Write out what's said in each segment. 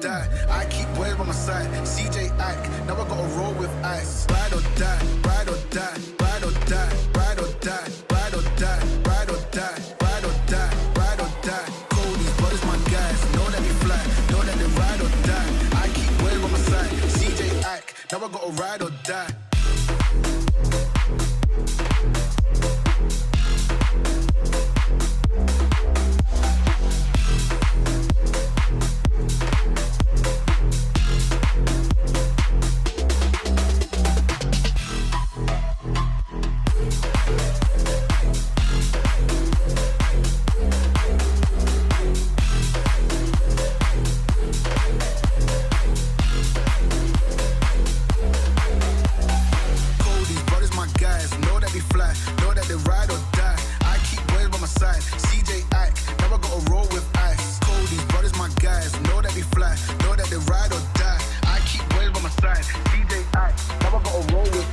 die. I keep boys by my side. CJ Ike, now I gotta roll with ice. Ride or die, ride or die, ride or die, ride or die, ride or die, ride or die, ride or die, ride or die. Cody's brothers, my guys, know that we fly, know that they ride or die. I keep boys by my side. CJ Ike, now I gotta ride or die. Cody's brothers, my guys, know that we fly, know that they ride or die. I keep boys by my side, CJ Ike, now I gotta roll with ice. Cody's brothers, my guys, know that we fly, know that they ride or die. I keep boys by my side, CJ Ike, now I gotta roll with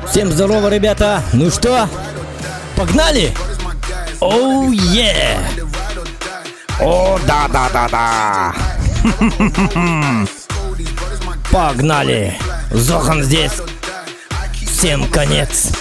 Всем здорово, ребята! Ну что, погнали? Оу, е! О, да-да-да-да! Погнали! Зохан здесь! Всем конец!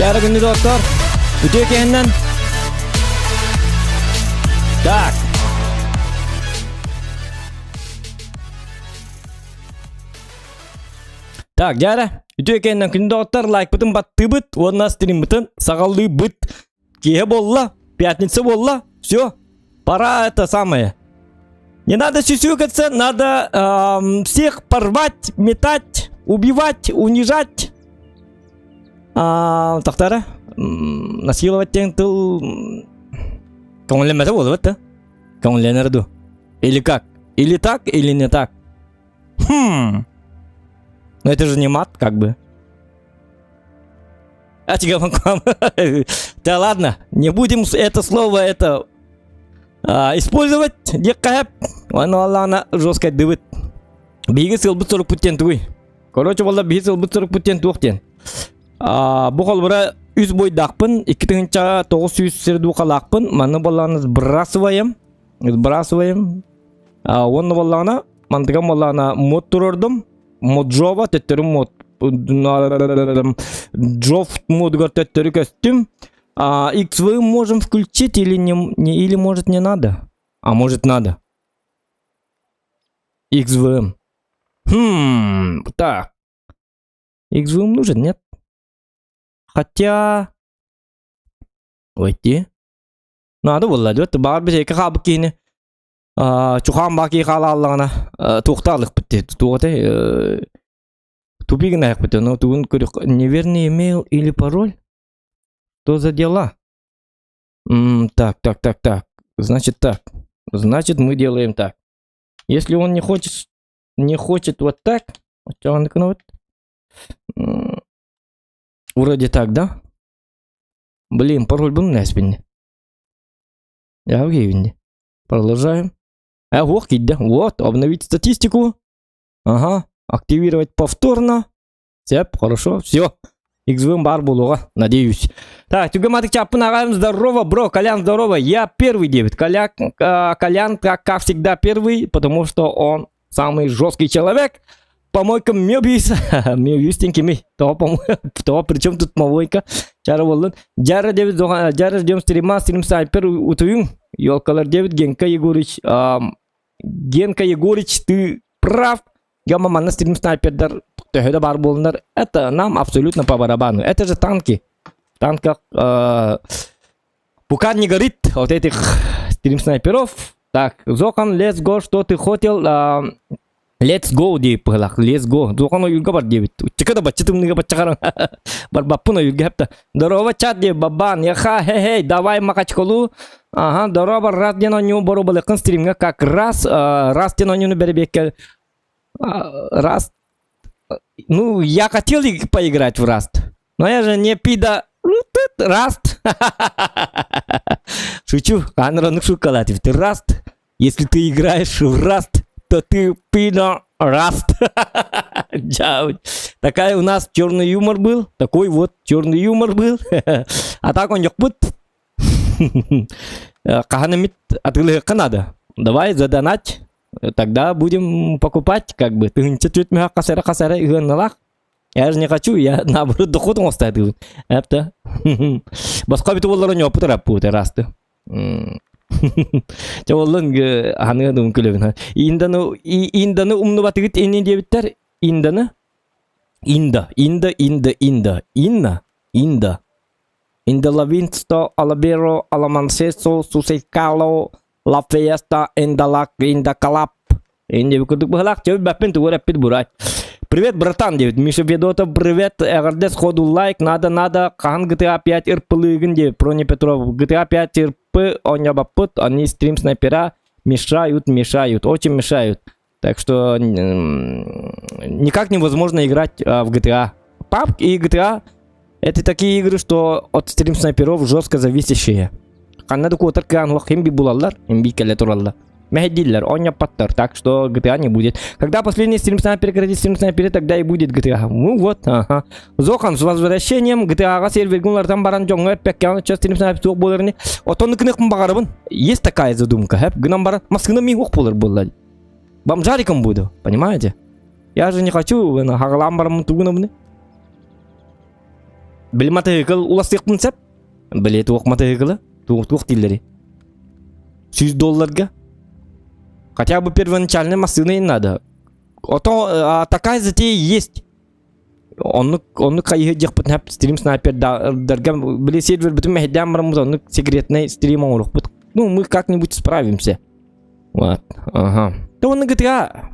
Дьара күнү доктор. Үтүө киһиннэн. Так. Так, дьара. Үтүө киһиннэн күнү доктор лайкпытын баттыыбыт уонна стриммытын саҕалыыбыт. Киэһэ буолла, пятница буолла, все, пора это самое. Не надо сюсюкаться, надо эм, всех порвать, метать, убивать, унижать. А, тохтара, насиловать диэн тыл көҥүллэммэтэ буолбат да? Көҥүллэнэр ду? Или как? Или так, или не так? Хм. Но это же не мат, как бы. А тебе Да ладно, не будем это слово это а, использовать. Диэххэ Ону аллаана жестко дыбыт. Биһиги сылбыт сорукпут диэн тугуй? Короче, буолла биһи сылбыт сорукпут диэн туох диэн. А, бу холбура үс бойдаахпын, 2900 сердухалаахпын, маны буоллаҕына сбрасываем, сбрасываем. А, уонна буоллаҕына, мантыгам буоллаҕына мод турордум, Моджова төттөрү мод Джов модугар төттөрү көстүм. А, XV можем включить или не, не или может не надо? А может надо? XVM. Хм, так. XVM нужен, нет? Хотя... Войти. Надо буолла диэт. Баҕар біз эки хаалбыт киһини чухаан баа киһи хаалааллаҕына туохтаалыкпыт дии. Туох этэй? Тупик гынайахпыт. Ну тугун көрүөх неверный email или пароль? Что за дела? Так, так, так, так. Значит так. Значит, мы делаем так. Если он не хочет, не хочет вот так, вот, вроде так, да? Блин, пароль был на спине. Я в Продолжаем. А, вот, да. Вот, обновить статистику. Ага, активировать повторно. Сөп, хорошо, все. XVM баар буолуоҕа, надеюсь. Так, Түгэматык Чаппын аҕам, здорово, бро, Колян, здорово. Я первый, Дэвид. Коляк, Колян, как, как всегда, первый, потому что он самый жесткий человек. Помойка Мебиус. Мебиус тенкими. То, то, причем тут помойка? Чара боллун. Жара Дэвид, Жара ждем стрима, стрим снайпер утуюн. Елкалар Дэвид, Генка Егорыч. Генка Егорыч, ты прав. Я манна стрим снайпердар төһө да баар буоллунар, это нам абсолютно по барабану. Это же танки. В танках пока не горит от этих стрим снайперов. Так, Зохан, let's go, что ты хотел? Let's go диэбит быһылаах, let's go. Зохан ойуурга бар диэбит. Чыка да бачча тымныыга бачча барбаппын ойуурга хепта. Здорово, чат диэбит, бабан, яха, хе-хей, давай Махачкалу. Ага, здорово, раз диэн оонньуу боруобалыаххын стримҥа как раз, раз диэн оонньууну бэрэбиэккэ раз. Ну, я хотел поиграть в Раст, но я же не пида... Раст. Шучу, Анра шукалатив. Ты Раст. Если ты играешь в Раст, то ты пидо Раст. Такая у нас черный юмор был. Такой вот черный юмор был. А так он бут. Хаһан эмит атыылыахха надо. Давай задонать. Тогда будем покупать, как бы. Тыһыынча түөрт мөһө хасара хасара ыһыанналаах. Я же не хочу, я наоборот доход оҥостаатыбын. Это. Басқа бит олар ньопу тараппыт расты. Чэ оллон ханыга дум күлөбүн. Инданы инданы умнубатыгыт инни диэбиттэр. Инданы Инда, Инда, Инда, Инда, Инна, Инда. Индалавинсто, Алаберо, Аламансесо, Сусейкало, Ла Фиеста, Индалак, Индакалап. Инди курдук быһылаах чөбү баппин тугу эппит бурай. Привет, братан, диэбит. Миша Федотов, привет. Эҕэрдэ сходу лайк, надо, надо. Хаһан GTA 5 РП-лыыгын диэ, Прони Петров. GTA 5 РП, оонньообоппут, они стрим снайпера мешают, мешают, очень мешают. Так что никак невозможно играть в GTA. PUBG и GTA это такие игры, что от стрим снайперов жестко зависящие. Ханна да куотар кыаҕын суох хим би булаллар, хим би кэлэ тураллар. Мэһэйдииллэр, оонньоппоттор, так что GTA не будет. Когда последний стрим снайпер прекратит стрим снайпере, тогда и будет GTA. Ну вот, ага. Зохан, с возвращением GTA-ҕа сервергин уларытан баран дьоҥҥо эппэккэ ча стрим снайпер суох буолар ини. Отон гыныахпын баҕарабын. Есть такая задумка, хэп, гынан баран массыына мин суох буолар буолла. Бомжариком буду, понимаете? Я же не хочу, хагалаан бараммын тугунабыны. Били матыһыкыл уластыахпын сөп. Били туох матыһыкылы? Туох туох дииллэри? 100 долларга? Хотя бы первоначальной массыны не надо. А то а, такая затея есть. Оннук оннук хайыһы диэхпит стрим снайпер дарга били сервер бүтүн мэһэйдээн бараммыт оннук секретный стрим оҥоруохпут. Ну, мы как-нибудь справимся. Вот, ага. Да он на GTA.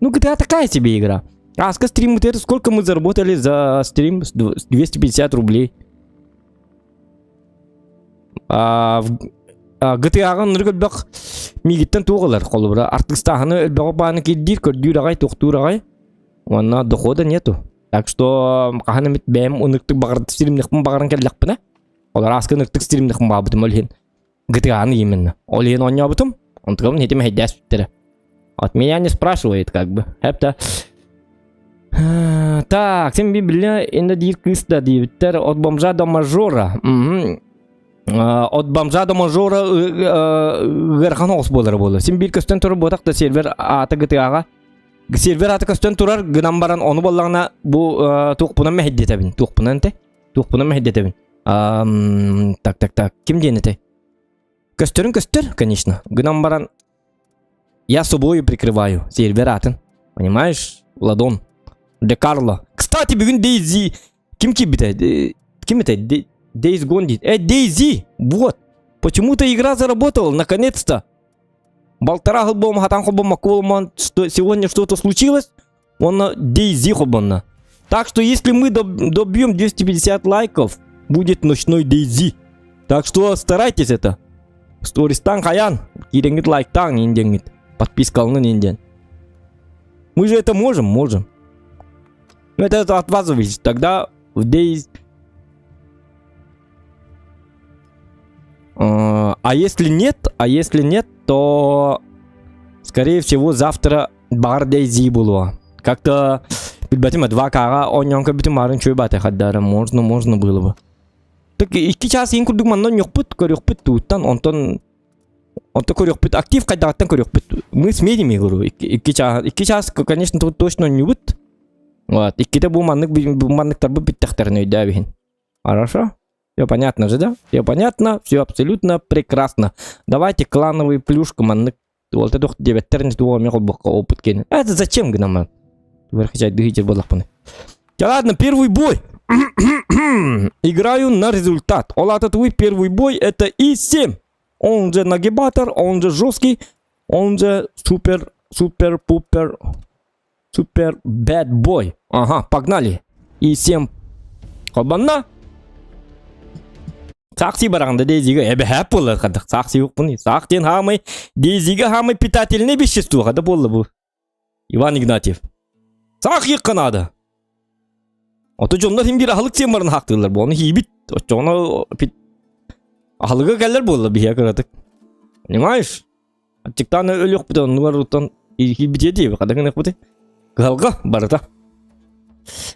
Ну, GTA такая себе игра. А, стрим, это сколько мы заработали за стрим? 250 рублей. А, а, GTA-ҕа оннук элбэх миигиттэн туох ылар холобура артыыстааһыны элбэҕи бааны кирдиир көрдүүр аҕай туохтуур аҕай уонна дохода нету так что хаһан эмит бэйэм ыныктык баҕар стримнехпин баҕаран кэллэхпинэ олор ааска ыныктык стримнехпин баабытым ол иһин GTA-ны именно ол иһин оонньообутум онтугабын хитим эһэйдээспиттэрэ от меня не спрашивает как бы это так сен билле инде диир кыыс да диэбиттэр от бомжа до мажора от бомжа до мажора ыарахан оҕус буолара буолар син биир көстөн турар буотах да сервер аата GTA-ҕа сервер аата көстөн турар гынан баран ону буоллаҕына бу туохпунан мэһэйдэтэбин туохпунан те туохпунан мэһэйдэтэбин так так так ким диэн этэй көстөрүн көстөр конечно гынан баран я собою прикрываю сервер аатын понимаешь Ладон Де Карло кстати бүгүн Дейзи ким киирбитэ ким этэ Days Gone диир. Э, DayZ! Вот! Почему-то игра заработала, наконец-то! Балтара хылбом хатан холбоммакка буолуман, что сегодня что-то случилось, он DayZ холбонно. Так что если мы добьем 250 лайков, будет ночной DayZ. Так что старайтесь это. Стористан хаян, киирэҥҥит лайктааҥ индиэҥҥит, подпискаланын индиэн. Мы же это можем, можем. Но это от вас зависит. Тогда в DayZ... А если нет, а если нет, то скорее всего завтра баар DayZ буолуо. Как-то билбэтим 2К-ҕа оонньоон көрбүтүм баарын үчүгэй баата хаддара можно, можно было бы. Так икки чаас иин курдук манна онньуохпут, көрүөхпүт тууттан, онтон онто көрүөхпүт, актив хайдаҕыттан көрүөхпүт. Мы сменим игру. Икки чаас, икки чаас, конечно, тут точно онньубут. Вот, иккитэ бу маннык бу манныктарбыт бүттэхтэрин өйдөөбүһүн. Хорошо? Все понятно же, да? Все понятно, все абсолютно прекрасно. Давайте клановый плюшку маннык Уолта туох диэбэттэр туох эмэ холбокко опыт киэнэ. А это зачем гынаман? Дыһыйдьар буоллахпына. Да ладно, первый бой. Играю на результат. Ол аата твой первый бой это И7. Он же нагибатор, он же жесткий, он же супер, супер, пупер, супер bad boy. Ага, погнали. И7. Холбанна. Саах сии бараҕын да DayZ-га эбэһээп буолла хадах саах сиэхпин саах диэн хаамай DayZ-га хаамай питательное вещество хада буолла бу Иван Игнатьев саах иэххэ наада ото дьоннор син биир аһылык сиэн баран хаахтыыллар бу ону хиибит оччоҕуна аһылыга кэллэр буолла биһиэ кыратык понимаешь Аччыктаан өлүөхпүт оннугар оттон киирбитиэ дии хата гыныахпытый кыһалҕа барыта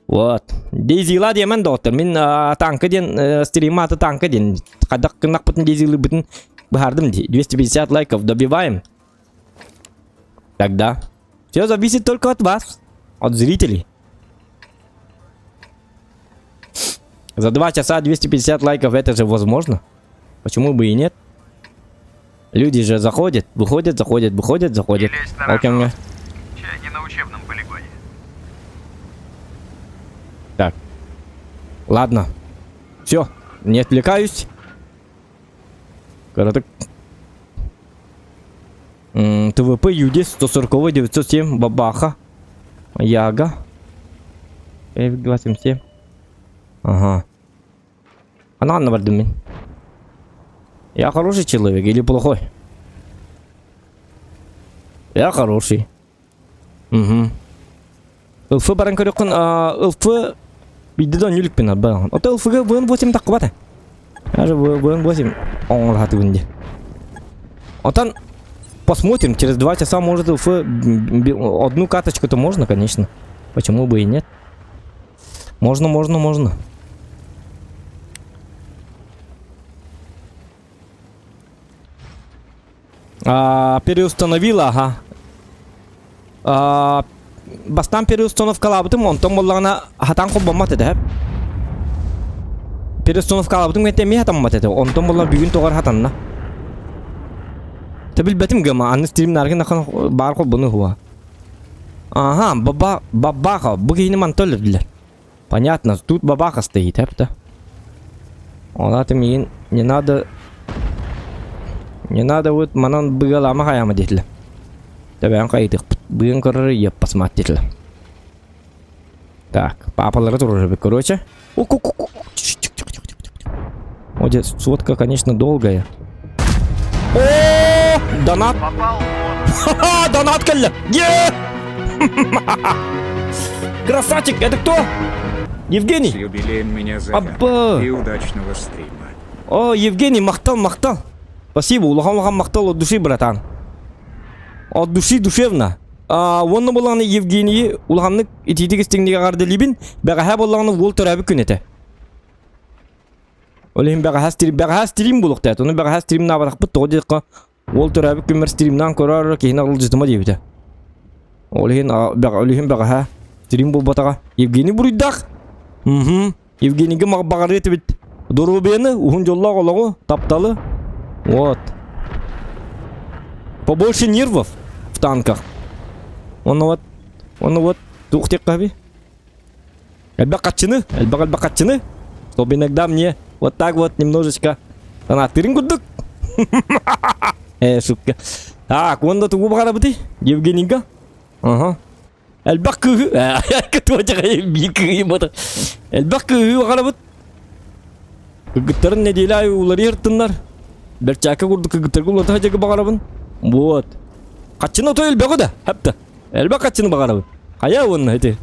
вот DayZ-ла диэмэн доҕоттор мин танка диэн стрима аты танка диэн хайдах гыннахпытын DayZ-лыырбытын быһаардым дии 250 лайков добиваем тогда все зависит только от вас от зрителей за 2 часа 250 лайков это же возможно почему бы и нет Люди же заходят, выходят, заходят, выходят, заходят. Не лезь на Ол кэмҥэ рожон. Чай не на учебном полигоне. Так. Ладно. Все, не отвлекаюсь. Короток. ТВП Юдис 140 907 Бабаха. Яга. F277. Ага. Анаан бардым мин. Я хороший человек или плохой? Я хороший. Угу. ЛФ баран көрөххүн, ЛФ биирдэ да оонньуу арба. Ото ЛФ-га ВН8 таххыбата. Даже ВН8 оҥорхатыбын дии. Отон посмотрим, через 2 часа может ЛФ одну каточку-то можно, конечно. Почему бы и нет? Можно, можно, можно. А, переустановила, ага. А, бастаан переустановкалаабытым, онтон буоллаҕына хатаан холбоммот этэ. Переустановкалаабытым кэнтэ эмиэ хатаммат этэ. Онтон буолла бүгүн тоҕор хатанна. Тэ билбэтим гыма, аны стримнаргын ахан баар холбону хуа. Ага, баба, бабаха, бу киһини мантан өлөрдүлэр. Понятно, тут бабаха стоит, эпта. Ол аата миигин не надо... Не надо вот манан быгалаама хайаама диэтилэр. Тэбээн хайытыахпыт. Быгын көрөр еппасмаат диэтилэр. Так, папалары турар короче. О, сотка, конечно, долгая. О, донат! Попал Ха-ха, донат кэллэ! Е! Красавчик, это кто? Евгений? С юбилеем меня Захар. Абба! И удачного стрима. О, Евгений, махтал, махтал. Спасибо, улахан улахан махтал от души, братан. От души душевно. А, уонна буоллаҕына Евгенийи улаханнык итиитик истиҥник эҕэрдэлиибин. Бэҕэһээ буоллаҕына уол төрөөбүт күн этэ. Ол иһин бэҕэһээ стрим, бэҕэһээ стрим буолуохтаах. Ону бэҕэһээ стримнаабатахпыт тоҕо диэххэ уол төрөөбүт күммэр стримнаан көрөөр киһини аралдьытыма диэбитэ. Ол иһин ол иһин бэҕэһээ стрим буолбатаҕа. Евгений буруйдаах. Угу. Евгенийгэ баҕарыа этибит. Доруобуйаны, уһун дьоллоох олоҕу, тапталы. Вот. Побольше нервов в танках. Он вот, он вот, туох диэххэ Элбэх хаччыны, элбэх элбэх хаччыны. Чтобы иногда мне Вот так вот немножечко фанаттырын курдук. Э, шутка. Так, онда тугу баҕарабытый? Евгенийга? Ага. Элбэх кыыһы, биир кыыһы бата. Элбэх кыыһы баҕарабыт. Кыргыттарын нэдиэлэ аайы уларыйар тыннар. Бэрчээкэ курдук кыргыттарга уларыта сылдьарга баҕарабын. Вот. Хаччыны отой элбэҕи да, хапта. Элбэх хаччыны баҕарабын. Хайа уонна ити.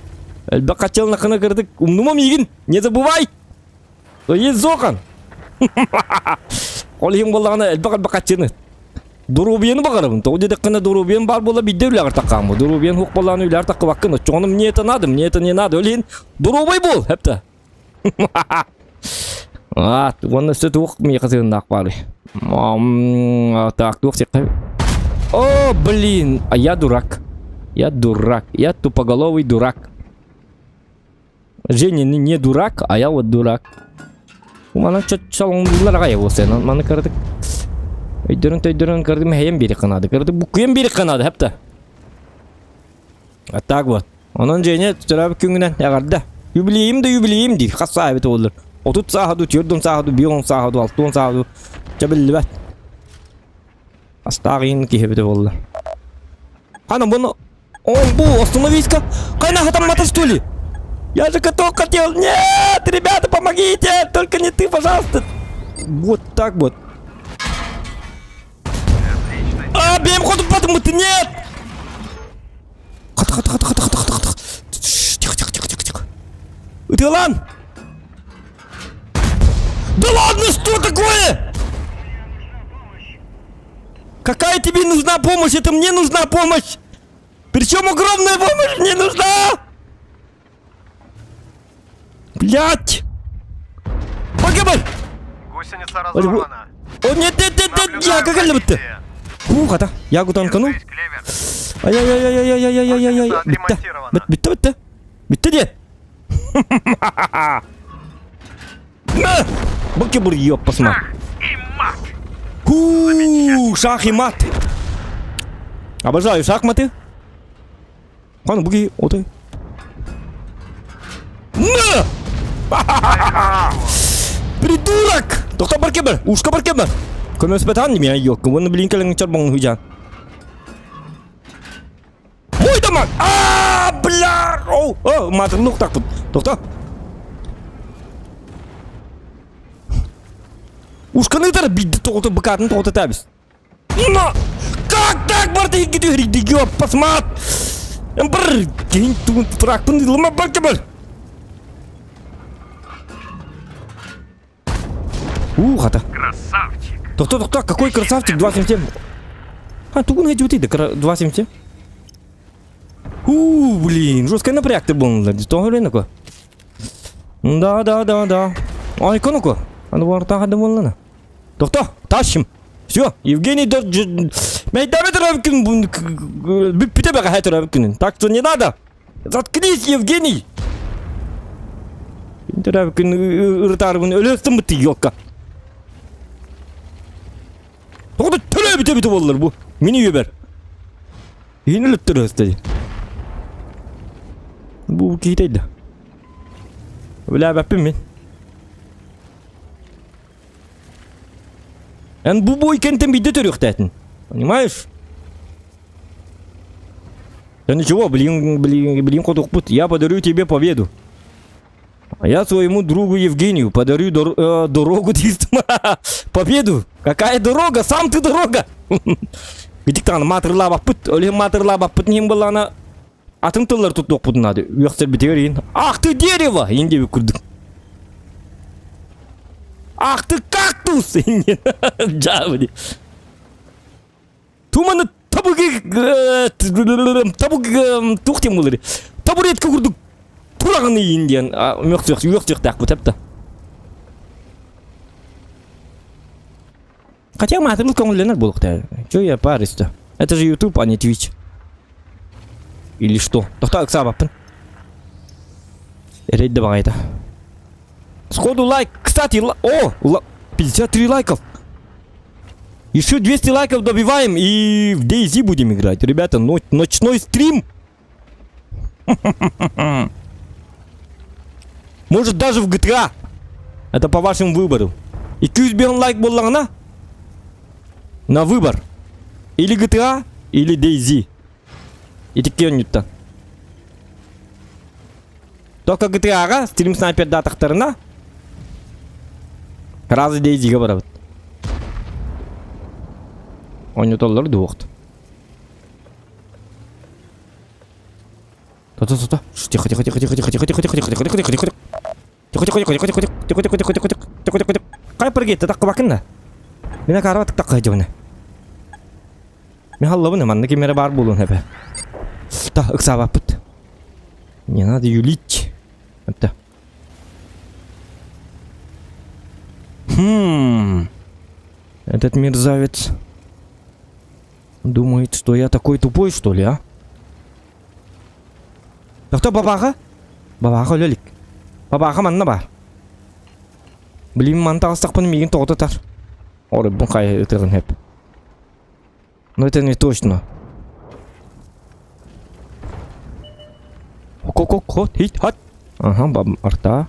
Элбэх хаччыланаххына кырдык умнума миигин, не забывай. Есть зохан. Ол иһин буоллаҕына элбэх элбэх хаччыны. Доруобуйаны баҕарабын. Тоҕо диэтэххинэ доруобуйам баар буола биирдэ үлэҕэр таххааммын. Доруобуйан суох буоллаҕына үлэҕэр таххыбаккын. Оччоҕуна мне это надо, мне это не надо. Ол иһин доруобай буол, хапта. А, уонна өссө туох миэхэ сыһыннаах баарый? Так, туох сиэххэ? О, блин, а я дурак. Я дурак. Я тупоголовый дурак. Женя не, не дурак, а я вот дурак. Мана чалоҥдуулар аҕай буолсай. Маны кырдык өйдөрүн төйдөрүн кырдык мэһэйэн биэри канады. Кырдык буккуйан биэри канады, хапта. А так вот. Онон Женя төрөөбүт күҥҥүнэн эҕэрдэ. Юбилейим да юбилейим диир. Хас саа эбит буоллар. 30 сааһа дуу, 40 сааһа дуу, 50 сааһа дуу, 60 сааһа дуу. Чэ биллибэт. Астаах иһин киһи эбитэ буолла. Хана бұны... Он бу, остановись-ка! Хайна хатаммата что ли? Я же каток хотел! Нет, ребята, помогите! Только не ты, пожалуйста! Вот так вот. А, бэйэм хотуппатым нет! Хата, хата, хата, хата, хата, хата, хата. Тихо, тихо, тихо, тихо, тихо. Ытыалан! Да ладно, что такое? Какая тебе нужна помощь? Это мне нужна помощь! Причем огромная помощь мне нужна! Блять! Погибай! Гусеница разорвана. О, нет, нет, нет, нет, я как это? Фу, хата, я гутанкану. Держись, Клевер. Ай-яй-яй-яй-яй-яй-яй-яй. Гусеница Бүттэ. отремонтирована. Бүттэ, бүттэ. Бүттэ диэн. На! Баки бур ёп посма. Шах и мат. Ху, шах и мат. Обожаю шахматы. Хан буги отой. На! Придурок! Тохто бар кебер, ушка бар кебер. Көмөспөтан меня ёлка, вон блин кэлэн чорбоҥ хуйжан. Мой дамаг! А, бля! Оу, о, матырлык тақпыт. Тоқта. Ушканы ытар бидди тоҕото быкаатын тоҕото табис. На! Как так барды гиди хригди ёппасмат! Бір кейін туын фракпын лыма бар кебір. У, хата. Красавчик. Тохто, тохто, какой красавчик, 2.77. А, тугун хэдьбитий да, 2.77. У, блин, жесткий напряг ты был, тоҕо ко. Да, да, да, да. Ай, коноко. Аны вартаха да буоллана. Тохто, тащим. Все, Евгений Мэйдаме төрөөбүккүн бүппүтэ бэҕэһээ төрөөбүккүнүн. Так что не надо. Заткнись, Евгений! Төрөөбүккүн ырытаарбын өлөөстөн бытты ёлка. Тоҕо төрөөбүтэ эбитэ буоллар бу. Мини үөбэр. Иһин өлөттөрөөстө. Бу киһитэйдэ. Билээбэппин мин. Эн бу бой кэнтэн биирдэ төрүөхтээтин. Понимаешь? Да ничего, блин, блин, блин, хотухпут. Я подарю тебе победу. А я своему другу Евгению подарю дор э, дорогу победу. Какая дорога? Сам ты дорога. Гидиктан матырлаабаппыт, өлүһүн матырлаабаппыт ним былана атын тыллар туттуохпутун наада. Үөхсэрбитигэр иин. Ах ты дерево! Иин диэбит курдук. Ах ты кактус! Дьаабы Туманы табыгы табыгы туох диэн буолар табуретка курдук тураҕын иин диэн үөхсүөх үөхсүөхтээх бу Хотя маатырыл көҥүллэнэр буолуохтаах. Чё я парюсь-то? Это же YouTube, а не Twitch. Или что? Тохтоо ыксаабаппын. Эрэй да баҕайыта. Сходу лайк. Кстати, о, 53 лайков. Еще 200 лайков добиваем и в DayZ будем играть. Ребята, ночной стрим. Может даже в GTA. Это по вашему выбору. 205 лайк буоллаҕына на выбор. Или GTA, или DayZ. Итикки оонньуттан. Только GTA-ҕа стрим снайпердаатахтарына сразу DayZ-га барабыт. Оонньотоллор дуохт. То-то-то-то. Тихо, тихо, тихо, тихо, тихо, тихо, тихо, тихо, тихо, тихо, тихо, тихо, тихо. Тихо, тихо, тихо, тихо, тихо, тихо, тихо, тихо, тихо, тихо, тихо, тихо. Хай прыгай, таххыбакын да. Мин акаарба тахха дьыбына. Мин халлабын манна кимэрэ баар буолуон эбэ. Та ыксаабаппыт. Не надо юлить. Это. Хм. Этот мерзавец думает, что я такой тупой, что ли, а? Тохто бабаха? Бабаха өлө илик. Бабаха манна баар. Блин, маны таҕыстахпына миигин тоҕо тутар. Оройбун хайа ытыгын сөп. Но это не точно. Ко-ко-ко, хит, хат. Ага, баб, арта.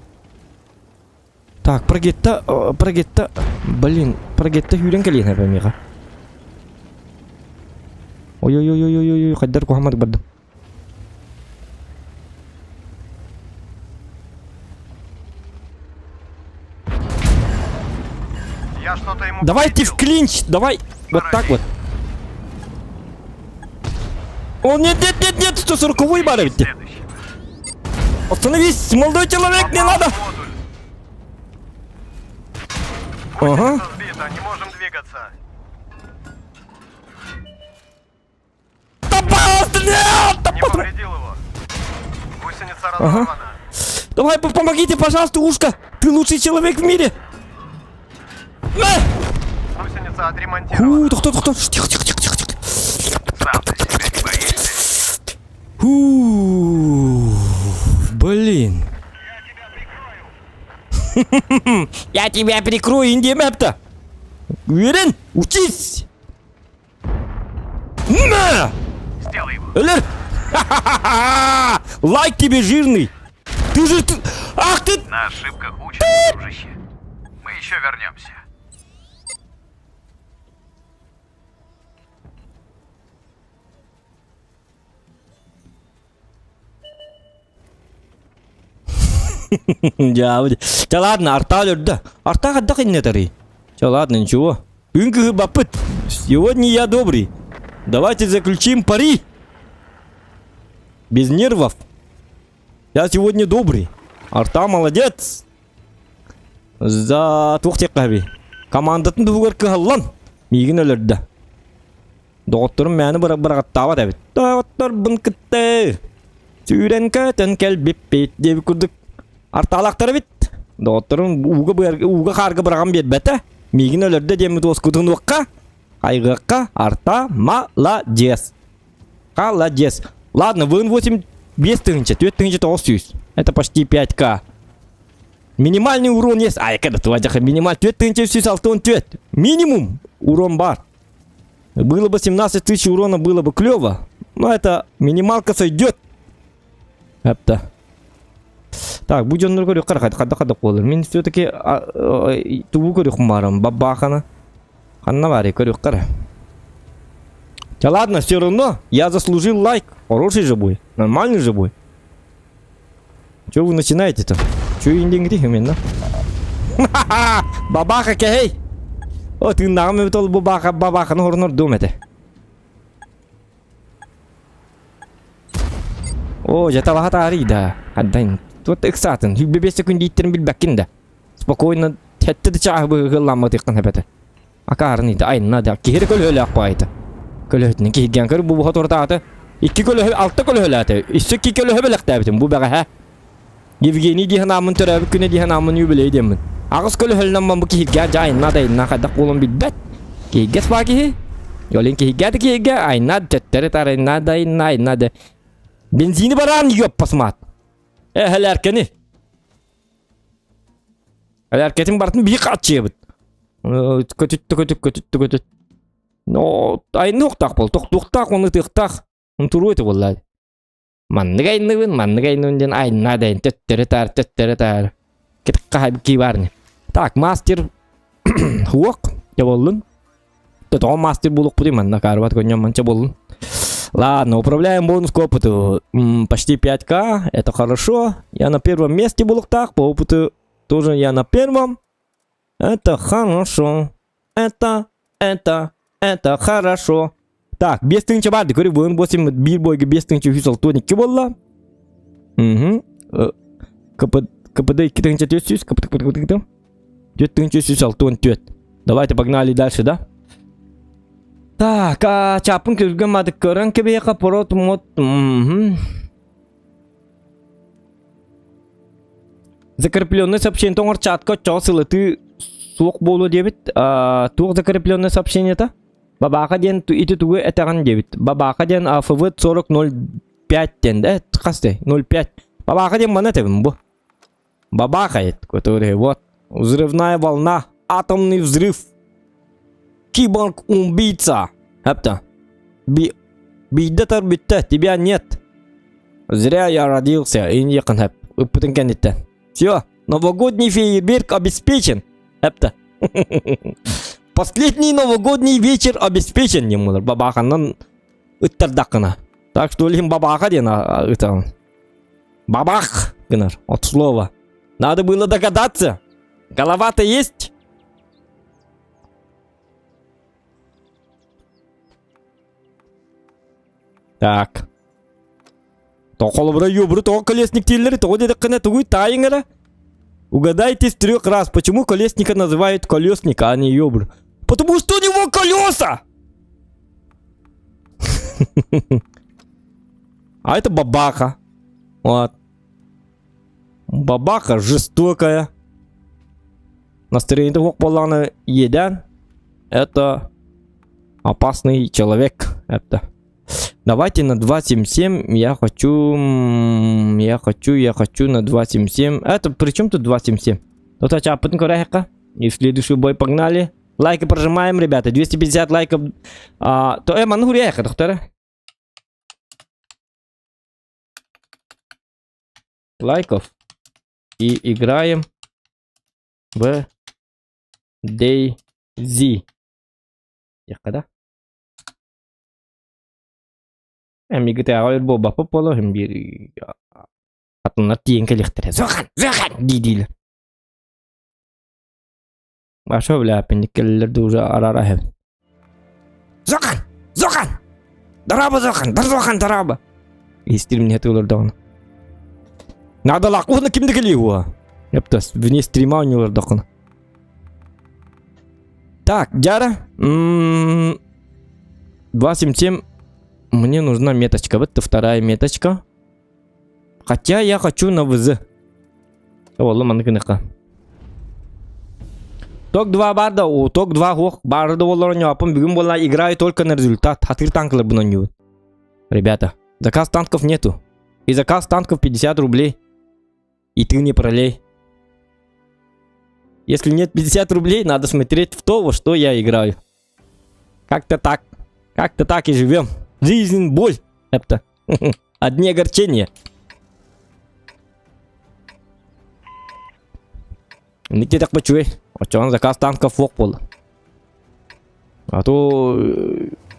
Так, прогетта, прогетта, блин, прогетта сүүрэн кэлиэн эбэ миэхэ. Ой-ой-ой-ой-ой-ой, хайдар куһаммат бардым. Я что-то ему Давайте в влепил. клинч, давай, вот так вот. О, нет, нет, нет, нет, 140-й баар эбит. Следующий. Остановись, молодой человек, не Попал надо. в модуль. Ага. Гусеница сбита, не можем двигаться. Да пожалуйста, нет! Да Не пот- повредил его. Гусеница разорвана. Давай, помогите, пожалуйста, ушка. Ты лучший человек в мире. На! Гусеница отремонтирована. Фу, тохто, тохто. Тихо, тихо, тихо, тихо, тихо. Сам ты себя не боишься. Фу, блин. Я тебя прикрою, Индия Мэпта. Уверен? Учись! На! Сделай его. Өлөр! Лайк тебе, жирный! Ты же... Ты... Ах ты! На ошибках учатся, дружище. Мы еще вернемся. Дьэ ладно, Арта өлөрдө. Арта хайдах иннэтэрий? Чэ ладно, ничего. Күн кыһырбаппыт. Сегодня я добрый. Давайте заключим пари. Без нервов. Я сегодня добрый. Арта молодец. За туох диэххэ Командатын туһугар кыһаллан миигин өлөрдө. Доҕотторум мээнэ быраҕаттаабат эбит. Доҕотторбун кытта сүүрэн көтөн кэлбиппит диэбит курдук артаалаахтар эбит. Доҕотторум ууга, ууга хаарга быраҕан биэрбэтэ. Миигин өлөрдө диэммит уоскутунуохха, хайгыахха арта молодец. Молодец. Ладно, вын 8 5 тысяча, 4 тысяча 900. Это почти 5к. Минимальный урон есть. Ай, когда ты минималь 4 тысяча Минимум урон бар. Было бы 17 тысяч урона, было бы клево. Но это минималка сойдет. Это. Так, бу дьоннор көрүөххэ хайдах хайдах буолар. Мин все-таки тугу көрүөхпүн баарым, бабааханы. Ханна баарый көрүөххэ Да ладно, все равно, я заслужил лайк. Хороший же бой, нормальный же бой. Че вы начинаете-то? Че индингри именно? Бабаха кэһэй! О, тыыннааҕым эбит ол бабаха бабаханы хорунар дум этэ. О, дьэ талаха да. Отдай. Тут ыксаатын. Сүүрбэ секунд дииттерин билбэккин да. Спокойно сэттэ да чааһы быһыылламмытыаххын эбэтэ. Акаарыный да айна да киһири көлөһөлөөх баайта. Көлөһөтүнэн киһиргээн көр бу буха Икки көлөһө алта көлөһөлөөтө. Өссө икки көлөһө бэлэхтээбитим бу бэҕэһээ. Евгений дии санааммын төрөөбүт күнэ дии санааммын юбилей диэммин. Аҕыс көлөһөлүнэн бу киһиргээ дьэ айна да айна хайдах буолан билбэт. Киһиргэс баа киһи. Олин киһиргээ да киһиргээ айна төттөрү тарайна да айна айна да. Бензини бараан ёппасмаат. Эһэлэркени. Элэркэтин бартын биир хааччыйабыт. Көтүттэ көтүт көтүттэ көтүт. Но айныахтаах буол, тохтуохтаах уонна ытыахтаах. Туруо этэ буоллаа. Маннык айныбын, маннык айныбын диэн айна дэйин төттөрү таар, төттөрү таар. Кит хаһай кии баарни. Так, мастер хуок боллун. Тоҕо мастер буолуохпутуй манна каарбат көнньөн манча буоллун. Ладно, управляем бонус к опыту. Почти 5к, это хорошо. Я на первом месте буолуктаах, по опыту тоже я на первом. Это хорошо. Это, это, это хорошо. Так, 5 тыһыынча баар көрү бүгүн 8 биир бойга 5 362 буолла. Угу. КП, КПД 2400, КПД, КПД, 4364. Давайте погнали дальше, да? Так, а, чапын көргөн мадык көрөн кебеха порот мот. Угу. Закрепленное сообщение тоҥор чатка оччоҕо сылытыы суох буолуо диэбит. Туох закрепленное сообщение-то? Бабааха диэн ити тугу этэҕин диэбит. Бабааха диэн АФВ 40.05 диэн да хас дэй 05. Бабааха диэн маны этэбин бу. Бабахает, который вот взрывная волна, атомный взрыв. Киборг-убийца. Эпта. Би Биирдэ бүттэ, тебя нет. Зря я родился, и не ыппытын кэнниттэн. Все, новогодний фейерверк обеспечен. Эпта. Последний новогодний вечер обеспечен диэн буолар. Бабаханнан ыттардаххына. Так что лим бабаха диэн ытаҕын. Бабах гынар от слова. Надо было догадаться. Голова-то есть? Так. Холобура ёбуру тоҕо колесник дииллэр, тоҕо диэтэххинэ тугуй таайыҥ эрэ. Угадайте с трех раз, почему колесника называют колесник, а не ёбр. Потому что у него колеса! А это бабаха. Вот. Бабаха жестокая. Настроение буоллаҕына иэдээн. Это опасный человек. Это. Давайте на 2.7.7 я хочу, я хочу, я хочу на 2.7.7. Это при чем тут 2.7.7? Тут чапытын көрөһөккө. И в следующий бой погнали. Лайки прожимаем, ребята. 250 лайков. А, то э, ману доктора. Лайков. И играем в DayZ. Да? Эмигите буолбаппыт буолуо иһин биир атыннар тиийэн кэлиэхтэрэ «Зохан! Зохан!» дии-диилэр. Маша бля кэллэр да уже араара иһэбин. «Зохан! Зохан! Дорообо, Зохан! Зохан, дорообо!» Истирим не олордоҕуна. Наадалаах уонна ким да кэлиэ уо. Эптас вне стрима оонньуулардаххына. Так, Дяра. 2.7.7. Мне нужна меточка. Вот вторая меточка. Хотя я хочу на ВЗ. Ол маныкыныка. Ток 2 бар да, о, ток 2 ох, бар да олар оонньооппун бүгүн буолла играю только на результат. Хатыр танклар бун Ребята, заказ танков нету. И заказ танков 50 рублей. И ты не пролей. Если нет 50 рублей, надо смотреть в то, во что я играю. Как-то так. Как-то так и живем. Жизнь, боль. Это. Одни огорчения. Никте так бачуй. Очон заказ танков суох буолла. А то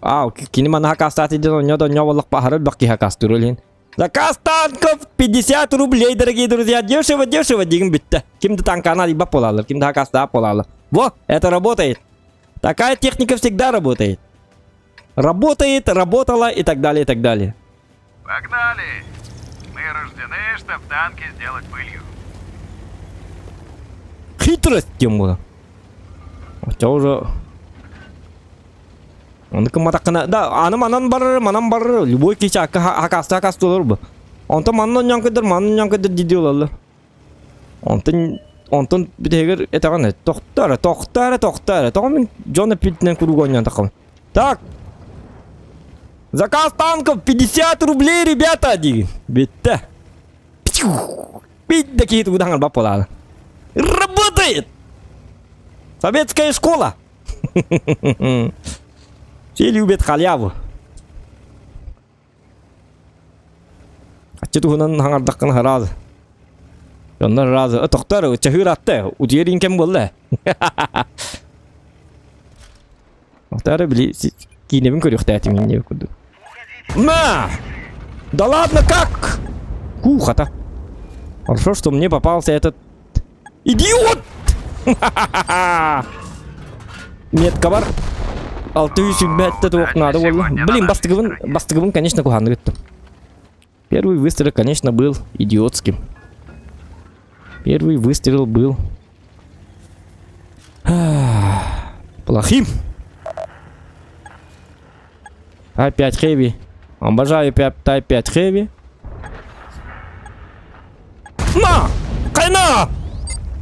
а кини мана хакастааты диэн онньо да онньо буоллах баһары элбэх киһи хакастыыр ол иһин. Заказ танков 50 рублей, дорогие друзья. Дешево, дешево диэн бүттэ. Ким да танканы албат буолаллар, ким да хакастаах буолаллар. Во, это работает. Такая техника всегда работает. Работает, работала и так далее, и так далее. Погнали! Мы рождены, чтоб танки сделать пылью. Хитрость тем буолар. Оччо уже Оны кыматаккына да аны манан барар, манан барар, любой киһи хакаста хакаста олор бу. Онтон манна онньоон көдөр, манна онньоон көдөр дии олаллар. Онтон онтон бүтэһигэр этэҕин тохтоо эрэ, тохтоо эрэ, тохтоо эрэ. Тоҕо мин дьон эппитинэн куруук оонньоон таххабын. Так. Заказ танков 50 рублей, ребята, диигин. Бүттэ. Биир да киһи тугу да хаҥарбат буолаары. Работает! Советская школа! Все любят халяву. Аччы туһунан хаҥардаххына харааз. Онно разы тохтор чаһыыр атта утуйар кэм буолла. Тохтор били киинэбин көрүөхтээтим инньэ курдук. На! Да ладно как? Кухота. Хорошо, что мне попался этот идиот! Метка бар. 627 туох надо буолла. Блин, бастыгыбын, бастыгыбын, конечно, куһааннык ыттым. Первый выстрел, конечно, был идиотским. Первый выстрел был плохим. Опять хэви. Обожаю Type 5 хэви. На! Кайна!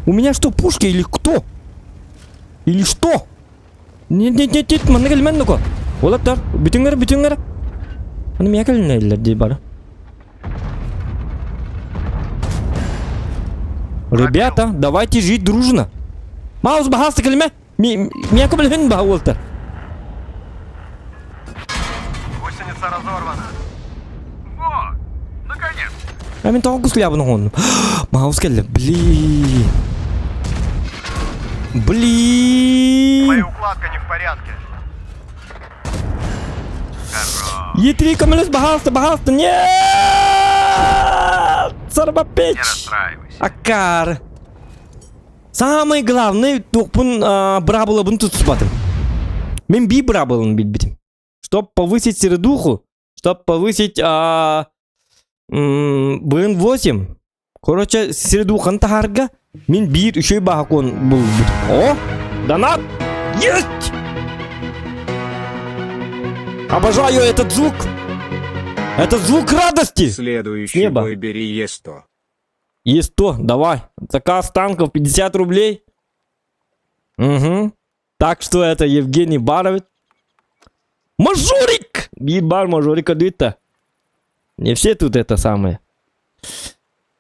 У меня что, пушки или кто? Или что? Нет, нет, нет, нет, манна кэлмэн нуко. Олаттар, бүтүңөр, бүтүңөр. Аны мия кэлинэллэр дии бары. Ребята, давайте жить дружно. Маус бахаста кэлимэ. Мия көмөлөһүн баха уолтар. Гусеница разорвана. Вот, наконец. А мен тоҕо куслябын оҥоннум. Маус кэллэ. Блин. Блин. Моя укладка не в порядке. Е3 көмөлөс, баһаалыста, баһаалыста. Нет! Не Сарбапеч. расстраивайся. Акар. Самый главный туохпун быраабылабын тутуспатым. Мен би быраабылын билбитим. Чтоб повысить середуху, чтоб повысить а, БН8. Короче, середухан таһаарга мин биир үчүгэй баһакон булбут. О, донат! Есть! Обожаю этот звук! Это звук радости! Следующий Неба. бой бери Е100. Е100, давай. Заказ танков 50 рублей. Угу. Так что это Евгений Барович. Мажорик! Биир бар мажорика дүйті. Не все тут это самое.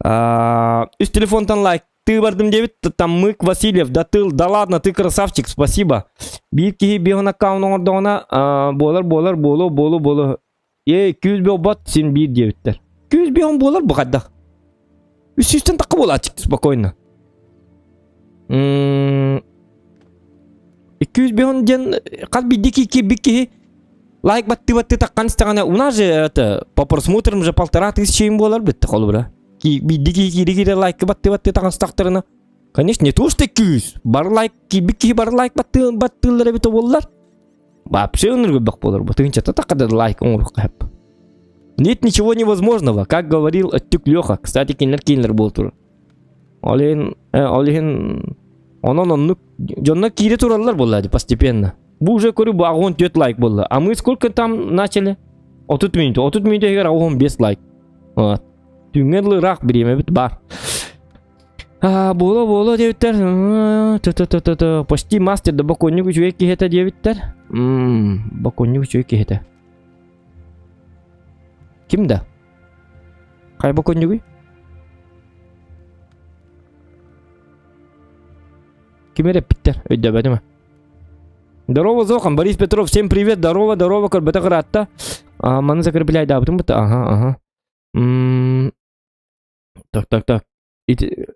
А, Үс телефонтан лайк. Ты бардым дебит, там Мык Васильев, да ты, да ладно, ты красавчик, спасибо. Биир киһи биһон аккаунт оҥордоҕуна, буолар, буолар, буолу, буолу, буолу. Ээ, күүс буолбат, син биир диэбиттэр. Күүс биһон буолар бу хайдах? Үс сүүстэн тахха буолааччык спокойно. 205 диэн хас биирдии киирбит киһи лайк баттыы-баттыы таххан истэҕинэ у нас же это по просмотрам же 1500 им буолар битти холобура. Биирдии киһи киирэ-киирэ лайкы баттыы-баттыы таҕыстахтарына конечно не то что күүс бар лайк киирбит киһи бар лайк баттыы баттыыллар эбитэ буоллар вообще ыныргырбах буолар бу тыһыынчата тахха лайк оҥоруохха сөп. Нет ничего невозможного, как говорил Өттүк Леха. Кстати, кинилэр кинилэр буолтур. Ол иһин, ол иһин онон оннук дьонно киирэ тураллар буолла постепенно. Бу уже көрү бу 84 лайк буолла. А мы сколько там начали? 30 минут. 30 минут иһигэр 85 лайк. Вот. Түүҥҥэ дылы ыраах бириэмэбит баар. А, буола буола диэбиттэр. Т-т-т-т Почти мастер да бокуонньук үчүгэй киһи этэ диэбиттэр. Мм, бокуонньук үчүгэй киһи этэ. Ким да? Хайа бокуонньугуй? Ким эрэ эппиттэр, өйдөөбөтүм. Здорово, Зохан, Борис Петров, всем привет, здорово, здорово, көрбөтө кыраатта. А, маны закрепляйдаабытым быта, ага, ага. М так, так, так. Ити...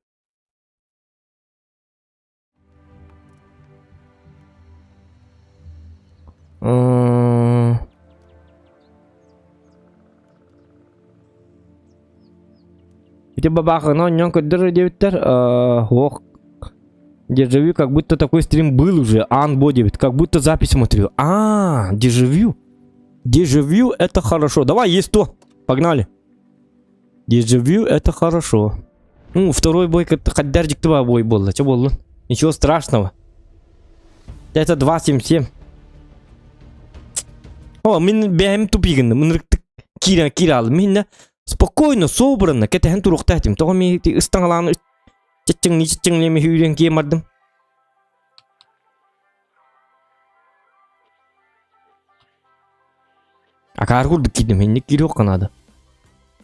Ити бабаахыны оонньоон көрдөр диэбиттэр, ох, дежавю, как будто такой стрим был уже, Анбо диэбит, как будто запись смотрю. А, дежавю. Дежавю это хорошо. Давай, есть то. Погнали. Дежавю это хорошо. Ну, второй бой хайдар дьиктива бой буолла. Че буоллун? Ничего страшного. Это 2.77. О, мин бэйэм тупигынным. Ынырыктык киирэн киирэ аалым. Мин спокойно, собранно кэтэһэн туруохтаах этим. Тоҕо мин ыстаҥалаан чаччыҥныы чаччыҥныы сүүрэн киирэн бардым. Акаары курдук киирдим, инник киириэххэ наада.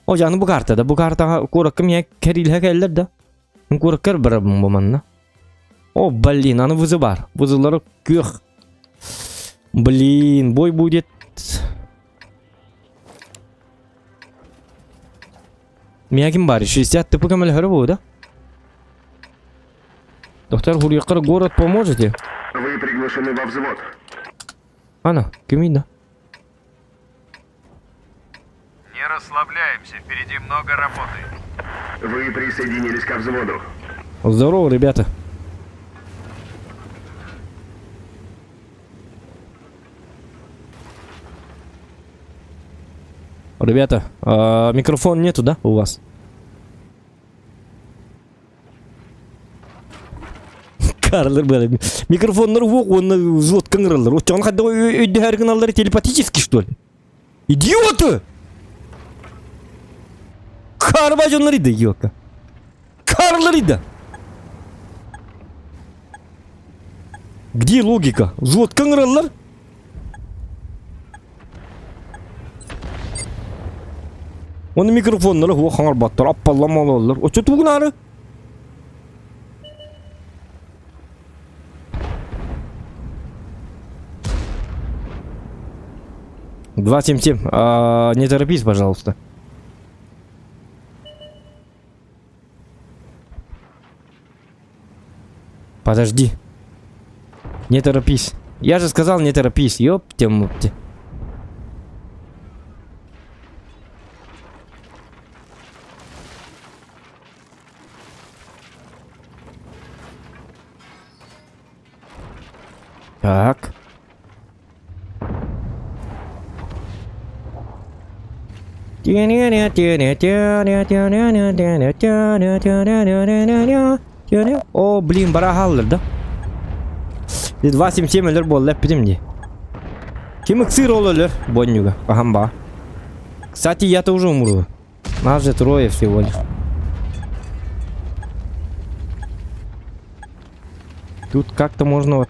О, дьэ, аны бу карта да, бу картаҕа куоракка миэхэ кэриилэһэ кэллэр да. Мин куоракка барабын бу манна. О, блин, аны вызы бар. Вызылары күөх. Блин, бой будет. Миэхэ ким бар? 60 тп көмөлөһөрө буо да? Доктор Гурьякар город поможете? Вы приглашены во взвод. Ана, кимина. Не расслабляемся, впереди много работы. Вы присоединились ко взводу. Здорово, ребята. Ребята, а, микрофон нету, да, у вас? Карлар были. Микрофоннар суох уонна взвод кыҥыраллар. Оччоҕун хайдах өйдөһөр гыналлар телепатически, что ли? Идиоты! Карба дьоннор иде, ёлка. Карлар иде. Где логика? Взвод кыҥыраллар. Оны микрофоннары хуа хаҥарбаттар, аппалламалалар. Оччо тугунаары? 277. А, не торопись, пожалуйста. Подожди. Не торопись. Я же сказал, не торопись. Ёпте мопте. Так. О, блин, барахаллар да? 277 өлөр буолла эппитим дии. Ким ыксыыр ол өлөр бонньуга, хаһан баа. Кстати, я тоже умру. Нас же трое всего лишь. Тут как-то можно вот...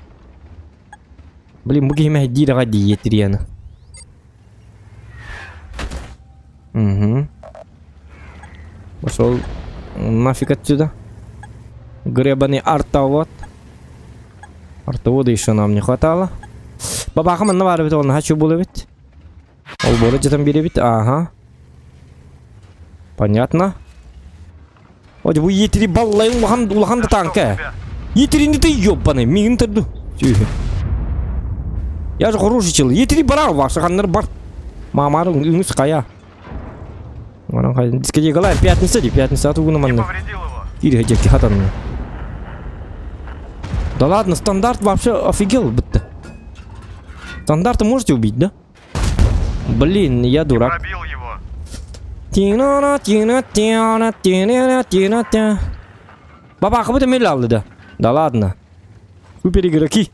Блин, бу киһи мэһэйдиир аҕай дии Тириана. Угу. Пошел нафиг отсюда. Гребаный артовод. Артовода еще нам не хватало. Бабаха манна баар эбит, ол наһаа буолар эбит. Ол буола дьатан биэрэбит, ага. Понятно. Ой, бу Е3 баллай улахан улахан да танка. Е3 ты ёбаный, миигин төрдү. Я же хороший человек. Е3 барар бар, саханнар бар. Мамар үңүс кая. Манан кай. Дискотекалар пятница ди, пятница атугуна манна. Кири хәҗәки хатан. Да ладно, стандарт вообще офигел будто. Стандарты можете убить, да? Блин, я дурак. Пробил его. Бабаха бы миллиарды, да. Да ладно. Супер игроки.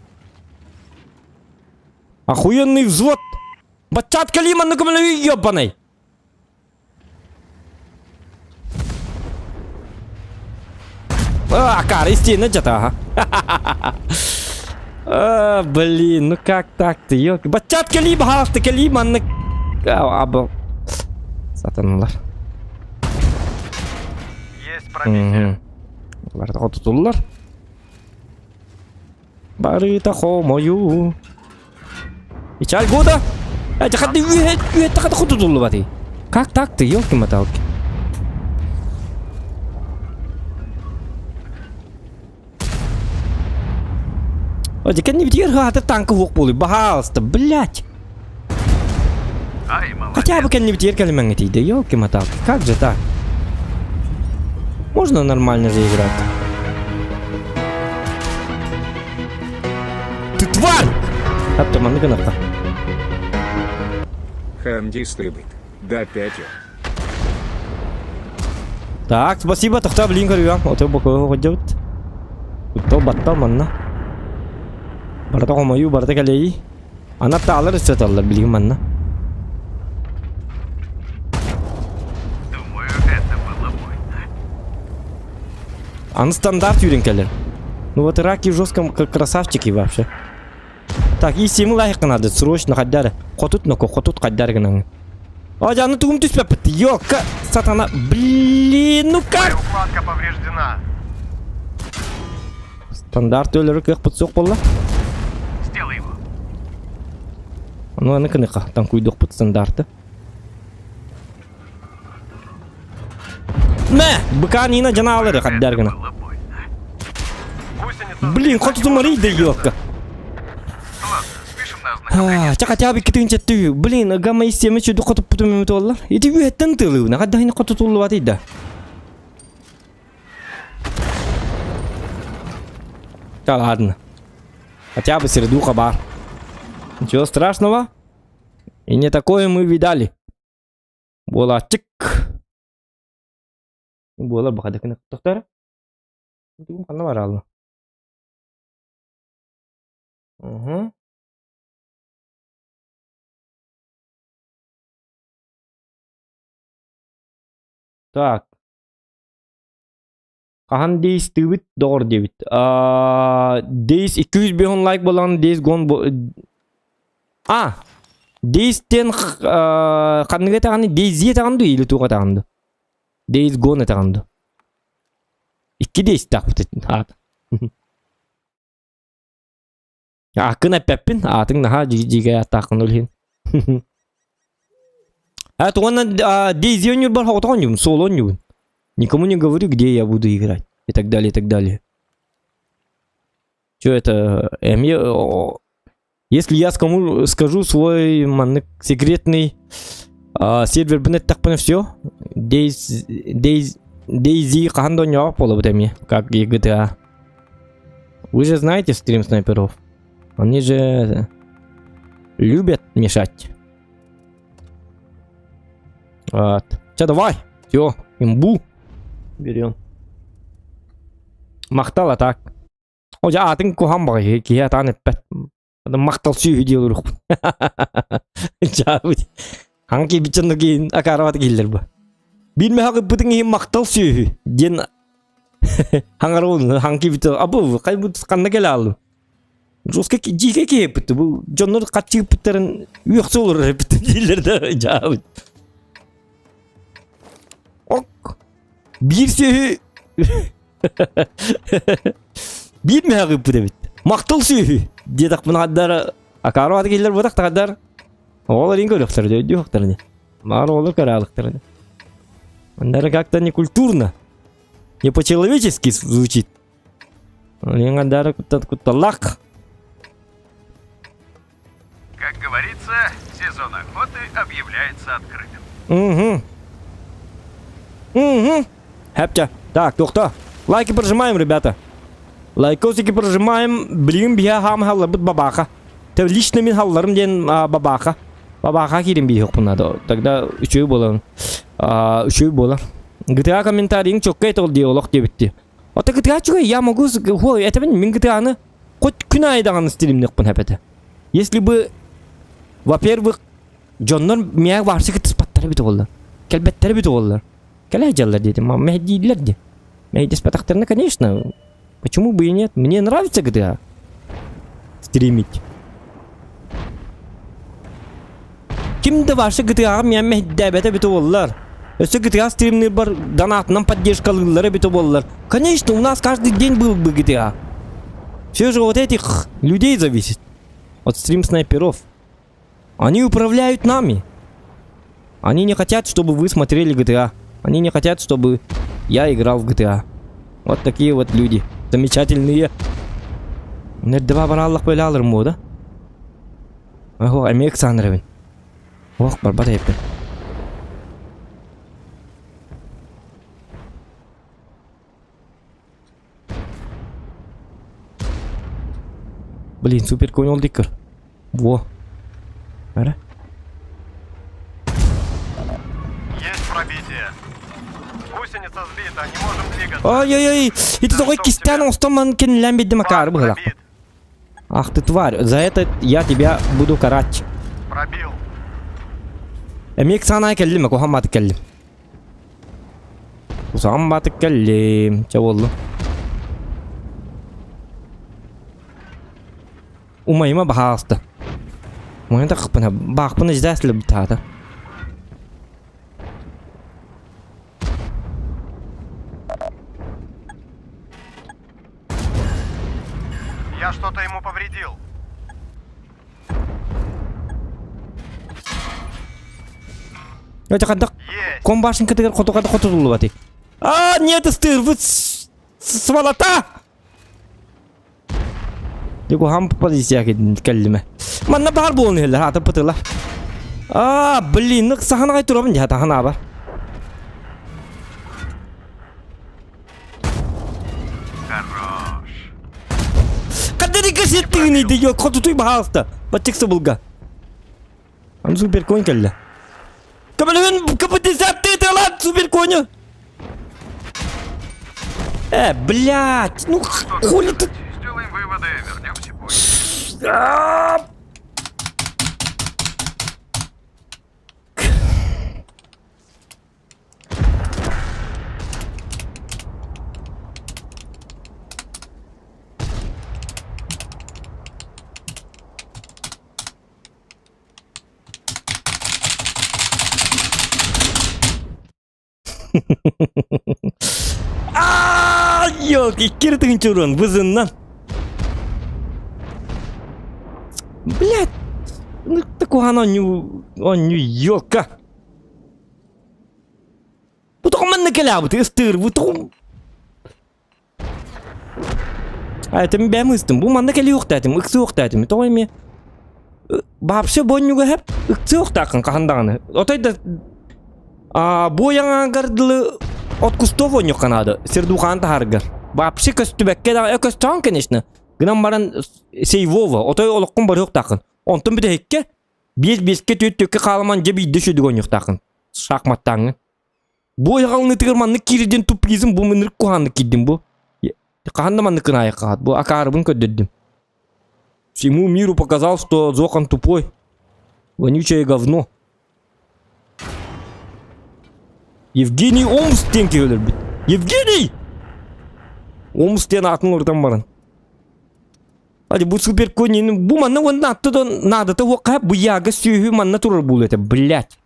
Охуенный взвод. Бачатка лимон на ебаный. А, кар, истинно где-то, ага. А, блин, ну как так-то, ёлки. Бачат кэлии, баһаалыста кэлии, маннык. Аба. Сатаналар. Есть пробитие. Барыта хотутуллар. Барыта хомою. Ичаль года. Это хаты это хаты хотутуллу Как так-то, ёлки-моталки. О, кэннибитигэр хаатыр танка суох буолуй, баһаалыста, блядь. Ай, молодец. Хотя бы кэннибитигэр кэлимэҥҥэ тиийдэ, ёлки-моталки, как же так? Можно нормально же играть. Ты тварь! Хатта маннык гынахха. Хамди стыбыт. Да пятю. Так, спасибо, тохтоо блин көрүөм. Оту бокуо ходьбут. Туттал баттал манна. Барыта хомойуу, барыта кэлэйии. Ана таалар ыстаталлар билигин манна. Думаю, это было больно. Аны стандарт үүрэн кэлэр. Ну вот раки жестко как красавчики вообще. Так, и семи лайк надо, срочно хайдары. Хотут ноко, хотут хайдары гынан. А, аны тугум түспэппит. Ёка, сатана. Блин, ну как? Укладка повреждена. Стандарт өлөрү кыахпыт суох буолла. Сделай его. Ну, аны кыныка, там куйдуохпут стандарты. Мэ! Быка Нина жанаалары хайдары гына. Было больно. Блин, хоту да елка. Ча хотя бы китин Блин, гамма истеме чуду хоту путум оллар. Ити үһэттэн тылыбына, хадда хоту туллубат да. Да ладно. Хотя бы сердуха бар. Ничего страшного. И не такое мы видали. Буолааччык. Буолар бахадакына тохтар. Тугум ханна баралла. Угу. Так. Хаһан Days тыыбыт доҕор диэбит. Days 205 лайк буолан Days Gone А, Days тен ханныга этаҕаны Daisy этаҕын ду или туох этаҕын ду? Days Gone этаҕын ду? Икки Days таахпыт аат. Ааккын эппэппин, аатыҥ наһаа дьигэ ааттааххын ол иһин. А, тугунан Дейзи оонньуурбар соҕотох оонньуубун, соло оонньуубун. Никому не говорю, где я буду играть. И так далее, и так далее. Че это? Эмиэ Если я скому скажу свой маннык секретный сервербин эттэхпинэ все. Дейз Дейз Дейзи хаһан да оонньоох буолабыт эмиэ, как и GTA. Вы же знаете стрим снайперов. Они же любят мешать. Вот. Че, давай. Все, имбу. Берем. Махтал, а так. О, дьэ аатыҥ куһаҕан баҕайы, киһи атаан эппэт. Махтал сүөһү диэн олоруохпун. Дьаабыт. Хаҥа киирбит дьонно киин акаарабат киһилэр бу. Биир мөһөх ыппытыҥ иһин махтал сүөһү диэн хаҥарабын хаҥа киирбит абы хайбыт ханна кэлэ ааллым. Жестко дьиикэ киһи эппит бу дьоннор хаччы ыппыттарын үөхсэ олорор эппит дииллэр да дьаабыт. Ок. Биир сүөһү Биир мөһөҕ ыыппыт эбит. Махтал сүөһү диэтэхпин хаддар акаары аты киллэр буотах тахаддар оҕолор иин көрүөхтэрэ өйдүөхтэрэ Маар оҕолор көрөалыктара Андара как-то не культурно, не по-человечески звучит. Андара кутталлах. Как говорится, сезон охоты объявляется открытым. Угу. Угу. Хэптя. Так, тохто. Лайки прожимаем, ребята. Лайкосики прожимаем. Блин, биһа хам халларбыт бабаха. Те лично мин халларым диэн бабаха. Бабаха киирин биһиэхпин надо. Тогда үчүгэй буолан. Үчүгэй буолар. GTA комментарийың чоккай тол дии олох диэбитти. Ото GTA чугай, я могу... Это мин GTA-ны хоть күн аайы даҕаны стримниэхпин эпэтэ. Если бы, во-первых, дьоннор миэхэ варсы кытыспаттара эбит буоллар. Кэлбэттэрэ эбит буоллар. Кэлэ дьаллар диэтим, мэһэйдииллэр дии. Мэһэйдэспэтэхтэринэ, конечно, почему бы и нет. Мне нравится GTA стримить. Ким да вообще GTA-ҕа миэхэ мэһэйдээбэтэ эбитэ буоллар. Өссө GTA стримныырбар донатынан поддержкалыыллар эбитэ буоллар. Конечно, у нас каждый день был бы GTA. Все же от этих людей зависит. От стрим-снайперов. Они управляют нами. Они не хотят, чтобы вы смотрели GTA. Они не хотят, чтобы я играл в GTA. Вот такие вот люди. Замечательные. Нердеба бараллах бөлалыр мода. Охо, эмиэ ыксаанырабын. Ох, барбат эппин. Блин, супер конь ол диккер. Во. Ара. Есть пробитие. Гусеница сбита, не можем двигаться. Ай-яй-яй! Ити тоҕо кистээн оҥостон ман кэннилээн биэрдим акаары быһылаах. Пробит. Ах ты тварь, за это я тебя буду карать. Пробил. Эмиэ ыксаанаа кэллим, куһаҕан баатык кэллим. Куһаҕан баатык кэллим. Чэ буоллун. Умайыма баһаалыста. Умайан таххыппына, баахпын издээслэ бутаата. Я что-то ему повредил. Это хаддах Есть. комбашенкатыгар хоту хотуллубати. А, нет, ыстыырбыт сволота! Дьэ позиция кэллиме. Манна баар буолан иһэллэр, аата пытыла. Аа, блин, сахан аҕай турабын дьэ, тахан аабар. Хорош. Кадырыга сеттигини дьэ, хотутуй баһаалыста. Баччык сыбылга. Аны суперконь кэллэ. Көмөлөһүн КП-50 тыалаат суперконю. Э, блядь, ну хули ты... Сделаем выводы, вернемся позже. Ёлки, икки тыһыынча урон бызыннан. Блядь, ну такого оонньуу, оонньуу, ёлка. Бу тоҕо манна кэлээбит, ыстыыр, бу тоҕо... Этим бэм ыстым. Бу манна кэлиэхтээтим, ыксыахтаатым. Тоҕо эмиэ вообще бонньуга хэп ыксыахтааххын хаһан даҕаны. Отой да а буойаҥаагар дылы от кустов онньукка наада. Сердухаан таһааргар. Вообще көстүбэккэ да көстөҕүн конечно. Гынан баран сейвова, отой олоххун барыахтааххын. Онтон бүтэһиккэ биэс биэскэ түөрт түөккэ хааламан дьэ биирдэ сүдүг онньуктааххын. Шахматтааҥҥын. Бу ойоҕолонуутугар маннык киирдин тупизм бу мынырык куһааннык киирдим бу. Хаһан да маннык гынаайахха бу акаарыбын көрдөрдүм. Всему миру показал, что Зохан тупой. Вонючее говно. Евгений Омск диэн киһи өлөрбүт. Евгений! Омск диэн аатын уларытан баран. Adi бу супер конин бу манна уонна атты да наадата уохха бу яга сүөһү манна турар буолуо этэ, блядь.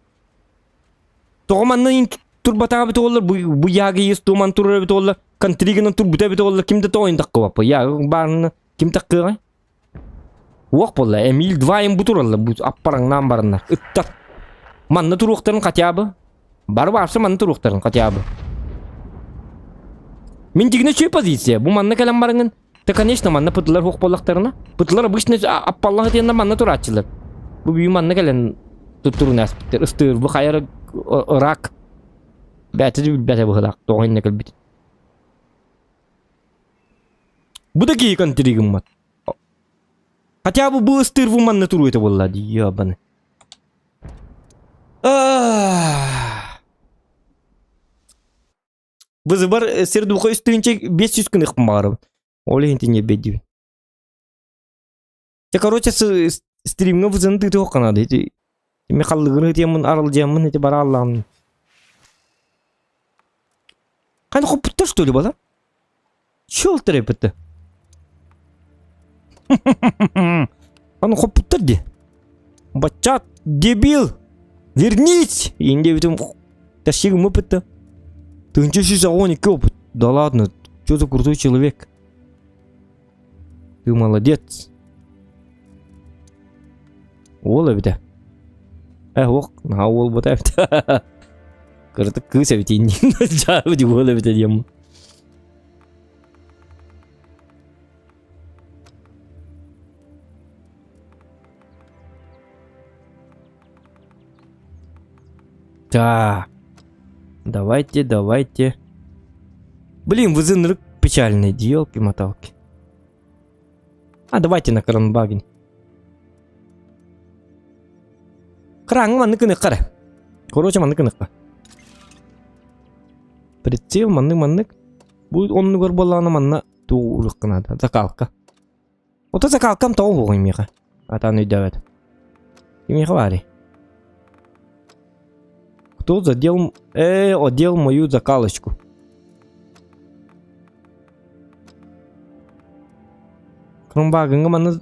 Тоҕо манна турбатаҕа эбит буоллар, бу, бу яга ес туоман турар эбит буоллар, контригынан турбута эбит буоллар, ким да тоҕойун таххыбаппа. Я баарына ким таххыаҕай? Уох буолла, Эмиль двайын бу тураллар, бу аппараҥнаан бараннар. Ыттар. Манна туруохтарын хотя бы. Бары барса манна туруохтарын хотя бы. Мин дигинэ үчүгэй позиция. Бу манна кэлэн бараҥын, Да, конечно, манна пытылар хуох буоллахтарына. Пытылар обычно аппаллах этиэннэр манна турааччылар. Бу бүү манна кэлэн туттурун ааспыттар. Ыстыыр, бу хайар рак. Бээтэ да билбэтэ быһылаах, тоҕо иннэ кэлбит. Бу да киһи контригыммат. Хотя бы бу ыстыыр бу манна туруйта буолла дии, ёбаны. Вызыбар сир-духу үстүнчэ 500 гыныахпын баҕарабын. Ол иһин тиньэ диибин. Те короче стримҥа вызын тыытыахха наада. Ити ми халлыгын ытыаммын аралдьыаммын ити барааллаҕым. Ханна хоппуттар что ли бала? Чё ылтарайбыты? Аны хоппуттар ди. Баччат, дебил! Вернись! Инде бүтүн тащигым опыта. 1112 опыт. Да ладно, что за крутой человек? Ты молодец. Уол эбитэ. Э, ох, наһаа уол бута эбит. Кырдык кыыс эбит иннин. Дьаабы уол эбитэ диэммин. Так. Давайте, давайте. Блин, вызынрык печальный, елки-моталки. А давайте на Кранбаген. Краҥ маннык гыныхха Короче, маннык гыныхха. Прицел маннык маннык. Бу оннугар буоллаҕына манна туурукка наада. Закалка. Ото закалкам тоҕо буолуой миэхэ? Атаан өйдөөбөт. Кимиэхэ баарый? Кто задел... Э, одел мою закалочку. Кромбагыҥҥа манна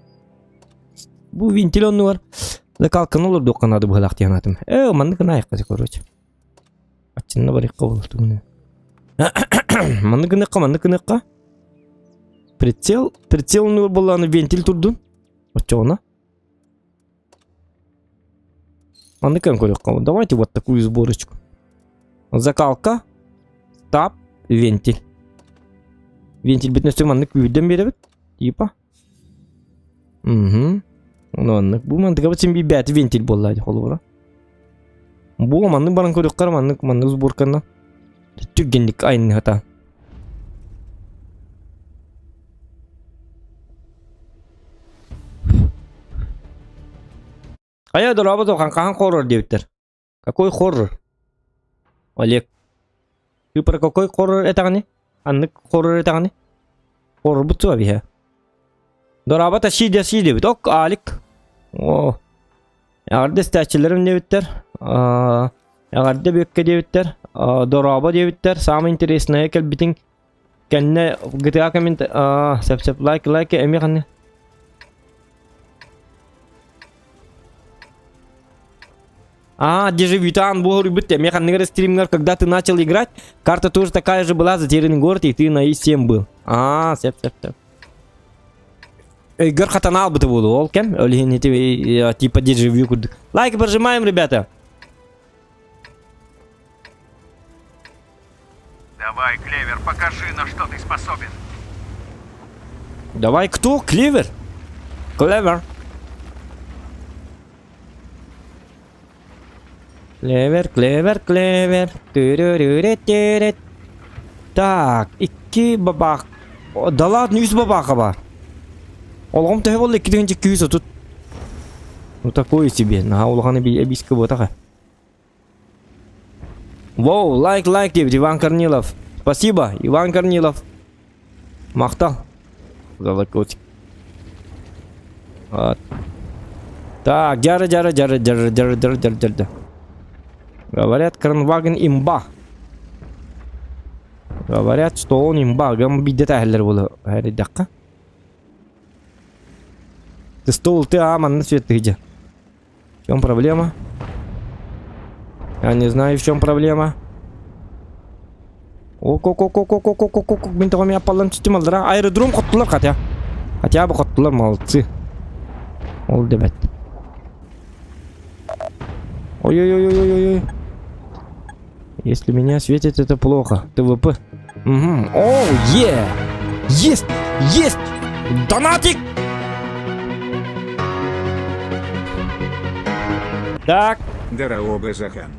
бу винтель оннугар закалканы олордуохха наада быһыылаах диэн аатым. Э, маннык гынаайахха короче. Аччынна барыахха буолар тугуна. Маннык гыныахха, маннык гыныахха. Прицел, прицел оннугар буоллаҕына вентиль турдун. Оччоҕуна. Маннык көн көрүөххэ. Давайте вот такую сборочку. Закалка, стаб, вентиль. Вентиль бүтүн өссө маннык күүрдэн биэрэбит. Типа. Угу. Ну оннук. Бу мантыгабыт син биир вентиль буолла холобура. Бу маннык баран көрүөххэ маннык маннык сборканна түргэнник айанныһата. Хайа дорообо тохан хаһан хоррор диэбиттэр. Какой хоррор? Олег. Ты про какой хоррор этэҕини? Аннык хоррор этэҕини? Хоррорбут суа биһэ. Дорообо тащи дяси диэбит. Ок, Алик. О. Эҕэрдэ истээччилэрим диэбиттэр. Эҕэрдэ бүөккэ диэбиттэр. Дорообо диэбиттэр. Самое интересное кэлбитиҥ кэннэ GTA коммент сөп сөп лайк лайк эмиэ ханна А, дежавютан буолуйбут эмиэ ханныгар стримҥар, когда ты начал играть, карта тоже такая же была, затерянный город, и ты на И7 был. А, сөп сөп сөп. Өйгөр хатана албыты буолу, ол кэм, ол иһин ити типа дежавю курдук. Лайк прожимаем, ребята. Давай, Клевер, покажи, на что ты способен. Давай кто? Клевер? Клевер. Клевер, клевер, клевер. Түрүрүрү Так, икки бабах. Да ладно, үс бабаха бар. Олоҕум төһө буолла 2230. Ну такое себе. Наһаа улахан эбиискэ буотаха. Воу, лайк, лайк диэбит Иван Корнилов. Спасибо, Иван Корнилов. Махтал. Колокольчик. Вот. Так, дьары, дьары, дьары, дьары, дьары, дьары, дьары, дьары. Говорят, Кранваген имба. Говорят, что он имба. Гам бидет әһеллер буолу. Әридәкка. Ты стол, ты а, манна свет ты где? В чем проблема? Я не знаю, в чем проблема. Ок-ок-ок-ок-ок-ок-ок-ок, мин тоҕо эмиэ аппаллан түстүм аллара. Аэродром хоттулар хотя. Хотя бы хоттулар, молодцы. Ол дебет. Ой-ой-ой-ой-ой-ой. Если меня светит, это плохо. ТВП. Угу. Оу, е! Есть! Есть! Донатик! Так. Дорообо Захан.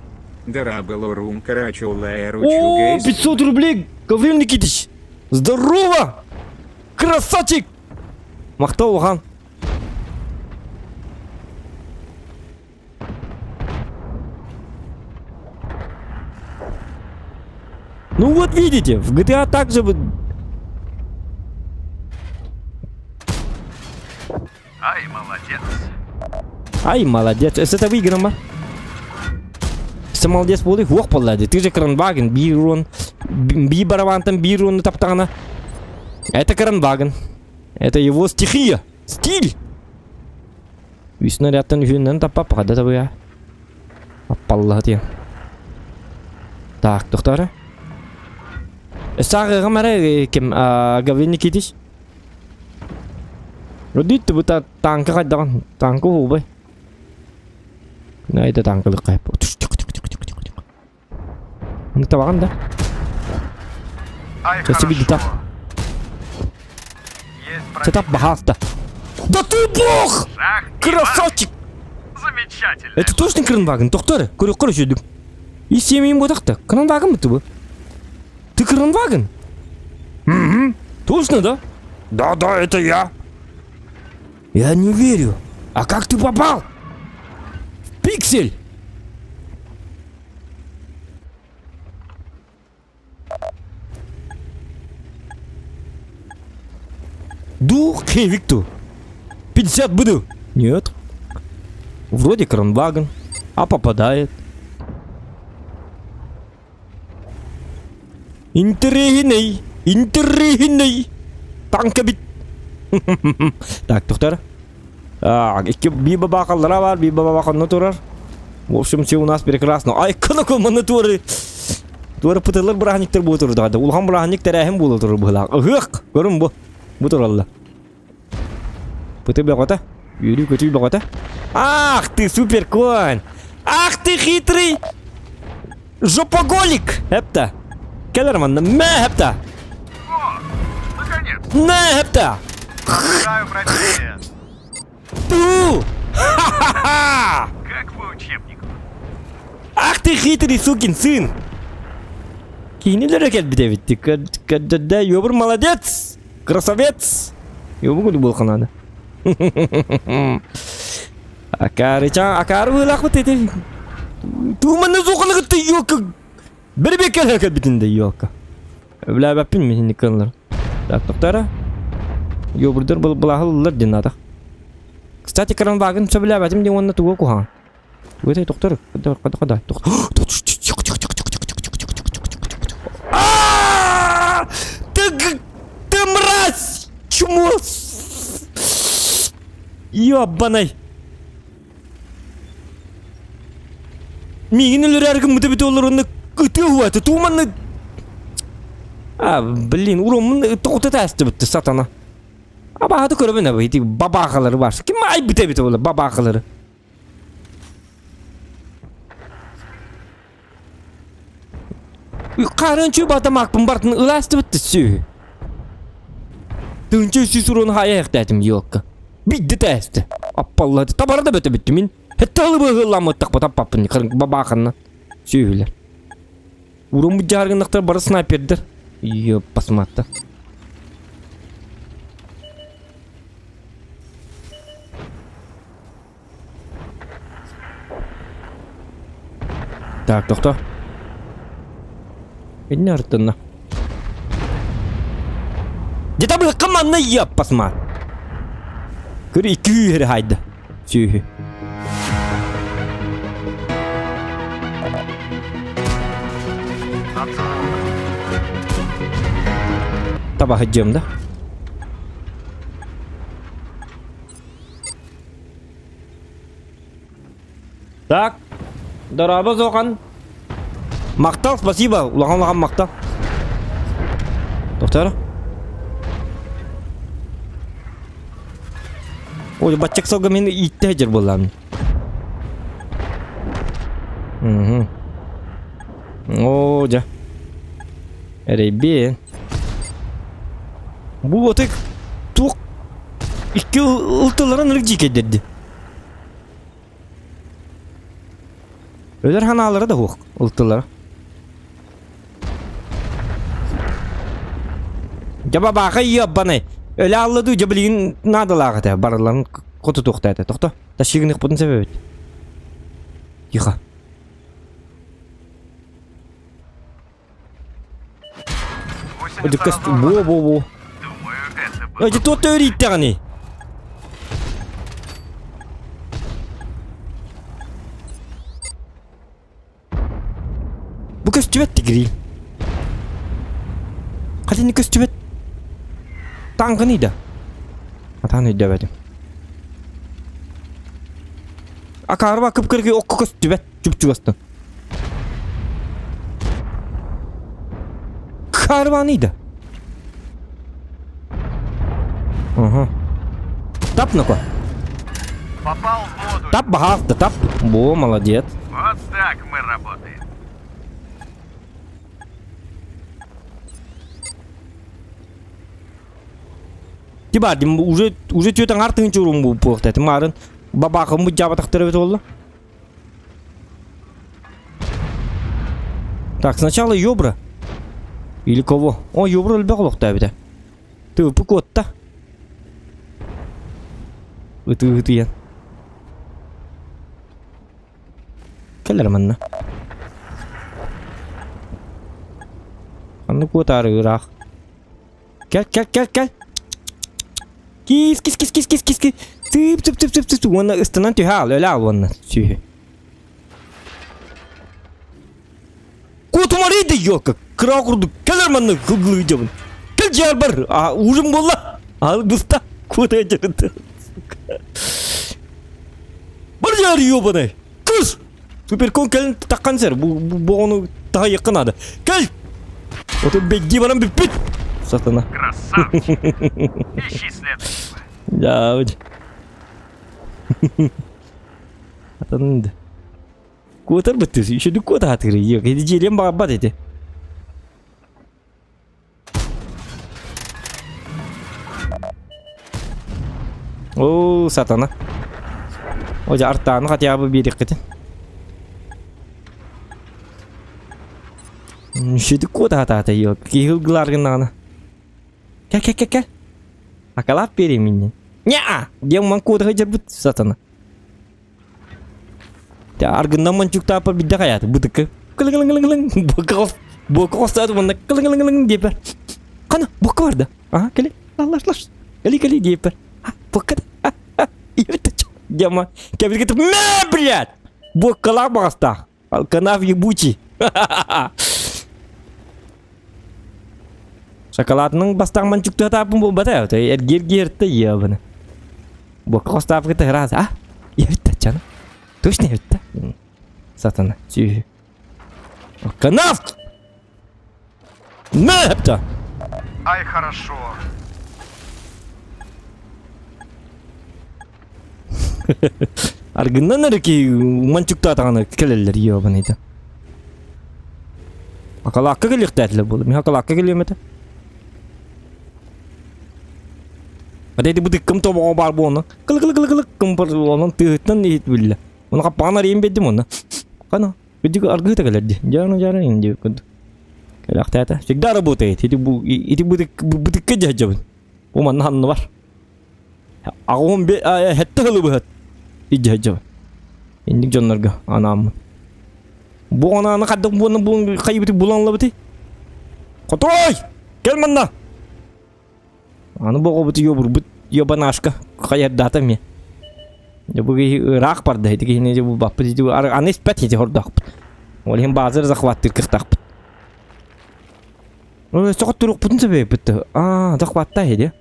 Дорооболоруҥ О, 500 рублей, Гаврил Никитич! Здорово! Красавчик! Махтал улахан. Ну вот видите, в GTA также... Ай, молодец. Ай, молодец. Это выиграно. Все молодец буолуй хуох буолла дии. Ты же Кранваген, биир би барабантан биир уонну таптаҕына. Это Кранваген. Это его стихия. Стиль. Үс снарядтан үһүнэн таппап, хада табыа. Аппаллаһа тиэн. Так, тохторо. Сааҕыҕым эрэ ким Гаврил Никитич? Родит бу танка хайдаҕын? Танка уһуубай. Найда танкалык хайп. Ну табаҕын да? Ай, Спасибо, хорошо. так. Есть Сетап пробитие. баһаалта. Да ты бог! Шах и мат. Красавчик! Замечательно. Это точно Кранваген? Тоқтар, көрө көрө сүдүк. И семейім бодақта. Кранваген бітті бұл. Ты Кранваген? Угу. Точно, да? Да, да, это я. Я не верю. А как ты попал? В пиксель! Ду Хевикту. 50 буду. Нет. Вроде кранваген. А попадает. Интриһинэй! Интриһинэй! Танка бит! Так, тохтор. Икки биир бабаахаллара баар, биир бабааханна турар. В общем, все у нас прекрасно. Ай, кынаку маны туары. Туары пытылар бырааһынньыктар буола турар. Улахан бырааһынньык тэрээһин буола турар быһылаах. Ыһыах! Көрүн бу. Бу туралла. Пыты бөҕөтө. Үөрүү-көтүү бөҕөтө. Ах ты, супер конь! Ах ты хитрый! Жопоголик! Хэпта! Кэлэр манна. Мэ хэпта! О, наконец. Мэ хэпта! Наблюдаю пробитие. ты хитрый сукин сын! Киинилere кэлбит эбит. Көрдөрдө, ёбур молодец! Красавец! Ёбу күлү буолханааны. Акаарыча, акаары быылаахпыт ити. Тууманны суоханы кытта ёлка. Бір беккеле кэлбитин да ёлка. Өблээбэппин мин кыллар. Так, тоқтара. Ёбурдар былаһыллар дин атах. Кстати, кранвагын сөбүлээбэтим диэн уонна тугу куһаҕан. Тугу тоқтор, када када када. Ты, ты мразь! Чмо! Ёбаный! Миигин өлөрөөр гыммыта бүтэ олоронно ытыа уһуата тууманны А, блин, уроммун тоҕута таастыбытты сатана. Абаһаты көрөбүн абы ити бабаахалары бар. Ким айбыт эбит ол бабаахалары. Хаарыан батамаакпын бартын ылаастыбытты сүөһү. Тыынча үсүс уруон хайа эхтээтим елка. Бидди тээсти. Аппаллады. Табара да бөтө бүттү мин. Хетте ылы быһылламмыттах батаппаппын бабааханна. Сүөһүлэр. Урун бу бары снайпердер. Ёппасматта. Так, тохто. Инне артынна. Где-то бы команда ёппасма. Көр икки хайда. Сүһү. Таба хыджым да. Так, дорообо Зохан. Махтал, спасибо. Улахан улахан махтал. Доктор. Ой, баччак сылга мин иитте сылдьар буоллаҕым. Мгм. Оо, дьэ. Эрэйбиэн. Бу отык туох икки ылтыларын ырык дьиикэйдэрди. Өлөр ханаалара да суох ылтылара. Дьэ бабааха иэббанай. Өлө алла дуу, дьэ билигин наадалаах этэ. Барыларын хотутуохта этэ. Тохто. Тащигыныхпытын сөбөбүт. Тихо. Гусеница разорвана. Бо бо бо. Думаю, это было... Эти тот өрүйттэҕиний? Бу көстүбэт тигрий. Хатини көстүбэт. Таҥкыный да. Атаан өйдөөбөтүм. Акаарба кып-кыргы окко көстүбэт чуп-чугастан. Карваныйда. Ага. Тап ну-ка. Попал в модуль. Тап, бахалта, тап. Во, молодец. Вот так мы работаем. Тиба, уже уже түөтэн артыгын чурум бу буохта. Марын бабахым бу жабатахтары бит болла. Так, сначала Ёбра. Или кого? О, Ёбра өлбөх олохто эбитэ. Тыыпы куотта. Ытыы-ытыйан. Кэлэр манна. Ханна куотаары ыраах. Кэл, кэл, кэл, кэл. Кис, кис, кис, кис, кис, кис, кис. Тып, тып, тып, тып, тып. Уонна ыстанан түһэ аал, өлө аал уонна. Сүһү. Куотумарый да ёлка. Кыра курдук. Кэлэр манна кылгылыы дьабын. Кэл дьиэр бар. А, ужин буолла. Ал быста. Куота дьарыты. Бар дьиэр ёбаный. Кыз! Суперкон кэлин таххан сэр. Бу бу ону таһайыахха наада. Кэл! Ото бэгги баран бүппүт. Сатана. Красавчик. Ищи следующего. Дьаабыт. Атанынды. Куотар быттыс. Еще куота хатыры. Yok, дьиэлиэн баҕарбат этэ. Оо, сатана. О, дьэ, артааны хотя бы биэриэххитин. Шүтүк куотаатаата йо. Киһи ылгылааргыннаҕына. Кэ кэ кэ кэ. Акалаап биэриэм иннин. Ньаа! Диэн ман куота сылдьарбыт сатана. Аргыннан мончуктааппар бидде хайааты бытыкы. Кылыҥ-кылыҥ-кылыҥ буокка буокка хостооту манна кылыҥ-кылыҥ-кылыҥ диэппэр. Хана буокка барда. Аха кэли. Лаш лаш. Кэли кэли диэппэр. Буокка да. Дема. Кэбиргитip мэ, блядь! Буоккалаах баҕастаах. Алканав ебучий. Шоколадның бастаан манчуктуха тааппын буолбата. Эргиэр-гиэртэ ебаны. Буокка хостоаппыта ыраас. А? Ебитта чаны. Точно ебитта. Сатана. Сүүһү. Алканав! Мэ! Ай, хорошо. Аргыннан эрэ ки манчуктаатаҕына кэлэллэр ёбаныйда. Акалаакка кэлиэхтээтилэр буолла. Мин акалаакка кэлиэм этэ. Ата ити бытыккым тобоҕо баар буолна. Кылы-кылы-кылы-кылы кымпыр онон тыаһыттан иһит биллэ. Оны хаппаҕын арыйан биэрдим онно. Хана, Күдүк аргыыта кэлэр дии. Дьаана дьаана ин диэбит курдук. Кэлэхтээтэ. Всегда работает. Ити бу ити бытык бытыкка дьаһдьабын. Бу манна ханныбар. Аҕым бе хэтте хылы быһат. Идьаһдьабын. Инник дьоннорго анааммын. Бу анааны хаддак буонна бу хайыбыты булан лабыты. Хотой! Кел манна! Аны бу оҕобут ёбурбут ёбанашка хайардаата эмиэ. Дьэ бу киһи ыраах барда ити киһини дьэ булбаппыт ити аны испэт ити хордоохпут. Ол иһин баазар захваттыыр кыахтаахпыт. Өссө туруохпутун сөбөйбүт. Аа, захватта иһи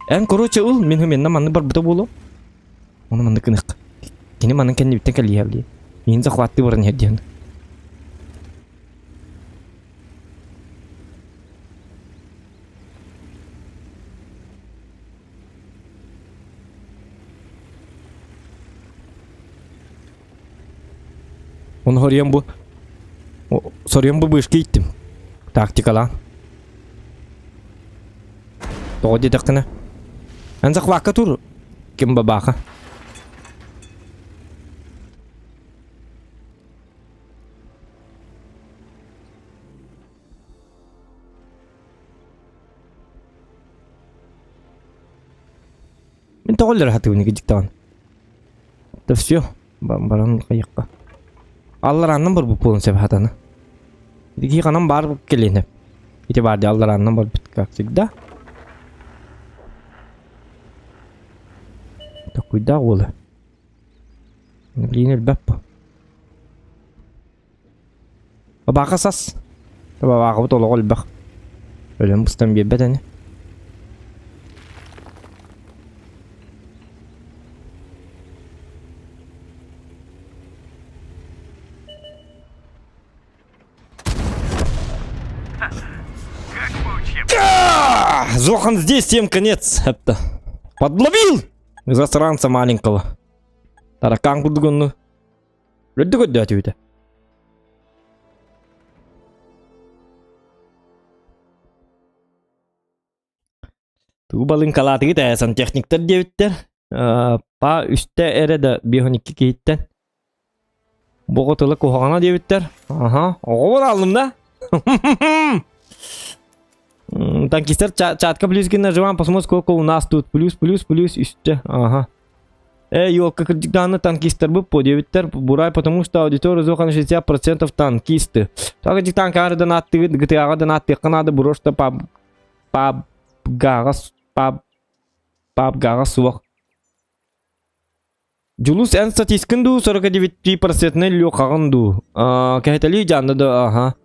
Эн короче ыл, мин хыменна манны барбыта буолуо. Оны манны кынык. Кини манын кэннибиттэн кэлиэһэ билиэ. Мин захваттыы баран иһэр диэн. Оны соруйан бу соруйан бу быышка ииттим. Тактикалаан. Тоҕо диэтэххинэ эн захвакка тур ким бабааха. Мин тоҕо өлөрө сатыыбын дьиктаҕын. Да все, баран хайыкка. Алларааннан барбыт буолан сөп хатана. Ити ханан бар кэлиэнэ. Ити бар алларааннан барбыт как всегда. Такуйдаах уола. Блин, элбэп бу. Бабааха сас. Бабаахабыт олоҕо элбэх. Өлөн быстан биэрбэт ини. Как по учебнику. Зохан здесь, всем конец. Это. Подловил! Засранца маленького. Таракан курдугунну. Үрдүк өйдөөтүбүтэ. Тугу балыҥкалаатыгыт ээ сантехниктар диэбиттэр. Па үстэ эрэ да 52 киһиттэн. Боҕо тыла куһаҕана диэбиттэр. Аха, оҕобун аллым да. Танкистар чатка плюс нажимаем, посмотрим, сколько у нас тут. Плюс, плюс, плюс, үстэ. Ага. Э, елка, кырдьык танкистар по диэбиттэр Бурай, потому что аудитория Зохан 60% танкисты. Так танкары донаттыгыт, ГТА-ҕа донаттыахха надо, просто паб пабгаҕа паб пабгаҕа суох. Дьулус эн статисткын дуу, 49% Лехаҕын дуу? Кэһэтэлии дьаанна да, аха.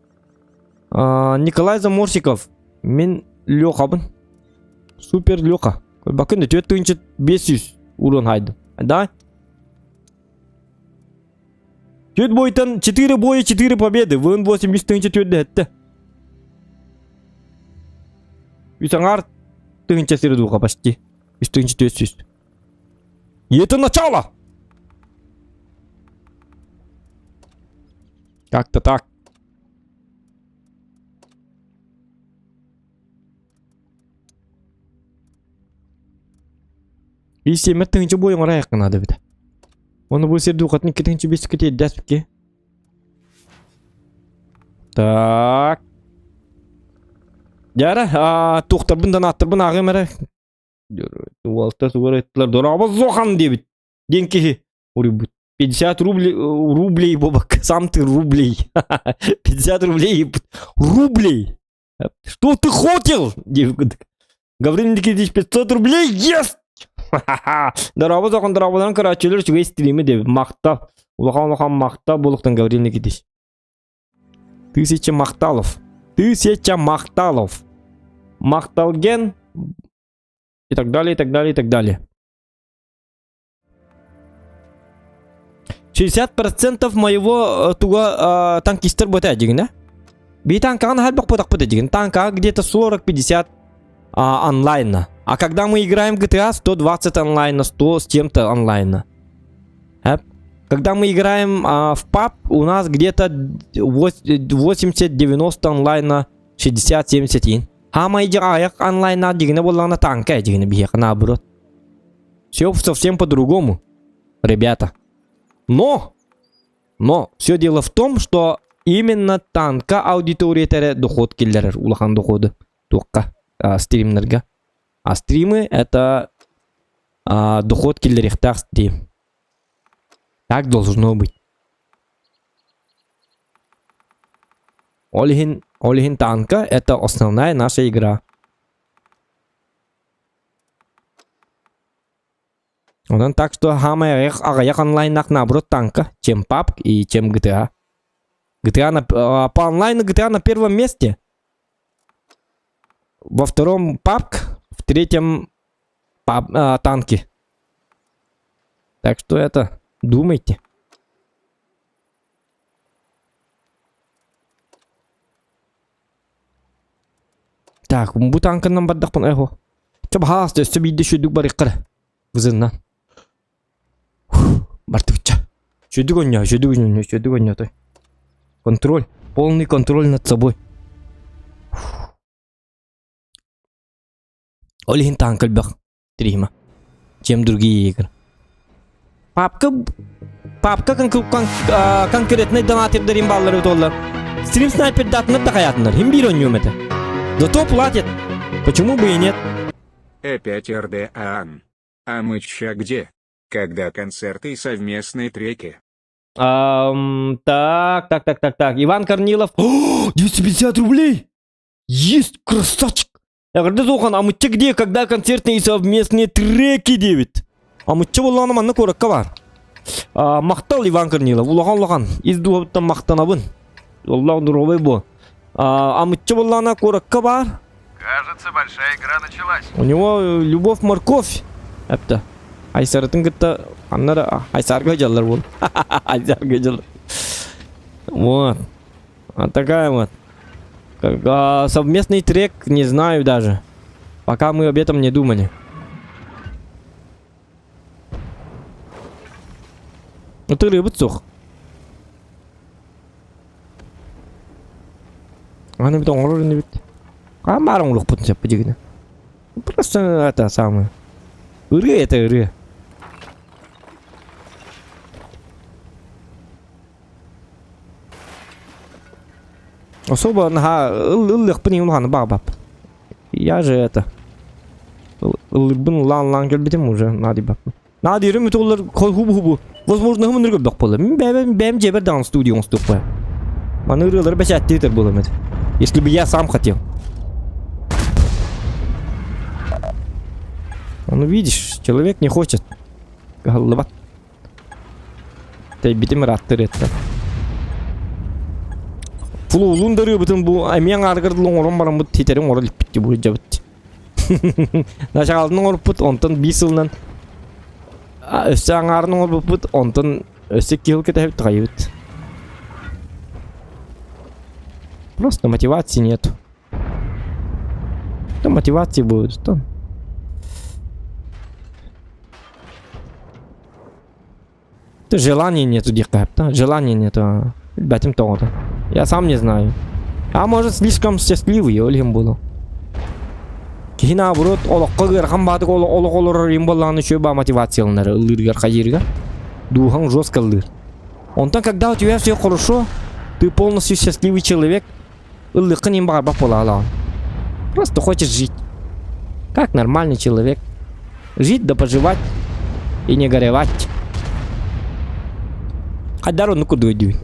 Николай Заморщиков, мин Лехабын. Супер Леха. Бакын 4500 урон хайдым. Да? Түөрт бойтан 4 боя 4 победы. Вын 8 тыһынча төрдө Үс аҥаар тыһынча сири духа почти. Үс тыһынча 400. И это начало! Как-то так. И сиэммэт тыһыынча буойуҥ арайахха наада эбит. Оны бу сир духатын 2 тыһыынча бескэ тиэрдээспикки. Так. Дьара, туохтарбын донаттарбын ааҕыам эрэ. Уолта тугар ыттылар. Дорообо Зохан диэбит. Диэн киһи уруйбут. 50 рублей, рублей буолбакка, сам ты рублей. 50 рублей рублей. Что ты хотел? Диэбит. Гаврил Никитич 500 рублей есть! Дорообо Зохан, дорооболорун көрөөччүлэр үчүгэй стримы диэбит. Махтал. Улахан улахан махтал буолуохтан Гаврил Никитич. Тысяча махталов. Тысяча махталов. Махталген и так далее, и так далее, и так далее. 60% моего э, туга э, танкистер быта дигин, Би танкаҕын хальбах бытахпыт дигин. Танка где-то 40-50 а, онлайна. А когда мы играем GTA, 120 онлайна, 100 с чем-то онлайна. Когда мы играем а, в PUBG, у нас где-то 80-90 онлайна, 60-70 Хаамай дьаҕайах онлайна дигинэ буоллаҕына танка дигинэ биһиэхэ наоборот. Все совсем по-другому, ребята. Но, но все дело в том, что именно танка аудитория эрэ доход киллэрэр улахан доходу туохха стримнерга. А стримы это а, доход киллэриэхтээх стрим. Так должно быть. Ол иһин, ол иһин танка это основная наша игра. Онон так что хаамай аҕыйах онлайнах наоборот танка, чем PUBG и чем GTA. GTA на, по онлайну GTA на первом месте. Во втором PUBG, в третьем PUB, а, танки. Так что это, думайте. Так, бу танканан бардахпын эхо. Чэ баһаас өссө биирдэ сүдүк барыххара. Вызынна. Бартыбычча. Сүдүк онньо, сүдүк онньо, сүдүк онньо той. Контроль, полный контроль над собой. Ол иһин таанка элбэх Трима. Чем другие игры. Папка папка кон кон конкретный донатердерин баллары утоллар. Стрим снайпер датынар да хаятынар. Хим биир онньуом этэ. Зато платят. Почему бы и нет? Опять РДАН. А мы ча где? Когда концерты и совместные треки? Ам, так, так, так, так, так. Иван Корнилов. О, 250 рублей! Есть, красавчик! Я говорю, Зохан, а мы те где, когда концертные и совместные треки девять? А мы че буоллаҕына манна куоракка баар. А, махтал Иван Корнилов, улахан улахан, ис дууһабыттан махтанабын. Оллах доруобай буо. А, амычча буоллаҕына куоракка баар. Кажется, большая игра началась. У него э, любовь морковь. Это. Айсарытын кытта аннара Айсарга дьаллар буол. Айсарга дьаллар. Вот. Вот такая вот. Как, а, совместный трек, не знаю даже. Пока мы об этом не думали. Ну ты рыбы сух. Аны бит оҥорор инибит. Хаан баар оҥоруохпутун сөп дигинэ. Просто это самое. Ырыа это ырыа. Особо наһаа ыл ыллыахпын иһин улаханы баҕабап. Я же это ыллырбын ыллаан-ыллаан кэлбитим уже наадыйбаппын. Наадыйарым үтү хубу-хубу. Возможно, хымыныр көрбөх буолла. Мин бэйэм бэйэм дьиэбэр даҕаны студия оҥостуохпа. Маны ырыалары бэчээттии ытар буолам этэ. Если бы я сам хотел. Ну видишь, человек не хочет. Кыһаллыбат. Тэйбитим ырааттыр этэ. Флуулун да ырыабытын бу эмиэ аҥаарыгар дылы оҥорон бараммыт ситэри оҥоро иликпит бу дьабыт. Начаалын оҥорбуппут, онтон биир сылынан өссө аҥаарын оҥорбуппут, онтон өссө икки сыл кэтэһэбит хайыбыт. Просто мотивации нет. Да мотивации будет, что? Да желания нету диэххэ желания нету. Билбэтим тоҕото. Я сам не знаю. А может слишком счастливый ол иһин буолуо. Киһи наоборот олоххо ыарахан баатык олох олорор иһин буоллаҕына үчүгэй баа мотивацияланар ыллыырыгар хайыырыгар. Дууһаҥ жестко ыллыыр. Онтон когда у тебя все хорошо, Ты полностью счастливый человек. Ыллыххын им баҕарбат буолаалаҕын. Просто хочешь жить. Как нормальный человек. Жить да поживать и не горевать. Хайдар оннук курдук өйдүүбүн.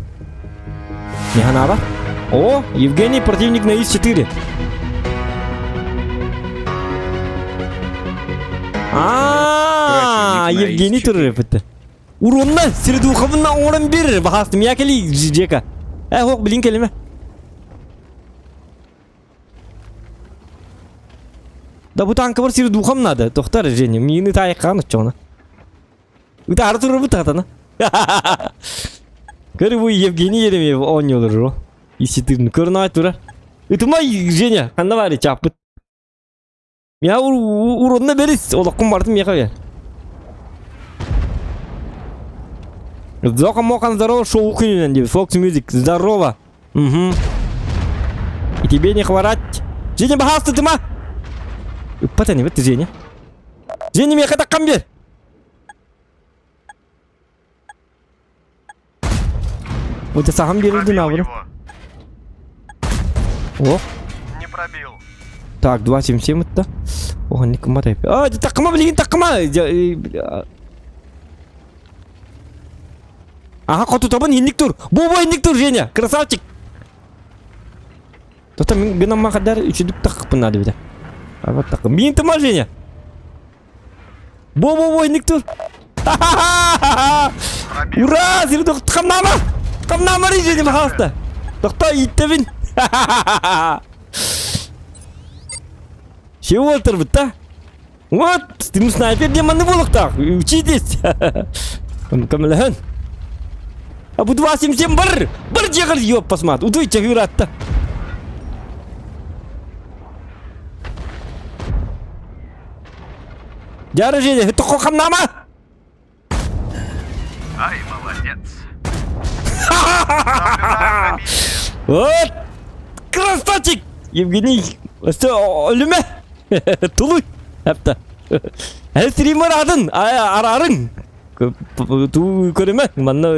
Не ханаба? О, Евгений противник на ИС-4. А, Евгений турар эппитте. Уронна средуховна оҥорон бир баһаастым я кели Жека. Э, хок билин келиме. Да бу танка бар средухам надо. Тохтар Женя, миини таайыккаан оччоҕуна. Ытаары турарбыт тахатана. Көрү бу Евгений Еремеев оонньуулар Иситирин көрүн турар. Ытымай Женя, ханна баары чааппыт. Я уродна берис, олоххун бартым миэхэ бер. Зока Мохан здорово, шоу күнүнэн диэбит. Fox Music, здорово. Угу. И тебе не хворать. Женя, баһаалыста тыма. Ыппат ини бит Женя. Женя миэхэ таккан бер. Вот я сам беру Пробил навру. его. О, Не пробил. так, 2.77 это. О, не кыматай. А, такма, блин, такма. Ага, хоту табын инник тур. Бу инник тур, Женя. Красавчик. Тота мин гынамма кадар үчүдүк такпын надо бит. А вот так. Мин тыма, Женя. Бу инник тур. Пробил. Ура! Сeni Камнама! Камнама Женя, пожалуйста. Тохто иттебин. Чего да? Вот, ты снайпер демоны буолуохтаах. Учитесь. Көмөлөһөн. А бу 277 бар. Бар дьиэҕэр ёп посмат. Утуй чагыратта. Дьара Женя, тоқо хамнама. Ай, молодец. Наблюдаем пробитие. Вот! Красавчик! Евгений, өссө өлүмэ! Тулуй! Әпті. Ә стример атын, арарың. Ту көрүмэ, манна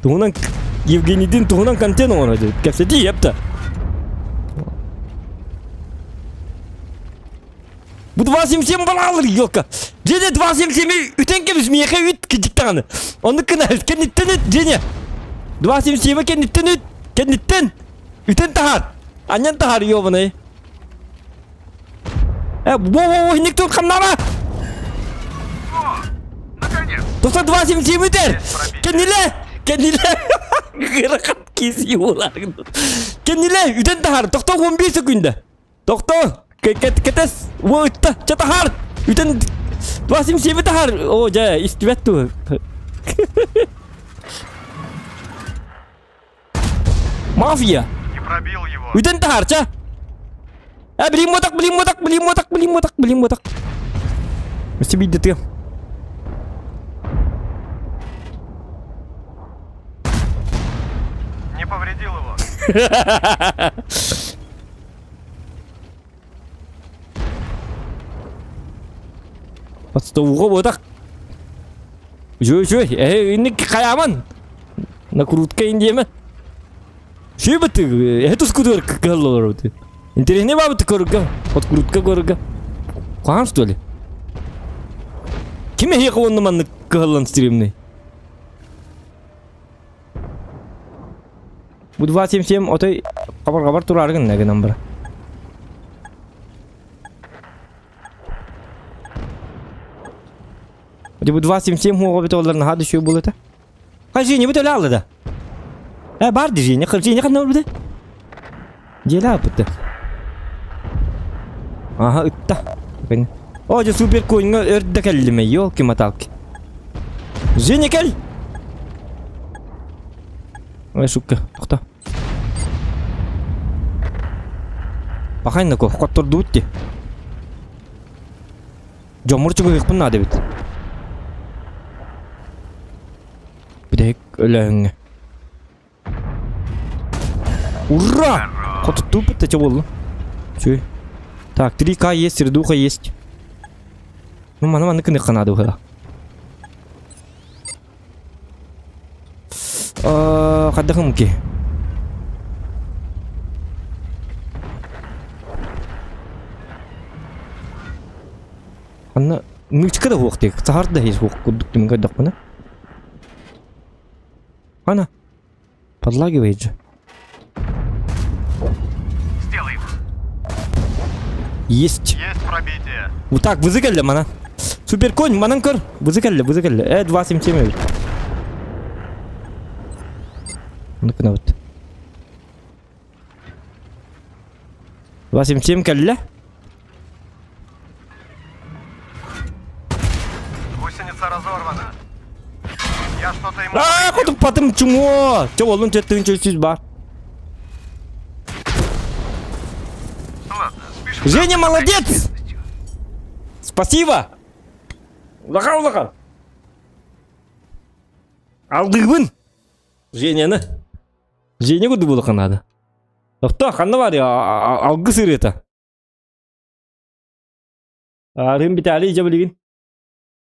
туһунан Евгенийдин туһунан контент оҥорор. Кэпсэтии әпті. Бу 277 балалар, елка. Женя 277 үтен кебис миэхэ үт кидиктаҕаны. Ону кына кэнниттэн үт Женя. 277 кэнниттэн үт кэнниттэн үтэн таһаар. Анньан таһаар ёбаный. Э, во во во инник тур хамнама. О, наконец. Тоқта 277 үтер. Кэннилэ. Кэннилэ. Гырахат киси улар. Кэннилэ үтэн таһаар. Тохто 11 секунда. Тохто. Кэтэс. Во ытта. Ча таһаар. Үтэн 277 таһаар. О, дьэ, истибэт ту. Мафия. Не пробил его. Үтэн таһаар, ча. Э, блин, мотак, блин, мотак, блин, мотак, блин, мотак, блин, мотак. Өссө биирдэ тыам. Не повредил его. Подстовуга ботак. Үчүгэй, үчүгэй. Э, инник хайаман. Накрутка индиеме. Шибыт, это скудер каллор. Интереснее бабы көргө. Подкрутка көргө. Куһаҕан что ли? Ким эһиэхэ уонна маннык кыһаллан стримный? Бу 277 отой хабар-хабар турааргын гынан бара. Бу 277 хуоҕа бит олар наһаа да үчүгэй буолуо этэ. Хажини бу төлө алла да. Э бар дижини, хажини ханна барбыта? Дьиэлээх ыппытта. Аха ытта. О, дьэ супер коньҥа өр да кэллим елки-моталки. Женя кэл! Ой, шутка, тохто. Пахайна ко, хоттордубут дии. Дьоммор чугаһыахпын наада эбит. Бүтэһик өлөөһүҥҥэ. Ура! Хотуттууппут да буолла. Үчүгэй. Так, 3К есть, сердуха есть. Ну, маны маны кыныхха наада быһыылаах. Хайдах ки? Нычка да суох диэк, саһар да суох курдук түмүк көрдөхпүнэ. Ана, подлагивает же. Сделай его. Есть. Есть пробитие. Вот так, вызыкалли мана. Суперконь, манан көр. Вызыкалли, вызыкалли. 277 эбит. Ну-ка, вот. 277 кэллэ. Гусеница разорвана. Я что-то ему... Аа, хотуппатым чумо. Чэ, олун четтыгын чөсүз бар. Ладно, спешим. Женя, молодец! Спасибо! Улахан, улахан. Алдыгын. Женяны. Женя курдук буолуохха наада. Тохтоо, ханна баарый алгыс ырыата? Аарыым Виталий дьэ билигин.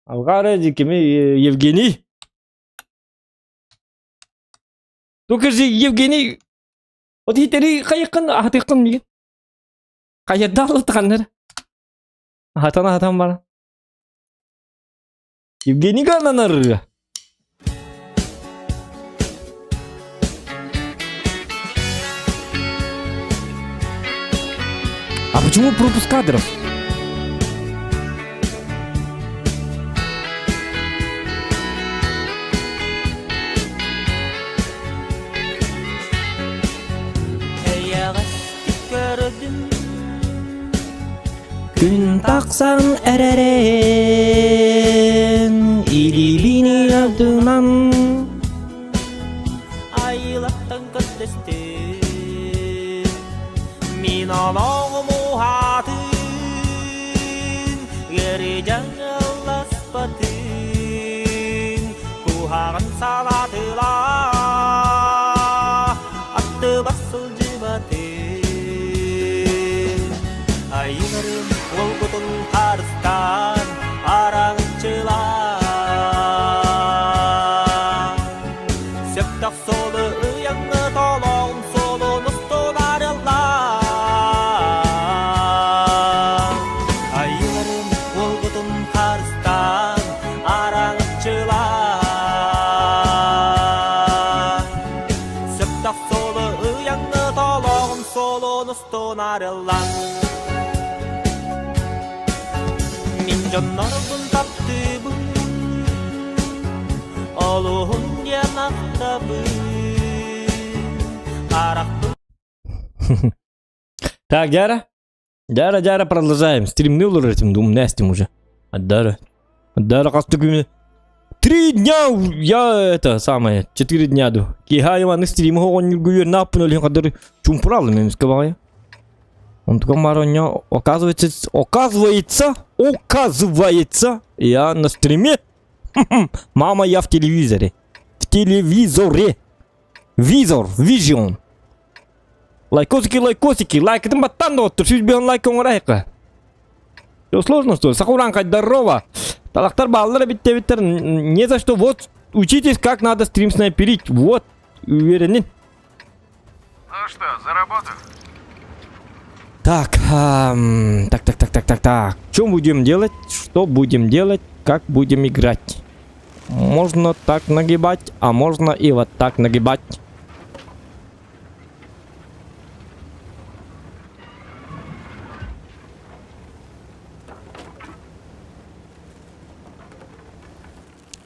Алҕаары кими Евгений? Только же Евгений вот хитери хайыккын аһатыаххын миигин. Хайырдаалла ханнар. Аһатан аһатан баран. Евгений ананар. А почему пропуск кадров? Күн тахсан эрэрин илиибин ардынан Айылаттан көрдөстүм Мин олоҕум уһаатын Ыарыы дьаҥыласпатын Куһаҕан салаатыла Аттыбар сылдьыбатын Айыларым уолгутун харыстаан Араҥыччылаан Сөптөх суолу ыйаҥҥы толоон суолун устун арыллаан Айыларым уолгутун харыстаан Араҥыччылаан Сөптөх суолу ыйаҥҥы толоон суолун устун арыллан Мин дьоннорбун таптыыбын Олуһун диэн ахтабын Харахпын Так, Дяра? Дяра, Дяра, продолжаем. Стримны этим, думаю, Настим уже. Дара. Дара, хас 3 дня я это самое, 4 дня ду. Киһа Иваны стрим оҕон ньургуйар наппын өлүн кадыр чумпуралым эмискэ баҕайы. Онтука мароньо, оказывается, оказывается, оказывается, я на стриме. Мама, я в телевизоре. В телевизоре. Визор, вижн. Лайкосики, лайкосики, лайкытын баттан да оттур, 105 лайк оҥорайка. Все сложно, что ли? Сахуранка, здорово. Талахтар баллара битте не за что. Вот, учитесь, как надо стрим снайперить. Вот, уверенный. Ну что, за работу? Так, так, так, так, так, так, так. Что будем делать? Что будем делать? Как будем играть? Можно так нагибать, а можно и вот так нагибать.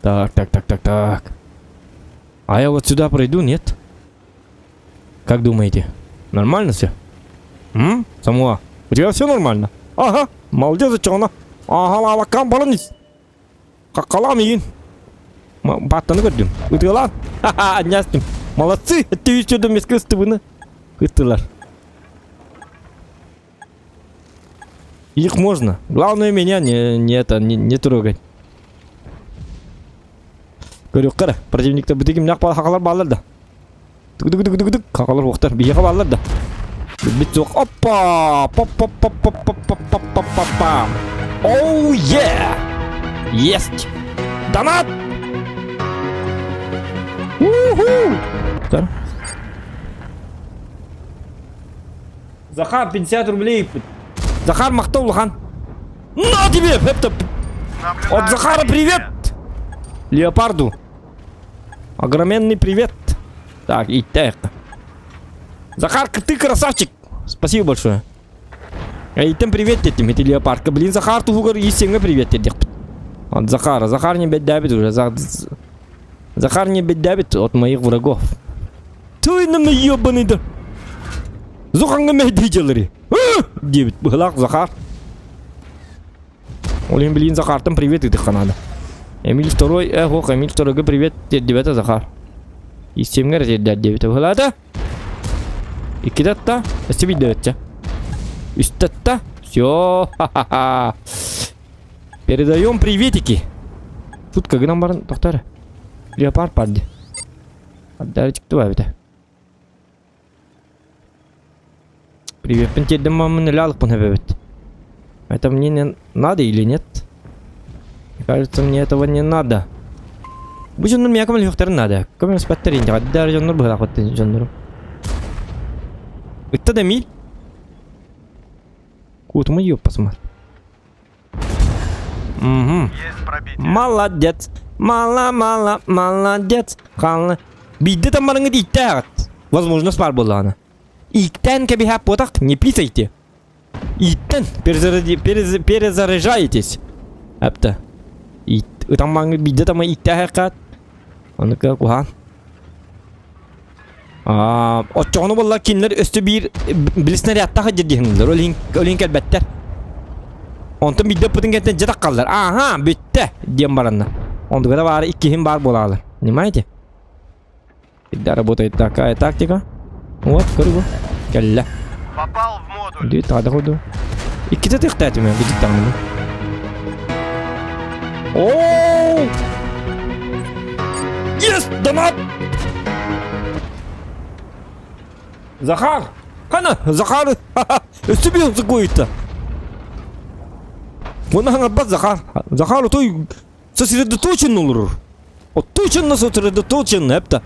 Так, так, так, так, так. А я вот сюда пройду, нет? Как думаете? Нормально все? М? Самуа, у тебя все нормально? Ага, молодец, чона. Ага, лава баранис. Какалам иин. Баттаны көрдүм. Ытыалаан. Ха-ха, анньастым. Молодцы, ты еще меске ыстыбыны. Ыттылар. Их можно. Главное меня не, не это, не, не трогать. Көрүөххэ противниктар битигим нах хакалар баалар да. Тук-тук-тук-тук хакалар уохтар биһиэхэ баалар да. Бит суох. Опа! Поп поп поп поп поп поп поп поп поп пам. Oh yeah! Есть! Донат! Уху! Да. Захар, 50 рублей. Захар махтал улахан. На тебе! Это... Наблюдаю От Захара пробитие. привет! Леопарду. Огроменный привет. Так, и так. Захар, ты красавчик! Спасибо большое. Эйтен привет деттим ити леопардка. Блин, Захар туһугар истиҥҥэ привет диэхпит. От Захара. Захар не беддээбит уже. Захар не беддээбит от моих врагов. Ты на ебаный да. Зуханга мэһдии диэбит быһылаах Захар. Ол иһин блин Захартан привет ыытыхха надо. Эмиль второй, эх, ох, Эмиль второйга привет тиэрдибэтэ Захар. Истиэмҥэ эрэ тиэрдээр диэбитэ быһылаата. Иккитэ атта, өссө биирдэ өттө. Үстэ атта, все, ха-ха-ха. Передаем приветики. Тут гынан баран тохтар. Леопард парды. Отдарчик туа эбитэ. Приветпин тиэрдим мамын ылаалыкпын эбэбит. Это мне не надо или нет? Кажется, мне этого не надо. Бу дьоннор миэхэ көмөлөһүөхтэрин наада. Көмөлөспөттөр инде. Хаддар дьоннор быһалаах дьоннорум. Ытта да мил. Куутума ёппасымар. Угу. Есть пробитие. Молодец. Мала-мала, молодец. Хала. Биирдэ таммарыҥыт ииттээҕит. Возможность баар буоллаҕына. Ииктээн кэбиһээп буотах, не писайте. Ииттэн перезаряжаетесь. Әпті. Иит ытаммаҥҥыт биирдэ тама ииттээһэххаат. Ону куһаан. Оччоҕуна буолла кинилэр өссө биир били снарядтаах сылдьар диэхиннилэр. Ол иһин ол иһин кэлбэттэр. Онтон биирдэ ыппытын кэнниттэн дьэ таххаллар. Ааһа, бүттэ диэн баранна. Онтугара баара иккиһин баар буолаалар. Понимаете? Всегда работает такая тактика. Вот, көрүгү. Кэллэ. Попал в модуль. Дүү таада ходу. Иккитэ тыхтаатым мен битик таҥны. Оо! Есть! Донат! Захар! Хана, Захар! Өссө биир сыкуйта. Уонна хаҥарбат Захар. Захар отой сосредоточен олорор. Оточенно сосредоточен эпта.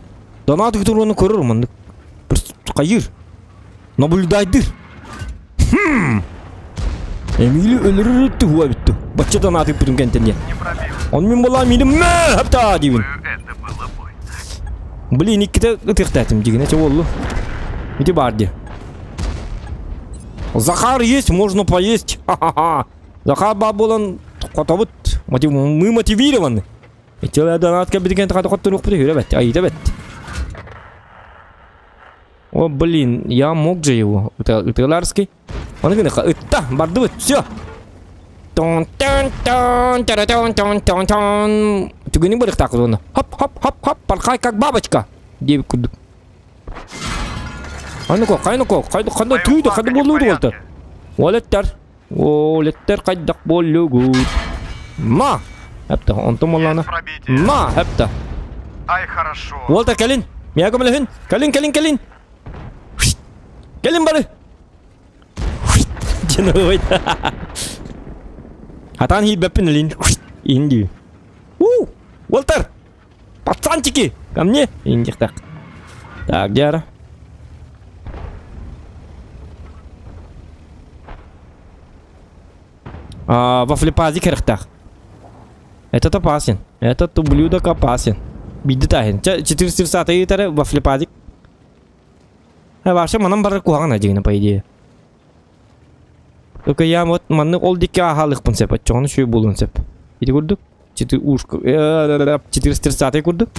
Донат күтүр көрөр маннык. Хайыр. Наблюдайдыр. Хм. Эмили өлөрөр туһуа бүттү. Бачча донат ыппытым кэнтэн диэн. Не пробил. Он мин була миним мэ хапта диибин. Это было больно. Блин, иккитэ ытыахтаатым дигинэ чэ буоллу. Ити баар дии. Захар есть, можно поесть. Ха-ха-ха. Захар баар буолан хотобут. Мотив... Мы мотивированы. Итилэ донат кэбитиген тахата хотторуохпут үһүрэ бэт. Айыта бэт. О, блин, я мог же его. Ытыларский. Оны гыныха ытта, бардыбыт, все. Тон тон тон тон тон тон тон Түгүнү бырыктаах оны. Хоп хоп хоп хоп, порхай как бабочка. Диэбит курдук. Хайны ко, хайны ко, хайны ханна Боевой түйді, ханна фланга не в болуду болта. порядке. Олеттер. Олеттер хайдах боллугут. Ма! Әпті, онтум оллана. Есть пробитие. Ма! Әпті. Ай, хорошо. Уолта кэлин! Миэхэ көмөлөһүн! Кэлин, кэлин, кэлин! Кэлин бары! Диэн ой. Хатаан иһийбэппин илин. Иһин дии. У! Уолтар! Пацанчики! Ко мне! Иһин диэхтээх. Так, где ара? А, во флипазе кэрэхтээх. Этот опасен. Этот ублюдок опасен. Биирдэ тааһын. Чэ, 430 ыытары во флипазик. Э, вообще манан барар куһаҕан дьиҥинэ по идее. Только я вот маннык ол диэки ааһалыахпын сөп, оччоҕуна үчүгэй буолуон сөп. Ити курдук ушка 430 курдук.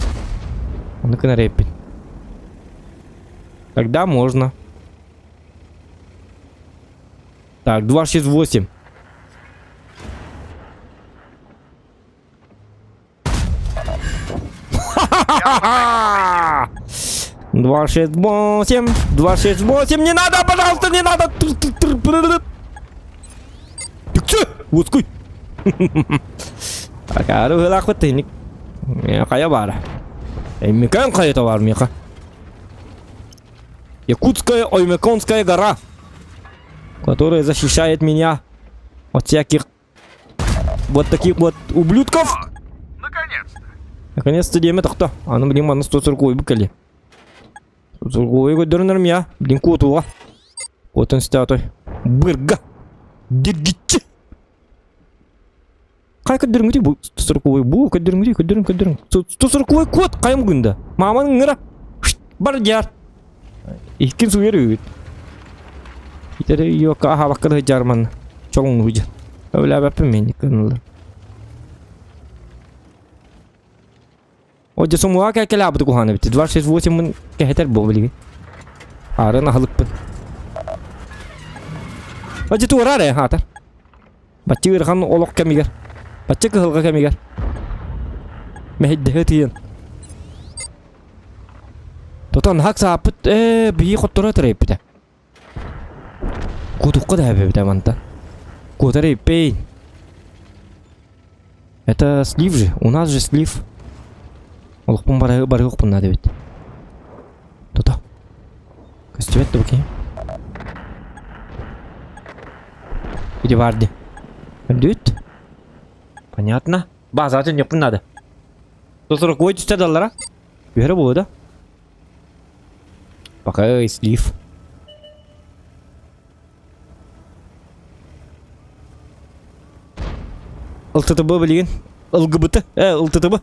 Ону гына эппин. Тогда можно. Так, 268. 268, 268, не надо, пожалуйста, не надо. Түксү, уоскуй. Акаары ыһылаахпыт тиһиник. Хайа баара. Өймөкөөн хайата баар миэхэ. Якутская Оймеконская гора, которая защищает меня от всяких вот таких вот ублюдков. Наконец-то! Наконец-то диэмэ тохто. Аны блин манна 140 бу кэлли. 140 көрдөрүнэрим я. Блин куотуга. Куотун статой. Бырга. Диргиччи. Хай көрдөрүҥүтүй бу 140 бу көрдөрүҥүтүй көрдөрүҥ көрдөрүҥ. 140 код хайым гында. Мааманың ыҥыра. Бар дьар. Иккин суйар үгүт. Итери йокка аһабакка да жарман. Чолоҥ уһуйа. Өләбәппин мен кынылар. О, дьэ сомуга кэлкэлээбит куһаана бит. 268 мын кэһэтэр бу билигин. Арын аһылыкпын. О, дьэ туораар ээ хаатар. Бачча ыарахан олох кэмигэр. Бачча кыһалҕа кэмигэр. Мэһэйдэһэ тыйын. Тотон хак сааппыт ээ биһи хотторо тырайпыта. Кутукка да эбэбитэ мантан. Куотар пей. Это слив же, у нас же слив. Олохпун барыһы барыһыкпын надо эбит. Тута. Көстүбэт да бу Иди барды. Дүт. Понятно. База төннүөхпүн надо. 140 түстэ даллара. Үһэрэ буолуо да? Пока слив. ЛТТБ билигин ЛГБТ, э, ЛТТБ.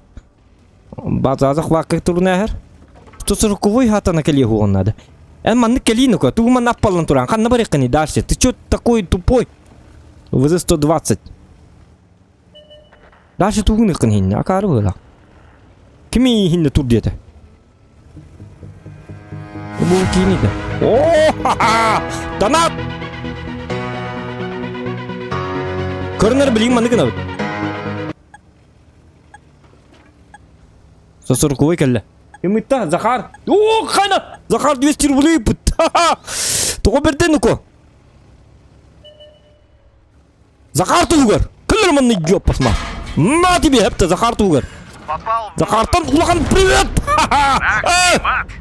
Базазах вакка турунааһар. 140 хатана кэлиэ хуон надо. Эн маннык кэлиин ука, тугу манна аппаллан туран, ханна барыаххыный дальше? Ты чё такой тупой? ВЗ-120. Дальше тугун ыккын хинне, акары быылах. Кими хинне тур диэтэ? Бу кииниде. О, ха-ха! Донат! Көрүнэр билигин маннык гынабыт. Сосуркубай кэллэ. Имытта, Захар. О, хана! Захар 200 рублей ыппыт. Тоҕо берден уко? Захар туһугар! Көлөр манна ёппасма! На тебе, хепте, Захар туһугар! Попал в Захартан улахан привет!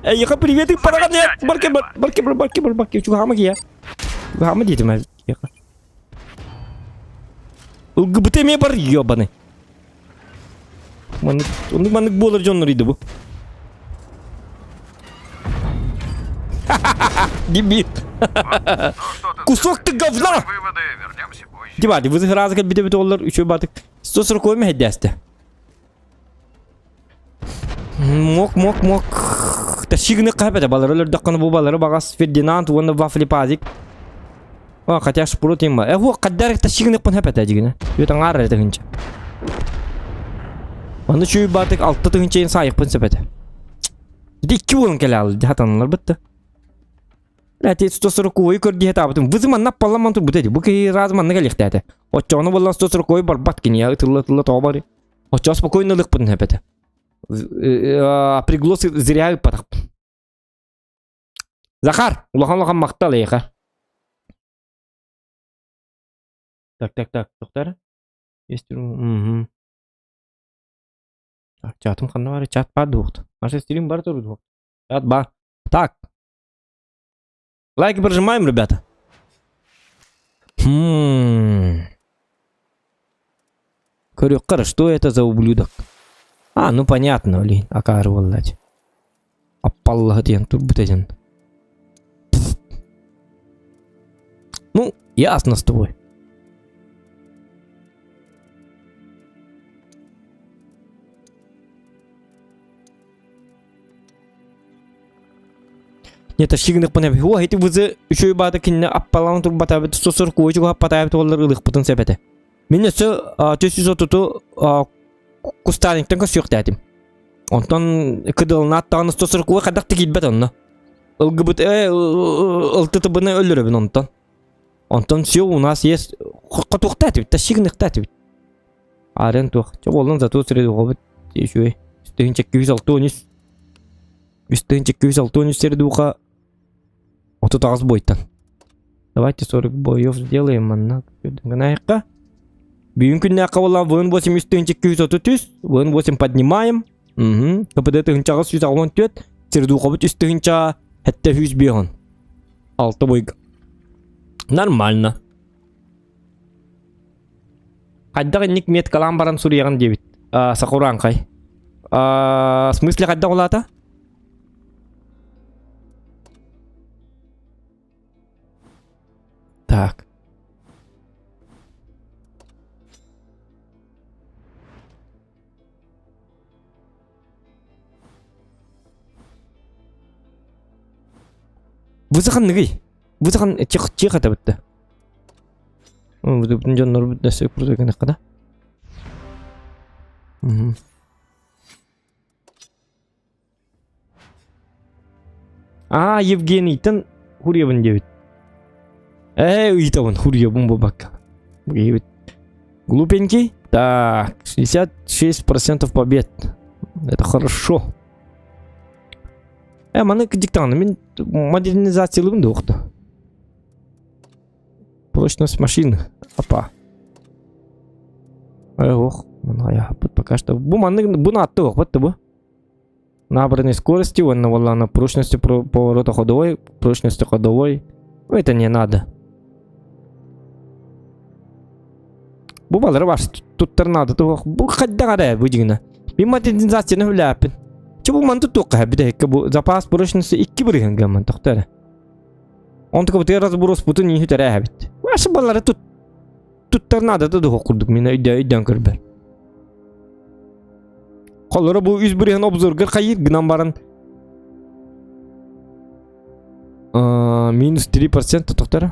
Эйиэхэ привет ыппараҕа нет! Барке, барке, барке, барке, чугаһаама киһи. Чугаһаама диэтим эйиэхэ. ЛГБТ эмиэ бар, ёбаный. Маннык, оннук маннык буолар дьоннор иди бу. Дебил. Кусок ты говна! Выводы, вернемся позже. Дибати, вы сразу как бите оллар, үчү батык. 140 мехеддәсте. Мок, мок, мок. Тащигны капета балары өлөрдөххөнө бу балары багас Фердинанд уонна Вафли Пазик. О, хотя шпуру тимма. Э, во, каддар тащигны пын хапета дигине. Үт аңар это хынча. Аны чүй батык алты тыгынча сайықпын сөпете. Ди ки болын келе алды, хатанлар бітті. Әте 140 көрдие табытым. Вызы манна палламан тур бутеди. Бу ки раз манна келихтәте. Очоны боллан 140 барбат кини я тылла тылла тоҕо Оччо спокойно ылыхпын эпэтэ. Приглос зря ыппатахпын. Захар, улахан-улахан махтал эйиэхэ. Так, так, так, тоқтар. Есть угу. Так, чатым ханна бар, чат бар дуохт. Наша стрим бар тур дуохт. Чат бар. Так. Лайки прожимаем, ребята. Хм. Көрүөххэ что это за ублюдок? А, ну понятно, блин, акаары буоллач. Аппаллаһы диэн турбут этин. Ну, ясно с тобой. Нет, тащигыныхпын эбит. О, ити вызы үчүгэй баата кинини аппалаан турбатаабыт, сосор куочугу аппатаабыт уоллар ылыхпытын сөп этэ. Мин өссө 430 кустарниктан көрсүөхтээтим. Онтон кыдылынаат даҕаны 140 хайдах да киирбэт онно. ЛГБТ ЛТТБны өлөрөбүн онтон. Онтон все у нас есть хотуохтаатыбыт, тащигыныхтаатыбыт. Аарен туох. Чэ буоллун зато сири үчүгэй. 1263 3263 сердуха 38 бойтан. Давайте 40 боев сделаем манна. Гынайыққа. Бүгін күннәққа болан вн 8 3233, вн 8 поднимаем. Угу. КПД тыһынчаҕа 164, сердухабыт үс тыһынча хэтте хүс биһон. Алты бойга. Нормально. Хайдах инник меткалаан баран суруйаҕын диэбит. Сакураанхай. В смысле хайдах улаата? Так. Бу ханныгый? Бу хан чих чих этебитте. Бу дьоннор дөссө курдук гынахха да. А, Евгенийтен Хурьевын диэбит. Ээ, ыйытабын, Хурьевын буолбакка. Диэбит. Глупенький. Так, 66% побед. Это хорошо. Э, маны диктант. Мин модернизациялыыбын да уохта. Прочность машины. Апа. Э, ох, пока что. Бу маннык бу наатты ох, бу. Набранной скорости, уонна буоллаҕына прочности поворота ходовой, прочности ходовой. Ну, это не надо. Бу балары бар туттар надо туох бу хайдах эрэ бу дьиҥинэ. Мин модернизацияны үлээппин. Чэ бу манты туохха бүтэһиккэ бу запас прочности икки бырыһын гыммын тохто эрэ. Онтука бутыгар разброспутун иһи тэрээһэбит. Ваша балары тут туттар надо да дуох курдук мин өйдөө өйдөөн көрбөр. Холлоро бу үс бырыһын обзоргар хайыр гынан баран минус 3% тохтор.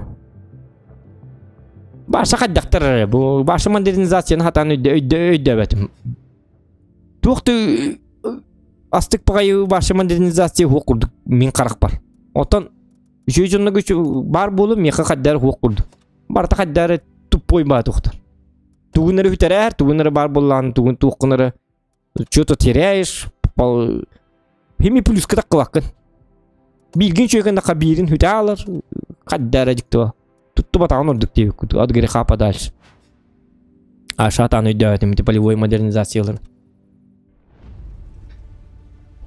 Баша хайдахтар эрэ бу баша модернизацияны хатаан өйдө өйдө өйдөбөтүм. Туох астык баҕайы баша модернизация хуох курдук мин харахпар. Оттон үчүгэй дьонно баар буолу миэхэ хайдары хуох курдук. Барыта хайдары туппой баа тухтар. Тугун эрэ бүтэрээр, тугун эрэ баар буоллаҕына, тугун туоххун эрэ что-то теряешь, хими плюска таккыбаккын. Бииргин үчүгэй биирин хүтэ аалар, хайда эрэ дьиктива. Туттубатаҕын ордук диэбиккит, от греха подальше. А шатан өйдөөтүм ити полевой модернизацияларын.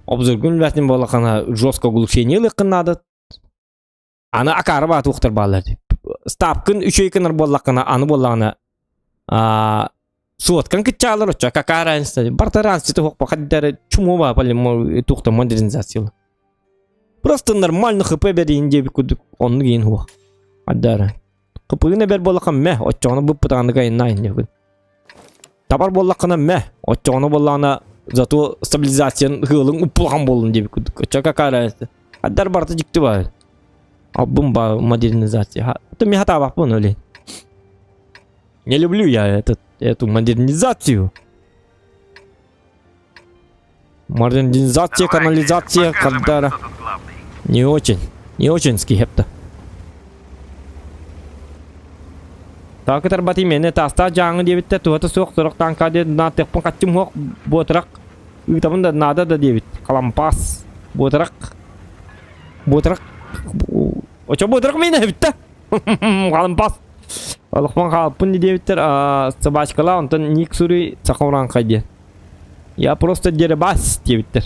Обзоргун үлэтин буоллаххына жестко оглушение ылыаххын наада. Аны акаары баатуохтар бааллар дии. Ставкын үчүгэй гынар буоллаххына, аны буоллаҕына аа суоткан кыччаалар оччо какая разница барыта разница туох хаддары чуму ба туохта модернизациялы. Просто нормально хп берейин диэбит курдук оннук иин хуох. Хаддары. Хпыгын эбэр буоллахха мэ оччоҕуна быппытаҕыныга айаннаайын диэбин. Табар буоллаххына мэ оччоҕуна буоллаҕына зато стабилизациян ыалыҥ уппулахан буоллун диэбит курдук. Оччо какая разница. Аддар барыта дьикти баар. Албын ба модернизация. Это мен хатаабаппын өлейін. Не люблю я этот, эту модернизацию. Модернизация, Давай, канализация, покажем им, когда... кто тут главный. Не очень. Не очень скихепта. Так тарбати мені таста жаңы дебитте туата суох сорок танка де на теппун качым хуох буотурак ыытабын да наада да диэбит халампаас буотурак буотурак очо буотурак миинэ эбит халампаас олохпон хаалпын диэбиттэр собачкала онтон ник суруй саха урааҥхай диэн я просто деребас диэбиттэр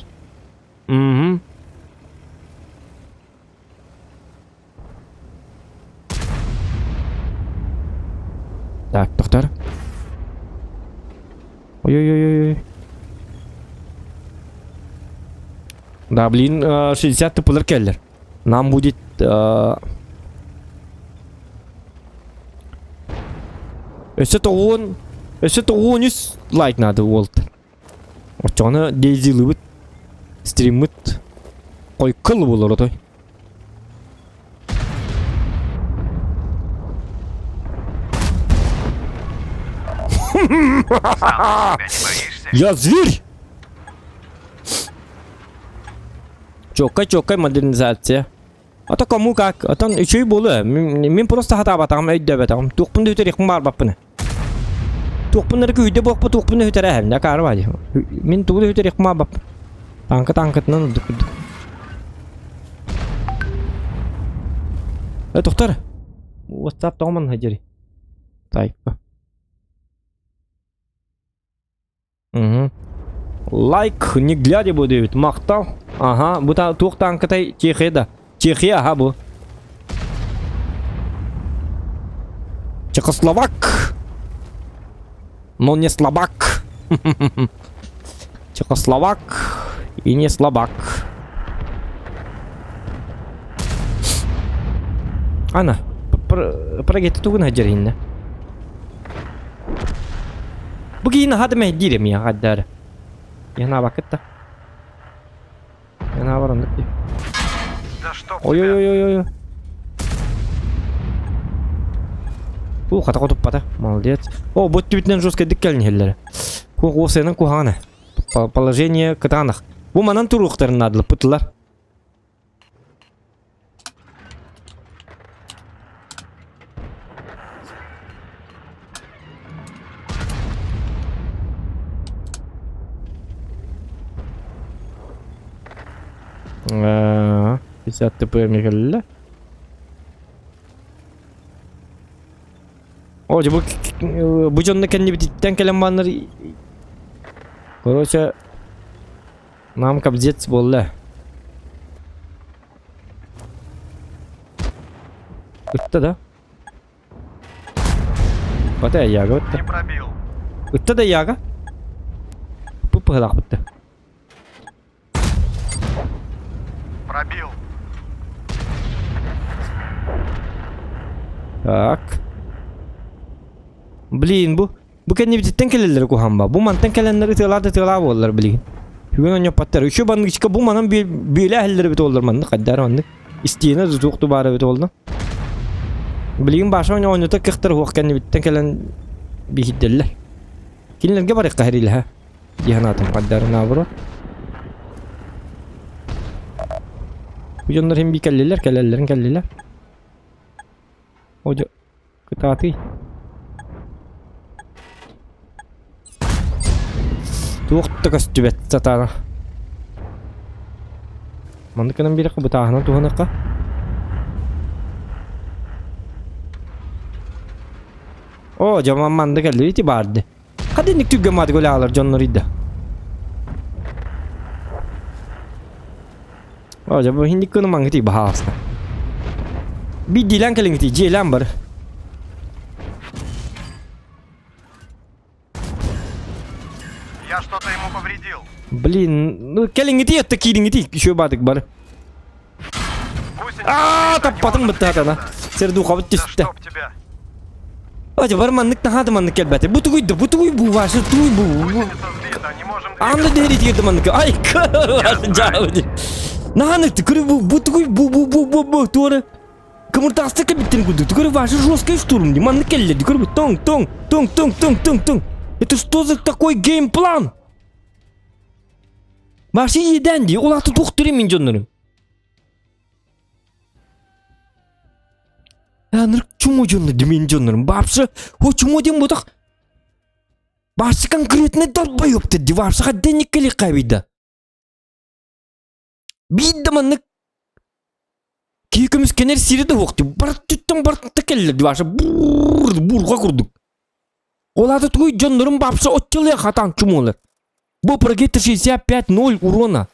угу Так, доктор. Ой-ой-ой-ой. Да, блин, 60 тыпылар келлер. Нам будет... Өссө тоҕуон... Өссө тоҕуон үс лайк надо уолтар. Оччоҕуна Дейзилыбыт, стриммыт хойкыл буолар отой. Сам ты себя не боишься? Я зверь! Чокка-чокка модернизация. А то кому как? А то үчүгэй буолуо. Мин просто хатаабатаҕым, өйдөөбөтөҕүм. Туохпун да үтэриэхпин баҕарбаппын. Туохпун эрэ күүдэ буолпут туохпун да үтэрээһэбин акаары баадьы. Мин тугу да үтэриэхпин баҕарбаппын. Тааҥка тааҥкатынан ордук курдук. Э, тохтор. WhatsApp тоҕо манна дьэри? Тайпа. Угу. Лайк не глядя будет. Махтал. Ага, бу та туох тааҥкатай Чехия да. Чехия, ага бу. Чехословак. Но не слабак. Чехословак и не слабак. Ана, прогетти тугун хаджаринна. Бу киһини хата мэһдиир эмиэ хаддары. Янаабаккыт да. Янаабар оннук дии. Да чтоб Ой тебя. ой ой ой ой. Уу, хата хотуппата. Молодец. О, бу өттүбүтүнэн жесткайдык кэлин иһэллэрэ. Куох уопсайынан куһаҕана. Положение кытаанах. Бу манан туруохтарын наадалаппытылар. Аа, 50 ТП кэллэ. О, дьэ бу бу дьонно кэннибититтэн кэлэн бааннар Короче, нам кобзец буолла. Ытта да? Бата яга ытта. Не пробил. Ытта да яга. Пуппыһылаах бытта. Пробил. Так. Блин, бу бу кэннибититтэн кэлэллэр куһаан ба. Бу мантан кэлэннэр ытыалаа да ытыалаа буоллар билигин. Бүгүн онньоппаттар. Үчү баннычка бу манан бүөлээ иһэллэр эбит буоллар маннык хайдаар маннык. Истиэнэ тутуох баар эбит буолла. Билигин баша оонньото кыахтар уох кэннибиттэн кэлэн биһирдэллэр. Кинилэргэ барыахха хэрилэһэ. Дии санаатым хайдаар наоборот. Бу дьоннор иһин бии кэллилэр, кэлэллэрин кэллилэр. О, дьэ, кытаатый. Туох да көстүбэт сатаана. Маннык гынан биэрэххэ бытааһынан туһаныахха. О, дьэ маннык кэллибит баарды. Хадинник түргэн маатык өлөалар дьоннор ыйда. О, дьэ бу хинник кыны маңгыти баһааста. Биддилэн кэлиҥити дьиэлээн бар. Я что-то ему повредил. Блин, ну кэлиҥити это киириҥити еще баатык бар. Гусеница Аа, сбита, не таппатым может быттаатана. двигаться. Сердухабыт Да түстэ. чтоб тебя. Ача бар маннык наһаа маннык кэлбэтэ. Бу тугуй да, бу тугуй бу ваша тугуй бу. бу. Гусеница сбита, не можем Аанда двигаться. дэһэри тиэрдэ маннык. Ай, жаабы. Наһаа көрү бу бу тугуй бу бу бу бу бу туора. Кымыртаҕаста кэлбиттэрин курдук. Көрү ваша жесткая штурм. Маннык кэллэ. Көрү тоҥ тоҥ тоҥ тоҥ тоҥ тоҥ тоҥ. Это что за такой геймплан? Вообще иэдээн дии. Ол аата туох мин дьоннорум. Аныр чумо дьонно димин дьоннорум. Вообще, о чумо диэн ботах. Вообще конкретно долбоёб дии. Вообще хадденник кели кабида. Биир да маннык киһи көмүскэнэр сири да суох дии. Барыттыттан барытта кэллэ дии. Вообще бур бурга курдук. Ол аата тугуй дьоннорум бапса оччолуя хатаан чумолар. Бу прогетто 65-0 урона.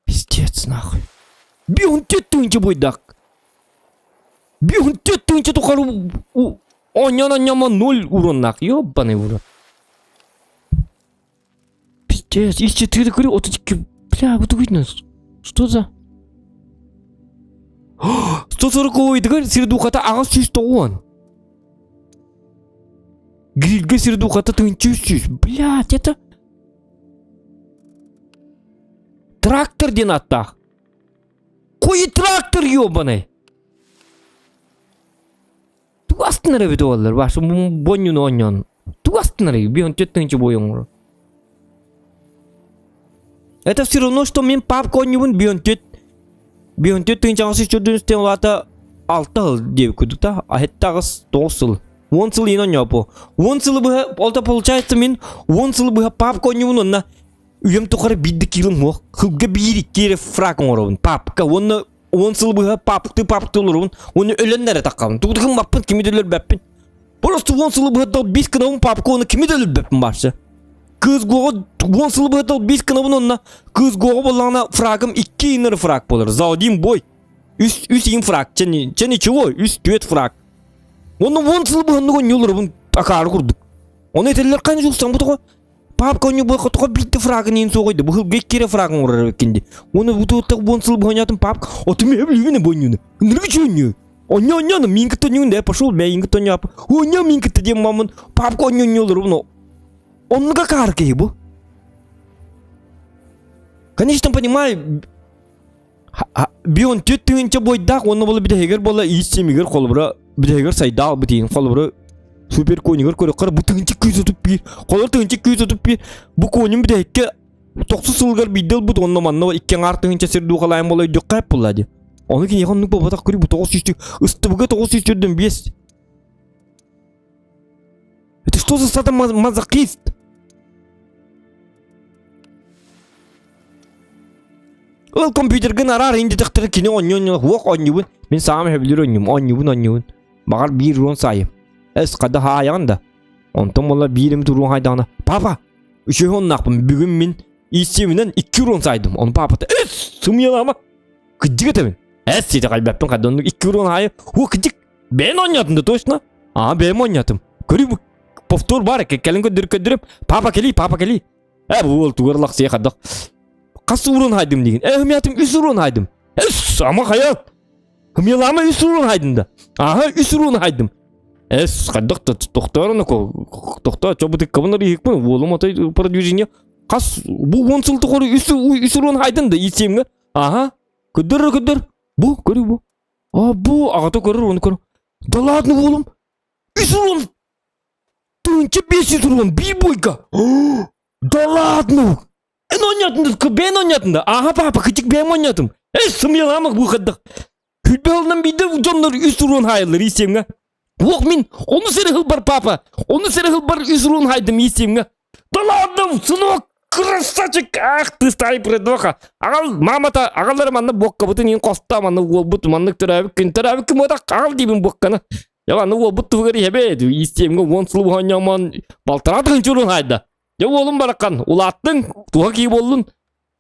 Пиздец нахуй. Бионтет тыынча буйдак. Бионтет тыынча тухары оонньоон оонньоомо 0 уроннаах. Ёбаный в рот. Пиздец, из 4 говорю, вот эти, бля, вот видно, что за... 140 дыгар сирдухата аҕыс 190. Грильгэ сирдухата тыынча 300. Блядь, это... Трактор диэн ааттаах. Хуй трактор ёбаный. Тугу астынар эбит уоллар, башы бонньуну оонньоон. Тугу астынар бион түөрт бойоҥҥор. Это все равно, что мин папка оонньуубун бион түөрт бион түөрт тыһыынчаҕа үчүгэй улаата алта сыл диэбит курдук да, сэттэ аҕыс тоҕус сыл. Уон сыл иһин оонньооппу. Уон сылы быһа, ол да получается мин уон сылы быһа папка оонньуубун уонна үйэм тухары биирдэ киирим суох. Сылга биир икки эрэ фраг оҥоробун. Папка уонна уон сыл быһа папты папты олоробун уонна өлөн эрэ таххабын. Тугу да гыммаппын, кими да өлөрбөппүн. Просто уон сылы быһа долбис гынабын папка уонна кими да өлөрбөппүн барса. Кыыс гуоҕа уон сылы быһа долбис гынабын уонна кыыс гуоҕа буоллаҕына фрагым икки иннары фраг буолар. За один бой. Үс үс иин фраг. Чэ, чэ ничего, үс түөрт фраг. Уонна уон сыл быһа оннук онньууларбын акаары курдук. Ону этэллэр ханна жулсан бу тоҕо Папка онньу буолка тоҕо биирдэ фрагын иин суоҕуйда бу сылга икки эрэ фрагын оҥорор эбиккин дии. Уонна бу туоттах уон сыл быһа папка оту мэ билбин бонньуну. Ынырык үчүөнньү. Онньо онньо мин кытта онньугун да пошел мэ ин кытта онньо онньо мин кытта диэн мамын папка онньо онньолорун оннуга каар киһи бу. Конечно, понимаю. Бион түт тыһыынча бойдаах уонна буола бүтэһигэр буола иис симигэр холобура бүтэһигэр сайда албыт иин холобура супер конигар көрөххөр бу тыһыынча күүс отут биир холобура тыһыынча күүс отут биир бу коньум бүтэһиккэ тохсус сылыгар биирдэ ылбыт уонна манна икки аҥаар тыһыынча сир дуухалаайын буола өйдүөххэ буолла дии ону киниэхэ оннук буолбатах көрүү бу тоҕус сүүс ыстыбыга тоҕус сүүс төрдөн биэс. Это что за садомазохист? Ол компьютерга араар индитехтер кини онньу хуох онньубун мин саам хөбүлүр онньум онньубун онньубун баҕар биир урон сайым эс хада хаайаҕын да онтон буола биирим туруон хайдаҕына папа үчүгэй оннаахпын бүгүн мин ииссиэминэн икки урон сайдым ону папата эс сымыйалаама кыдьык этэбин эс сиэтэ хайбаппын хадда оннук икки урон хаайы хуо кыдьык Бэйэн оонньоотум да точно? Аа, бэйэм оонньоотум. Көрүү повтор бар, кэлин көрдөрүп көрдөрүп. Папа кели, папа кели. Э, бу уол тугар лахсыйа хаддах. Хас уурун хайдым дигин. Э, хымятым үс уурун хайдым. Эс, ама хайа. Хымялама үс уурун хайдым да. Аха, үс уурун хайдым. Эс, хаддах да тохторон ко. Тохто, чобутык кабынар ихпин, уолум отой продвижение. Хас бу он сыл тухары үс үс уурун хайдым да исемге. Аха. Көдөр көдөр. Бу, көрүү бу. А бу аҕата көрөр ону көрөр. Да ладно уолум. Үс уолум. Тыһыынча биэс жүз уолум биир бойга. Да ладно. Эн оонньоотун да бэйэн оонньоотун да. Аха папа кычык бэйэм оонньоотум. Эй сымыйалаама бу хайдах. Күлбэ ылынан биирдэ дьоннор үс уруон хаайаллар иисиэмҥэ. Уох мин ону сири хылбар папа. Ону сири хылбар үс уруон хаайдым иисиэмҥэ. Да ладно, сынок, красавчик, ах ты старый придоха. Аҕал мамата, аҕаллара манна буоккабытын иин хоста, манна уолбут маннык төрөөбүт күн төрөөбүт күн буотах аҕал диибин буокканы. Я манна уолбут туһугар иһэбэ, истиэмҥэ уон сыл уһанньаман балтараа тыһынчурун хайда. Я уолум бараккан, улааттыҥ, туһа кии буоллун.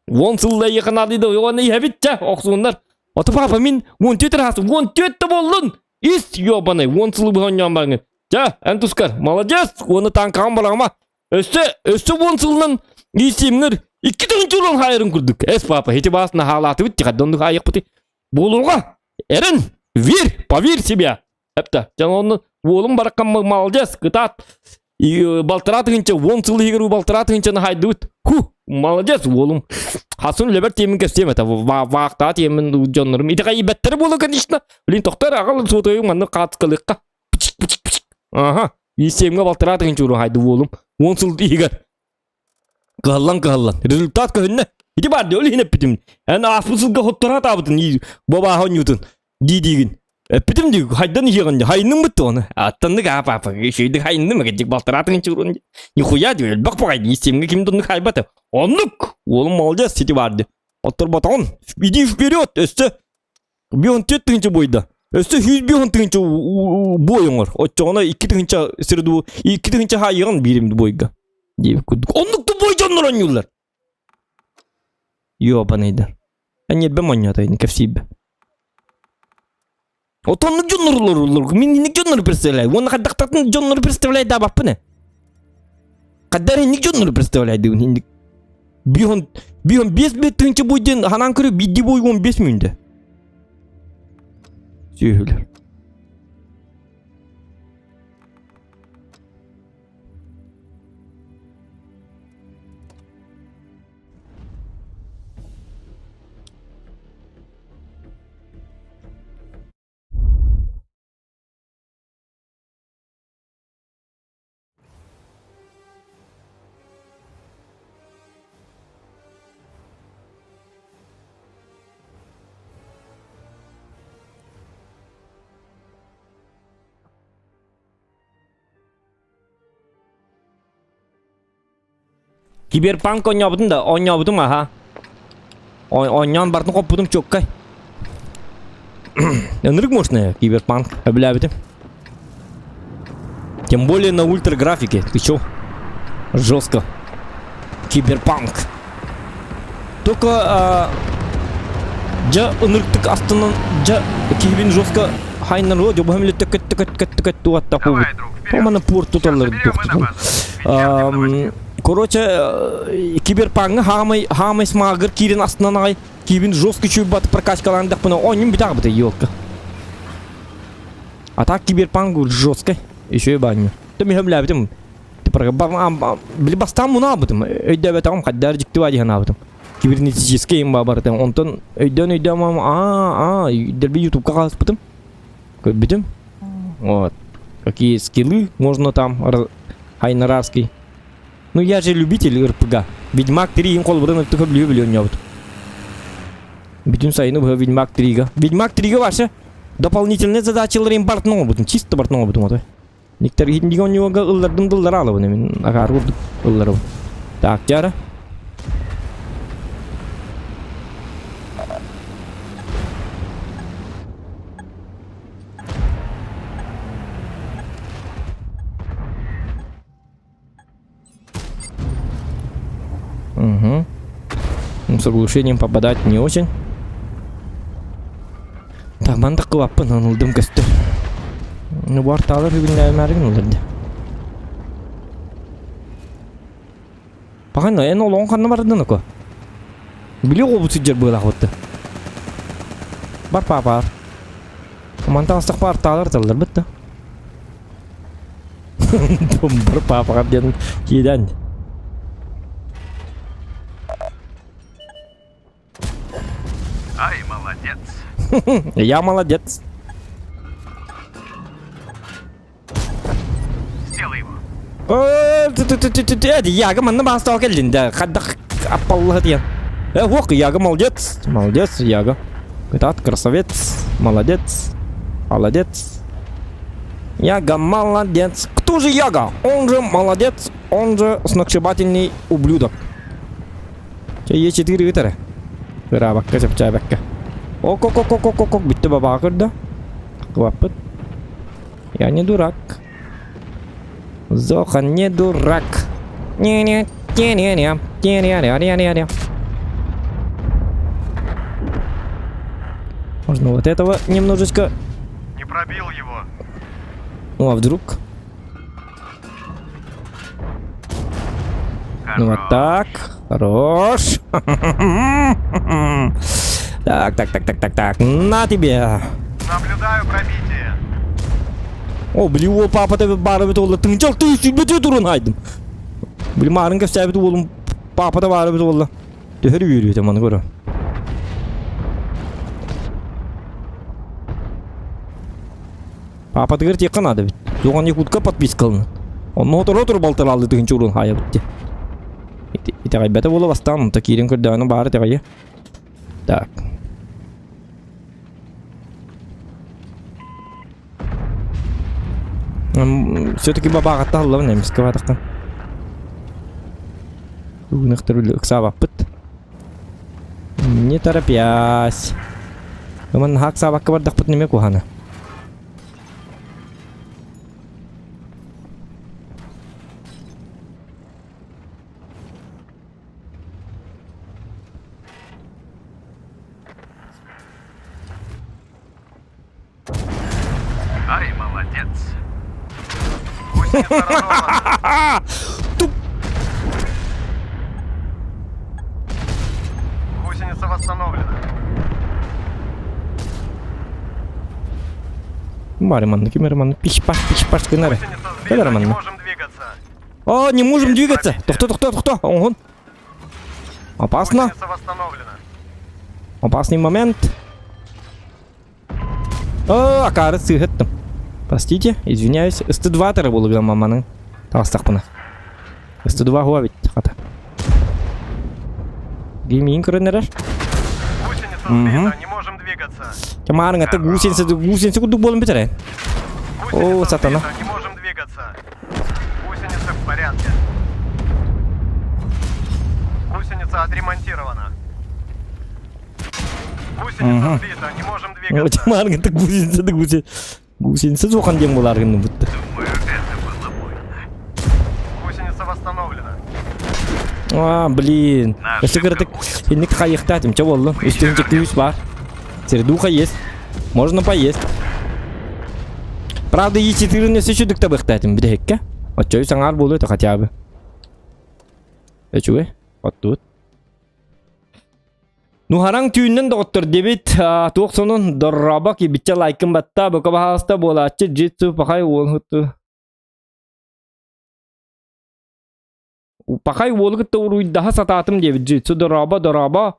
Уон сылла иэханаадыйда, уонна иһэбит чэ, охсууннар. Ото папа мин уон түөрт ыраастым, уон түөрт да буоллун. Ис ёбаный, уон сылы быһа оонньоон бараҥын. Чэ, эн тускар, молодец, уонна таҥкаҕын быраҕыма. Өссө, өссө уон сылынан иисиимҥэр икки тыһыынча уран хаайарын курдук. Эс, папа, ити баас наһаалаатыбыт, тихадда оннук хаайыахпытый. Буолуоҕа, эрэн, верь, поверь себя. Эптэ, дьон онно уолум бараккам молодец, кытаат. Балтараа тыһыынча, уон сыл иһигэр балтараа тыһыынчаны хаайдыбыт. Ху, молодец уолум. Хасын үлэбэр тиэмин кэпсиэм этэ, ваахтаа тиэмин дьоннорум. Итэҕэйбэттэрэ буолуо, конечно. Блин, тохтор аҕал суотуйуҥ маннык хаатыскалыахха. Пичик, пичик, пичик. Аха, иисиэмҥэ балтараа тыһыынча уру хайды уолум. Уон сыл иһигэр. Кыһаллан кыһаллан. Результат көһүннэ. Ити баар дии, ол иһин эппитим. Эн ааспыт сылга хотторо атаабытын, бобааһа оонньуутун дии-диигин. Эппитим дии, хайдан иһиэҕин дии, хайынным бытты оны. Аттаннык аап-аап, үчүгэйдик хайынным, кэдик балтараа тыһыынча урун дии. Нихуя дии, элбэх баҕай дии, истиэмҥэ ким да оннук хайбата. Оннук! Уолум молодец, сити баар дии. Отторботоҕун, иди вперед, өссө бион түөрт тыһыынча буойда. Өссө сүүс бион тыһыынча буой оҥор. Оччоҕуна икки тыһыынча среду, икки тыһыынча хаайыаҕын биирим буойга. Диэбит курдук. Оннук да буой дьоннор оонньууллар. Ёбаныйдар. Ньиэрбэ монньоото ини кэпсиирбэ. Отоннук дьоннор мин инник дьоннору представляю. Уонна хайдахтатын дьоннору представляй даабаппын э. Хайдар инник дьоннору представляй дыбын инник. Бихон бихон бес бет тыынча бой диэн ханаан көрө биирдии бой он бес мүндэ. Сүөһүлэр. Киберпанк оонньообутум да, оонньообутум аха. Оонньоон бартын хоппутум чуоккай. Ынырык мощная киберпанк, өбүлээбитим. Тем более на ультраграфике. Ты чё? Жестко. Киберпанк. Только а, дьэ ынырыктык астынан дьэ киһибин жестко хайнарыа дьобуһам илэ төкөт төкөт төкөт төкөт туаттах Давай, друг, вперед. Маны порт Сейчас туталлар соберем и на базу. Вечерним новостям. Короче, киберпанга хаамай хаамай смаагыр киирин астынан аҕай киибин жестко чуйбат прокачкалаандахпына оонньум бүтаҕбыта елка. А так киберпанк жесткой еще и баню. Ты мехемлээбитим. Били бастаан мунаабытым. Өйдөөбөтөҕүм хайдаар дьикти баа дии санаабытым. Кибернетическэй им барыта. Онтон өйдөөн өйдөөн а а дерби ютубка хаалыспытым. Көрбүтүм. Вот. Какие скиллы можно там хайнараский. Ну я же любитель РПГ. Ведьмак 3 им холбурун өттүкө билүү билүү Бүтүн сайыны быһа Ведьмак 3-га. Ведьмак 3-га вообще дополнительные задачалар им бартын оҥорбутум. Чисто бартын оҥорбутум отой. Никтер иһиндиги онньуга ыллардым дыллар алабын мин агаар курдук ылларым. Так, дьара. Угу. Ну, с оглушением попадать не очень. Так, мандак кылаппын ылдым көстөр. Ну, бар таалар бүгүннээмээрин ылырды. Пахан, эн олоҕун ханна бардын око? Били оҕобут сылдьар быылаах бытты. Бар паапаар. Мантан астах таалар таллар бытты. Бір папаға диэн киирэн. Ай, молодец. Я молодец. Сделай его. Яга манна бастау келдин да. Хаддах аппаллах диэн. Э, ох, Яга молодец. Молодец, Яга. Кытаат красавец. Молодец. Молодец. Яга молодец. Кто же Яга? Он же молодец, он же сногсшибательный ублюдок. Е4 ыытара. Ыраабакка, чапчаабакка. Ок-ок-ок-ок-ок-ок, бүттэ бабаға көрдө. Кыбаппыт. Я не дурак. Зохан не дурак. Не-не, не-не-не, не-не-не-не-не. Можно вот этого немножечко. Не пробил его. Ну а вдруг? Ну вот так. Хорош. Так, так, так, так, так, так. На тебе. Наблюдаю пробитие. О, били ол папа тебе бары бит олла. Тыңчал ты сүлбөтө турун айдым. Били марын кәсәбит олым папа да бары бит олла. Төһөр үөрүөтэ маны көрө. Папатыгар тиэххэ наада эбит. Туоҕан Якутка подпискалана. Онно отор-отор балтараалыы тыһыынча уруун хаайабыт дии. Итэҕэйбэтэ буола бастаан онто киирэн көрдөҕүнэ баар итэҕэйиэ. Так. Все-таки бабааҕатта аһыллабын эмискэ баатахха. Угунахтар ыксаабаппыт. Не торопясь. Ыман хаак саабакка бардахпыт неме куһана. Ай, молодец. Гусеница разорвана. Туп! Гусеница восстановлена. Бары манна, ким эрэ манна пиш-паш, пиш-паш гынар. Гусеница Кэл эрэ сбита, не манна. можем двигаться. О, не можем двигаться! Тохто, тохто, тохто! Оҥоһун. Опасно. Гусеница восстановлена. Опасный момент. О, акары сыһыттым. Простите, извиняюсь. СТ-2 тары буолуган маманың. Таҕыстахпына. СТ-2 хуа бит хата. Геймин көрөн эрэр. Гусеница сбита, не можем двигаться. Чамаарыҥ аты гусеница гусеница курдук буолан бүтэрэ. О, Гусеница сатана. сбита, не можем двигаться. Гусеница в порядке. Гусеница отремонтирована. Гусеница сбита, не можем двигаться. Чамаарыҥ аты гусеница да гусеница. Гусеница сухан диэн буолаар гынным бутта. Думаю, это было больно. Гусеница восстановлена. А, блин. На Өссө ошибка кыратык будет. инник хайыхтаатым чэ буоллун. Үстүн күүс баар. Сердуха есть. Можно поесть. Правда, Е4 өссө үчүдүк табыхтаатым бүтэһиккэ. Оччой саҥаар буолуо этэ хотя бы. Үчүгэй. Оттуут. Нуһараҥ түүннэн доҕоттор диэбит туох сонун дорробо кибиччэ лайкын батта бука баһаалыста буолааччы джитсу пахай уол хуту. Пахай уолу кытта уруйдаһа сатаатым диэбит Джитсу дорообо дорообо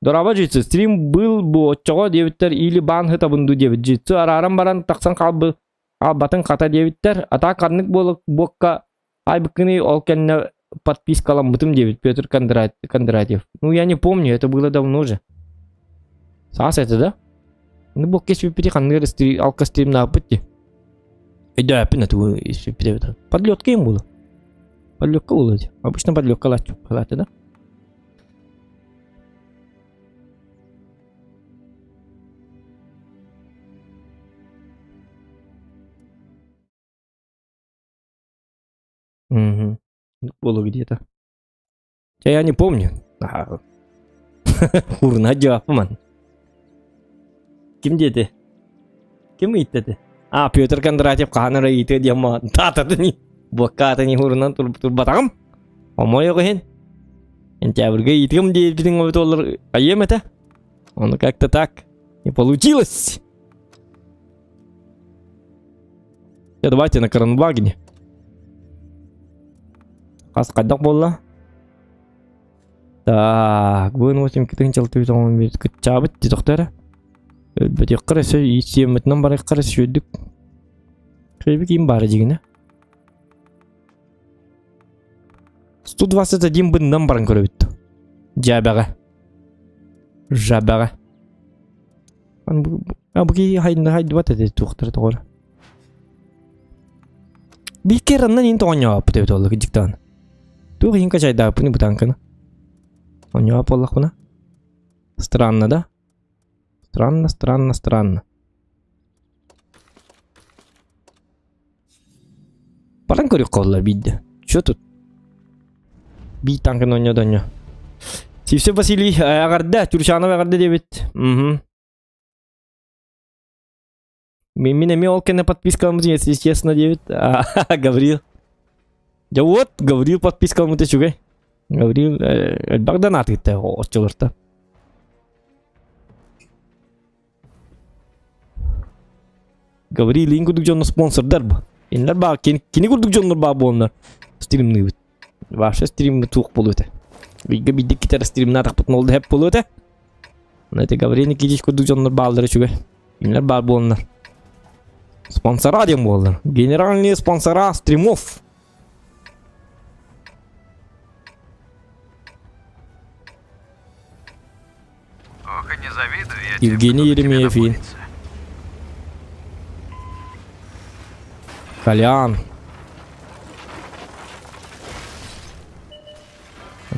дорообо Джитсу стрим был бу оччоҕо диэбиттэр или баан сытабын дуу диэбит Джитсу арааран баран тахсан хаалбы хаалбатын хата диэбиттэр а так ханнык буокка айбыккыный ол кэннэ подпискаламмытым диэбит Петр Кондрат Кондратьев ну я не помню это было давно же саас это да ну буокка испиппити ханныгар алка стримнааппыт дии Өйдөөппүн тугу испиппит Подлетка им было. Подлетка было. Обычно подлетка латы, да? Угу. Было где-то. Я не помню. Урна дьааппыман. Ким диэти? Ким ыйытта этэ? А, Петр Кондратьев хаһан эрэ ыйытыа диэн даататын буоккаатын урунан турбатаҕым. Омойуох иһин. Сентябрьга ыйытыам диэбитиҥ эбит айыам этэ. Ону как-то так не получилось. Давайте на Кранвагне. Хас хайдах буолла? Так, бүгүн 8 кытын кытчаабыт дии тохтор. Өлбөтүөххэ өссө ииссиэммитинэн барыахха эрэ сүөрдүк. Кыайбы киин баара дьигинэ. 121 быннан баран көрөбүт. Дьээбэҕэ. Жабэҕэ. А бу киһи хайдыбат этэ туохтара тоҕор. Бииккер аннан ин тоҕонньооппут эбит оллук дьиктаан. Туох иһин качайдааппыны бутанканы. Онньоop буоллахпына. Странно, да? Странно, странно, странно. Баран көрүөххэ буолла биирдэ. Чё тут? Биир танкын оонньоо оонньоо. Сивцев Василий эҕэрдэ, Чурчанов эҕэрдэ диэбит. Угу. Мин эмиэ ол кэннэ подпискаламмыт, если честно, диэбит. Гаврил. Дьэ вот, Гаврил подпискаламмыт үчүгэй. Гаврил элбэх донат ыытта оччолорто. Гаврил ин курдук дьонно спонсордар бу. Иннер баа кини курдук дьоннор баа буоланнар стримныыбыт. Вообще стрим туох буолуо этэ. Бииргэ биирдик китэр стримнаатахпытын ол да хэп буолуо этэ. Это Гаврил Никитич курдук дьоннор бааллар үчүгэй. Кинилэр баар буоланнар. Спонсора диэн буоллар. Генеральные спонсора стримов. Ох, и не завидую я тем, Евгений кто на тебя Еремеев и находится. Колян.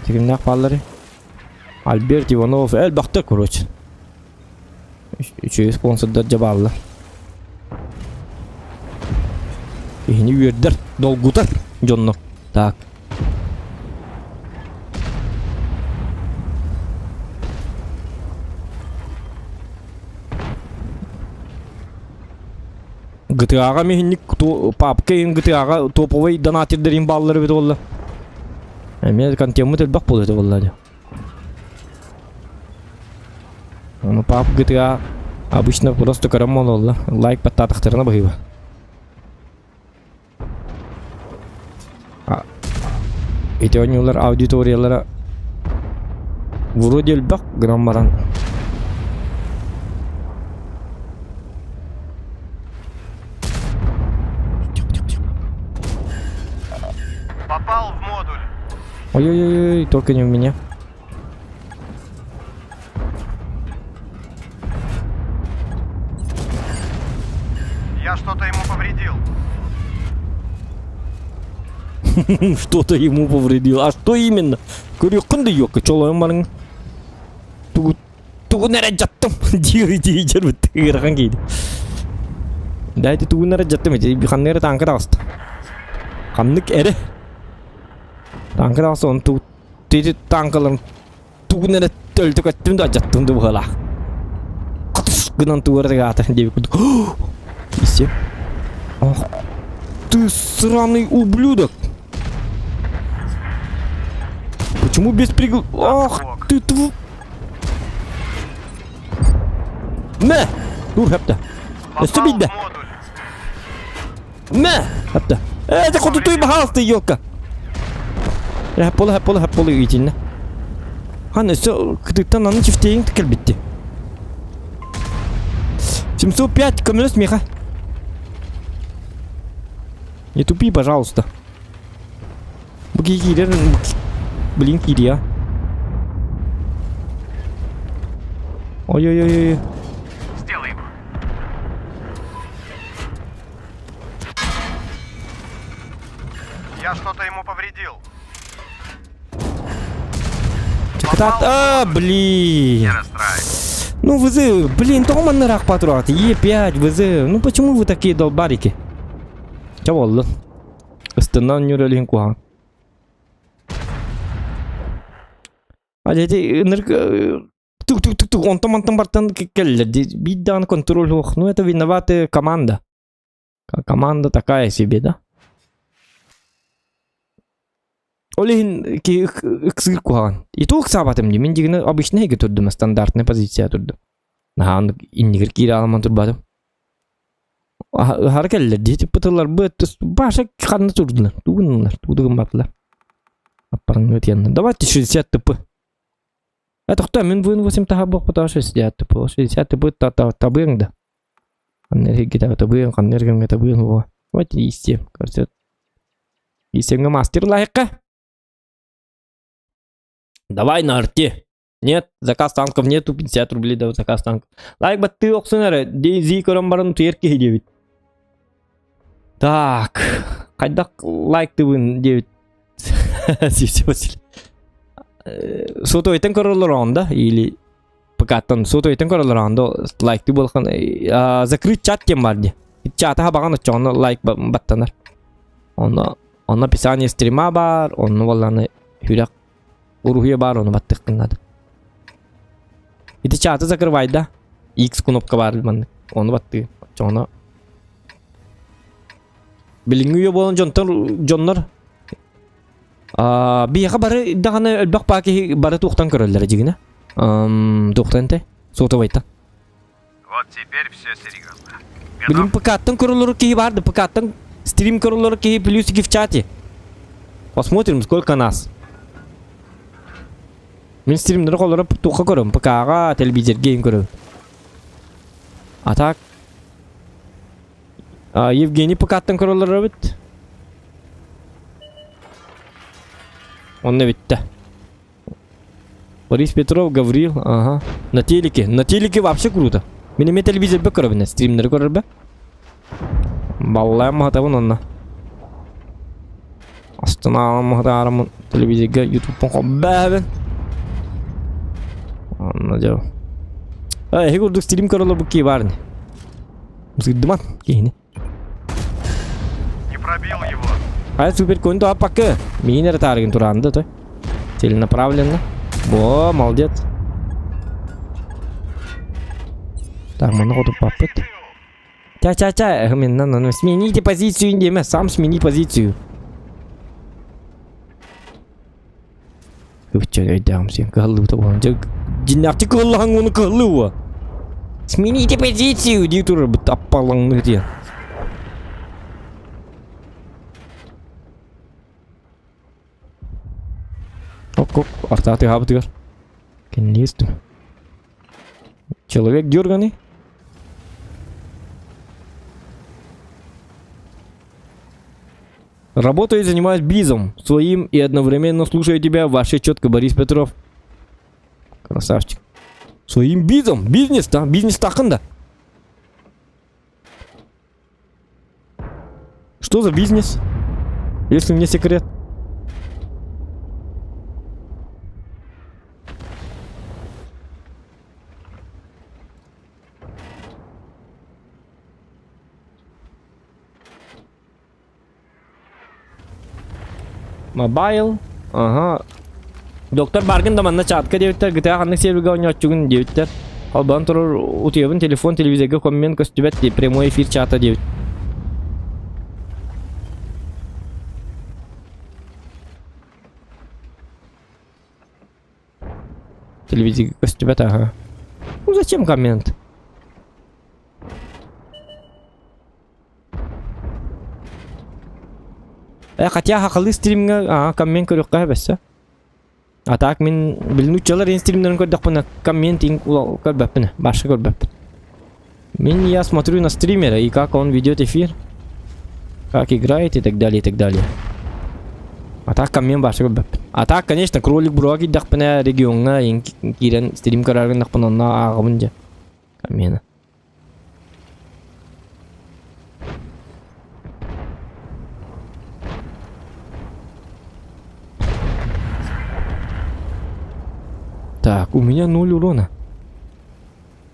Кимнээх бааллары? Альберт Иванов, элбэхтэр, короче. Үчүгэй спонсордар дьэ бааллар. Киһини үөрдэр, долгутар дьоннор. Так. ГТА-ҕа миһинник папка иһин ГТА-ҕа топовый донатердэрин бааллар эбит буолла. Эмиэ контеммыт элбэх буолуо этэ буолла дии. Ону пап GTA обычно просто көрөн буолаллар. Лайк баттаатахтарына быһыыба. Ити оонньуулар аудиториялара вроде элбэх гынан баран Попал в модуль. Ой-ой-ой, только не у меня. Я что-то ему повредил. Что-то ему повредил. А что именно? Көрүөххүн да ёкка, чолойон барың. Тугу тугун эрэ дьаттым диир диир ыарахан киирди. Да ити тугун эрэ дьаттым ити ханнык эрэ тааҥка таҕыста. Ханнык эрэ тааҥка таҕыста он ту тити тааҥкаларын тугун эрэ төлтө көттүм да дьаттым да быһалаах. Катыс гынан тугу эрэ аата диэбит курдук. Исе. Ах ты сраный ублюдок! Почему без пригл... Ах ты тв... Мэ! Тур хэпта. Өстө Попал в биирдэ. модуль. Мэ! Хэпта. Э, это хоть ты бахалты, елка. Хэпполу, хэпполу, хэпполу итиннэ. Хан өссө кытыттан аны чифтейин кэлбитти. 705 көмөлөс миэхэ. Не тупи, пожалуйста. Бу киһи киирэр, блин киириэ. Ой-ой-ой. Сделай его. Я что-то ему повредил. Кытаат, а, блин. Не расстраивайся. Ну, ВЗ, блин, тоҕо манна ыраах турат? Е5, ВЗ, ну почему вы такие долбарики? Чэ буоллун. Ыстынан ньүрэлиһин куһаҕан. А дети ынырык тук-тук-тук-тук онтон-мантан бартан кэллэр биир даҕаны контроль суох. Ну это виноваты команда. Команда такая себе, да? Ол иһин киһи ыксыыр куһаҕан. И то ыксаабатым дии. Мин дьигини обычный эйгэ турдум, стандартная позиция турдум. Наһаа иннигэр киирэ аламан турбатым. Аһара кэллэр дии тыппытыларбыт баша ханна турдулар тугуннулар тугу гымматылар аппарыҥҥа тиэннэ давайте 60 тп тохтоо мин буын 8 таха буохпутаа 60 тп 60 тп табыаҥ да ханна эргитэ табыаҥ ханна эргэмҥэ табыаҥ уо давайте истиэм кажется истиэмҥэ мастер лайыққа давай на арте Нет, заказ танков нету, 50 рублей да заказ танков. Лайк баттыы охсун эрэ, DayZ көрөн баран утуйар киһи диэбит. Так, хайдах лайктыбын диэбит. Сивсе Сотовойтан көрөлөр да или ПК-тан сотовойтан көрөлөр да лайкты буолхан закрыть чат диэн бар дии. Чата хабаҕан оччоҕуна лайк баттанар. Онно онно описание стрима бар, онно буоллааны хүрэх Уруһуйа баар ону баттыаххын наада. Ити чаты закрывай да. X кнопка баар маннык. Ону баттыы. Оччоҕуна билиҥҥи үйэ буолан дьонтон дьоннор биһиэхэ бары даҕаны элбэх баа киһи бары туохтан көрөллөрө дьигинэ. Туохтан этэй? Сотовайтан. Вот теперь все серьезно. Билим ПК-ттан көрөлөр киһи бар да ПК-ттан стрим көрөлөр киһи плюсики в чате. Посмотрим, сколько нас. Мин стримнери холоро туохха көрөм? ПК-га, телевизорге им көрөм. А так а, Евгений ПК-ттан көрөлөр эбит. Онно битте. Борис Петров, Гаврил, ага. На телеке. На телеке вообще круто. Мин эмиэ телевизорга көрөбүн, стримнери көрөрбө. Баллаан махатабын онно. Астынаалам махатаарым телевизорга ютубпун хоббээбин. Онно дьэ. Эһи курдук стрим көрөлөр бу кии баар ини. Сыддыман киһини. Не пробил его. Ай супер конь то аппакка. Миин эрэ таарыгын тураан да той. Целенаправленно. Во, молодец. Так, маны хотуппаппыт. Ча-ча-ча, именно, ну, смените позицию, диэмэ, сам смени позицию. Үччэ өйдөҕүм сиэн кыһаллыбыта буолан дьэ дьиннээхтик кыһаллаһаҥ уону кыһаллыы Смените позицию дии турарбыт аппалаҥныы диэн. Оп-оп, артаа тыаһаабытыгар. Кэнниэстим. Человек дерганый. Работаю и занимаюсь бизом своим и одновременно слушаю тебя, вообще четко, Борис Петров. Красавчик. Своим бизом, бизнес да, бизнес тақында. Что за бизнес? Если не секрет. Мобайл. Ага. Доктор Баргын да манна чатка диэбиттэр, гытаа ханнык сервергэ оонньооччугун диэбиттэр. Холбоон турар утуйабын телефон телевизорга коммент көстүбэт дии прямой эфир чата диэбит. Телевизорга көстүбэт ага. Ну зачем коммент? Э, хотя хахалы стримҥа аа коммент көрүөххэ бэссэ. А так мин билин нууччалар ин стримнэрин көрдөхпүнэ коммент ин көрбөппүн, башка көрбөппүн. Мин я смотрю на стримера и как он ведет эфир, как играет и так далее, и так далее. А так коммент башка көрбөппүн. А так, конечно, кролик бруга киирдэхпинэ региоҥҥа ин киирэн стрим көрөр гыннахпына онно ааҕабын дьэ. Коммена. Так, у меня ноль урона.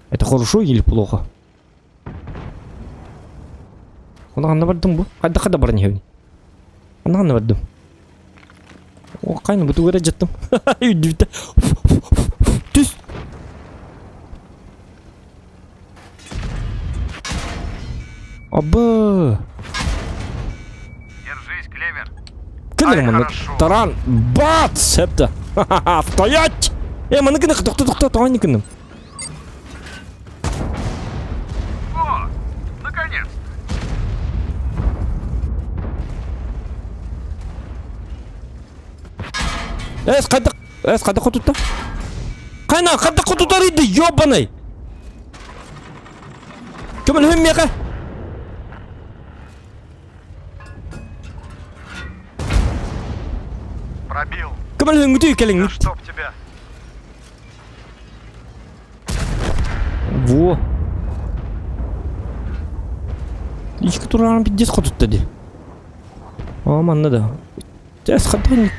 Это хорошо или плохо? Онно ханна бардым бу? Хайда хада баран иһэбин? Онно ханна бардым? О, хайны бу тугу эрэ дьаттым. Үрдүбүттэ. Түс! Абы! Держись, Клевер. Ким Ай, маннык? хорошо. Таран! Бац! Эпті. Стоять! Э, маны гына тохто тохто тоҕо гынным. О, наконец-то. Эс хайдах эс хайдах хотутта? Хайна хайдах хотутар иди, ёбаный! Көмөлөһүм миэхэ! Пробил. Көмөлөһүҥҥүтүй кэлиҥҥит. Да чтоб тебя. Во. Ички турарым пиздец хотутта ди. О, манна да. Тэс хатанник.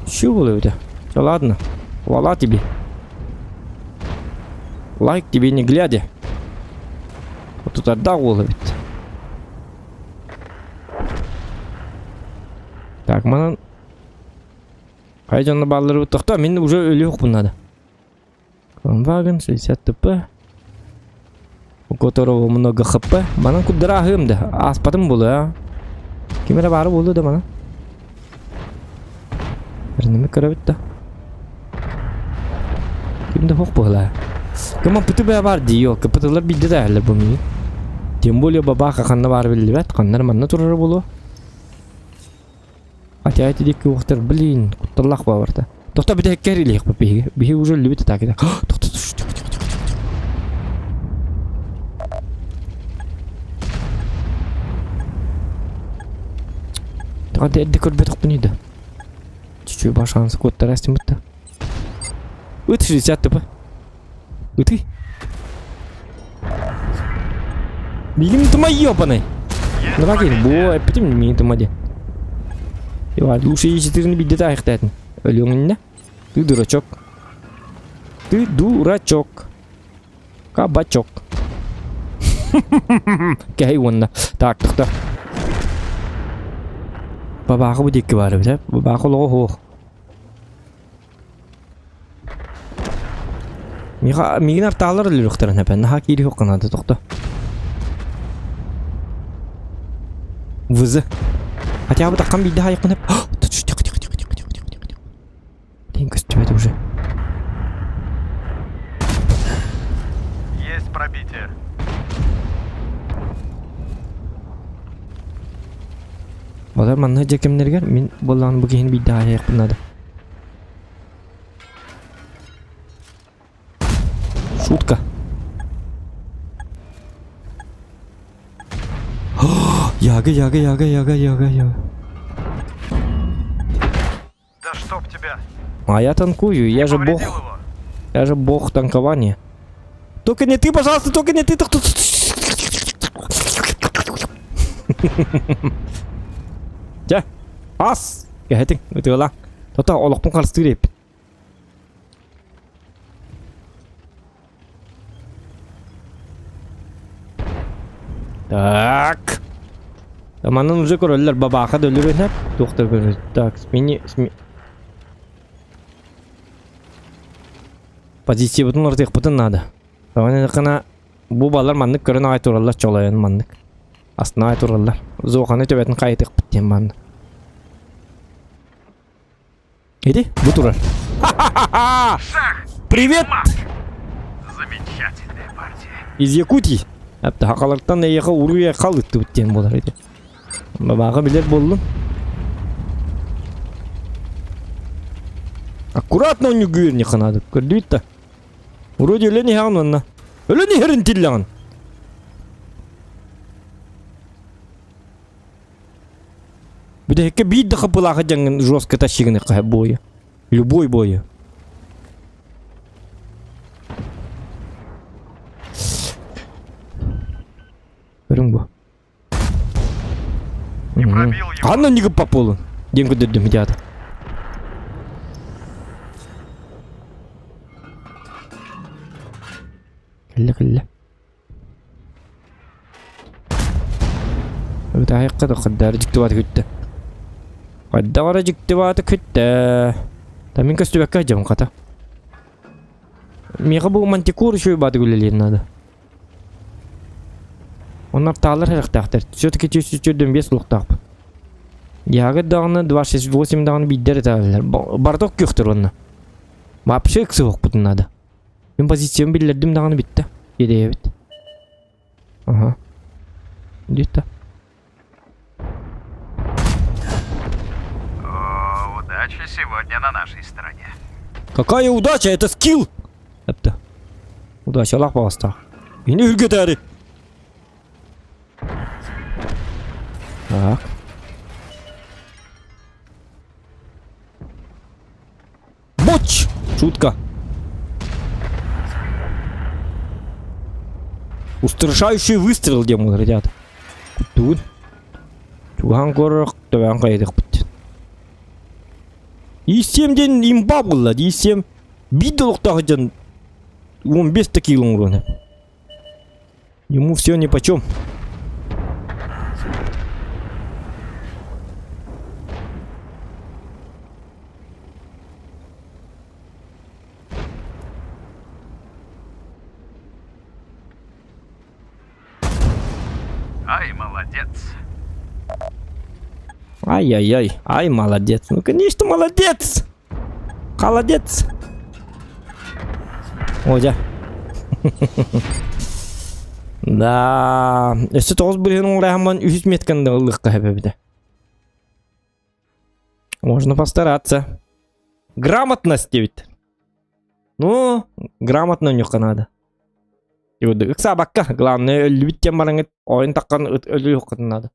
Чего было это? Да ладно. Хвала тебе. Лайк тебе не глядя. Вот тут отдал ловит. Так, манан Хайа дьонно бааллары тохто, мин уже өлүөхпүн надо. Вагон 60 ТП. У которого много ХП. Манан куддара аһыым да. Ааспатым буолуо а. Ким эрэ баара буолуо да манан. Эрнеми көрөбүт да. Ким да суох буолаа. Кым пыты баа бар дии, ол кыпытылар биирдэ да аһыллар бу миигин. Тем более бабаха ханна баара биллибэт, ханна манна турара буолуо. Хотя эти диэки уохтар, блин, кутталлаах баабарта. Тохто бүтэһиккэ илиэхпит биһиги. Биһиги уже өллүбүт атаакида. Тохто тихо тихо тихо тихо. Тоҕо эрдэ көрбөтөхпүнүй да. Чуть-чуть бар шанс куоттара астыммыт да. Ыт 60 тп. Ыты. Мигин тума ёбаный. Давай кел, бу эппитим мигин тума де. Иван, лучше ечетирин бидде таайыктаатын. Өлүөҥүннэ. Ты дурачок. Ты дурачок. Кабачок. Кэһэй уонна. Так, тохто. Бабаахы бу диэки баар эбит, Бабаахы олоҕо суох. Миха миигин артаалар өлөрүөхтэрин эпэн наһаа киириһиэх наада тохто. Вызы. Хотя бы таххан биирдэ хаайыкпын эп. Тихо, тихо, тихо, тихо, тихо, тихо, тихо. Блин, көстүбэт уже. Есть пробитие. Олар манна дьэ кэмнэригэр мин буоллаҕына бу киһини биирдэ хаайыахпын наада. Шутка. Яга, яга, яга, яга, яга, яга. Да чтоб тебя. А я танкую, я же бог. Повредил его. Я же бог танкования. Только не ты, пожалуйста, только не ты. Дьэ, ас! Кэһэтиҥ, ытыалаа. Тота олохпун харыстыыр эппит. Так. Манан уже көрөллөр бабааха да өлөрүнэр. Туох да көрөр. Так, смени, сми... Позициябытын уларытыахпытын наада. Тоҕо бу балар маннык көрөн аҕай тураллар чолойон маннык. Астына аҕай тураллар. Зооханы төбөтүн хайытыахпыт диэн манна. Иди, бу турар. Шах! Привет! Мат! Замечательная партия. Из Якутии. Әпті хақаларттан эйэхэ уруя халыттыбыт диэн буолар ити. Бабааҕа билэр буоллум. Аккуратно онньугуйр не надо. Көрдүбүт да. Вроде өлөн иһэҕин уонна. Өлөн иһэрин тиллэҕин. Бүтэһиккэ биир да хапылаахы дьаҥын жестко тащигыны хаһа буойа. Любой буойа. Көрүҥ бу. Не пробил его. Ханна нигып буолун диэн көрдөрдүм театр. Кэллэ кэллэ. Ытаайыкка да хаддаары дьиктибааты күттэ. Хаддаара дьиктибааты күттэ. Та мин көстүбэккэ дьон хата. Миэхэ бу мантикор үчүгэй бааты үлэлиэн наада. Онно таалар харахтаахтар. Все-таки чуть-чуть без луктаахпын. Ягод даҕаны 268 даҕаны биирдэр этээллэр. Бардок күөхтөр онно. Вообще ыксыһыахпытын наада. Мин позициям биллэрдим даҕаны бүттэ. Идэйэбит. Ага. Где-то. О, удача сегодня на нашей стороне. Какая удача? Это скилл! Эпті. Удача лақ бағыстақ. Мені үргетәрі. Так. Боч! Шутка. Устрашающий выстрел диэн ребят. Куттугун. Чугаһан көрөр төбөөн хайдыхпыт. И7 диэн имба буолла. И7 биир да олохтоох дьон 15 да кило оҥоруон. Ему все нипочем. Ай, молодец. Ай-яй-яй, ай, молодец. Ну, конечно, молодец. Холодец. О, дьэ. Да, өссө тоҕус бырыһын оҥорооһуммун үһүс метканы да ылыахха сөп эбитэ. Можно постараться. Грамотность диэбит. Ну, грамотно унньуохха наада. Ыксаабакка, главное өллүбүт диэн бараҥҥыт ойон таххан өлүөххүтүн наада.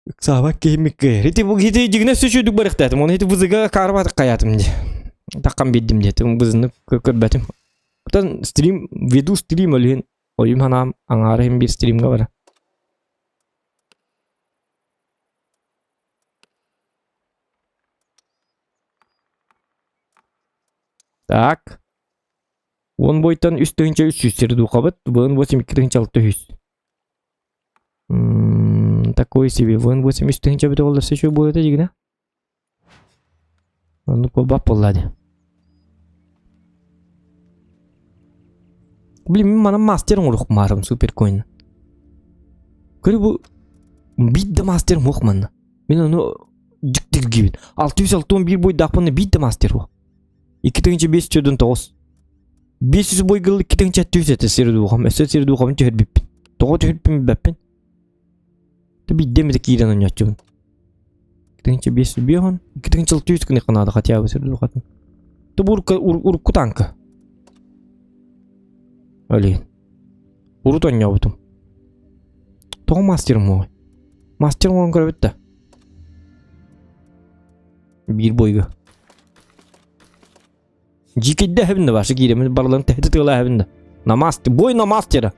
Ыксаабат киһи кыайар. Ити бу ити дьигинэ сүчүдүк барыхтаатым. Оны ити бызыга карбатык каятым ди. Таккан биэрдим диэтим. Бызыны көрбөтүм. Оттон стрим, веду стрим өлүһүн ойум ханаам аҥаара иһин биир стримга бара. Так. Уон бойтон үс тыһыынча үс сүүс сирдуухабыт. Быын восемь икки тыһыынча алта үс. Такой себе. Вон 80 тыһыынча бүтэ буолла еще будет дигинэ. Ну куобах буолла дии. Блин, мин манан мастер оҥоруох маарым суперкоин. Көрү бу биир да мастер муох манна. Мин ону дьиктиргиибин. 661 буйдаахпына биир да мастер уох. 2549. 500 бойгыл 2 700 этэ сир духам. Өссө сир духабын түһэрбиппин. Тоҕо түһэрбиппин билбэппин. Биирдэ эмитэ киирэн оонньооччубун. 2550, 2600 гыныахха наада хотя бы сир духатын. Бу урукку танка. Олин. Урут оонньообутум. Тоҕо мастерым уой? Мастер оҥорон көрөбүт да. Биир бойга. Дьиикэйдэ эһэбин да башы киирэмин барыларын тэһити тыала эһэбин да. На мастер, бой на мастера.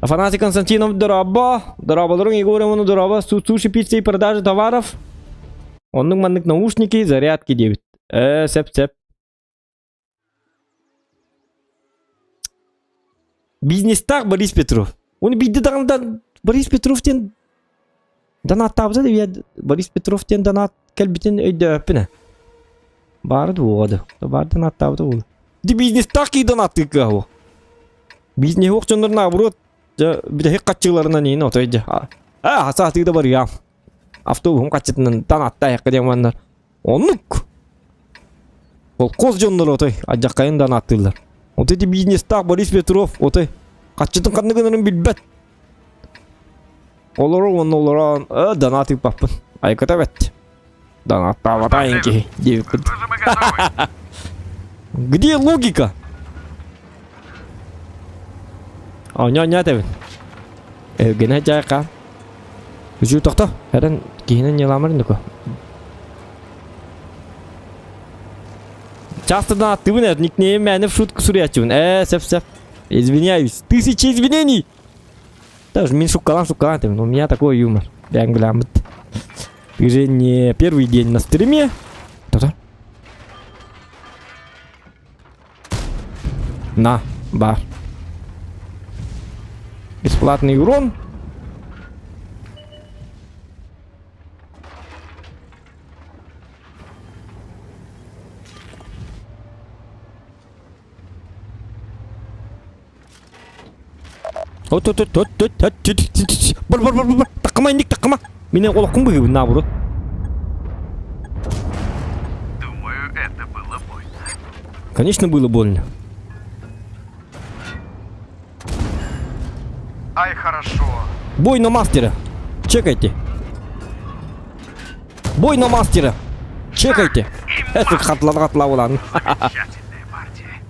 Афанасий Константинов, дорообо. Дорооболоруҥ Егор Ивановна, дорообо. Суши, пицца и продажа товаров. Оннук маннык наушники, зарядки диэбит. Э, сеп, сеп. Бизнестаах Борис Петров. Оны биирдэ даҕаны Борис Петров диэн донаттаабыта да Борис Петров диэн донат кэлбитин өйдөөппүн ээ. Баара дуоҕа да. Баар донаттаабыта буолуо. Ити бизнестаах киһи донаттыыр кыаһа Бизнеһи ох дьоннор наоборот дьэ бүтэһик хаччыыларынан иин отой дьэ. Аа саатыы да барыам. Автобуһум хаччытынан донаттаайахха диэн манна Оннук. Холкуос дьонноро отой алдьархайын да анааттыыллар. Вот эти бизнестаах Борис Петров отой хаччытын ханна гынарын билбэт. Олору уонна олорон, э, донат ыыппаппын. Айката бэт. Донаттаабатаайын киһи диэбиппин. Похоже, мы готовы. Где логика? Оонньоо этэбин. Эһигини дьайха. Үчүү тохто. Эрэн киһинэн ньыламар нөкө. Часто донаттыыбын ээ, никнейм мээнэ в шутку суруйааччыбын. Ээ, сөп сөп. Извиняюсь. Тысячи извинений! Даже мин шуккалаан шуккалаан этим, у меня такой юмор. Бэйэҥ билээммит. Ты же не первый день на стриме. То-то. На, бар. Бесплатный урон. Бар бар бар бар такыма инник такыма. Мине олохкун быгыбын наоборот. Думаю, это было больно. Конечно, было больно. Ай, хорошо. Бой на мастера. Чекайте. Бой на мастера. Чекайте. Это хатла хатла улан. Замечательная партия.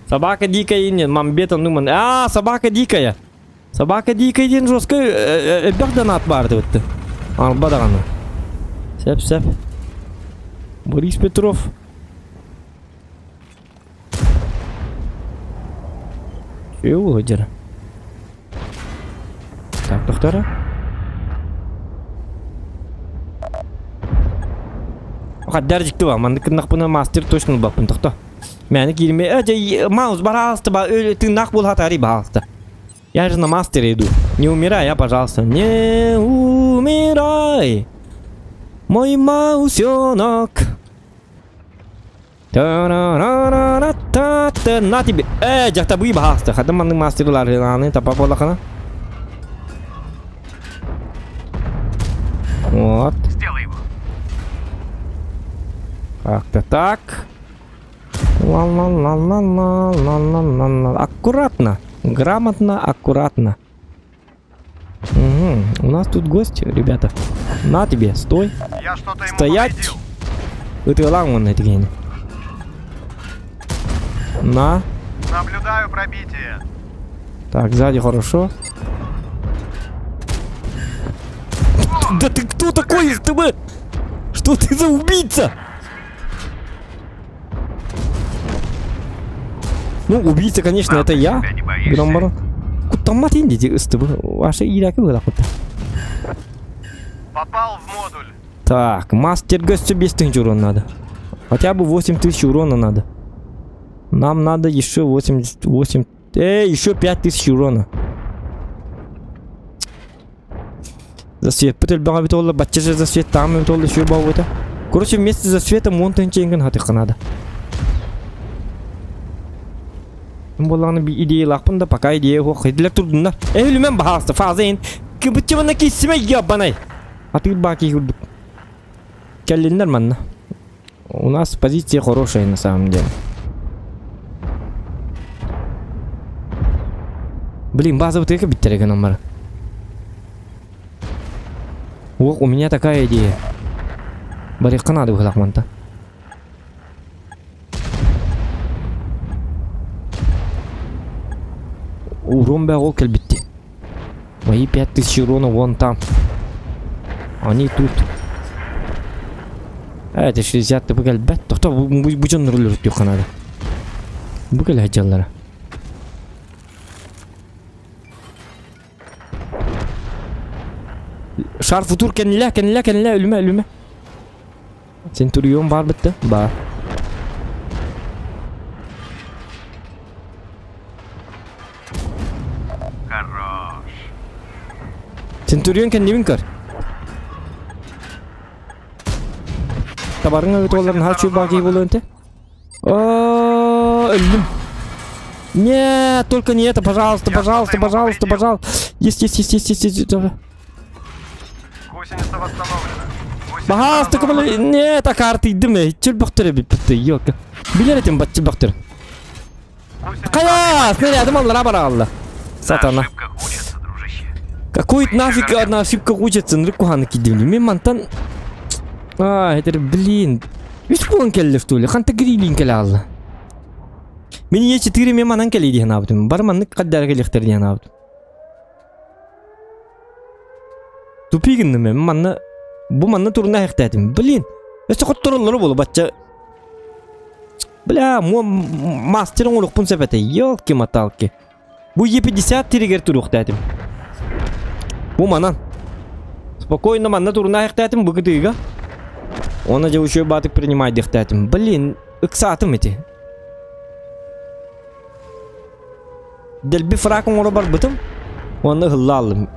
Собака дикая нет, мамбета нуман. А, собака дикая. Собака дикая диэн жестко элбэх донат баар дебитти. Арба даҕаны. Сөп сөп. Борис Петров. Үө сылдьар. Так, тохтора. Хаддар дьикти ба, маннык гыннахпына мастер точно ылбаппын тохто. Мээнэ киирмэ, э, дьэ, маус бараалыста ба, тыыннаах буолаатари баалыста. Я же на мастере иду. Не умирай, а, пожалуйста. Не умирай, мой маусенок. Та-ра-ра-ра-та-та. На тебе. Э, дьахтабыы баһаалыста. Хата маннык мастерлар тапа буоллахына. Вот. Сделай его. Как-то так. Ла-ла-ла-ла-ла-ла-ла-ла. Аккуратно. Грамотно, аккуратно. Угу. У нас тут гость, ребята. На тебе, стой. Я что-то ему Стоять. повредил. Ытыалаң уонна этигиэни. На. Наблюдаю пробитие. Так, сзади хорошо. Да ты кто такой, СТБ? Что ты за убийца? Ну, убийца, конечно, это я. Себя не боишься? Гынан баран. Куттаммат инди ди СТБ. Ваша иирээки быһыылаах Попал в модуль. Так, мастерга 105 тысяч урона надо. Хотя бы 8 тысяч урона надо. Нам надо еще 88... Эй, еще 5 тысяч урона. Засвет элбэҕэ эбит буолла, бачча же засвет таам эбит буолла, үчүгэй буолбута. Короче, вместе за светом уон тыһыынча хатыхха надо. Буоллаҕына идеялаахпын да пока идея суох. Идилэр турдуннар. Э, үлүмэн баһаалыста, фаза ин. Кыбытчыбына киссимэ ебаный. Атыыр баа киһи курдук. Кэллиннэр манна. У нас позиция хорошая на самом деле. Блин, базовый тыка биттер гынан бар. Ох, у меня такая идея. Барыахха наада быһылаах манта. Урон бә ол кэлбитти. Мои 5000 урона вон там. Они тут. Э, это 60 ты кэлбэт. Тохто бу бу дьоннор өлөрүттүөххэ наада. Бу кэлэ сылдьаллара. Шар футур кэннилэ, кэннилэ, кэннилэ, өлүмэ, өлүмэ. Центурион баар бытта? Баар. Хорош. Центурион кэннибин көр. Табарың өтө оларын хар чуй баки болуон те. Өллүм. Нет, только не это, пожалуйста, Я пожалуйста, что-то ему пожалуйста, повредил. пожалуйста. Есть, есть, есть, есть, есть, есть. Гусеница восстановлена. Гусеница Пожалуйста, разорвана. Нет, а карты идем, чүл бөхтөр бит, елка. Билер этим бат чүл бөхтөр. Хайа, снарядым аллара бараалла. Сатана. Какой нафиг одна ошибка учится, нрык куханы кидим. Мен мантан... А, это, блин. Үс буолан кэллэ что ли? Ханта грилин кэлэ алла. Мен Е4 мен манан кэлии диэн аабытым. Бар маннык хаддара кэлиэхтэр диэн аабытым. Тупи гынным мен манна бу манна турна эхтээтим. Блин, өссө хоттороллоро буолу бачча. Бля, мастер оҥоруохпун сөп этэ. Елки-моталки. Бу Е50 тиригэр туруохтаатым. Бу манан. Спокойно манна туруна эхтээтим бу кытыыга. Оны дьэ учуой баатык принимайдыхтаатым. Блин, ыксаатым ити. Дэлби фрак оҥоро барбытым. Уонна ыһылла аллым.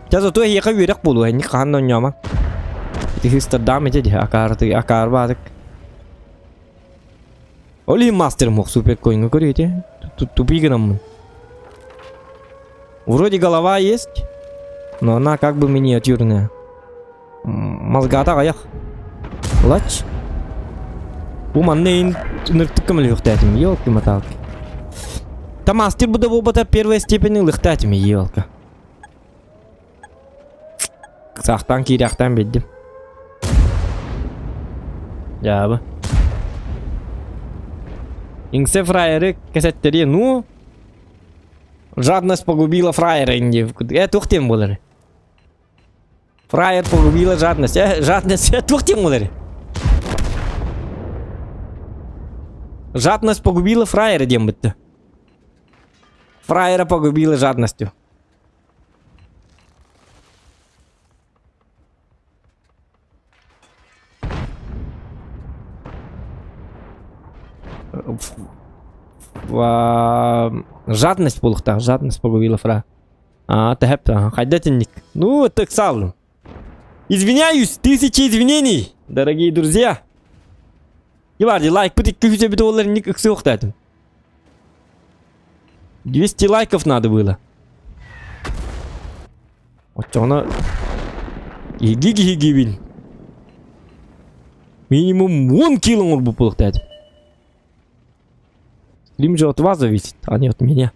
Чэ зато эһиэхэ үөрэх буолуо, энник хаһан да оонньоомоҥ. Ити хыыстардаам ити дии, акаарытый, акаарбаатык. Ол иһин мастерым ох супер коиҥҥа көрүө ити. Тупи гынаммын. Вроде голова есть, но она как бы миниатюрная. Мозгата аҕыйах. Лач. Бу манна иин ыныртык көмөлөһүөхтээтим, елки-моталки. Та мастер бу да буолбата первой степени ылыхтаатым, елка. Саахтаан киириэхтээн биэрдим. Дьаабы. Иҥсэ фраеры кэсэттэриэ, ну жадность погубила фраера инди. Э, туох диэн буолар? Фраер погубила жадность. Э, жадность, э, туох диэн буолар? Жадность погубила фраера диэн бытты. Фраера погубила жадностью. Жадность буолуохтаах, жадность погубила фра. А, тэһэп, хайда итинник. Ну, так сал. Извиняюсь, тысячи извинений, дорогие друзья. Иварди, лайк бит 200 бит олар ник ыксыохтаатым. 200 лайков надо было. Оччоҕуна иһиги киһигибин. Минимум 10 кило оҥорбут буолуохтаах. Стрим же от вас зависит, а не от меня.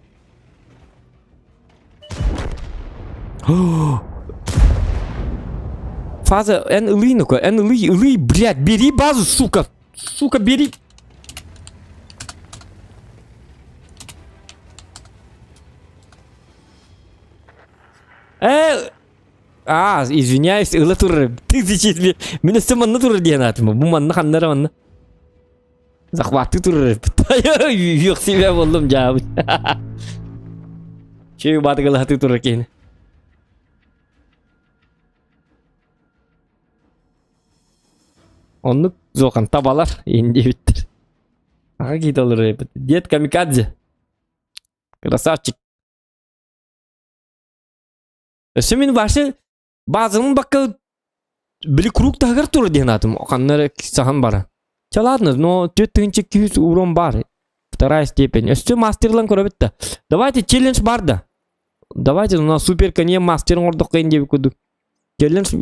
Фаза, эн ылый ну-ка, эн ылый, ылый, блядь, бери базу, сука! Сука, бери! Э, а, извиняюсь, ыла турар. Тысячи, мин өссө манна турар диэн аатым. Бу манна ханнара манна. Захваты турар. Юх себя боллум дьаабыт. Чүй батыгылаһаты турар киһини. Оннук зохан табалар индиэбиттэр. Аҕа киһи олорор эбит. Дед камикадзе. Красавчик. Өссө мин вообще базамын бакка били круг таһыгар турар диэн аатым. Ханна эрэ саһан бара. Чэ ладно, но 4200 урон бар. Вторая степень. Өссө мастерлан көрөбүт да. Давайте челлендж бар да. Давайте у нас супер коне мастер оҥордоххо диэбит курдук. Челлендж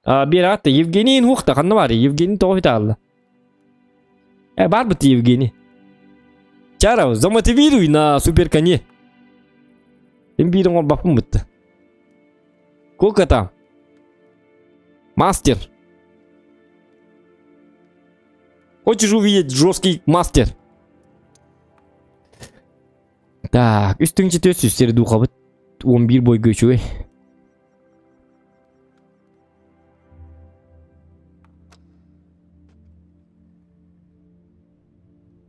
биэрэҕит да Евгений уохта ханна баар Евгений тоҕо бүтэ Э, бар быт Евгений. Чара, замотивируй на супер коне. Мин биир оҥорбаппын бытты. Сколько там? Мастер. Хочешь увидеть жесткий мастер? Так, үс тыһыынча 400 сири духабыт 11 бойго үчүгэй.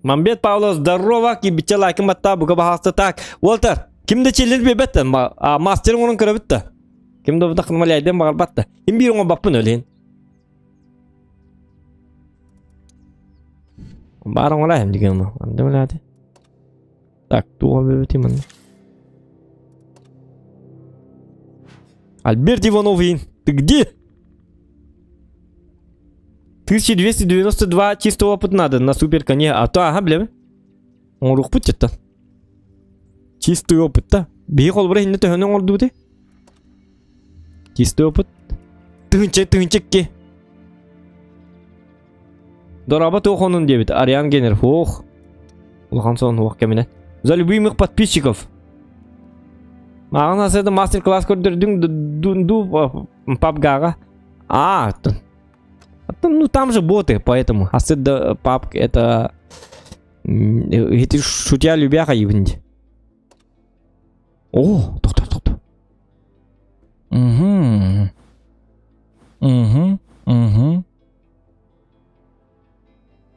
Мамбет Павлов, здорово, кибиче лайкын батта, бука баһаста так. Уолтар, ким да челлендж биэрбэттэн, мастер оҥорон көрөбүт да. Ким да бутах маляйден баҕарбат да. Им биир оҥорбаппын өлен. Баар оҥорайым деген Анда билээти. Так, туох эбитий манна? Альберт Иванов, ты где? 1292 чистого опыта надо на супер коне, а то ага, бля. Оҥоруохпут дьиттан. Чистый опыт та. Биһи холбура иһинне төһөнү оҥордубут Чистый опыт. Тыһынча тыһынча икки. Дороба туох онун диэбит. Ариан Генер. Ох. Улахан сон уох кэминэн. За любимых подписчиков. Маған асыда мастер-класс көрдөрдүҥ ду папгаға. А, ну там же боты, поэтому. Асыда папк это... Эти шутя любяха ебнить. О, тоқта, тоқта. Угу. Угу, угу.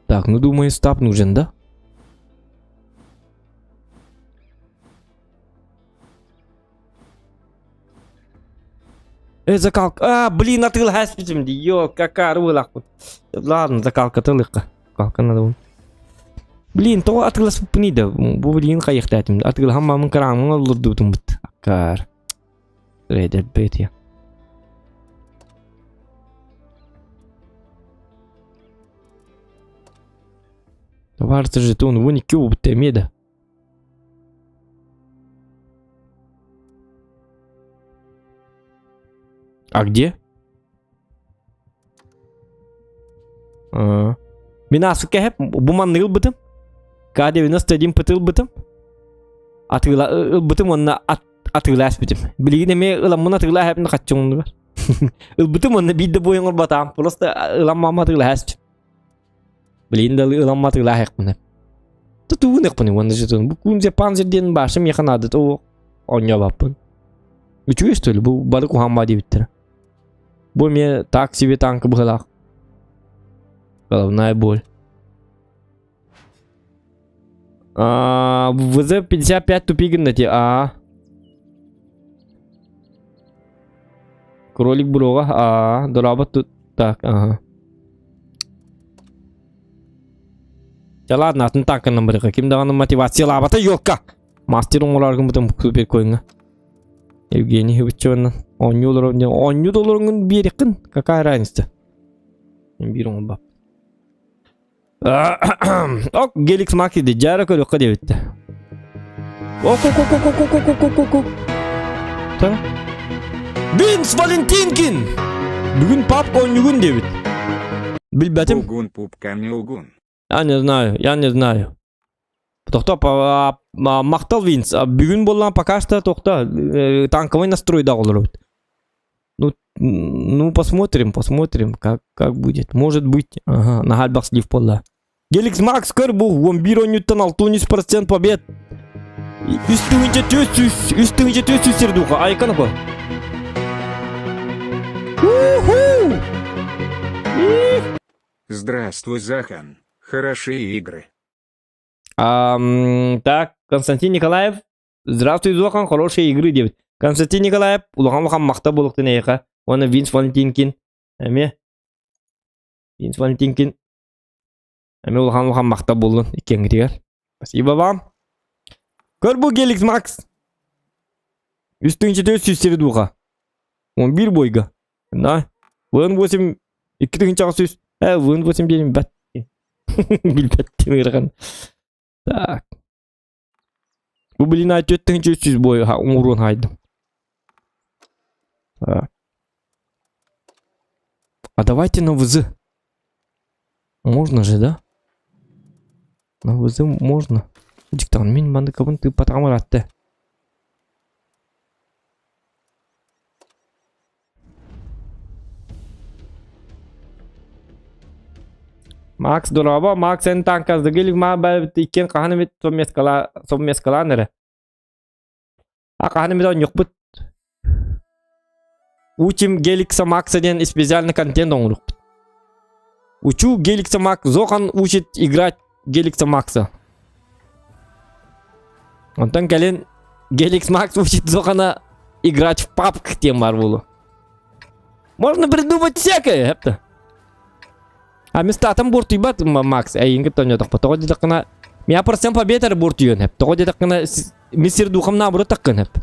Так, ну думаю, стап нужен, да? Э, закалка. А, блин, атыылаһа дии. Ё, какая рулахпыт. Ладно, закалка тылыкка. Закалка надо. Блин, тоҕо атыыласпыппыный да. Бу билигин хайыахтаатым. Атыылаһан мамын кыраамын олордубутум бут. Аккар. Рейдер я. Товар жетон вон икки убут эмиэ да. А где? Мин ааспыкка эһэп бу манныгы ылбытым. К-91 ПТ ылбытым. Атыыла ылбытым уонна атыылаа испитим. Билигин эмиэ ыламмын атыылаа эһэпин хаччы Ылбытым уонна биир да буойун оҥорботаам. Просто ыламмам атыылаа испитим. Билигин да ыламма атыылаа эһэхпин. Тутуун эхпин уонна жетон. Бу кунзе панзер диэн башым миэхэ наадата оонньообаппын. Үчүгэй что ли? Бу бары куһаан диэбиттэрэ. Бу эмиэ так себе танка быһыылаах. Головная боль. А, ВЗ-55 тупигин эти, а. Кролик Брога, а, дораба тут, так, ага. Да ладно, атын танканан барыха. Ким даҕаны мотивациялаабата ёлка. Мастер оҥороргун бутун супер коинга. Евгений Хыбычевна. Оонньуу олорон оонньуу да олороҥҥун биэриххин. Какая разница? Биир оҥорбап. Ок, Геликс Макси де дьаара көрүөххэ диэбиттэ. Ок, ок, ок, ок, ок, ок, ок, ок, ок. Та? Винс Валентинкин! Бүгүн папка оонньугун диэбит. Билбэтим. Угун пупка не угун. Я не знаю, я не знаю. Тохто, махтал Винс. Бүгүн буоллаан пока что тохто танковый настройда олоробут. Ну, ну посмотрим, посмотрим, как, как будет. Может быть, ага, на гальбах слив пола. Геликс Макс көр бу, он бир онньуттан 63% побед. Үс тыһыынча 400, үс тыһыынча 400 сердуха, айкан ко. Уху! Здравствуй, Захан. Хорошие игры. А, так, Константин Николаев. Здравствуй, Зохан, хорошие игры диэбит. Константин Николаев, улахан улахан махта буолуохтун эйиэхэ. Уонна Винс Валентинкин. Эмиэ. Винс Валентинкин. Эмиэ улахан улахан махта буоллун иккиэҥҥитигэр. Спасибо вам. Көр бу Геликс Макс. Үс тыһыынча 400 сири духа. 11 бойга. На. ВН8 2800. Э, ВН8 диэн бэт. Билбэт ыарахан. Так. Бу блин 4300 бой оҥоруон хаайдым. Так. А давайте на ВЗ. Можно же, да? На ВЗ можно. Диктан мин мандыкабын тыыппатаҕым ыраатта. Макс дорообо, Макс эн танказдыгы илик маа бэбит иккиэн хаһан эмит совмескалаан эрэ. А хаһан эмит оонньуохпут. Учим Геликса Макса диэн специальный контент оҥоруохпут. Учу Геликса Макс. Зохан учит играть Геликса Макса. Онтон кэлин Геликс Макс учит Зохана играть в папк диэн баар буолуо. Можно придумать всякое, это. А местатан буортуйбат Макс, эйиҥ кытта оонньоотохпо. Тоҕо диэтэххинэ, меня процент побед эрэ буортуйуон сөп. Тоҕо диэтэххинэ, мин сир духом наоборот таккын сөп.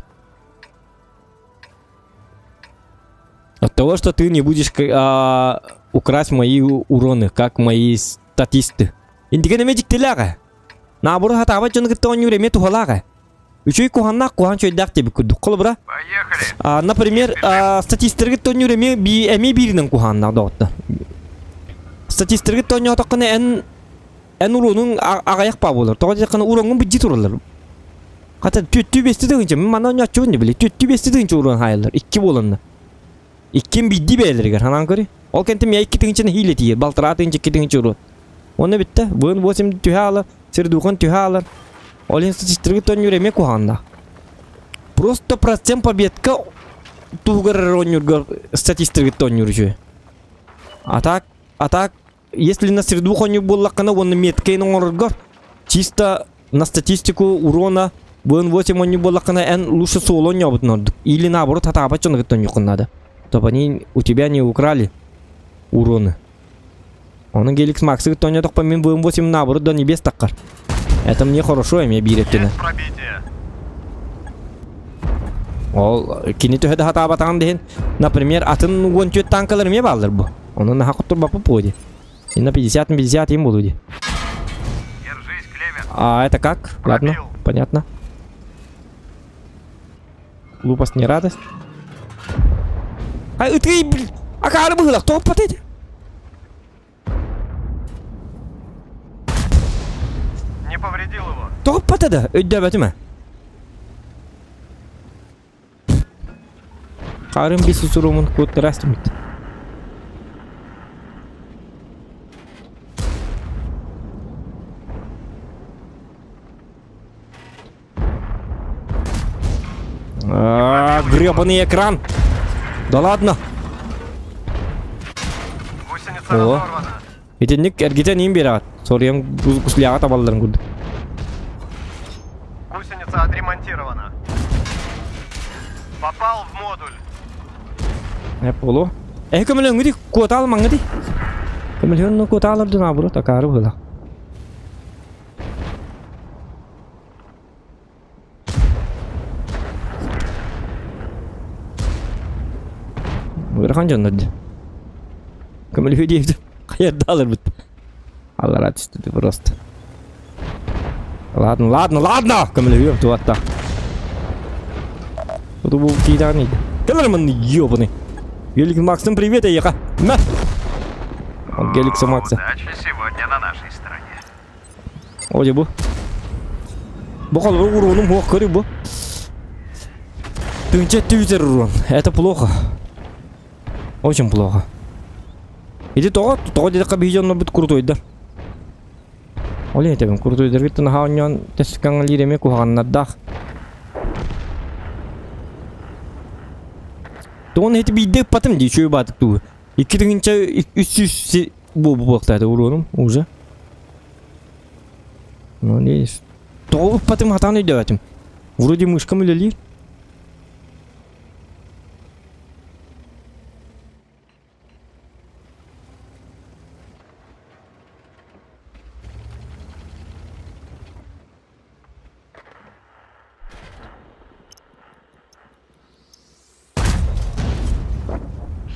От того, что ты не будешь а, украсть мои уроны, как мои статисты. Интиген эмэ дьиктилээҕэ. Наоборот хатаабат дьону кытта оонньуур эмиэ туһалааҕа. Үчүгэй куһааннаах куһаан чөйдөөх диэбит курдук. Холобура, Поехали. а, например, а, статисттерги оонньуур эмиэ би, эмиэ бииринэн куһааннаах доҕотто. Статисттерги оонньоотоххуна эн Эн уруонуҥ аҕыйах баа буолар. Тоҕо диэтэххинэ уруоҥҥун быдьыы тураллар. Хата түөттүү биэстии тыһыынча мин манна оонньооччубун дии били түөттүү биэстии тыһыынча уруон хаайаллар икки буоланна. Иккиэн биирдии бэйэлэригэр санаан көрүй. Ол кэнтэн миэ икки тыһыынчаны хиилэ тиийэр балтараа тыһыынча икки тыһыынча уруон. Уонна бүттэ. Быын восемь түһэ аалар, сирдухан түһэ аалар. Ол иһин статистиканы оонньуур эмиэ куһаҕаннаах. Просто процент победка туһугар эрэ оонньуурга статистиканы оонньуур үчүгэй. А так, а так Если на среду хонньук буоллаххына уонна меткэйин оҥороргор чисто на статистику урона ВН8 оонньуу буоллаххына эн лучше соло оонньообутун ордук. Или наоборот хатаабат дьону кытта оонньуоххун наада. Чтобы они у тебя не украли уроны. Онон Геликс Максы кытта оонньоотохпо мин ВН8 наоборот до небес таххар. Это мне хорошо эмиэ биир өттүнэн. Есть пробитие. Ол кини төһө да хатаабатаҕын да иһин, например, атын 14 танкалар эмиэ бааллар бу. Онон наһаа хотторбаппыт буолуо дии. И на 50 на 50 им буолуо дии. Держись, Клевер. А это как? Ладно, Пробил. понятно. Глупость не радость. Ай, ытый, блин! Акаары быһыылах, тоҕо эти? Не повредил его. Тоҕо да, өйдөөбөтүм ээ. Хаарым бис сурумун куттарас түмүт. А, гребаный экран! Да ладно! Гусеница О. разорвана. Итинник эргитэн иин биэрэҕит. Соруйан гусляҕа табалларын курдук. Гусеница отремонтирована. Попал в модуль. Э, полу. Э, көмөлөҥҥү куотаал маҥҥыти. Көмөлөҥҥү куотаалар дун абыры такаары быһыла. Ыарахан дьоннор дии. Көмөлөһүү диэбитим. Хайарда аларбыт. Аллара түстү просто. Ладно, ладно, ладно! Көмөлөһүөм туатта. Буду бу киидаан иди. Кэлэр манны ёбаный. Гелик Максым привет, эйиэхэ. Мэ! Он Геликса Макса. Удача сегодня на нашей стороне. О, бу. Бу холобур уруунум хуох көрү бу. Тыынча түбүтэр уруун. Это плохо. Очень плохо. Ити тоҕо, тоҕо диэтэххэ биһи дьоннорбут курутуйдар. Ол иһин этэбин, курутуйдаргыттан наһаа оонньоон тэскэҥэлиир эмиэ куһаҕаннардаах. Тоҕо ити биирдэ ыппатым дии, үчүгэй баатык дуу. 2 тыһыынча 300 буолуохтаата уруонум уже. Ну, видишь. Тоҕо ыппатым хатаан өйдөөбөтүм. Вроде мышкам үлэлиир.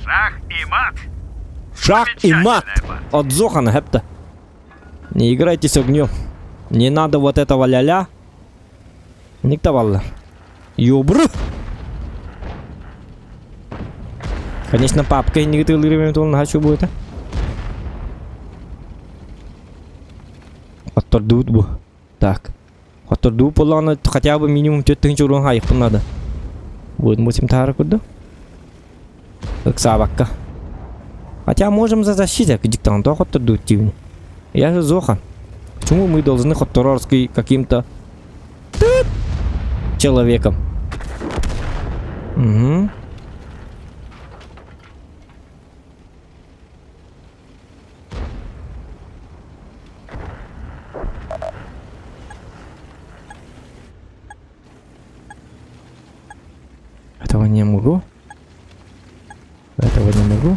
Шах и мат. Шах и мат от Зохана, хепта. Не играйте с огнем. Не надо вот этого ля-ля. Никтоваллар. Ёбры! Конечно, папка не тылырым хочу будет. Хоттордуут бу. Так. Хоттордуу буоллаҕына хотя бы минимум 4000 урун хаайыахпын наада. Будет таһара курдук. Ыксаабакка. Хотя можем за защиту диктант тоҕо хоттордуут диибин. Я же Зоха. Почему мы должны хотторорский каким-то человеком? Угу. Этого не могу. Этого не могу.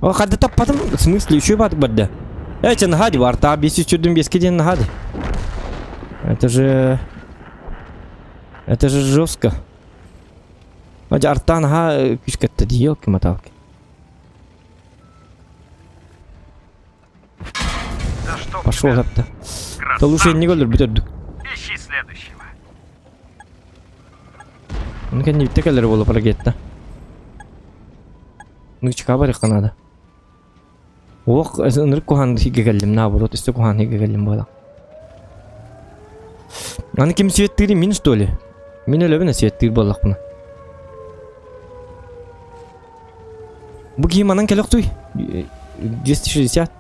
О, хадда таппатым. В смысле, еще бат барда. Эти нагади, варта, бесит чудом бески день нагади. Это же... Это же жестко. Дьэ артаан наһаа күүскэттэ дии елки-моталки. Да что Пошел жапта. Да лучше Красавчик. не өлөрбүт өрдүк. Ищи следующего. Ну кэннибиттэ кэлэр буола прогетта. Нычка барыахха наада. Олох ынырык куһаан сиргэ кэллим, наоборот, өссө куһаан сиргэ кэллим буолла. Аны ким светтыырый, мин что ли? Мин өлөбүн светтыыр буоллахпына. Бу киһи манан кэлэхтуй? 260.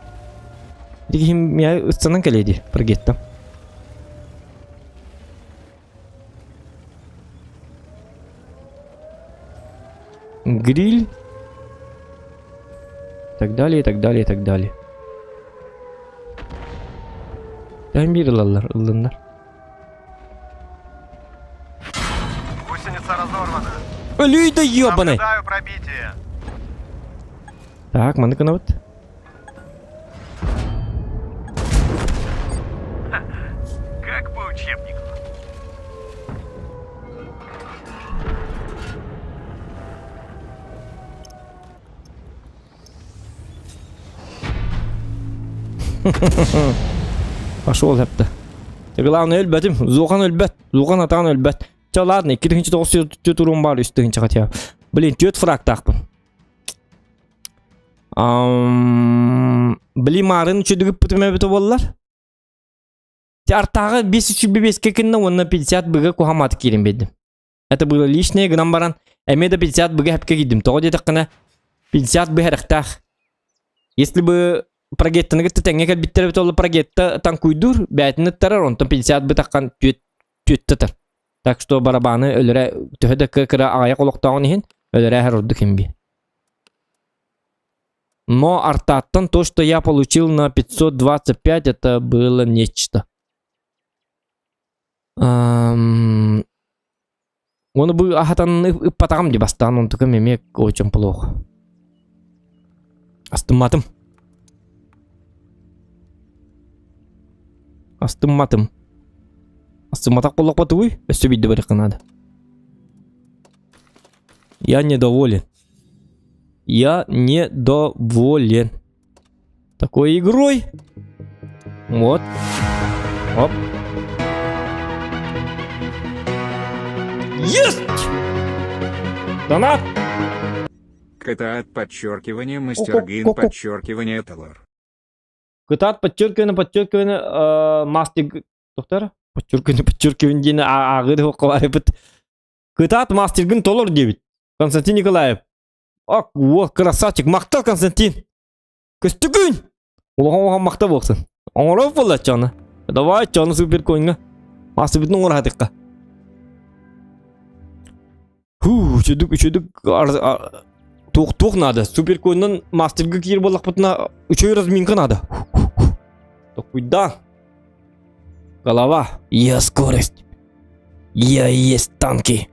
Ити киһим миа ыстанан кэлиэ дии, прогеттам. Гриль. Так далее, так далее, так далее. Тәһин биир ылаллар, ыллыннар. Гусеница разорвана. Өлүй да ёбаный! Наблюдаю пробитие. Так, маны кынабыт. Как по учебнику. Пошел эпті. Главное өлбөтүм. Зухан өлбөт. Зухан атаан өлбөт. Чэ ладно, 2904 урун бар 3 тыһынча хотя. Блин, 4 фрагтаахпын. Били маарын үчүдүгүппүтүм эбитэ буоллар. Артааҕы 535-ке кынна уонна 50 быга куһамааты киирэн биэрдим. Это было лишнее гынан баран эмиэ да 50 быга хэпкэ киирдим. Тоҕо диэтэххинэ 50 бы эрэхтээх. Если бы прогеттаны кытта тэҥҥэ кэлбиттэр эбит ол прогетта танкуйдуур, бээтин ыттарар, онтон 50 бы таххан түөттэтэр. Так что барабаны өлөрө төһө да кыра аҕыйах олохтооҕун иһин өлөрө эһэр ордук имби. Но артаттан то, что я получил на 525, это было нечто. Оны бу ахатан ыппатаҕым ди бастаан онтукам эмиэ очень плохо. Астымматым. Астымматым. Астымматах буоллахпа тугуй? Өссө биирдэ барыахха наада. Я недоволен. Я недоволен. Такой игрой. Вот. Оп. Есть! Донат! Кытаат подчеркивание мастергин подчеркивание толор. Кытаат подчеркивание подчеркивание э, мастер доктор подчеркивание подчеркивание диэн ааҕыы да Кытаат мастергын толор диэбит. Константин Николаев. Ак, уо, красавчик, махтал Константин. Көстүгүн! Улахан улахан махта буолсын. Оҥорор буолла чону. Давай чону супер коньга. Масыбытын оҥоро Ху, үчүдүк, үчүдүк туох туох надо. Супер коньнан мастерга киир буоллахпытына үчүгэй разминка надо. Токуйда. Голова. Я скорость. Я и есть танки.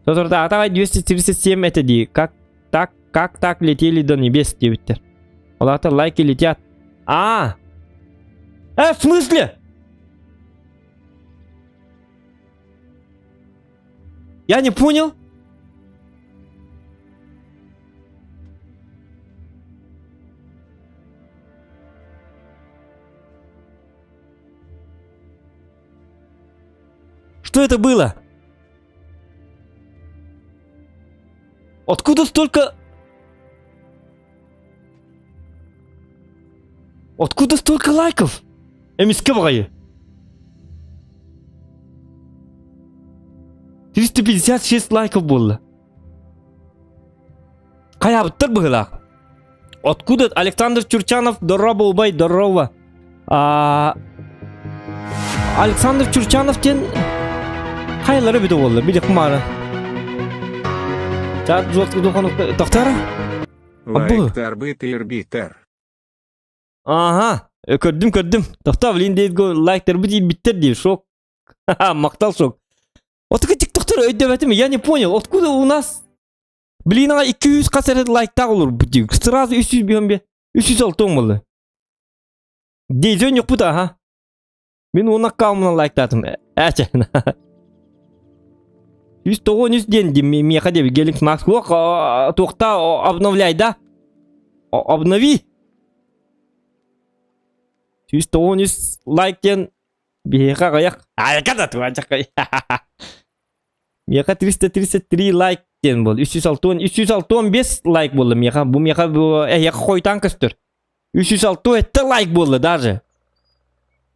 Соторутааҕыта 237 этэ дии. Как так, как так летели до небес диэбиттэр. Ол аата лайки летят. А! Э, в смысле? Я не понял. Что это было? Откуда столько... Откуда столько лайков? Эмискэ баҕайы. 356 лайков буолла. Хайаабыттар быһыылаах. Откуда Александр Чурчанов здорово, убай, здорово. А, Александр Чурчанов диэн хайалара бүтэ буолла, билик маара. Чат Тохтара? Лайктар битер. Ага, көрдүм көрдүм. Тохта, блин, дейт лайктар бит биттер диир, шок. Мактал шок. Вот тиктоктор өйдөбөтүм, я не понял, откуда у нас Блин, аға 200 хас эрэ лайктаах олорбут дии. Сразу 300 биһэн бе. 306 буолла. Дейзөн юкпут аха. Мин уон аккаунтунан лайктаатым. Ээчэ. 193 диэн ди миэхэ диэби Геликс Макс туох туохта обновляй да? Обнови. 193 лайк диэн биһиэхэ аҕыйах. Айка да туһанчаххай. Миэхэ 333 лайк диэн буол. 360 365 лайк буолла миэхэ. Бу миэхэ бу эһиэхэ хойутаан көстөр. 367 лайк буолла даже.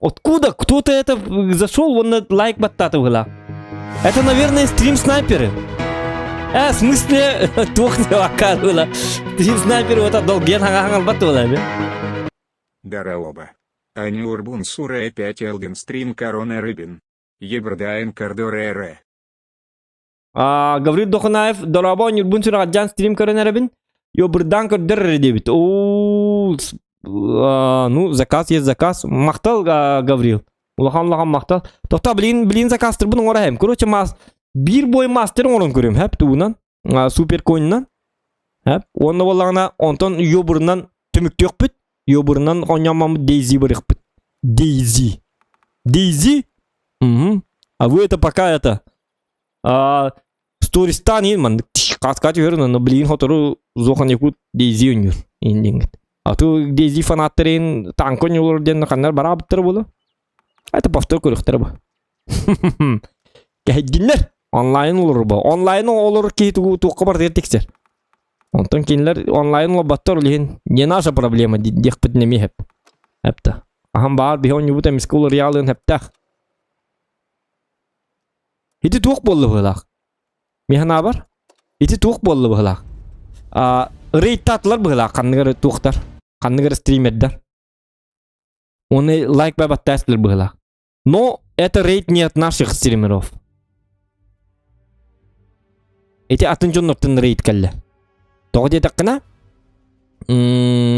Откуда? Кто-то это зашел, он на лайк баттаты была. Это, наверное, стрим-снайперы. В смысле, туох было. Стрим-снайперы вот долген хаҥа была, Дараоба. Анюрбун Сура 5 Элден Стрим Корона Рыбин. Ебрдаен Кардорере. А, Гаврил Дохунаев, дорообо, Ньурбун сүрэҕэлдьээн стрим көрөн эрэбин. Йобурдаан көрдөр эрэ диэбит. Оо, ну, заказ есть заказ. Махтал, Гаврил. Улахан улахан махтал. Тохто, блин, блин заказтырбын оҥоро эһэм. Короче, мас биир бой мастер оҥорон көрүм, хэп тугунан, супер коньунан. Хэп. Уонна буоллаҕына, онтон йобурунан түмүктүөхпүт. Йобурунан оонньооммут Дейзи барыахпыт. Дейзи. Дейзи? Угу. А вы это пока это Стористаан иһин маннык хаска түһэрин онно билигин сотору Зохан Якут Дейзи ойнуур иһин диэҥҥит. А то Дейзи фанаттар иһин танка ойнуулар диэн ханнар бараабыттара буолуо. Это повтор көрүөхтэрэ бу. Кэһэйдиннэр. Онлайн олорор бу. Онлайн олорор киһи тугу туохха барытыгар тиксэр. Онтон кинилэр онлайн олорботтор ол иһин не наша проблема диэхпитин эмиэ сөп. Эптэ. Аһан баар биһи оонньуубут эмискэ уларыйаалыан сөптөөх. Ити туох буолла быһыылаах? Мин санаабар, ити туох буолла быһыылаах? А, рейдтаатылар быһыылаах ханнык эрэ туохтар, ханнык эрэ стримердэр. Оны лайк баттаастылар быһыылаах. Но это рейд не от наших стримеров. Ити атын дьоннортон рейд кэллэ. Тоҕо диэтэххинэ,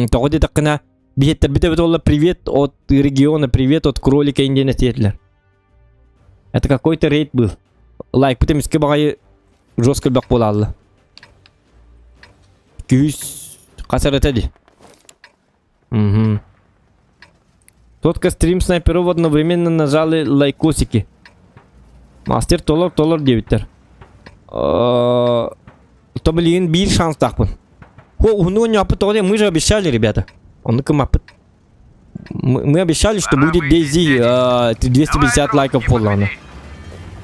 тоҕо диэтэххинэ, биһиэттэрбит эбит буолла привет от региона, привет от кролика диэн этиэтилэр. Это какой-то рейд был. Лайкпыт эмискэ баҕайы жестко элбэх буолаалла. Күүс хас эрэ ди. Угу. Тотка стрим снайперов одновременно нажали лайкосики. Мастер толор толор диэбиттэр. То билигин биир шанстаахпын. О, уһуну оонньооппут тоҕо диэн мы же обещали, ребята. Онну кымаппыт. Мы обещали, что будет DayZ 250 лайков буоллаҕына.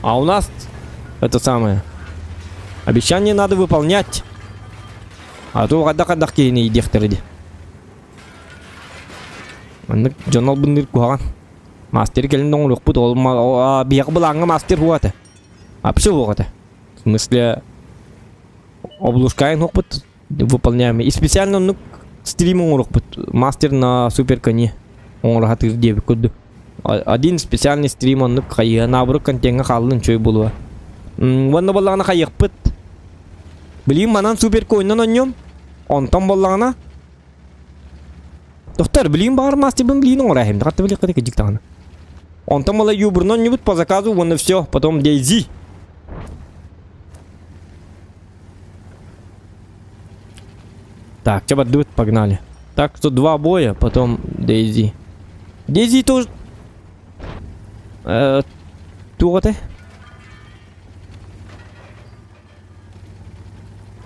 А у нас это самое. Обещание надо выполнять. А то хайдах-хайдах киһини диэхтэрэ дии. Маннык дьон албынныыр куһаҕан. Мастер кэлин оҥоруохпут ол биһиэхэ былааҥҥа мастер суох этэ. Вообще суох этэ. В смысле облушкайын суохпут выполняем. И специально оннук стрим оҥоруохпут. Мастер на супер коне оҥоро сатыыр диэбит курдук. Один специальный стрим оннук хайыа наоборот контеҥҥа хааллын үчүгэй буолуо. Уонна буоллаҕына хайыахпыт. Билигин манан супер коиннан оонньуом. Онтон буоллаҕына Доктор, билигин баҕар мастербын билигин оҥоро эһэм. Хатта билиэххэ кыдьык даҕаны. Онтон буола юбурна оонньубут по заказу уонна все, потом Дейзи. Так, чё бардыбыт, погнали. Так что два боя, потом Дейзи. Дейзи тоже... Э, туох этэй?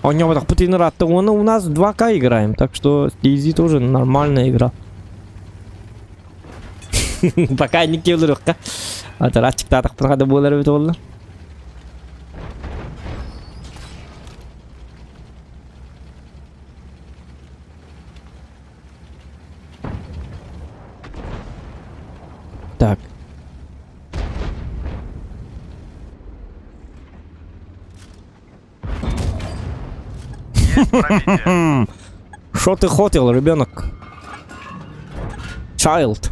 Оонньооботохпут ыраатта уонна у нас 2К играем, так что Дейзи тоже нормальная игра. Пока не келдіріққа. Атаратчиктаатахпын хада буолар эбит буолла. Так. Есть пробитие. Что ты хотел, ребенок? Child.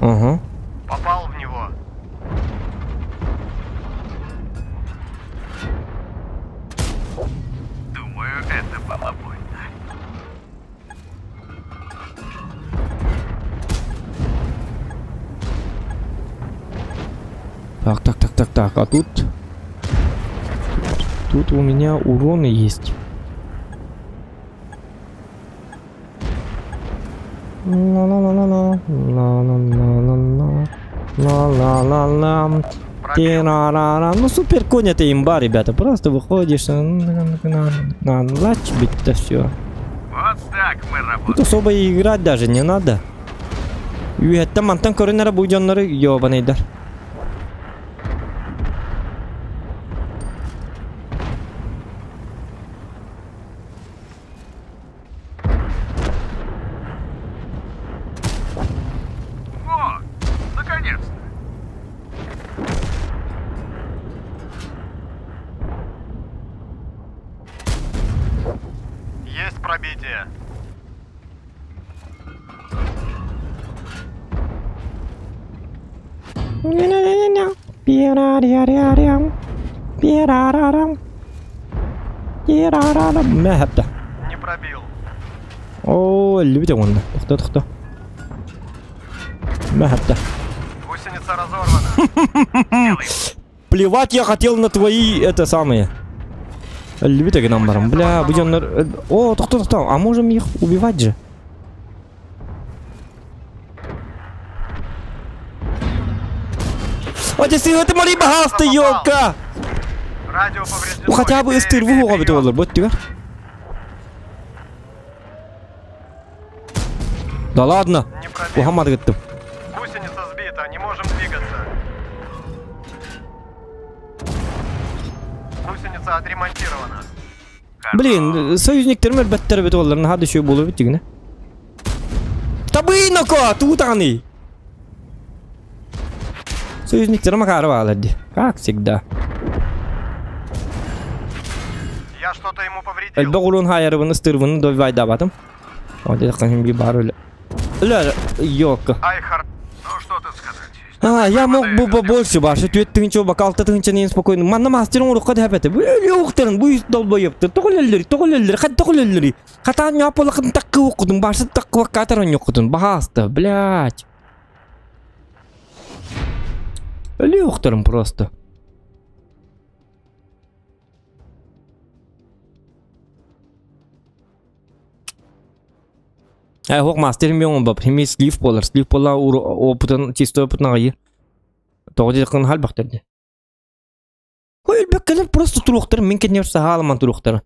Ага. Попал в него. Думаю, это было больно. Так, так, так, так, так. А тут... Тут у меня уроны есть. Ла-ла-ла-ла-ла. Ла-ла-ла-ла-ла. Ла-ла-ла-ла. Тира-ра-ра. Ну, супер конь это имба, ребята. Просто выходишь, на, на, на, на, лач, это все. Вот Вот так мы Тут работаем. особо и играть даже не надо. Үөһэттэн мантан көрөн эрэ бу дьоннору ёбаныйдар. Вот, наконец-то. Есть пробитие. Мэхэптэ. Не пробил. Оо, өллүбүт уонна. Тохто, тохто. Мэхэптэ. Гусеница разорвана. Плевать я хотел на твои, это самые. Өллүбүт гынан баран. Бля, бу дьоннор... О, тохто, тохто. А можем их убивать же? О, ты ты моли бахаста, ёлка! Радио повреждено. Ну хотя бы Теперь ыстырву прием. оҕобут олор, вот тебя. Да ладно. Не пробил. Ухаммады гыттым. Гусеница сбита, не можем двигаться. Гусеница отремонтирована. Блин, союзниктерим өлбөттөр эбит олар, наһаа да үчүгэй буолуо эбит дьигинэ. Табыйнако, туутаҕаный. Союзниктерим акаары баалар дии. Как всегда. Я что-то ему повредил. Элбэх уруун хаайарыбын ыстыырбын добивайдаабатым. О, диэтэххэ биир баар өлө. Өлө, ёлка. Айхар. Ну что тут сказать? А, я мог бы побольше, башы түөт тыһыынча бака алта тыһыынча спокойно. Манна мастерын урукка дэһэпэтэ. Өлүөхтэрин бу долбоёптыр. Тоҕо өлөллөрүй, тоҕо өлөллөрүй, хат тоҕо өлөллөрүй. Хатаан ньополакын таккы оккутун, башы таккы ваккатар онньоккутун. Баһааста, блядь. Өлүөхтэрин просто. Э, хуох мастер мион бап, хими слив болар, слив бола опытын, чисто опытын аҕайы. Тоҕо диэххин халбахтар дии. Ой, өлбөккөлөр просто туруохтар, мин кэннибэр саһааламан туруохтара.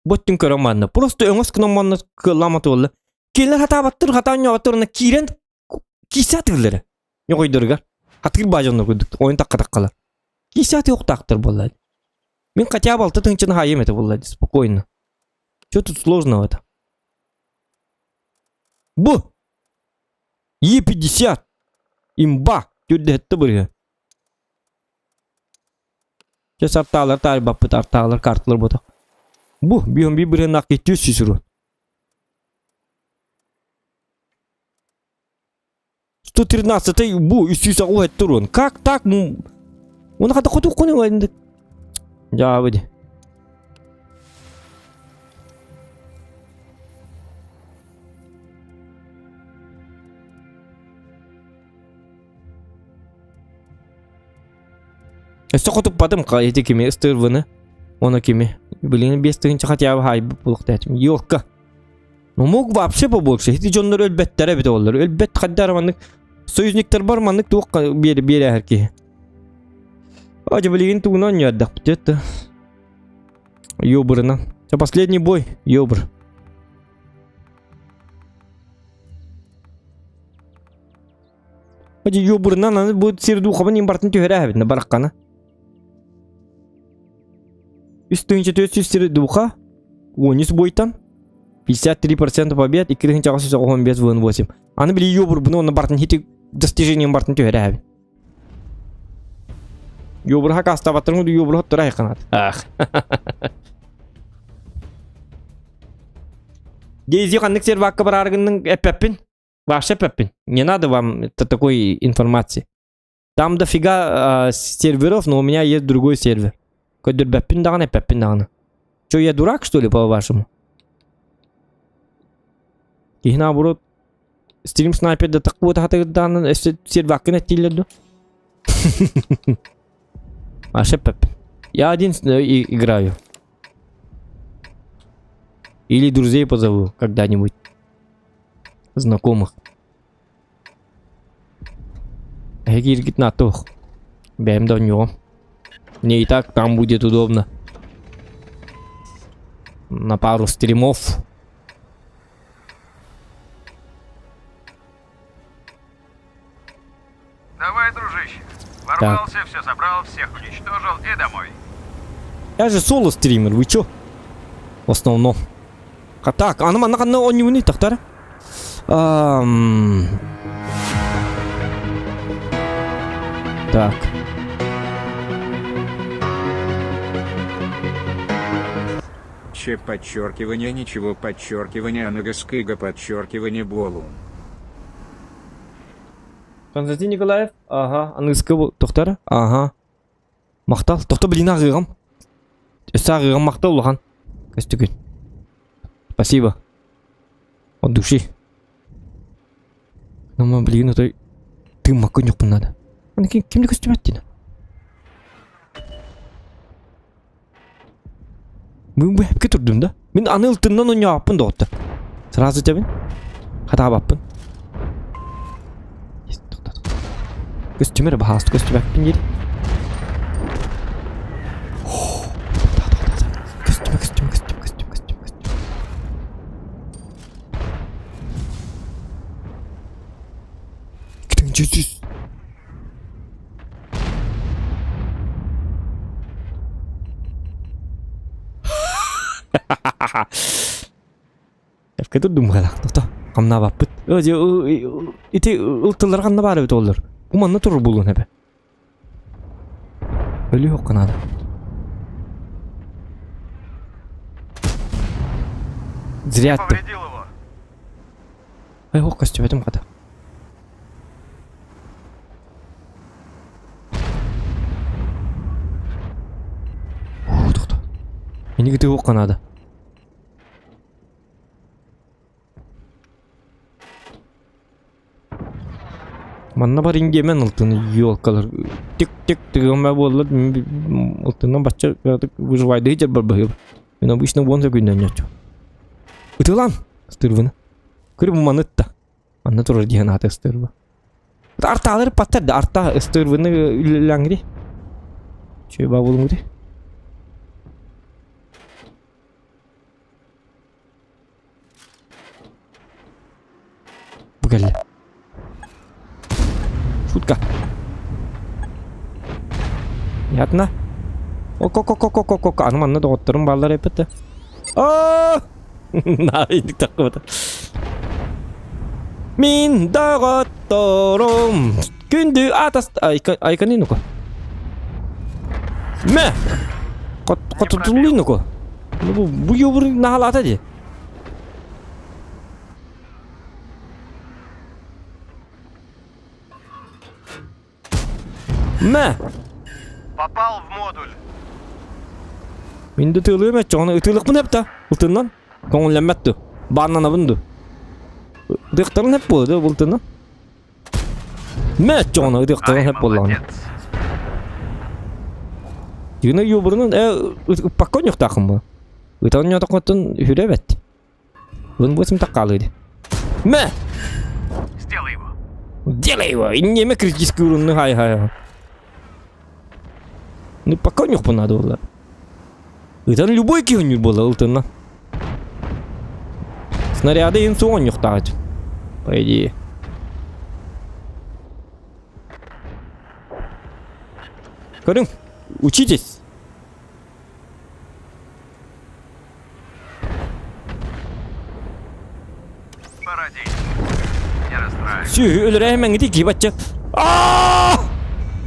Бу өттүн көрөн манна. Просто өҥөс гынан манна кыаллаамат буолла. Кинилэр хатаабаттар, хатаан ньоҕоттор уонна киирэн киирсэ атыыллара. Ньоҕойдоругар. Хатыыр баадьоннор курдук ойун такка-таккалар. Киирсэ атыахтаахтар буолла. Мин хотя бы алта тыһыынчаны хаайыам этэ буолла спокойно. Что тут сложного-то? Бу! Е50! Имба! Түрдэһэтте бырыһы. Чэ сартаалар таайбаппыт артаалар карталар бута. Бу бион би бырыһыннаах киттүү сүсүрү. 113 бу 300 турун. Как так? Оны хата хоту кону Дьаабы Өссө хотуппатым ити кими ыстыырбыны оны кими билигин биэс тыһыынча хотя бы хаайбыт буолуохтаатым елка ну мог вообще побольше ити дьоннор өлбөттөрө эбит оллар өлбөт хайдаар маннык союзниктар бар маннык туох биэр биэрээһэр киһи Адя билигин тугунан ньүөрдэхпит это Ёбрына. Это последний бой, ёбр. Адя ёбрынан аны бу сир духабын имбартын түһэрэ бараккана. Үс тыһыынча төрт сир духа, онус бойтан 53% побед, 2 815 вн 8. Аны били ёбр буну оны бартын хити достижением бартын түһэрэ Ёбр хакастабаттырың ёбр хоттура хайканат. Ах. Дейзи ханнык сервакка бараргынның эппеппин. Вообще эппеппин. Не надо вам это такой информации. Там дофига серверов, но у меня есть другой сервер. Көдүрбэппин даҕаны эппеппин даҕаны. Че, я дурак, что ли, по-вашему? Киһи наоборот, стрим снайпер да так вот хатыгырдаанын өссө серваккын эттииллэр ду. Вообще эппеппин. Я один играю. Или друзей позову когда-нибудь. Знакомых. Эгиргит на тух. Бэм да него. Мне и так там будет удобно. На пару стримов. Ворвался, все собрал, всех уничтожил и домой. Я же соло стример, вы чё? В основном. А так, аны манна ханна оонньууну тахтар. Так. Че подчеркивание ничего подчеркивание аныгыскыга подчеркивание буолуҥ. Константин Николаев, ага, аныгыскы тохтар, ага. Махтал, тохто блин ағығым. Өссө ағығым махтал улахан. Көстүгүн. Спасибо. От души. Ну, блин, это ты маконюк надо. Аны ким кимди көстүбэт дина. Мин бу эпке турдум да. Мин аны ылтыннан оñоаппын доҕоттор. Сразу этэбин. Хатаабаппын. Көстүм эрэ баһаалыста көстүбэппин диир. Көстүмэ көстүмэ көстүмэ көстүмэ көстүмэ көстүмэ. Күтүҥ Эпке турдум быһалаах тото хамнаабаппыт. Ити ылтыллар ханна баар эбит оллор. Бу манна турар буолуон эбэ. Өлүөх наада. Зря аттым. Ай, ох, көстүбэтим хата. Оо, тохто. Мени кытыы наада. Манна бар индиэмэн ылтыны елкалар тик-тик тыгыма буолла ылтынан бачча выживайды дьэр барбаһыып. Мен обычно уон сөкүннэн ньоччу. Ытылан ыстырбыны. Көрү бу маны ытта. Манна турар диэн аата ыстырба. Артаалары паттар да арта ыстырбыны үлэлээҥри. Чүө баа булуҥри. Бу кэллэ. Шутка. Понятно? Ок-ок-ок-ок-ок-ок. Аны манна доҕотторум бааллар эппит Аа! Наайдык таххыбыта. Мин доҕотторум күндү атас айканы ну-ка. Мэ! Хотутулуй ну-ка. Ну бу бу ёбур наһалаата дии. Мэ! Попал в модуль. Мин да тыалыам этчоҕуна ытыылыкпын эп да ылтыннан көҥүллэммэт ду бааннанабын ду ытыахтарын эп буолла да ылтыннан Мэ этчоҕуна ытыахтарын эп буоллаҕына Дьигинэ юбурунун э ыппакка онньуктааххын бу ытан ньотоххоттон үһүрэ эбэт Вон восемь таккаалыыр. Мэ! Сделай его. Делай его! Иннеме критический урунну хай хай. Ну пока нюхпу надо было. Ытан любой киһи буола ылтынна. Снаряды ин суон нюхтаат. По идее. Көрүҥ, учитесь. Сүөһү өлөрөөмэҥити киһи бачча.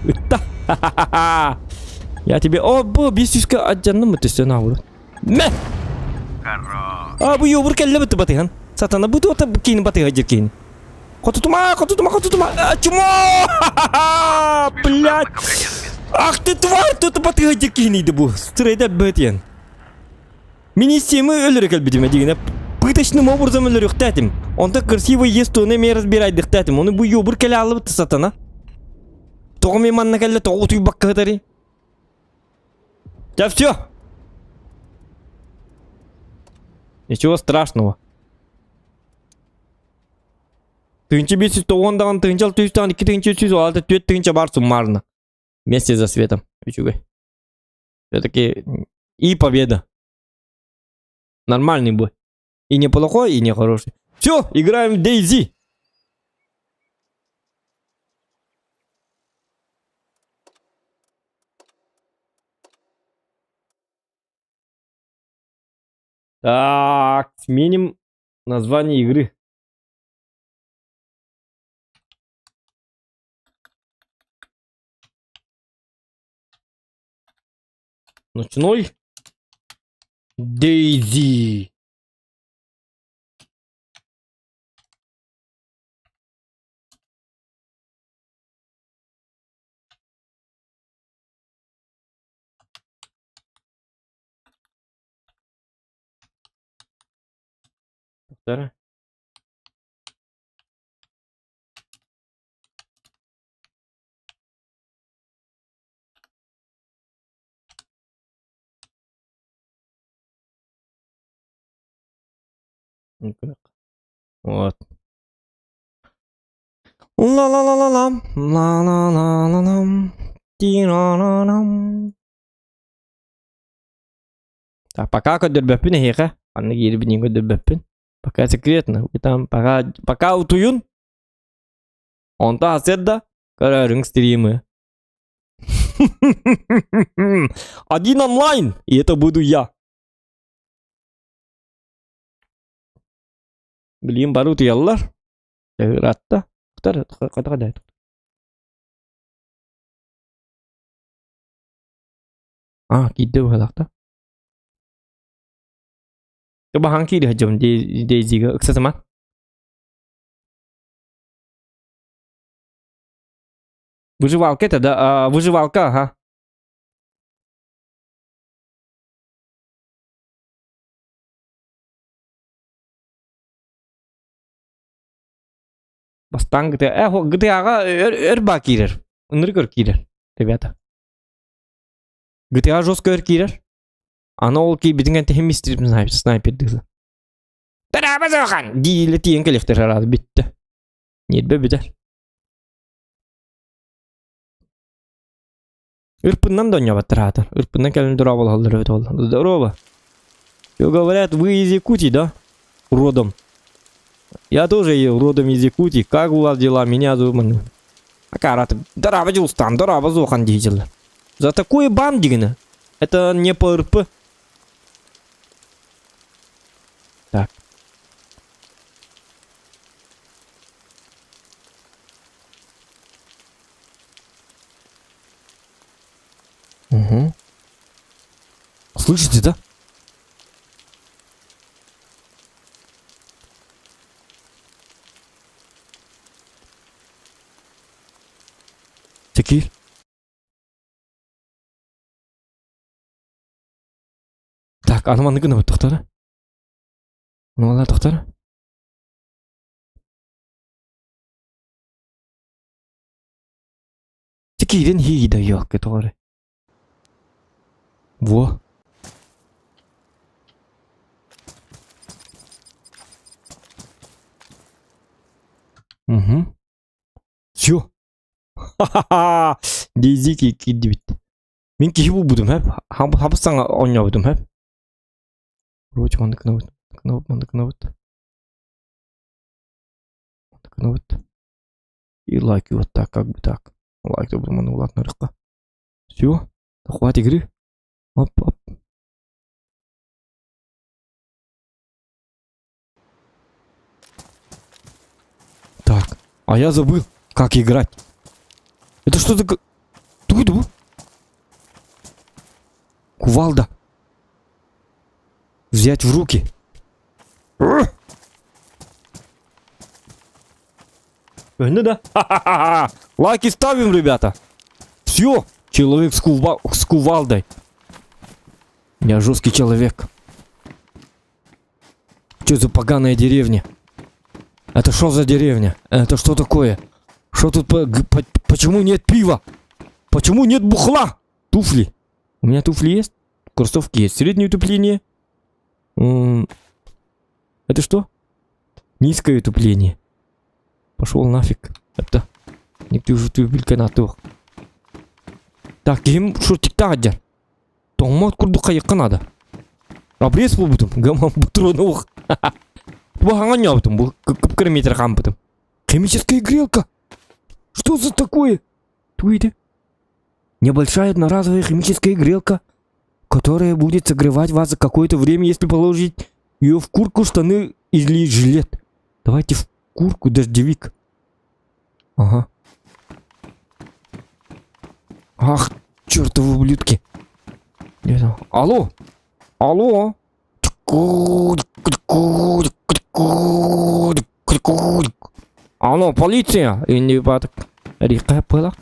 Ытта. Я тебе о бу биир сүүскэ адьанным өттөстөн аабырын. Мэ! А бу ёбур кэллэ бытты батыһан. Сатана бу туота киин батыһа дьир киин. Хотутума, хотутума, хотутума. Чмо! Блядь! Ах ты тварь, тут батыһа дьир киһини бу. Стрейда бөтен. Министиэмы өлөрө кэлбитим дигинэ пыточным образом өлөрүөхтээтим. Онто красивый есть туону эмиэ разбирайдыхтаатым. Ону бу ёбур кэлэ алыбыт сатана. Тоҕо мен манна кэллэ тоҕо утуйбакка сытарый? Да все. Ничего страшного. Тыынча 590 даҕаны тыынча 600 даҕаны 2 306 4 тыынча бар суммарно. Вместе за светом. Үчүгэй. Все-таки и победа. Нормальный бой. И неплохой, и не хороший. Все, играем в DayZ. Так, сменим название игры. Ночной Дейзи. Повтора. Вот. Ла-ла-ла-ла-лам, ла-ла-ла-ла-лам, ти-ла-ла-лам. Так, пока көрдөрбөппүн эһиэхэ. Анны киирбинин көрдөрбөппүн. Пока секретно. Вы там пока, пока утуйун. Онто асет да көрөрүҥ стримы. Один онлайн, и это буду я. Блин, бары утуйаллар. Ыратта. А, киирдэ быһалаахта. Баһан киири сылдьабын Дейзига ыксатыма. Выживалка это, да? А, выживалка, ага. Бастаан GTA, э, GTA-ҕа өр, өр баа киирэр. Ынырык өр киирэр, ребята. GTA жестко өр киирэр. Аны ол киирбитин кэнтэ химистир снайпер, снайпер дыһы. Тараба зохан! Дииле тиийэн кэлиэхтэр араады бүттэ. Ньиэрбэ бүтэр. Ырпыннан да оонньообаттар аата. Ырпыннан кэлэн дорооболоһоллор эбит ол. Здорово. Все говорят, вы из Якутии, да? Родом. Я тоже родом из Якутии. Как у вас дела? Меня зовут... Акарат. Дороба Дьулустан, дороба Зохан дииллэр. За такое бан дигини. Это не по РП. Так. Угу. Слышите, да? Текил. Так, аны маннык гына тоқтара. Ну, тоқтара. Киирэн иһиида ёлка тоҕо эрэ. Во. Угу. Все. Ха-ха-ха! Дейзи киирдибит. Мин киһи булбутум хэп. Хабыс саҥа оонньообутум хэп. Короче, маннык гынабыт. Маннык гынабыт. Маннык гынабыт. И лайки вот так, как бы так. Лайк маны улаатынарыкка. Все, хватит игры. Оп, оп. Так, а я забыл, как играть. Это что за... Тугу Кувалда. Взять в руки. Ну да. Ха-ха-ха. Лайки ставим, ребята. Все. Человек с, кува... с кувалдой. Я жесткий человек. Что за поганая деревня? Это что за деревня? Это что такое? Что тут по... по... Почему нет пива? Почему нет бухла? Туфли. У меня туфли есть? Кроссовки есть. Среднее утепление. Это что? Низкое утепление. Пошел нафиг. Это. Никто уже тух. Так, ким что тик-так дьэр. Тоҥмот курдук хайыкка надо. Обрез буолбутум. Гамам бутуруну Бу хаҥан ньообутум. Бу километр хаампытым. Химическая грелка. Что за такое? Туиты. Небольшая одноразовая химическая грелка. Которая будет согревать вас за какое-то время, если положить ее в куртку, штаны или жилет. Давайте в куртку дождевик. Ага. Ах, чертовы ублюдки. Алло! Алло! Алло, полиция! Инди бат. Рика пыла.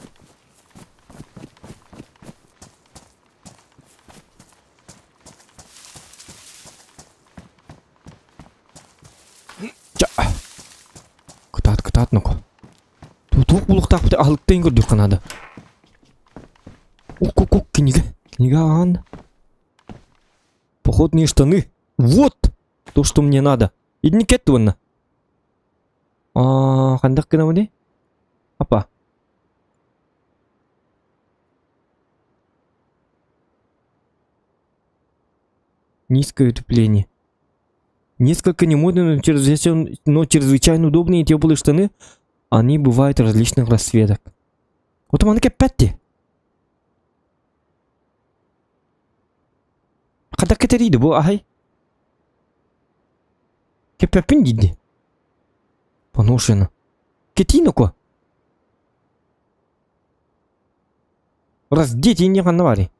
Кытаат, кытаат, ну-ка. Туох булуктаах аһылыктан көрдүк надо. Ок-ок-ок, книга. Книга аан. Походные штаны. Вот то, что мне надо. Идникет уонна. Аа, хандах гынабыный? Апа. Низкое утепление. Несколько немодные, но чрезвычайно, но чрезвычайно удобные и теплые штаны. Они бывают различных расцветок. Вот маны кэппэтти. Хата кэтэрииди бу аһай. Кэппэппин диди. Поношено. Кэтиин око. Раздеть не ханна барый.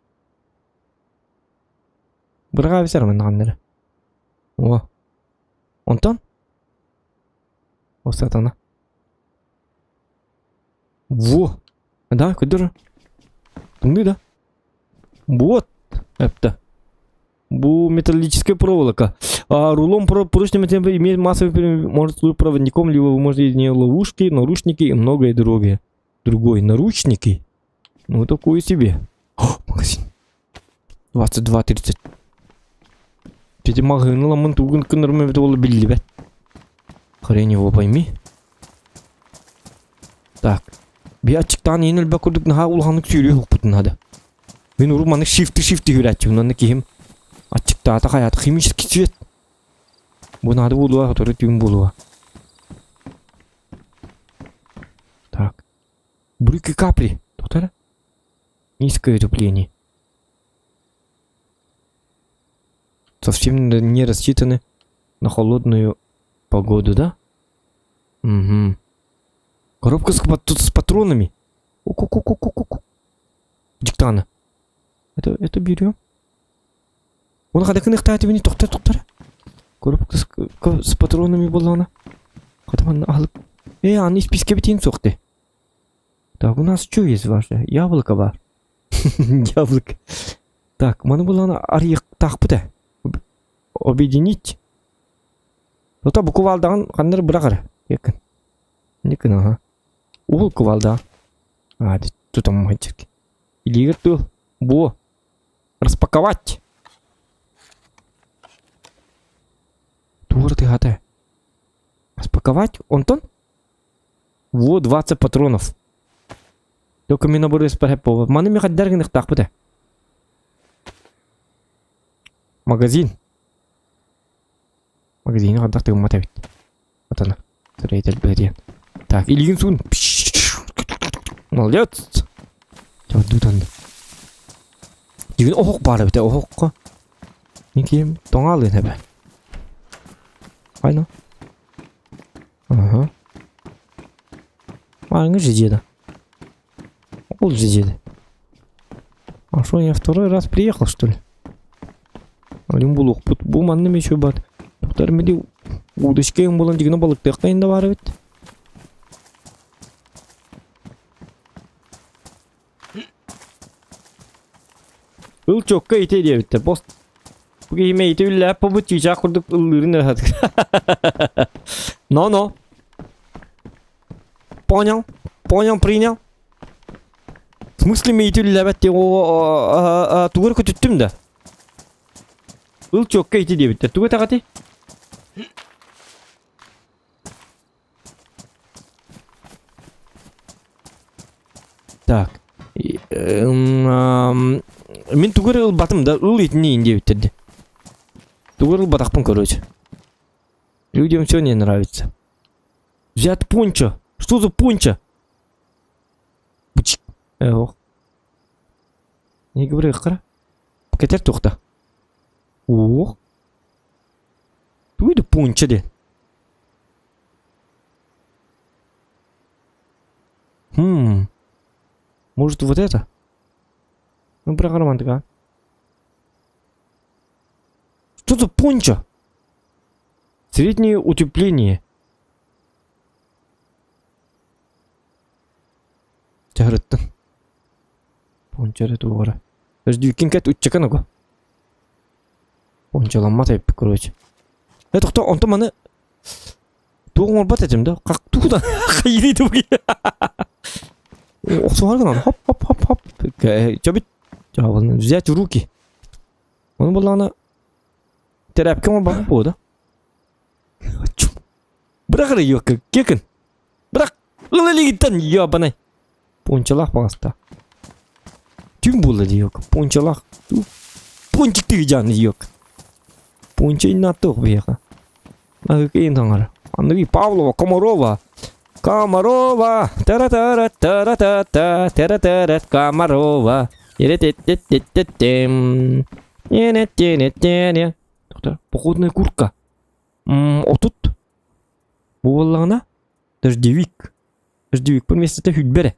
Бырҕаа бисэр манна ханна О. Онтон? О, сатана. Во! Да, көдөр. Тымныы да? Вот. Это. Бу металлическая проволока. А рулон про прочный материал имеет массовый может служить проводником, либо вы можете из нее ловушки, наручники и многое другое. Другой наручники. Ну, такое себе. О, магазин. 22.30. Ити маҕаһыыны ыламмын тугун гынарым эбитэ буолла биллибэт. Хрень его пойми. Так. Би аччыктаан иин өлбөх курдук наһаа улаханнык сүүрүө уһукпутун наада. Мин урут маннык шифты-шифты үүрээччибин уонна киһим аччыктаата хайаата химический цвет. Бу наада буолуо, сотору түүн буолуо. Так. Брюки капри. Тоқтар. Низкое утепление. Совсем не рассчитаны на холодную погоду, да? Угу. Коробка с, тут с патронами. Ку-ку-ку-ку-ку. Диктана. Это, это берем. Он хадакын ихтаати бини тохтор тохтор. Коробка с, с патронами была она. Хатаман алып. Э, аны исписке битин сохты. Так, у нас что есть ваше? Яблоко бар. Яблоко. Так, маны булана арыйыктаахпыт Объединить. Ота бу кувалдаҕын ханнар быраҕар. Якын. Никын аха. Уул кувалда. А, тутам мальчик. Илиигэр тыл. Бу. Распаковать. Туора тыһата. Распаковать? Онтон? Во, 20 патронов. Только мен обору испареп Маны ми хаддар гыныктаахпыт э. Магазин. Магазин хаддах тыгыммат эбит. Атана. Строитель бэрия. Так, илигин суун. Молодец. Дутан. Дигин оһох баар эбит оһоххо. Мин киһим тоҥаалыын эбэ. Айна. Ага. Мааҥҥы же деда. Ол же деда. А что, я второй раз приехал, что ли? Алим булуохпут. Бу манна еще бар. Тоқтар меди удочка ең болан дегені балыктыаққа енді бар бит. Ыл чокка ите диэбиттэр. Бос бу киһиме ити үллээп бу чыычаах курдук ыллыырын эрэ Но-но. Понял. Понял, принял. В смысле ме ити үллээбэт диэн тугу эрэ көтүттүм да. Ыл чокка ити диэбиттэр. Тугу этэҕитий? Так. Мин тугу эрэ ылбатым да, ыл итини диэбиттэр дии. Тугу эрэ ылбатахпын короче. Людям все не нравится. Взять пончо. Что за пончо? Эх. Не говори, хара. Кэтэр туохта? Уох. Тугуй да пунча диэн. Хм. Может вот это? Ну, программа Что за пончо? Среднее утепление. Чаһырыттын. Пончо эрэ туора. Өсдүүккин кэт уччакан ого. Пончоламмат эппит короче. Э тохто онто маны туох оҥорбот этим да? Как тугудан хайыри туги. Охсуһар гынан хоп хоп хоп хоп. Чөбүт. Взять в руки. Ону буллаҕына тэрээпкэ оҥорбот буо да. Бырах эрэ ёка, кекин. Бырах! Ыл илигиттэн ёбаный. Пончалаах баҕаста. Түн буолла дии ёка. Пончалаах. Пончик тыгыдьаан ёк. Понча иннаттыах биһиэхэ. Аһыкыйын таҥара. Анныгы Павлова, Комарова. Комарова! Тара-тара-тара-та-та, тара-тара Комарова. Тет-тет-тет-тет-тем. Не-не-те-не-те-не. Тоқтар, походная куртка. 30. Бу буоллаҕына дождевик. Дождевик миэстэтэ сүүрбэ эрэ.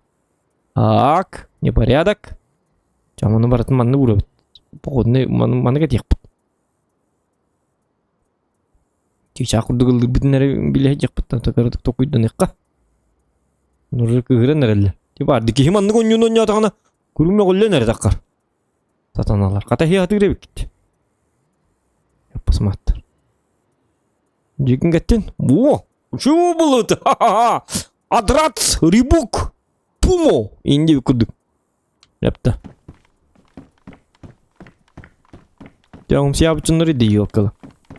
Так, непорядок. Ча маны барытын манна уурабыт. Походный маны кэтиэхпит. Чыычаах курдук ыллыырбытын эрэ билэ сылдьыахпыт такырытык токуйданыахха. Нуру кыыһыран эрэллэр. Типа арды киһи маннык онньуун онньоотоҕуна курум мөҕүллэн эрэ таххар. Сатаналар. Хата иһи атыыр эбиккит. Посмотр. Дьикин кэттин. Во! Чего было это? Ха-ха-ха! Адрац, Рибук, Пумо! Инди курдук. Эпта. Дьоҥум сиабычыннары дейиоккала.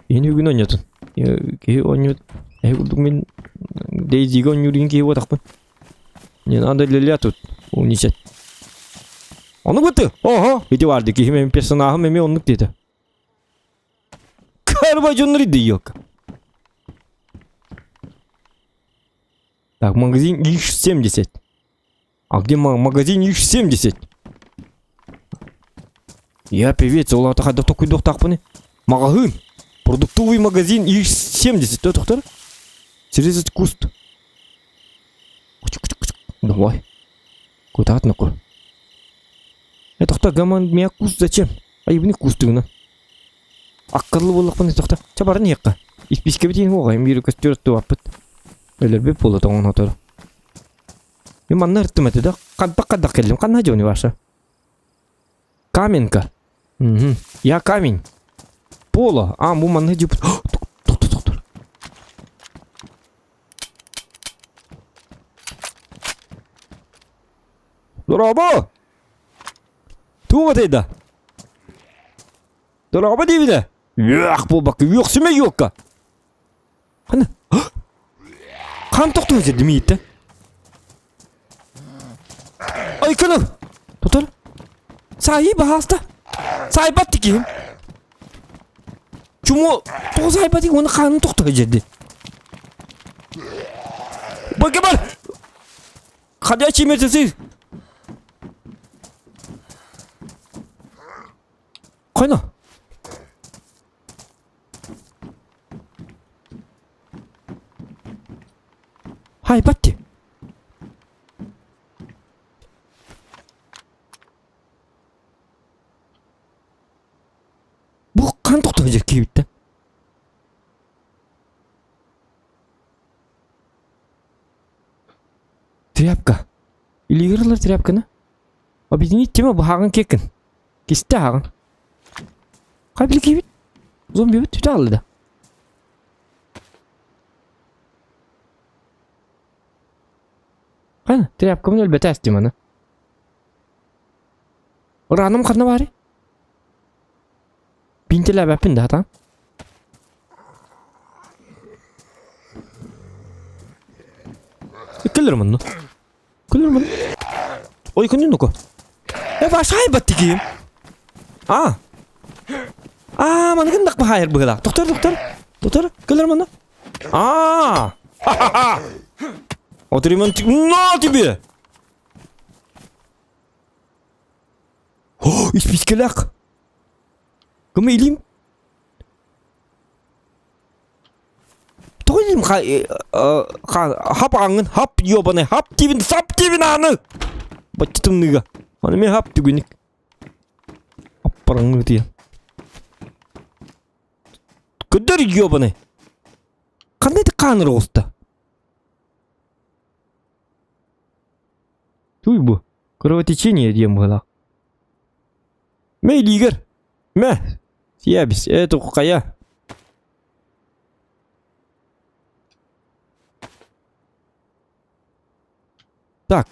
Ини бүгүн онньотун. Киһи онньут. Эһи курдук мин Дейзиге онньуурин киһи буотахпын. Не надо ля тут умничать. Ону быты. Ого, ити барды киһи мен персонажым эми оннук диэтэ. Карба дьоннор идиок. Так, магазин Х70. А где магазин Х70? Я певец, ол ата хайда токуйдуохтаахпыны. Маҕаһыын. Продуктовый магазин Х70. Тоқтар. Срезать куст. Давай. Куда нахуй? Это кто гаман меня куст зачем? А ебни кустыгына. Аккаллы буоллахпын тохто. Ча барын иэххэ. Испискэбитин хуоҕа им биир көстөр туаппыт. Өлөрбүт буола тоҥон отору. Мен манна ырыттым этэ да. Хантах хаддах кэллим. Ханна дьони ваша? Каменка. Угу. Я камень. Пола. А, бу манна дьиппит. Токтор, токтор. Дорообо! Туох этэй да? Дорообо диибитэ? Үөх буолбакка, үөхсүмэ юокка. Хана? Хаан тохтуу сирди мииттэ. Ой, кыны! Тутар. Саайы баһааста. Саайбат киһим. Чумо тоҕо саайбатый уонна хаанын тохтоо дьэрди. Бага бар! Ходячий мертвецы! Хайна? Хайбатти. Бу хаан тохтоо дьэ киирбиттэ. Тряпка. Илиигэр ылар тряпканы. Объединить тема быһааҕын киэккин. Кистэ аһаҕын. Хай били киирбит. Зомби бит түтэ алла да. Хайна, тряпкабын өлбөтө астым аны. Ураным ханна баары? Бинтелээбэппин да хатаан. Кэлэр манна. Кэлэр манна. Ой, күнүн нуку. Э, башай баттигим. А. А, маныгын дак бахайыр быһыла. Доктор, доктор. Доктор, кэлэр манна. А! Ха-ха-ха! Отремонт... На тебе! О, испискэлээх! Кым илим? Тоҕо илим хап аҥын хап ёбаный хап тибин сап тибин ааны! Бачча тымныыга. Аны мен хап түгүнүк. Аппараҥҥы тиэн. Көдөр ёбаный. Қандай хааныр оҕуста? Туй бу. Кровотечение диэн быһалаах. Мэ илиигэр. Мэ. Сиэбис. Э хайа. Так.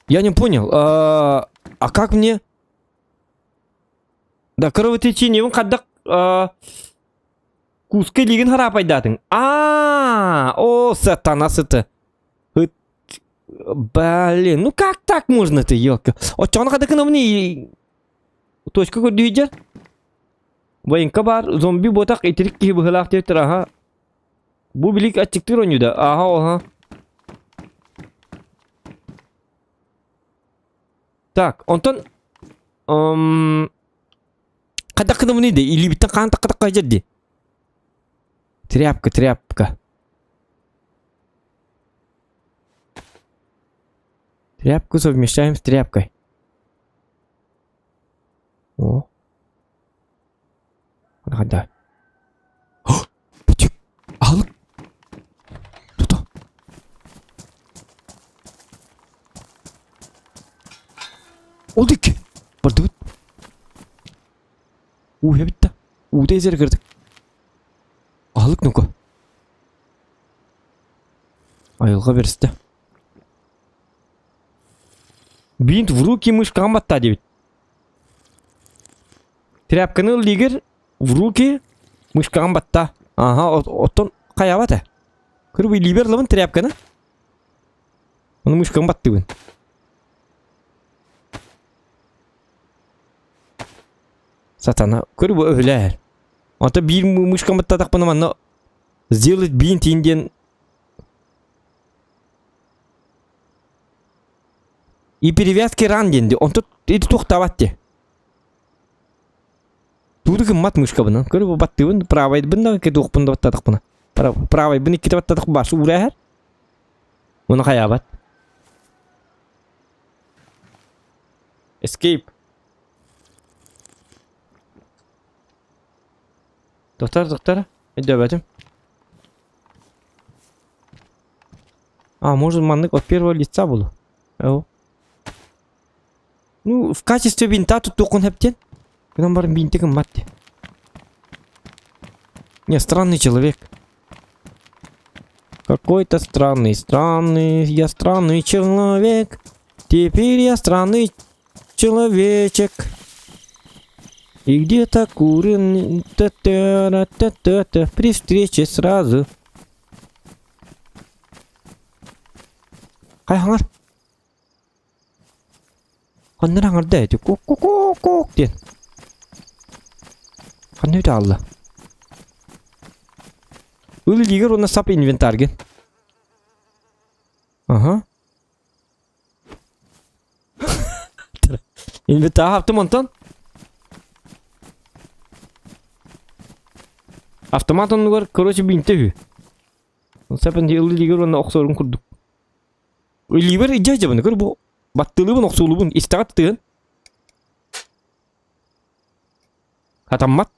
Я не понял. А, а как мне... Да, кровотечение хайдах куска илиигин хараапайдаатыҥ. А, о, сатана сыты. Блин, ну как так можно-то, елка? Оччоҕуна хайдах гынабыный? Точка көрдүүдьэр. Военка бар, зомби буотах итирик киһи быһыылаах диэбиттэр, аха. Бу билик аччыктыыр оонньуу Аха, оха. Так, онтон хайдах гынабыный да илиибиттэн хаан такка-такка сылдьар дии. Тряпка, тряпка. Тряпку совмещаем с тряпкой. О. Да. Аһылык. Тута. Ол диэки. Бардыбыт. Ууһа бүттэ. Уута изэр кырдык. Аһылык ну-ка. Айылҕа бэристэ. Бинт в руки мышкаҕын баттаа диэбит. Тряпканы ыллыгыр в руки мышкаҕын баттаа. Аха, оттон хайаабат ээ. Кырбый илиибэр ылабын тряпканы. Ону мышкаҕын баттыыбын. Сатана, көр бу өһүлээр. Ото биир мышкам баттатахпына манна сделать бинт диэн И перевязки ран диэн ди. Онто ити туохтаабат ди. Тууду гыммат мышкабынан. Көр бу баттыыбын, правайбын да туохпун да баттатахпына. Правайбын иккитэ баттатах баш уурээһэр. Уну хайаабат. Escape. Доктор, доктор, өйдөөбөтүм. А, может, маннык от первого лица буолуо. Оо. Ну, в качестве винта туттуоххун сөптен. Гынан баран бинти гыммат дии. Не, странный человек. Какой-то странный, странный, я странный человек. Теперь я странный человечек. И где-то куры та-та-та-та-та при встрече сразу. Хайа хаҥар. Ханна эрэ хаҥарда эти кук-кук-кук диэн. Ханна үтэ хаалла? Ыл илиигэр уонна сап инвентарьгын. Аха. Инвентарь хаптым онтон. Автомат оннугар, короче, бинтэ үһү. Сапын ыл илиигэр уонна охсорун курдук. Илиибэр илдьэ сылдьабын, көр бу баттыылыыбын, охсуулуубун, истэҕит тыын. Хатаммат.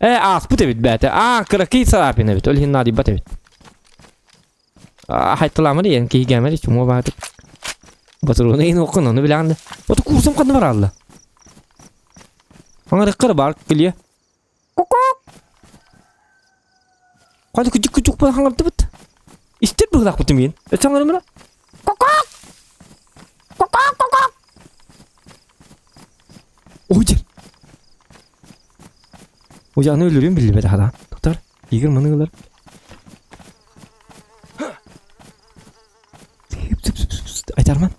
Ээ, ааспыт эбит бээтэ. Аа, кыракый царапина эбит, ол иһин наадыйбат эбит. Хайталаама диэн киһи чума баатык. Батыруна иһин оккун, ону билэҕин да. Ото курсум ханна бараалла? Аҥарыккар бар килиэ. Кукук! Ханна күдьүк күдьүк буолан хаҥардыбыт. Истэр быһыылаахпыт миин. Өссө хаҥарымына. Кукук! Кукук, кукук! Ой, Ой, аны өлөрүм биллибэт аһара. Тоқтар, егер маны ылар. Тып, тып, тып, тып, айтарман.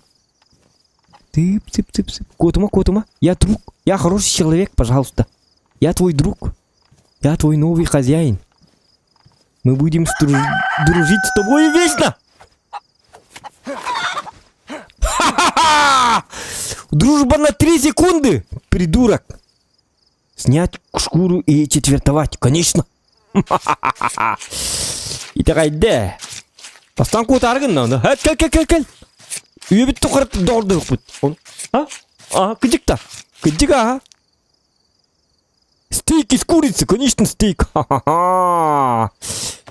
Тып, тып, тып, тып. Куотума, куотума. Я друг. Я хороший человек, пожалуйста. Я твой друг. Я твой новый хозяин. Мы будем дружить с тобой вечно. Дружба на 3 секунды, придурок. Снять шкуру и четвертовать, конечно. Итэҕэйдэ. Бастаан куотааргын да, кэл кэл кэл кэл. Үйэбит тухары доҕордоһукпут. А? А, кыдьык та. Кыдьык аха. Стейк из курицы, конечно, стейк. Ха-ха-ха.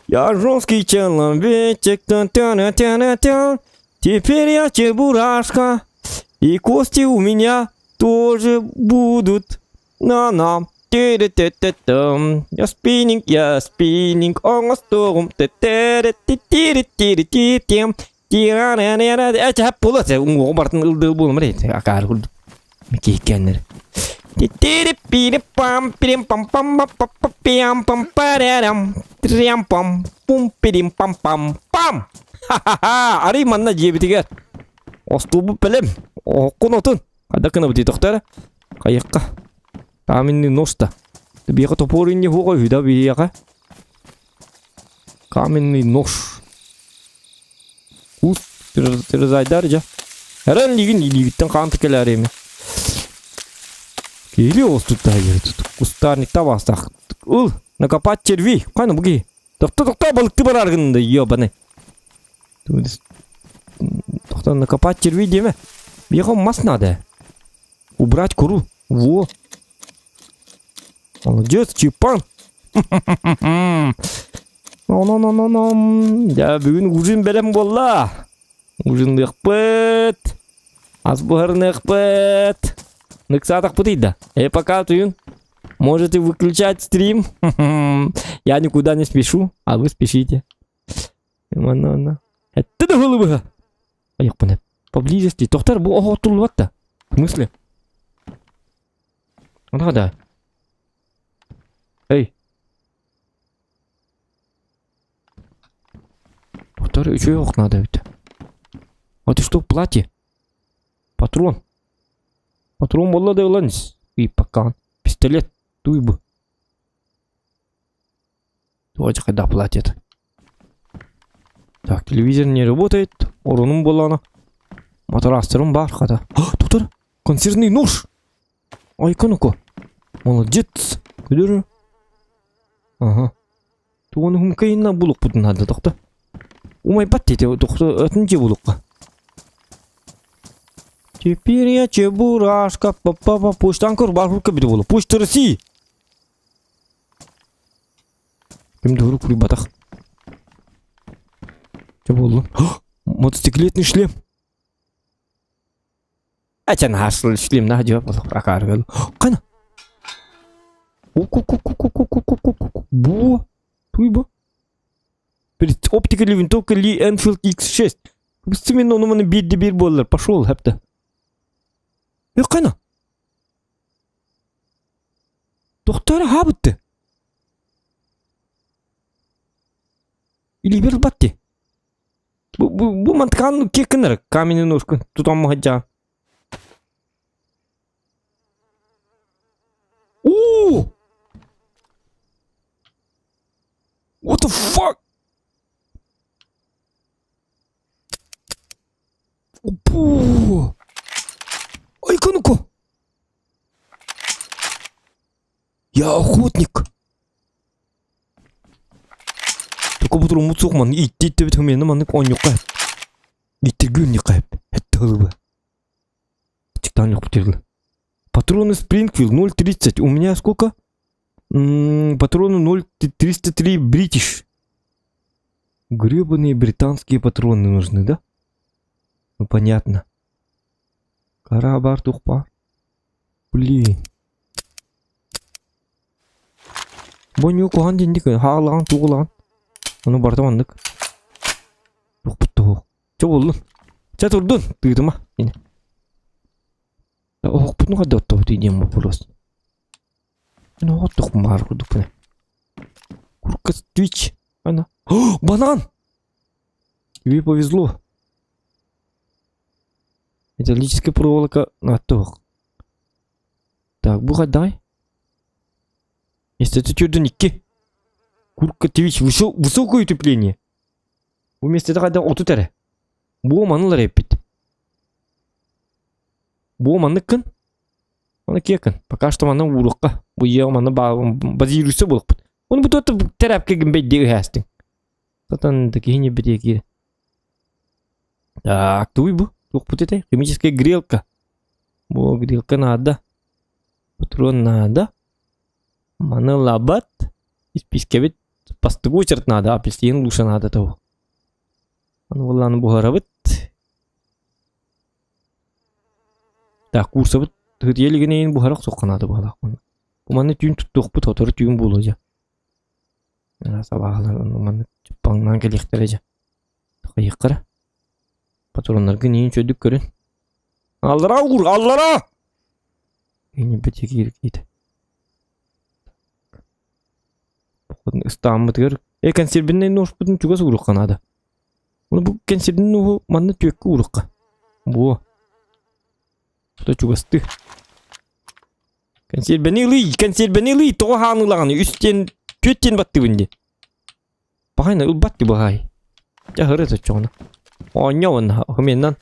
Я жесткий человечек. Тя-тя-тя-тя. Теперь я чебурашка. И кости у меня тоже будут. На-на. Ти-ри-ти-ти-тум. Я спиннинг, я спиннинг, оҥостуоҕум. Ти-ти-ри-ти-ти-ри-ти-ти-тим. Ти-ра-ра-ра-ра. Э, буолуо уҥуоҕу барытын ылдыы буолум акаары курдук. Кииккэннэр. Ти-ти-ри-пи-ри-пам, пирим-пам-пам-па-па-пиам-пам-парарам, трям-пам, пум-пирим-пам-пам-пам. Ха-ха-ха! Арый манна дьиэбитигэр. Остуубут бэлэм. Оһоххун отун. Хайдах гынабытый тохтоо эрэ. Хайыахха. Каменный нож-то. Биһиэхэ топор инни суоҕа үһү да биһиэхэ. Каменный нож. Кус терзайдар дьэ. Эрэн лигин илиигиттэн хаан кэлээр эми. Киһили оҕустут Кустарникта бастах. Ыл, накопать черви. Хайна буги. Тохто тохто балыкты барар да ебаный. Тохто накопать черви диэме. Биэхэ мас надо. Убрать куру. Во. Молодец, Чипан. Но-но-но-но-но. Дьэ, бүгүн ужин бэлэм буолла. Ужинныахпыт. Ас буһарыныахпыт. Ныксаатахпытый да. Э, пока туйун. Можете выключать стрим. Я никуда не спешу, а вы спешите. Манна, Это да голубыга. Айықпын Поблизости. Тоқтар, бұл оғы да. В смысле? Надо. Эй. Тоқтар, үчүгэй ох надо эбит. А ты что, платье? Патрон. Патрон буолла да ылан И пока. Пистолет. Туй бу. Давайте когда платят. Так, телевизор не работает. Оронум буоллаҕына. Матрастарым баар хата. Доктор, консервный нож. Айка ну-ка. Молодец. Күлөр. Ага. Тугун хумкайна булукпутун надо, доктор. Умайбат дети, доктор, атын же булукка. Теперь я чебурашка, папа, почтан көр бар бiri болу. Почта России. Ким да курбатах. Че буоллун? Мотоциклетный шлем. Ачан хасыл шлем на жеп акаар Кана? Бу. Туй бу. Оптика винтовка Ли Энфилд X6. Быстымын ону маны биирди биир буоллар. Пошел, хапта. Э, кана? Тохтор хабытты. Илибер батты. Бу бу бу мантыкан кеккенер каменный ножка тутан махаджа. Оо! What the fuck? Бу! Айка ну-ка! Я охотник! Только бу туруммут суох маннык иитти иттибит хымыйаны маннык оонньуохха сөп. Ииттиргэ оонньуохха сөп. Этте ылыба. Чыктаан лөхпүтүрла. Патроны Спрингфилд 0.30. У меня сколько? М-м, патроны 0.303 Бритиш. Гребаные британские патроны нужны, да? Ну понятно. Карабар тухпа. Блин. Бонньу куһаҕан диэндик хаалаҕан тугулаҕан. Ону барыта маннык. Укпут туһу. Чэ буоллун. Чэ турдун. Тыытыма. Оһохпутун хайда оттобутуй диэн боппуруос. Мин оһоттохпун баар курдукпун. Курка Twitch. Ана. Банан! Тебе повезло. Металлическая проволока на туох. Так, бу хайдаҕай? Миэстэтэ төрдүн икки. Курка Twitch высокое утепление. Бу миэстэтэ хайдах 30 эрэ. Бу манылар эппит. Бу маннык гын. Оны киэкин. Пока что манна ууруохха. Бу ийэ манна базируйса буолукпут. Оны бу туотта тэрээпкэ гимбэйдии ыһаастыҥ. Сатан да киһи ньибитиэ киирэ. Так, туй бу? Туохпут этэй? Химическая грелка. Бу грелка надо. Патрон надо. Маны лабат. Испискэбит бастакы очередь надо, апельсин лучше надо того. Аны буоллааны буһарабыт. Так, курсабыт ытыйа илигинэйин буһара охсуохха наада быһалаах. Манна түүн туттуохпут, сотору түүн буолуо дьэ. Сабаҕалар манна паҥнаан кэлиэхтэрэ дьэ. Хайыаххара. Патроннаргын иин чөдүк көрүн. Аллара уур, аллара! Киинибит кииркиит. Ыстааммытыгар э консервиннай ножпутун чугас ууруохха наада. Ону бу кэнсиэрдин нуоһу манна түөккэ ууруохха. Буо. То чугастыы. Кэнсиэрбэни ылый, кэнсиэрбэни ылый, тоҕо хаан ылаҕын? Үс диэн, түөрт диэн баттыыбын дии. Баҕайна ылбат дии баҕай. Дьэ аһыры соччоҕуна. Оонньоо уонна хымиэннан.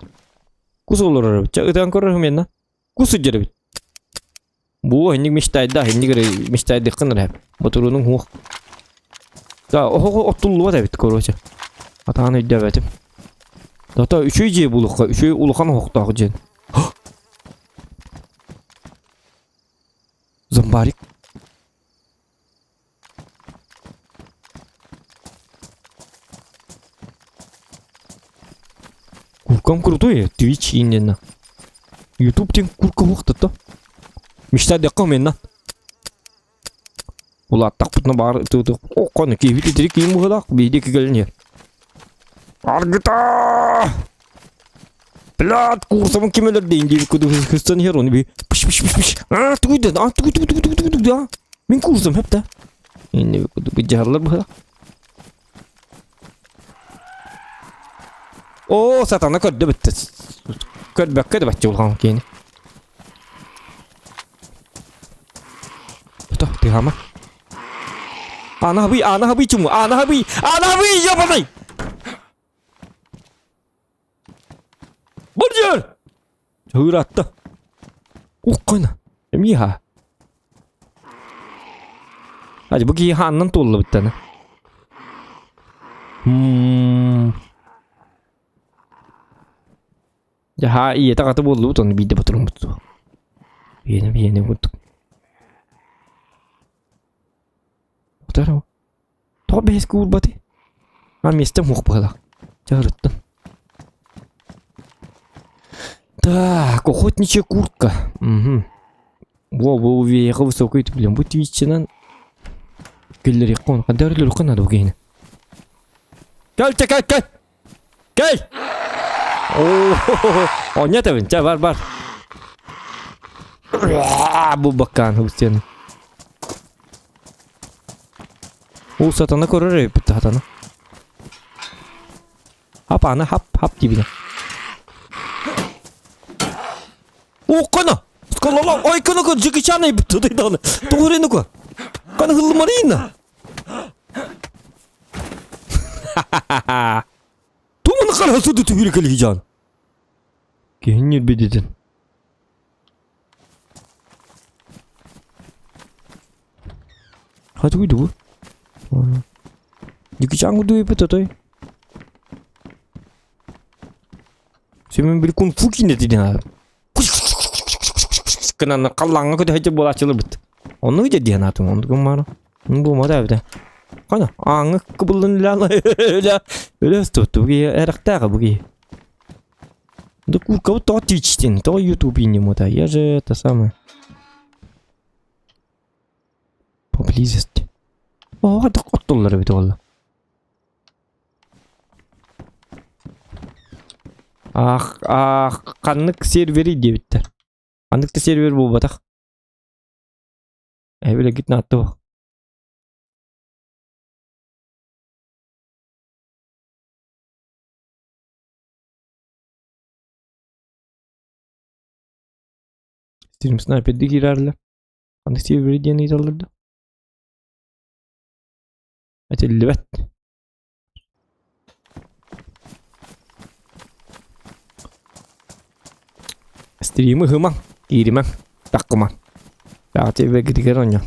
Кус олорор эбит. Чэ ытан көрөр хымиэннан. Кус сылдьар эбит. Бу инник мечтайда, инник эрэ мечтайдыххын эрэ. Ботуруунуҥ суох. Да, оһоҕу оттуллубат эбит, короче. Атаан өйдөөбөтүм. Зато үчүгэй дьиэ булуохха, үчүгэй улахан оһохтоох дьиэн. Зомбарик. Куркам крутой, Twitch именно. YouTube тен курка уохтатта. Мечта декка менна. Улааттахпытына баар оккону киһибит итири киин быһыылаах биһиги кэлин иһэр. Аргыта! Блядь, курсабын ким өлөрдө диэбит курдук хыстан иһэр ону би пш пш пш пш аа тугуй да аа тугуй тугуй тугуй тугуй тугуй да мин курсам хэп да инни курдук быдьаһаллар быһа Оо, сатана көрдө бүттэ. Көрбөккө да бачча улахан киини. То, тыһама. Ана хабый, ана хабый чуму, ана хабый, ана хабый, ебаный! Бургер! Ыыратта. Уккана. Эмиха. Hadi bu киһи хаанынан туоллубуттана. Дьаһаа ийэтэ хата буоллубут ону биирдэ ботуруммут суох. Биэнэ биэнэ курдук. Утара Тоҕо бэһискэ уурбатый? А миэстэм суох быһыылаах. Дьаһырыттым. Так, охотничья куртка. Угу. Во, бу веха высокий, блин, бу твиччинан киллэриэххэ он хандар өлөрөххө надо бу киһини. Кэл, чэ, кэл, кэл! Кэл! О, оонньотобун, чэ, бар, бар. Бу баккаан хустен. Уу сатана көрөр эбиппит сатана. Хап аны хап хап дибинэ. Уккана! Скалала ойкана ко Джеки Чан эбит тудайданы. Тугурину ко. Кана хыллымарина. Туманы кара суду түбүрэ кэлиһижан. Киһин ньирбидитин. Хатыгый дугу? Дикичаҥ дуйпут отой. Семен бир кунг-фу киинэтин диэн гынан халлааҥҥа көтө буолааччыларбыт. Оннук дьэ диэн аатым оннук гыммаары. Буолмата эбитэ. Хана ааҥҥа кыбыллан үлэ үлэ ыстыбыт бу киһи эрэхтээҕэ бу киһи. Да куркабыт тоҕо Twitch-тин, тоҕо YouTube иннемута. Я же это самое. Поблизости. Оҕо да оттуллар эбит буолла. Ах, ах, ханнык сервери диэбиттэр. Ханнык да сервер буолбатах. Эбилэгит нааттыбах. Стрим снайперди киирээрлэр. Ханнык сервери диэн ыйыталлар да? Этиллибэт. Стримы ыһымаҥ, кииримэҥ, таххымаҥ. Так, тебе гитигэр оонньоо.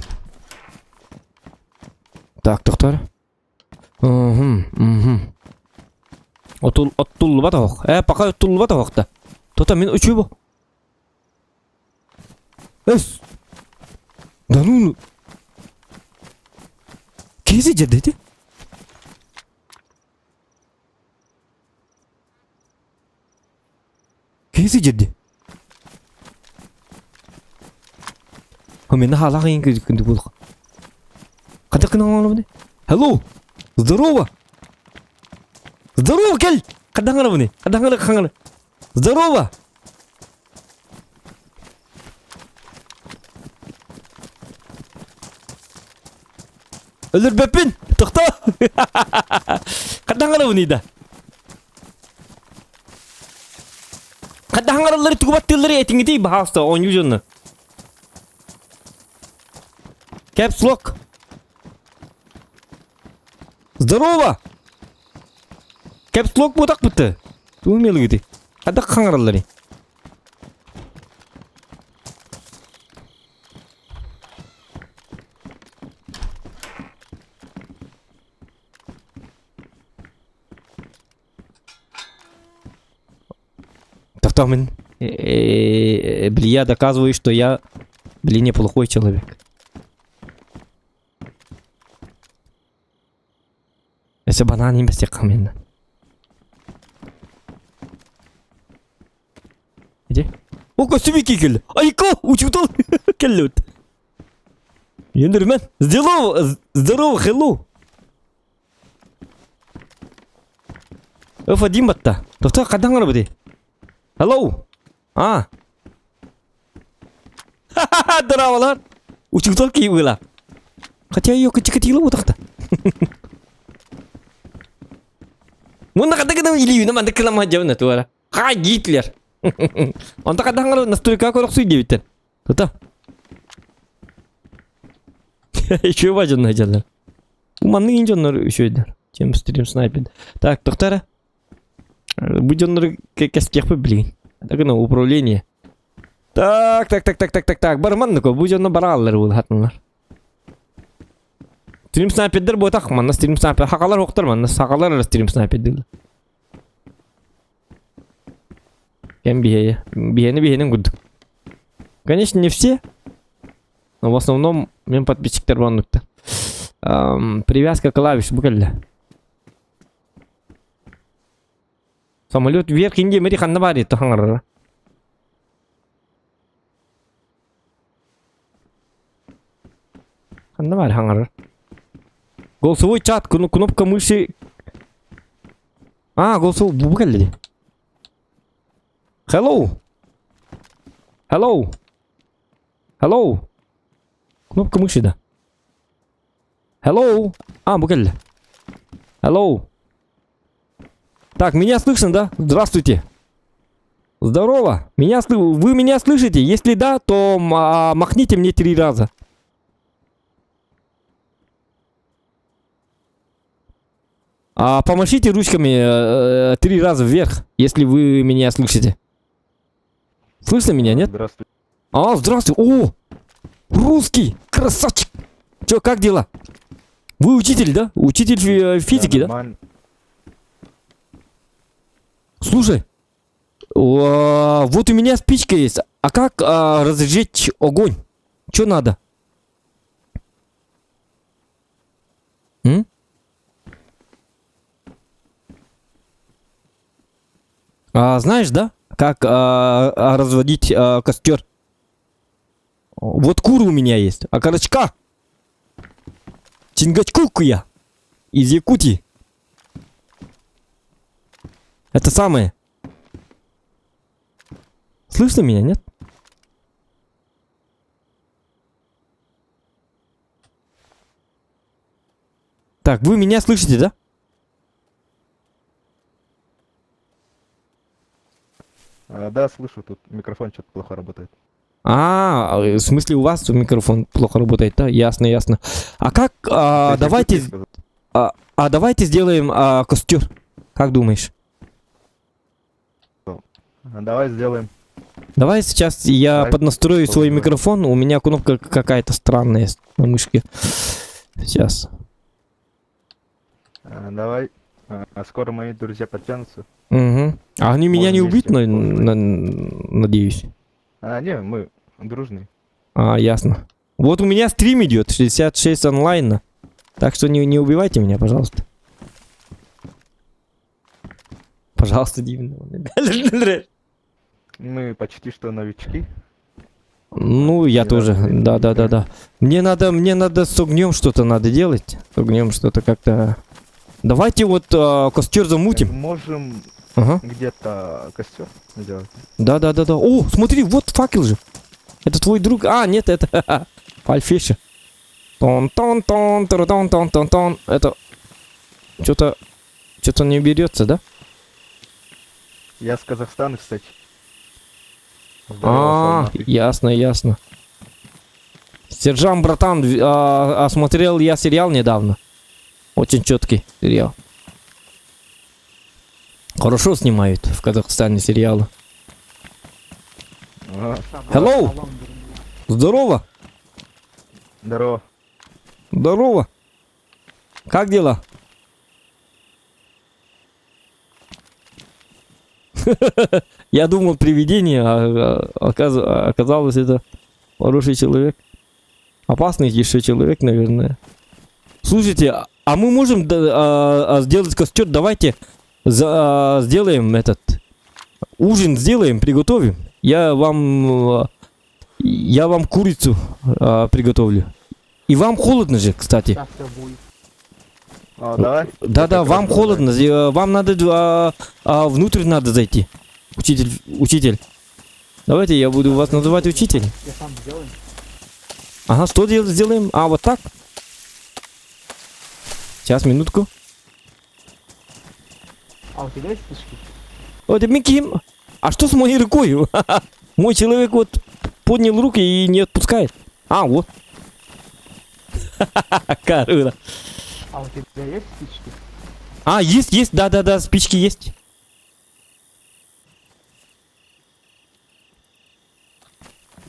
Так, тохтоор. Угу, угу. Отул, оттуллубат оһох. Э, пока оттуллубат оһох да. Тота мин учуйбу. Эс! Да ну... Киһи дьэрдэ Киһи сидирди. Мен хаалаах иин күндү буолух. Хата кына оҥоробуни? Hello! Здорово! Здорово, кел! Хадаңарабыни? Хадаңары хаңары. Здорово! Өлөрбөппүн! Тохтоо! Хадаңарабыни да? Хайдах аҥараллары тугу баттыыллары этиҥитий баһаалыста оонньуу дьонно. Caps Lock. Здорово! Caps Lock буотахпыт. Тугу мелыгыты? Хайдах хаҥараллары? Тохтоомун. Блин, я доказываю, что я, блин, неплохой человек. Өссө банан имбэстиэххэ мин. Иди. О, костюмик кэллэ. Айко, учуутал кэллэбит. Ендермен. Здорово, здорово, hello. F1 батта. Тохтоо хайдах оҥоробутуй? Hello. А. Ха-ха-ха, дорооболор. Учуутал киһи быыла. Хотя ее кычыкытыыла буотахта. Мунна хата гынан илиибинэ маннык кылама дьабына туора. Хай Гитлер. Онто хайдах оҥоро настройка көрөхсүй диэбиттэр. Тута. Еще бажанна дьаллар. Маннык ин дьоннор үчүгэйдэр. Чем стрим снайпер. Так, тохтара. Бу дьоннору кэскиэхпит билигин. Так, ну, управление. Так, так, так, так, так, так, так. Бар маннык, бу дьонно барааллар буол хатыннар. Стрим снайпердер буотах, манна стрим снайпер. Хакалар хоктор манна, сахалар эрэ стрим снайпердер. Кем биһиэ? Биһиэни биһиэнин курдук. Конечно, не все, но в основном мен подписчиктер оннуктар. Привязка клавиш бу кэллэ. Самолет вверх инди мэри ханна баар итто хаҥарара. Ханна баар хаҥарар. Голосовой чат, кнопка мыши. А, голосовой бу кэллэ дии. Hello. Hello. Hello. Кнопка мыши да. Hello. А, бу кэллэ. Hello. Так, меня слышно, да? Здравствуйте. Здорово. Меня сл... Вы меня слышите? Если да, то а, махните мне три раза. А, помашите ручками э, э, три раза вверх, если вы меня слышите. Слышно меня, нет? Здравствуйте. А, здравствуй. О, русский, красавчик. Чё, как дела? Вы учитель, да? Учитель э, физики, да? Нормально. Слушай, о, вот у меня спичка есть. А как а, разжечь огонь? Чё надо? М? А, знаешь, да? Как а, а, разводить а, костер? Вот куры у меня есть. А корочка? Чингачкук я. Из Якутии. Это самое. Слышно меня, нет? Так, вы меня слышите, да? А, да, слышу, тут микрофон что-то плохо работает. А, в смысле у вас микрофон плохо работает, да? Ясно, ясно. А как, а, Ты из давайте, Якутии сказал? а, а давайте сделаем а, костер. Как думаешь? А, Давай сделаем. Давай сейчас я Давай поднастрою свой попробуем. микрофон. У меня кнопка какая-то странная на мышке. Сейчас. А, давай. А, скоро мои друзья подтянутся. Угу. А они меня Можем не убьют, вместе надеюсь. А, не, мы дружные. А, ясно. Вот у меня стрим идет, 66 онлайн. Так что не, не убивайте меня, пожалуйста. Пожалуйста, Дим. Мы почти что новички. Ну, я Не тоже. надо Да, да, да, да. Мне надо, мне надо с огнем что-то надо делать. С огнем что-то как-то. Давайте вот а, костер замутим. Можем Ага. где-то костер сделать. Да, да, да, да. О, смотри, вот факел же. Это твой друг. А, нет, это Фальфиша. Тон тон тон тон тон тон тон. Это что-то что-то не берется, да? Я с Казахстана, кстати. Здорово, А, Салматы. ясно, ясно. Сержант, братан, а, смотрел я сериал недавно. Очень четкий сериал. Хорошо снимают в Казахстане сериалы. А, Hello! Здорово! Здорово. Здорово! Как дела? Я думал привидение, а, а, оказалось это хороший человек. Опасный еще человек, наверное. Слушайте, а мы можем сделать костер? Давайте сделаем этот ужин, сделаем, приготовим. Я вам курицу приготовлю. И вам холодно же, кстати. А, давай. Да-да, как вам раз холодно, вам надо внутрь надо зайти. Учитель, учитель. Давайте я буду вас называть учитель. Я сам сделаю. Ага, что сделаем? А, вот так? Сейчас, минутку. А у тебя есть спички? Вот, Микки, а что с моей рукой? Мой человек вот поднял руки и не отпускает. А, вот. Круто. А у тебя есть спички? А, есть, есть, да-да-да, спички есть.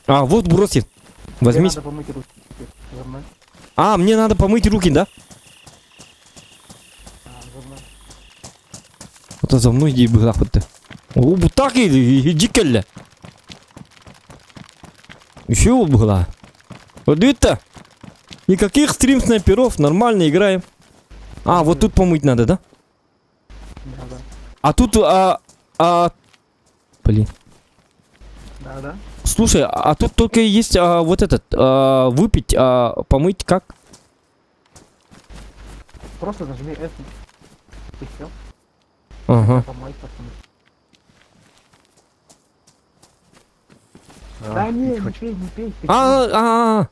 А, вот бросил. Возьми. Тебе надо помыть руки. За мной. А, мне надо помыть руки, да? А, за мной. Вот за мной иди, бля, вот. О, вот так иди, кэллэ. Еще была. Вот это. Никаких стрим снайперов, нормально играем. А, вот тут помыть надо, да? Да, да. А тут, блин. Да, да. Слушай, а тут только есть вот этот, выпить, помыть как? Просто нажми F. И все. Ага. Помой потом. А, Да не, пить не хочу. пей, не пей. Ты А, чего? а, а,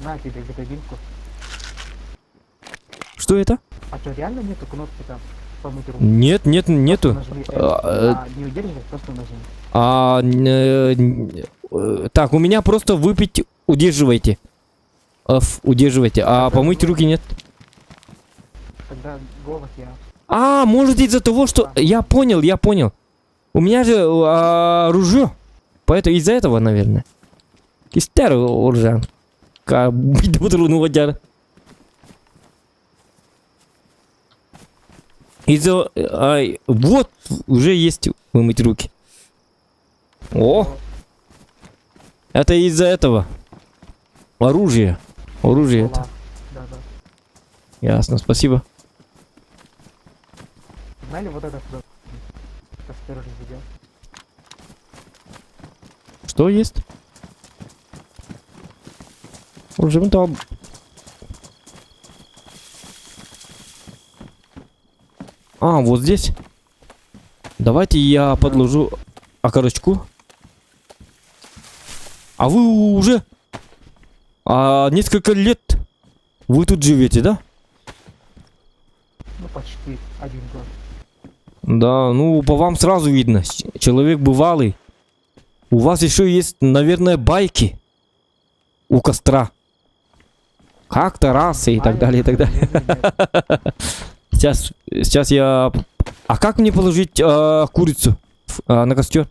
На тебе витаминку. что это? А что, реально нету кнопки там помыть руки? Нет, нет, нету. Нажми F. А, А, не удерживай, просто нажми. Так, у меня просто выпить удерживайте. F, удерживайте. А помыть руки нет. Тогда голос я. А, может из-за того, что... Я понял, я понял. У меня же ружье. Поэтому из-за этого, наверное. Кистер уржан. Ка Из-за... ай, вот, уже есть вымыть руки. О! Это из-за этого. Оружие. Оружие это. Да, да. Ясно, спасибо. Знали вот этот вот костер уже видел? Что есть? Уже там. А, вот здесь. Давайте я подложу окорочку. А вы уже несколько лет вы тут живете, да? Ну, почти один год. Да, ну по вам сразу видно. Человек бывалый. У вас еще есть, наверное, байки у костра. Как-то раз и так далее, и так далее. Сейчас, сейчас я... А как мне положить курицу? А, на костер.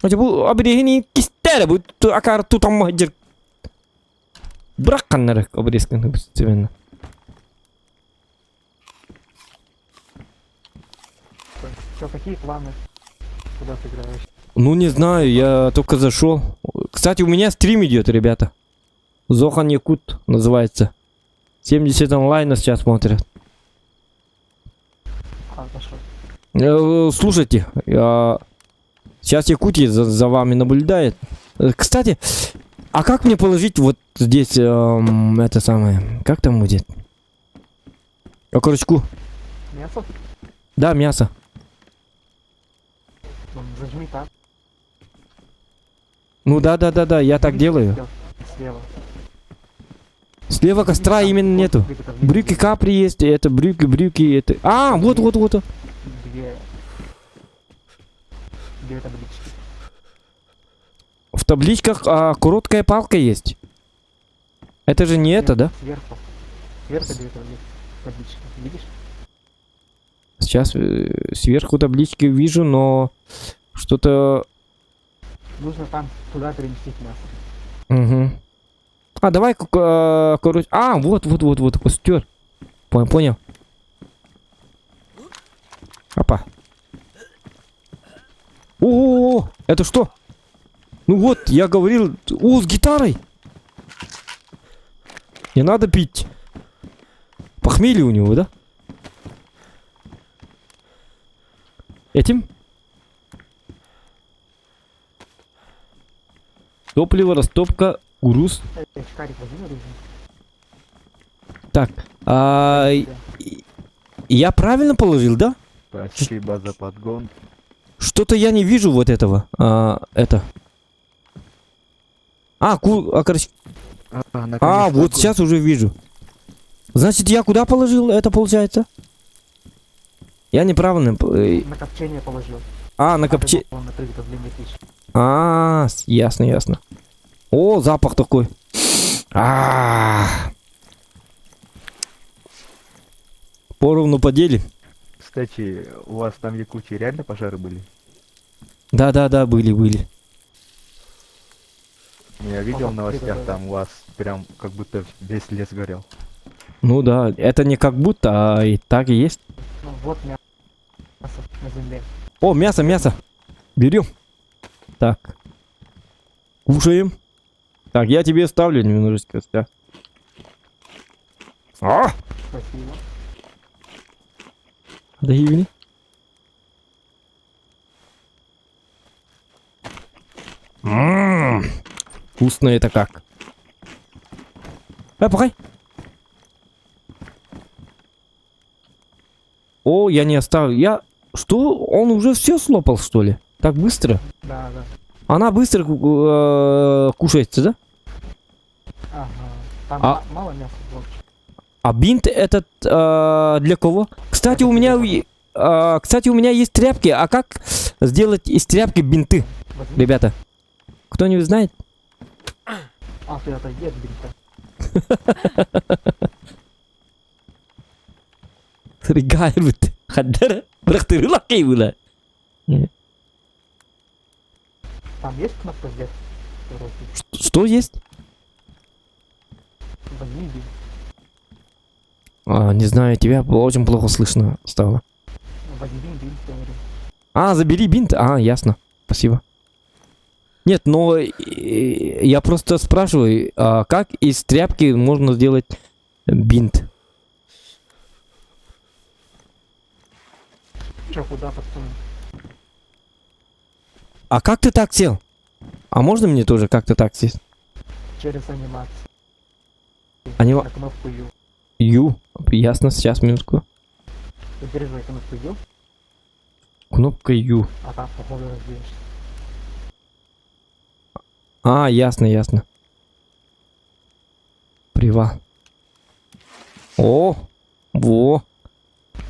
Бу обрезание кистер, бу акар тутам махджир. Бырах ханнары обрезканы постепенно. Что, какие планы? Куда ты играешь? Ну не знаю, я только зашел. Кстати, у меня стрим идет, ребята. Зохан Якут называется. 70 онлайна сейчас смотрят. А, пошел. Слушайте, сейчас Якутия за вами наблюдает. Кстати, а как мне положить вот здесь это самое? Как там будет? Окорочку. Мясо? Да, мясо. Ну, зажми так. Ну да, я так делаю. Слева. Слева костра именно нету. Брюки капри есть, это брюки, брюки, это... А, вот, вот, вот. Две таблички. В табличках короткая палка есть. Это же не это, да? Сверху. Сверху две таблички. Видишь? Сейчас сверху таблички вижу, но что-то... Нужно там туда переместить мясо. Угу. А, давай, короче... А, вот, вот, вот, вот, костер. Понял, понял. Опа. О, это что? Ну вот, я говорил... О, с гитарой! Не надо пить. Похмелье у него, да? Этим? Топливо, растопка, груз. Так, я правильно положил, да? Спасибо за подгон. Что-то я не вижу вот этого. Это. Короче. А, вот сейчас уже вижу. Значит, я куда положил это, получается? Я неправильно... На копчение положил. А, на копчение. А, ясно, ясно. О, запах такой. А. Поровну поделим. Кстати, у вас там в Якутии реально пожары были? Да, были, были. Я видел в новостях, там у вас прям как будто весь лес горел. Ну да, это не как будто, а и так и есть. Ну вот мясо на земле. О, мясо, мясо. Берем. Так. Кушаем. Так, я тебе ставлю немножечко. Да. А! Спасибо. Да и Вкусно это как. Похай. О, я не оставил. Я... Что? Он уже все слопал, что ли? Так быстро? Да, да. Она быстро кушается, да? Ага. Там мало мяса было. А бинт этот для кого? Кстати, у меня, кстати, у меня есть тряпки. А как сделать из тряпки бинты, Возьми. ребята? Кто-нибудь знает? А, ты отойди от бинта. Там есть кнопка здесь? Что есть? Возьми бинт. А, не знаю, тебя очень плохо слышно стало. Возьми бинт, говорю. А, забери бинт? А, ясно. Спасибо. Нет, но я просто спрашиваю, а как из тряпки можно сделать бинт? Чё, куда подсунуть? А как ты так сел? А можно мне тоже как-то так сесть? Через анимацию. На кнопку Ю. Ю. Ясно, сейчас, минутку. Удерживай кнопку Ю. Кнопка Ю. А там, походу, раздвинешься. А, ясно, ясно. Привал. О, во.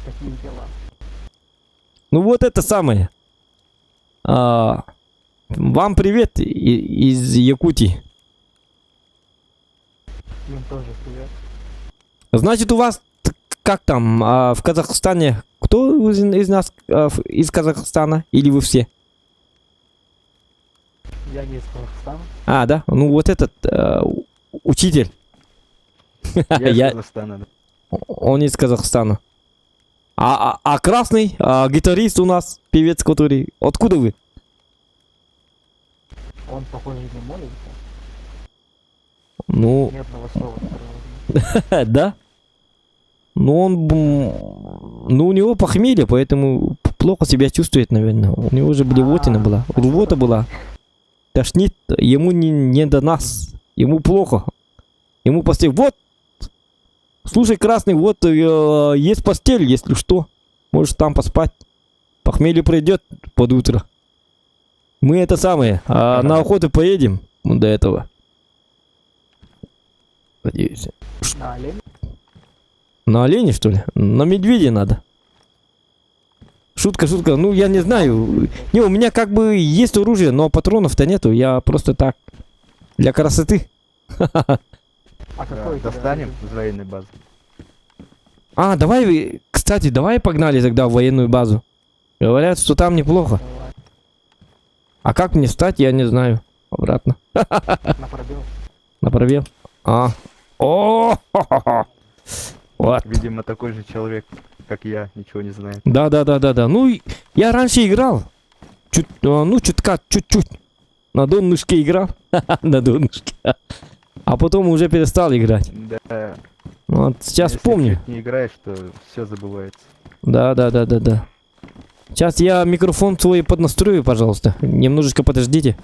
Такие дела. Ну вот это самое. Вам привет из Якутии. Им тоже привет. Значит, у вас как там а, в Казахстане? Кто из, из нас а, из Казахстана? Или вы все? Я не из Казахстана. А, да? Ну вот этот э, учитель. Я из Я- Казахстана, да. Он из Казахстана. А, а, а красный а, гитарист у нас, певец, который... Откуда вы? Он, похоже, не молится. Ну, Ни одного слова, которого да. Ну, он... Ну, у него похмелье, поэтому плохо себя чувствует, наверное. У него же блевотина А, была. Рвота была. Тошнит. Ему не, не до нас. Ему плохо. Ему постель. Вот! Слушай, красный, вот э, есть постель, если что. Можешь там поспать. Похмелье пройдет под утро. Мы это самое, а, на охоту поедем до этого. Надеюсь. На оленя? На оленя, что ли? На медведя надо. Шутка, шутка. Ну, я не знаю. Не, у меня как бы есть оружие, но патронов-то нету. Я просто так. Для красоты. А Да, какой у тебя достанем оружие? из военной базы. А, давай, кстати, давай погнали тогда в военную базу. Говорят, что там неплохо. Давай. А как мне встать, я не знаю. Обратно. На пробел. На пробел. А. О, хо-хо-хо. Вот. Видимо, такой же человек, как я, ничего не знает. Да, да, да, да, да. Ну, я раньше играл. Чуть, а, ну, чутка, чуть-чуть. На донышке играл. На донышке. А потом уже перестал играть. Да. Вот сейчас если помню. чуть не играешь, то все забывается. Да, да, да, да, да. Сейчас я микрофон свой поднастрою, пожалуйста. Немножечко подождите.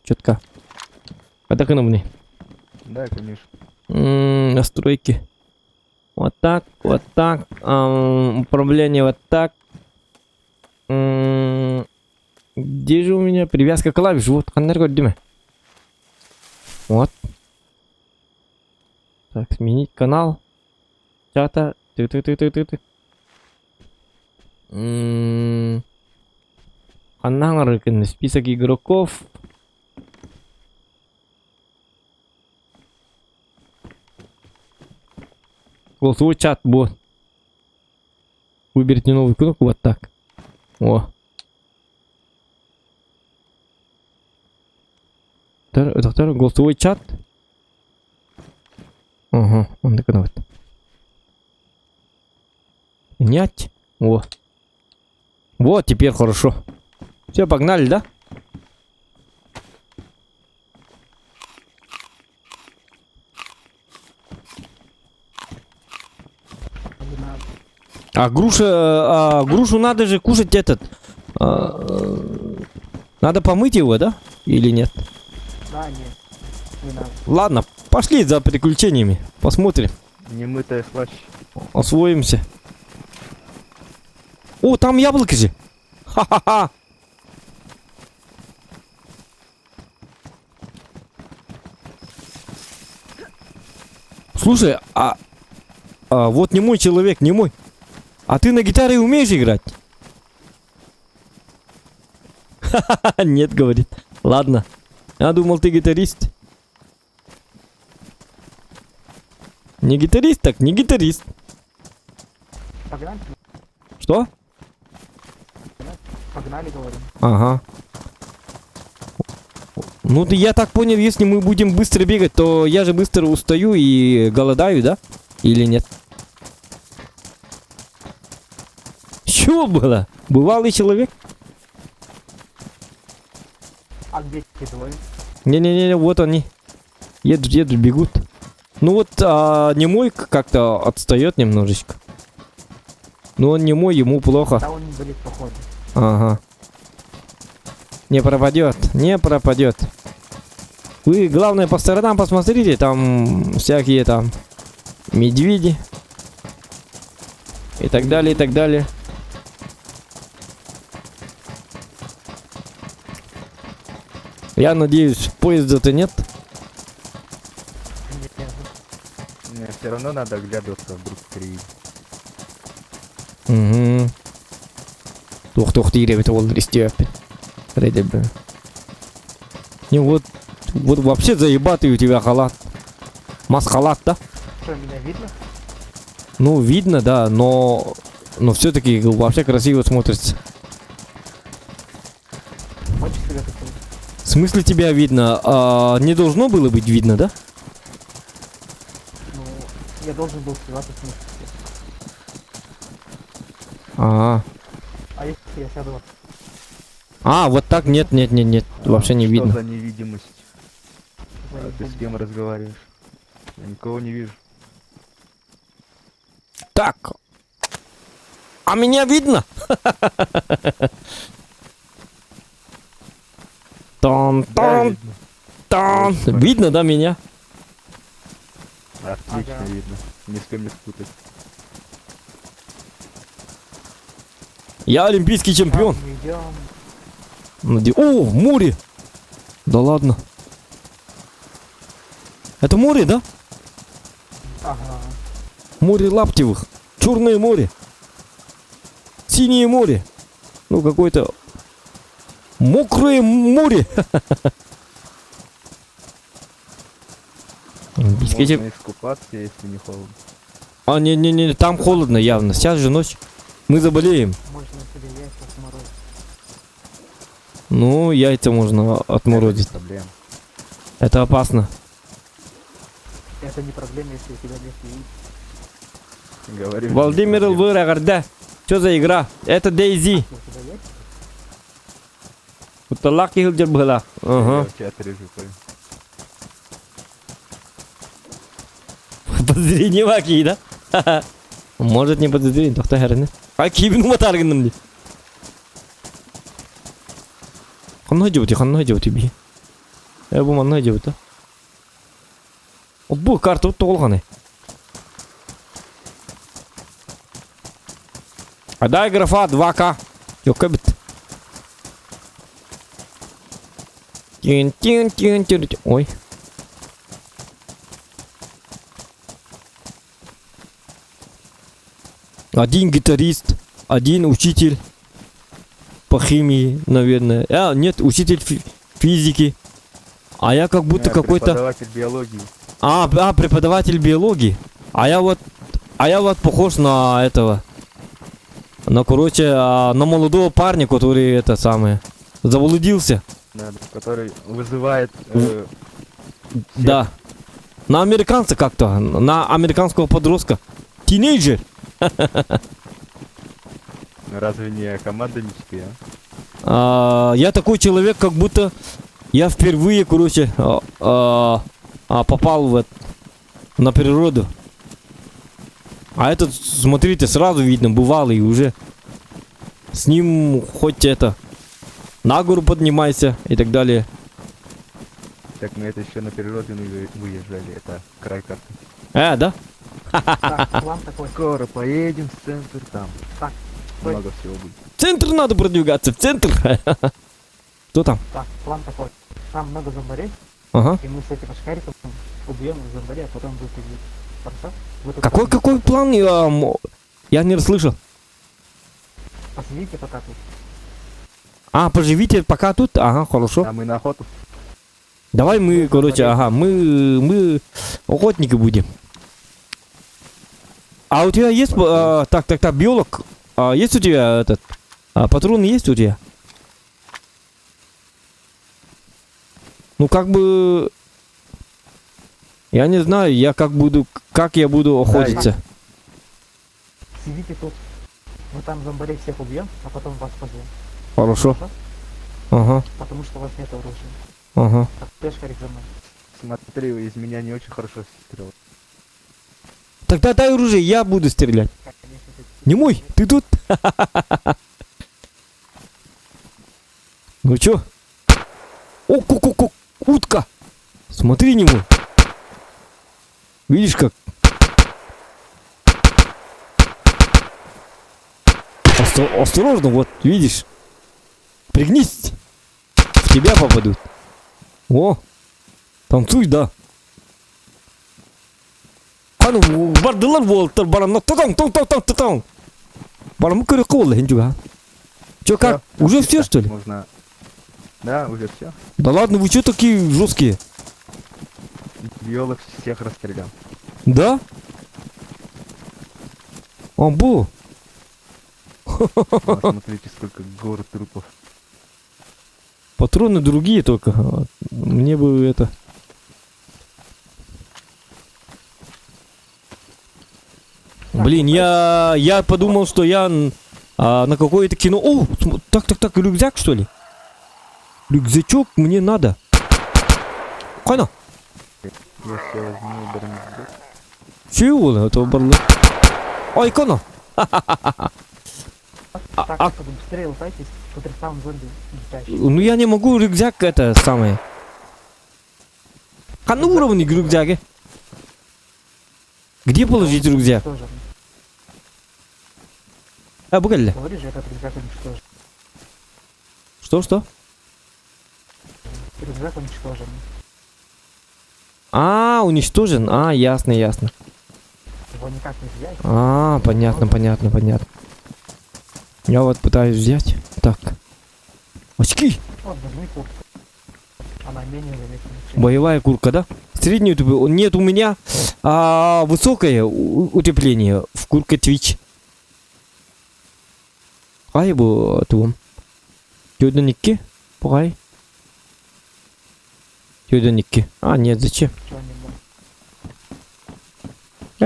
Четко. А так и на мне. Да, конечно. М, Настройки. Вот так, вот так. Ам, управление вот так. М, Где же у меня привязка клавиш? Вот, ханнер Вот. Так, сменить канал. Чата. Ты ты ты ты ты ты. М, Ханнарыкын, список игроков. Голосовой чат, бот. Выберите новую кнопку вот так. О. Доктор, голосовой чат. Ага, он такой вот. Снять. О. Вот, теперь хорошо. Все, погнали, да? А груша, а, грушу надо же кушать этот. а, надо помыть его, да? Или нет? Да, нет. Не надо. Ладно, пошли за приключениями. Посмотрим. Немытая слаще. Освоимся. О, там яблоко же. Ха-ха-ха. Слушай, а, а вот не мой человек, не мой. А ты на гитаре умеешь играть? Ха-ха-ха, нет, говорит. Ладно. Я думал, ты гитарист. Не гитарист, так не гитарист. Погнали? Что? Погнали, говорим. Ага. Ну, ты- я так понял, если мы будем быстро бегать, то я же быстро устаю и голодаю, да? Или нет? Чего было? Бывалый человек? А где те двое? Не-не-не, вот они. Едут, едут, бегут. Ну вот, а, не мой как-то отстает немножечко. Ну он не мой, ему плохо. Да он болит, походу. Ага. Не пропадет, не пропадет. Вы, главное, по сторонам посмотрите, там всякие там медведи. И так далее, и так далее. Я надеюсь, поезда-то нет. Не, все равно надо оглядываться, вдруг впереди. Угу. Тух-тух диир эбит ол истиэппин. Не, вот, вот вообще заебатый у тебя халат. Маскалат, да? Что, меня видно? Ну, видно, да, но... Но все-таки вообще красиво смотрится. Хочешь себя таким? В смысле тебя видно? А, не должно было быть видно, да? Ну, я должен был сливаться с ним. А, А если я сяду вот? а, вот так нет, нет, нет, нет, вообще не Что видно. за невидимость? А ты с кем разговариваешь? Я никого не вижу. Так. А меня видно? Тон, Да, тон, видно. тон. Очень хорошо. Видно, да, меня? Отлично Ага. видно. Ни с кем не спутать. Я олимпийский чемпион. Мы идем. Наде- О, море! Да ладно. Это море, да? Ага. Море Лаптевых. Черное море. Синее море. Ну, какое-то мокрое море. Олимпийский Можно искупаться, если не холодно. А, не-не-не, там холодно явно. Сейчас же ночь. Мы заболеем. Можно себе яйца отморозить. Ну, яйца можно отморозить. Это не проблема. Это опасно. Это не проблема, если у тебя нет яиц. Говорю, не Владимир проблема. Лвырагар, Что за игра? Это Дейзи. У тебя яйца? Куталак была. Я Ага. в чат режу, понял. Подозрение какие, да? Может не подозрение, тоқта хәріне. А кибин уматаргыным ди. Ханна жебути, ханна жебути би. Э, бу манна жебути. Бу карта тоғылғаны. А дай графа 2К. Yok бит. Тин тин тин тин. Ой. Один гитарист, один учитель по химии, наверное. А, нет, учитель физики. А я как будто Я какой-то... Преподаватель биологии. А, а, преподаватель биологии. А я вот... А я вот похож на этого. На, короче, на молодого парня, который это самое... Заблудился. Да, который вызывает Да. На американца как-то. На американского подростка. Тинейджер. Разве не команда мечты, а? А, я такой человек, как будто я впервые, короче, попал в, на природу. А этот, смотрите, сразу видно, бывалый уже. С ним хоть это, на гору поднимайся и так далее. Так мы это еще на природу не выезжали, это край карты. Да? Так, план такой. Скоро поедем в центр, там Так, стой. много всего будет. В центр надо продвигаться, в центр. Кто там? Так, план такой. Там много зомбарей, Ага. и мы с этим очкариком убьем зомбарей, а потом выпрыгнем. Хорошо? Вы тут Какой, какой план? Я не расслышал. Посидите пока тут. А, поживите пока тут? Ага, хорошо. А мы на охоту. Давай мы, короче, ага, мы охотники будем. А у тебя есть, так, так, так, биолог, а, есть у тебя этот, патроны есть у тебя? Ну, как бы, я не знаю, я как буду, как я буду охотиться. Сидите тут. Мы там зомбарей всех убьем, а потом вас позовем. Хорошо. Ага, Потому что у вас нет оружия. ага. Так, пешкарик за мной. Смотри, из меня не очень хорошо стрел. Тогда дай оружие, я буду стрелять. Не мой, ты тут? Ну чё? О, ку ку ку утка! Смотри, не мой. Видишь как? Осторожно, вот, видишь? Пригнись. В тебя попадут. О, танцуй, да. Қаны бардылар болтыр барам, тотон, тон, тон, тон, тотон. Барам көрі қолы, хинчуга. Чё, как? Уже все, что ли? Можно... Да, уже все. Да ладно, вы чё такие жесткие? Биолог всех расстрелял. Да? Он был. Смотрите, сколько гор трупов. Патроны другие только. Мне бы это... Блин, я, я подумал, что я а, на какое-то кино... О, так, так, так, рюкзак, что ли? Рюкзачок мне надо. Кайна? Я себе возьму бронезбор. Чего это барлы? Ай, кана. Так, а- быстрее лутайтесь, по там зомби летящие. Ну я не могу рюкзак это самое. Ханна уровни рюкзаки? Где положить рюкзак? Тоже. А, бугелли. Говоришь же, этот рюкзак уничтожен. Что, что? Рюкзак уничтожен. А, уничтожен? А, ясно, ясно. Его никак не взять. А, понятно, понятно, понятно. Я вот пытаюсь взять. Так. Очки! Вот, возьми куртку. Она менее заметна. чем- Боевая куртка, да? Среднее утепление. Нет, у меня а, высокое утепление в куртке Twitch. Ай, бу тугум. Тёденикки? Пугай. Тёденикки. А, нет, зачем? Чего не было.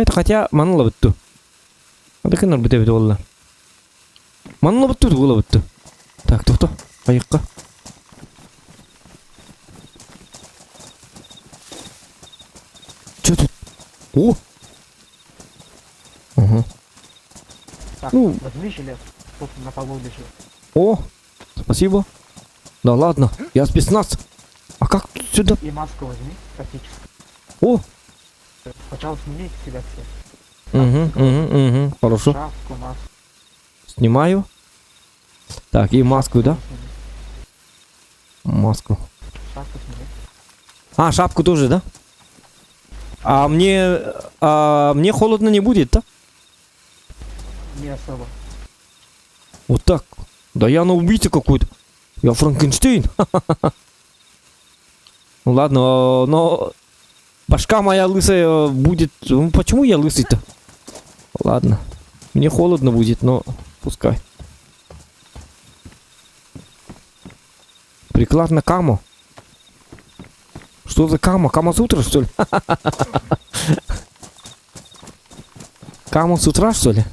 Это хотя манла бутtu. Адыкынар бутэ бит олла. Манла бутtu тугула бутtu. Так, тохто. Айыкка. Чё тут? О! Ага. Так, Ну. возьми жилет. Тут на полу лежит. О, спасибо. Да ладно, я спецназ. А как тут сюда? И маску возьми, тактическую. О, Сначала сними с себя все. угу, угу, угу, хорошо. Шапку, маску. Снимаю. Так, и маску, да? сними. Маску. Шапку сними. А, шапку тоже, да? А мне, а, мне холодно не будет, да? Не особо. Вот так. Да я на убийца какой-то. Я Франкенштейн. Ну ладно, но башка моя лысая будет. Ну почему я лысый-то? Ладно. Мне холодно будет, но пускай. Приклад на каму. Что за кама? Кама с утра, что ли? Кама с утра, что ли?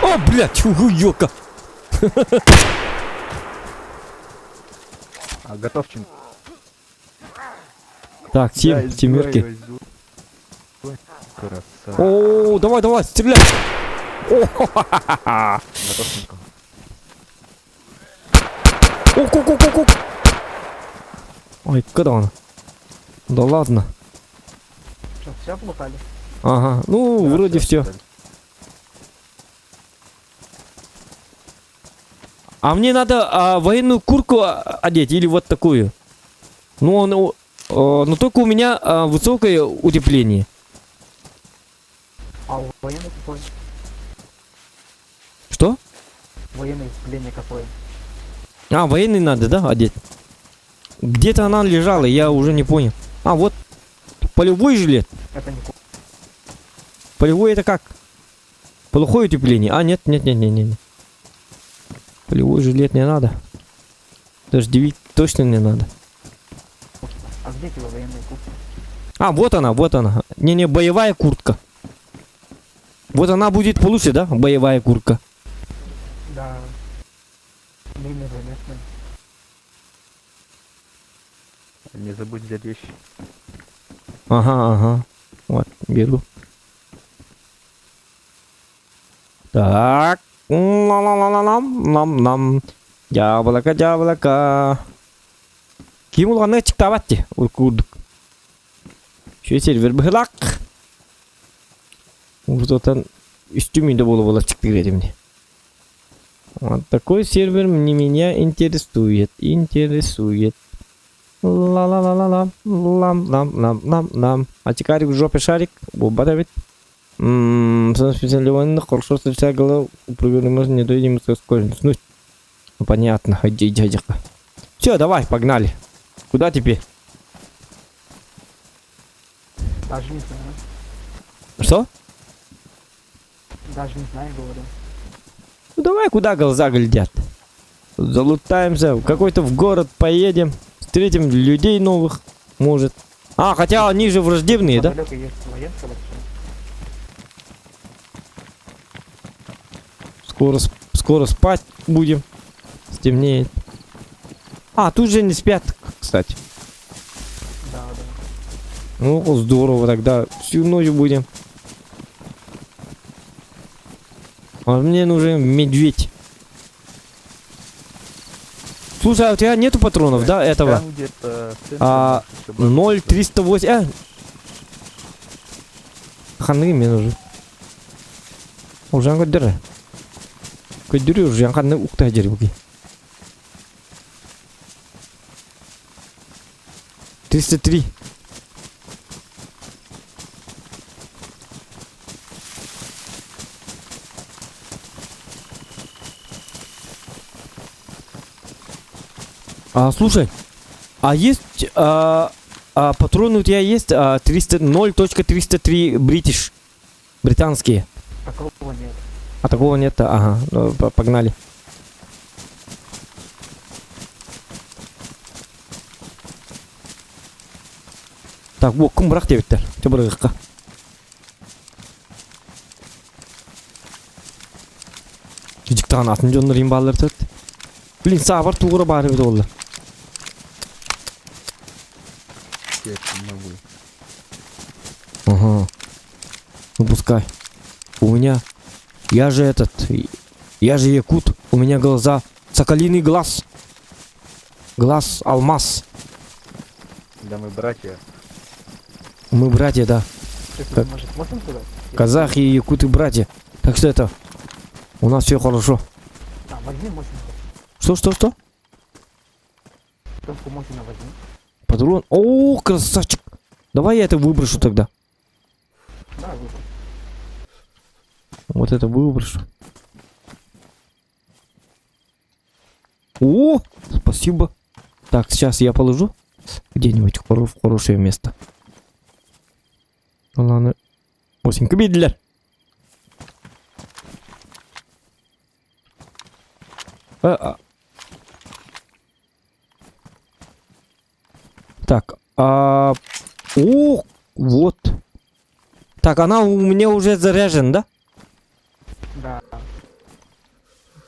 О, блядь, ёка. А, Готовченко. Так, Тим, Да, Тимирки. избивай его, избивай. Красава. О, давай, давай, стреляй. О, ха-ха-ха. Готовченко. О, ко, ко, ко, ко. Ой, когда он? Да ладно. Что, все облутали? Ага, ну, Да, вроде все. всё, А мне надо а, военную куртку а, одеть или вот такую? Ну, он, о, но только у меня а, высокое утепление. А у военных какое? Что? Военное утепление какое? А, военный надо, да, одеть? Где-то она лежала, я уже не понял. А, вот. Полевой жилет. Это не куртка. Полевой это как? Плохое утепление. А, нет, нет, нет, нет, нет. Полевой жилет не надо. Дождевик точно не надо. А где тебе военная куртка? А, вот она, вот она. Не-не, боевая куртка. Вот она будет получше, да? Боевая куртка. Да. Менее заметная. Не забудь взять вещи. Ага, ага. Вот, беру. Так. Ла-ла-ла-ла-лам, нам-нам. Яблоко, яблоко. Ким улганы чиктабатти. Уркурдук. Şu сервер быһылак. Уртотан үстүмүндө боло бола чыктык мне. Вот такой сервер мне меня интересует. Интересует. Ла-ла-ла-ла-ла. Лам-лам-лам-лам-лам. Ачикарик в жопе шарик. Буба ведь. Специально хорошо встречая голову, можно не дойдем скользнуть. Ну, понятно, иди, иди, иди. Все, давай, погнали. Куда теперь? Даже не знаю. Что? Даже не знаю, говорю. Ну давай, куда глаза глядят. Залутаемся, в какой-то в город поедем, встретим людей новых, может. А, хотя они же враждебные, да? Неподалеку есть военка большая. Скоро, скоро спать будем. Стемнеет. А, тут же не спят, кстати. Да, да. Ну, здорово, тогда всю ночь будем. А мне нужен медведь. Слушай, а у тебя нету патронов, да, этого? Там где-то в центре, А, может, еще 0,308... А! Ханы мне нужен. Уже көддөрө. Көддөрү уже ханы укта жер буги. 303. А, слушай, а есть а, а, патроны у тебя есть а, 300 0.303 British британские? Такого нет. А такого нет, ага, ну, погнали. Так, бу кум бырах диэбиттэр. Чэ бырыгыкка. Дьиктаан атын дьоннор им бааллар төрт. Блин, саабар туура баар эбит буолла. могу. Ага. Ну пускай. У меня... Я же этот... Я же якут. У меня глаза... Соколиный глаз. Глаз алмаз. Да мы братья. Мы братья, да. Как? Может, смотрим туда? Казахи и якуты братья. Так что это... У нас все хорошо. А, возьми Мосина. Что, что, что? Томку Мосина возьми. Патрон. О, красавчик. Давай я это выброшу тогда. Да, выбрось. Вот это выброшу. О, спасибо. Так, сейчас я положу где-нибудь в хорошее место. Ну ладно. Осень кабидлер. А, а. Так, а... О, вот. Так, она у меня уже заряжена, да? Да.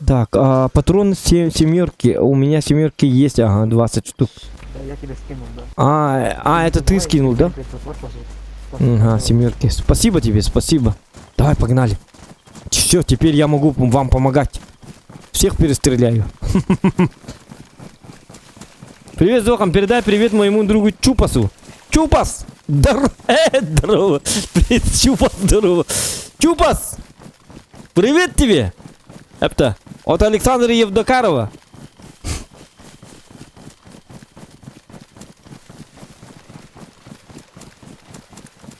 Так, а патроны семерки. У меня семерки есть, ага, 20 штук. Да, я тебе скинул, да. А, а это ты скинул, да? Ага, семерки. Спасибо тебе, спасибо. Давай, погнали. Все, теперь я могу вам помогать. Всех перестреляю. Привет, Зохам, передай привет моему другу Чупасу. Чупас! Здорово! Здорово! Привет, Чупас, здорово! Чупас! Привет тебе! Это от Александра Евдокарова.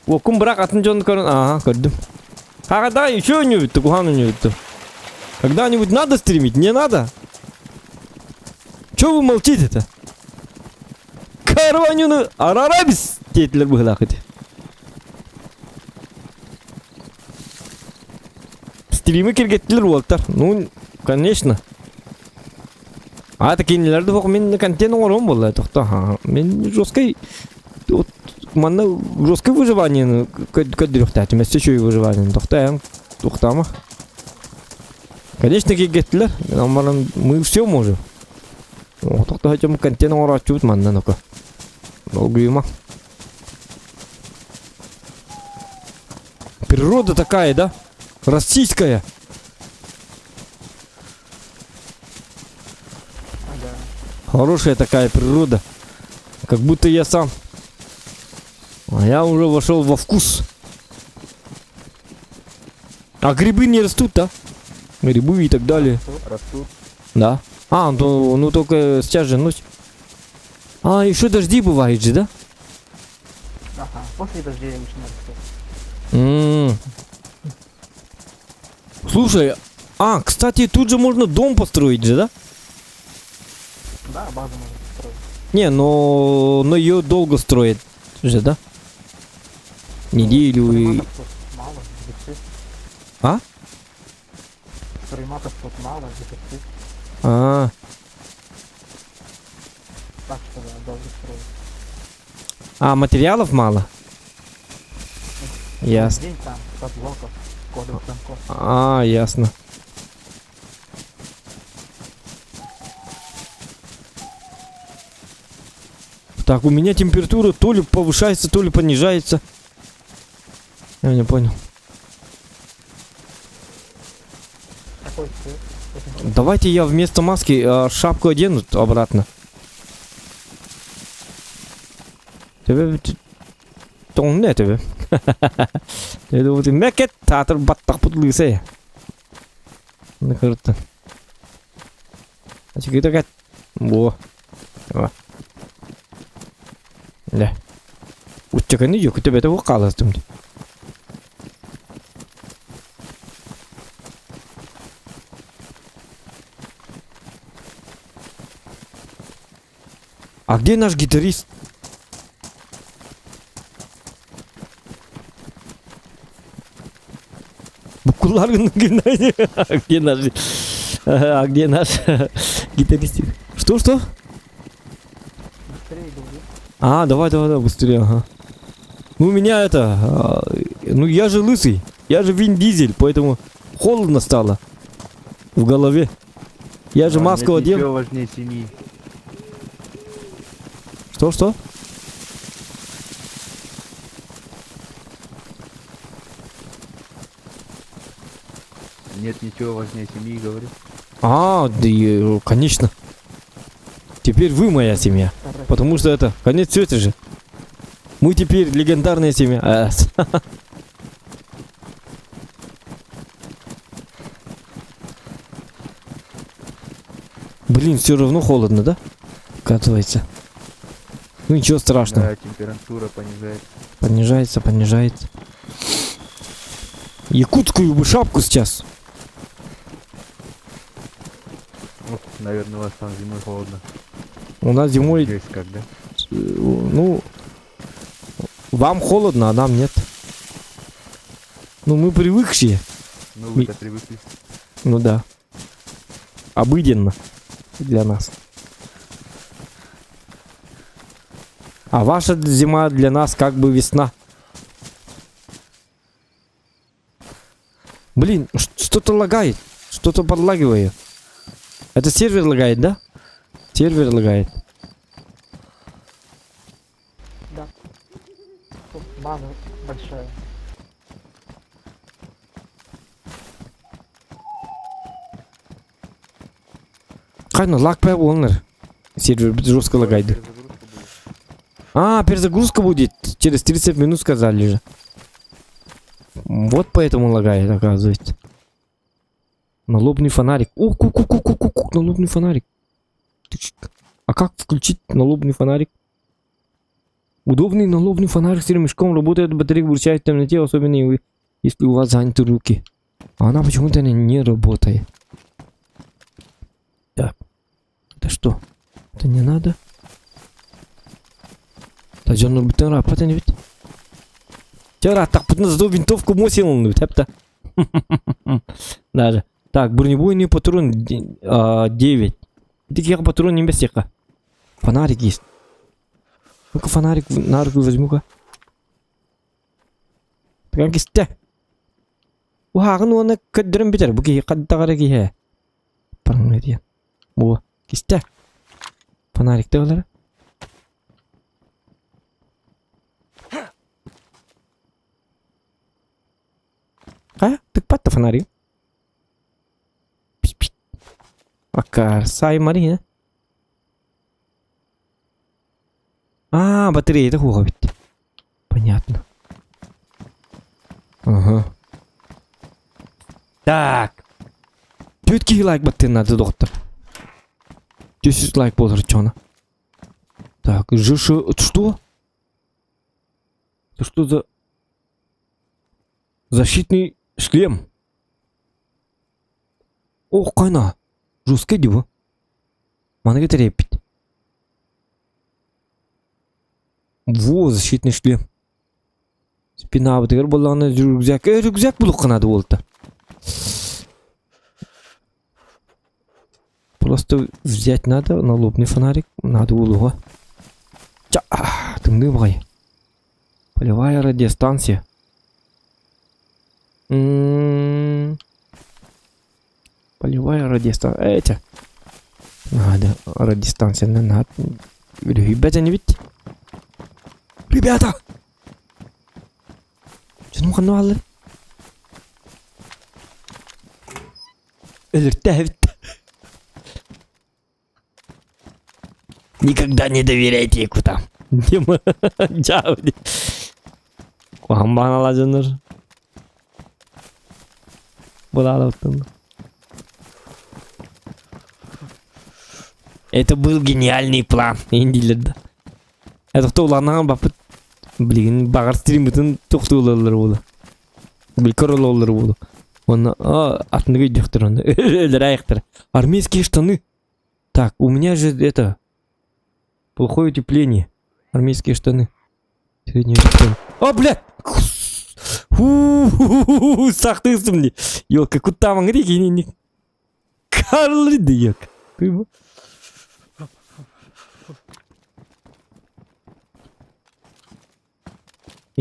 Уоккун бырах атын дьон көрөн ага көрдүм. Ага да еще ойнобутту куһаҕан ойнобутту. Когда-нибудь надо стримить? Не надо? Че вы молчите-то? Карванюну арарабис диэтилэр быһылаах ити. Стримы киргэттилэр уолтар. Ну, конечно. А это кинилэр да мин контент оҥоруом буолла тохто мин жесткой вот манна жесткое выживание көрдүрүөхтээтим өссө үчүгэй выживание тохто тухтама конечно киргэттилэр мы все можем тохто хотим контент оҥорооччубут манна ну-ка долгуйума природа такая да российская Ага. Хорошая такая природа. Как будто я сам. А я уже вошел во вкус. А грибы не растут, да? Грибы и так далее. Растут. Да. А, ну, ну только сейчас же ночь. А, еще дожди бывают же, да? Ага, после дождей обычно растут. М. Слушай, а, кстати, тут же можно дом построить же, да? Да, базу можно строить. Не, но, но ее долго строят же, да? Неделю и... Стройматов тут мало, дефицит. А? Стройматов тут мало, дефицит. А, Так что да, долго строить. а материалов мало? Ясно. День там, 100 блоков, кодовых замков. А, ясно. Так, у меня температура то ли повышается, то ли понижается. Я не понял. Какой цвет? Очень Давайте я вместо маски э, шапку одену обратно. Тебе тоҥно тебе. Мэкет таатыр баттахпыт лысый. Накырыттан. Ачыгыта Во. Да. Уччаканы yok төбөтө бу каластым. А где наш гитарист? Букулар А где наш... А где наш гитарист? Что, что? Быстрее говори. А, давай, давай, давай, быстрее, ага. Ну, у меня это... А, ну, я же лысый. Я же Вин Дизель, поэтому холодно стало в голове. Я же А, маску нет одел. ничего важнее семьи. Что, что? Нет ничего важнее семьи, говорю. А, да, и, конечно. Теперь вы моя семья. Потому что это конец света же. Мы теперь легендарная семья. А, Блин, все равно холодно, да? Оказывается. Ну ничего страшного. Да, температура понижается. Понижается, понижается. Якутскую бы шапку сейчас. Ох, наверное, у вас там зимой холодно. У нас зимой, Жесть как, да? ну, вам холодно, а нам нет. Ну, мы привыкшие. Ну, вы-то привыкли. Ну да. Обыденно для нас. А ваша зима для нас как бы весна. Блин, что-то лагает. Что-то подлагивает. Это сервер лагает, да? Сервер лагает. Да. Тут база большая. Хайна, лаг олнер. Сервер жестко лагает. Перезагрузка будет. А, перезагрузка будет. Через 30 минут сказали же. Вот поэтому лагает, оказывается. Налобный фонарик. О, ку ку ку ку ку ку налобный фонарик. А как включить налобный фонарик? Удобный налобный фонарик с ремешком работает, батарейка выручает в темноте, особенно если у вас заняты руки. А она почему-то не работает. Так. Это что? Это не надо? Та дьоннор бүтэн раппат эни бит. Чара тахпытын зато винтовку мосил тэпта. Даже. Так, бронебойный патрон 9. Таких патрон не бесека. Фонарик есть. Ну-ка фонарик на руку возьму-ка. Так кисте. Уһаҕын уонна көрдөрөн бүтэр. Бу киһи хаддаҕара киһи. Параңна диэн. Бу кисте. Фонарик олар. Хайа, тыкпатта фонарик. Пит-пит. Акар, сай Марина. А, батарея это хуга ведь. Понятно. Ага. Так. Түтки лайк баттын надо, доктор. 10 лайк болар чона. Так, ЖШ... Что? Это что за... Защитный шлем? Ох, кайна. Жесткий диба. Маны кетереппит. Во, защитный шлем. Спинабытыгар буоллаҕына рюкзак. Э, рюкзак булуохха наада буолта. Просто взять надо налобный фонарик. Надо буолуоҕа. Ча, тымныы баҕайы. Полевая радиостанция. М-м-м. Полевая радиостанция. Эти. Надо радиостанция надо. Үлүһүйбэт инибит. Ребята! Дьонум ханна бааллар? Өлөртөөбүт. Никогда не доверяйте якутам. Дима, дьаабы. Куһаҕан баҕаналаах дьоннор. Булаалабыттан. Это был гениальный план. Индилер да. Это кто уланаҕа баппыт билигин баҕар стриммытын тохтуулаллар буолу. Билкор ололлар буолу. Онно атыныгы өйдөхтөр онно. Өлөр айыктар. Армейские штаны. Так, у меня же это плохое утепление. Армейские штаны. Средний утепление. О, блядь! Сахтыыстым дии. Ёлка, куттаамаҥ дии Карл дии Ты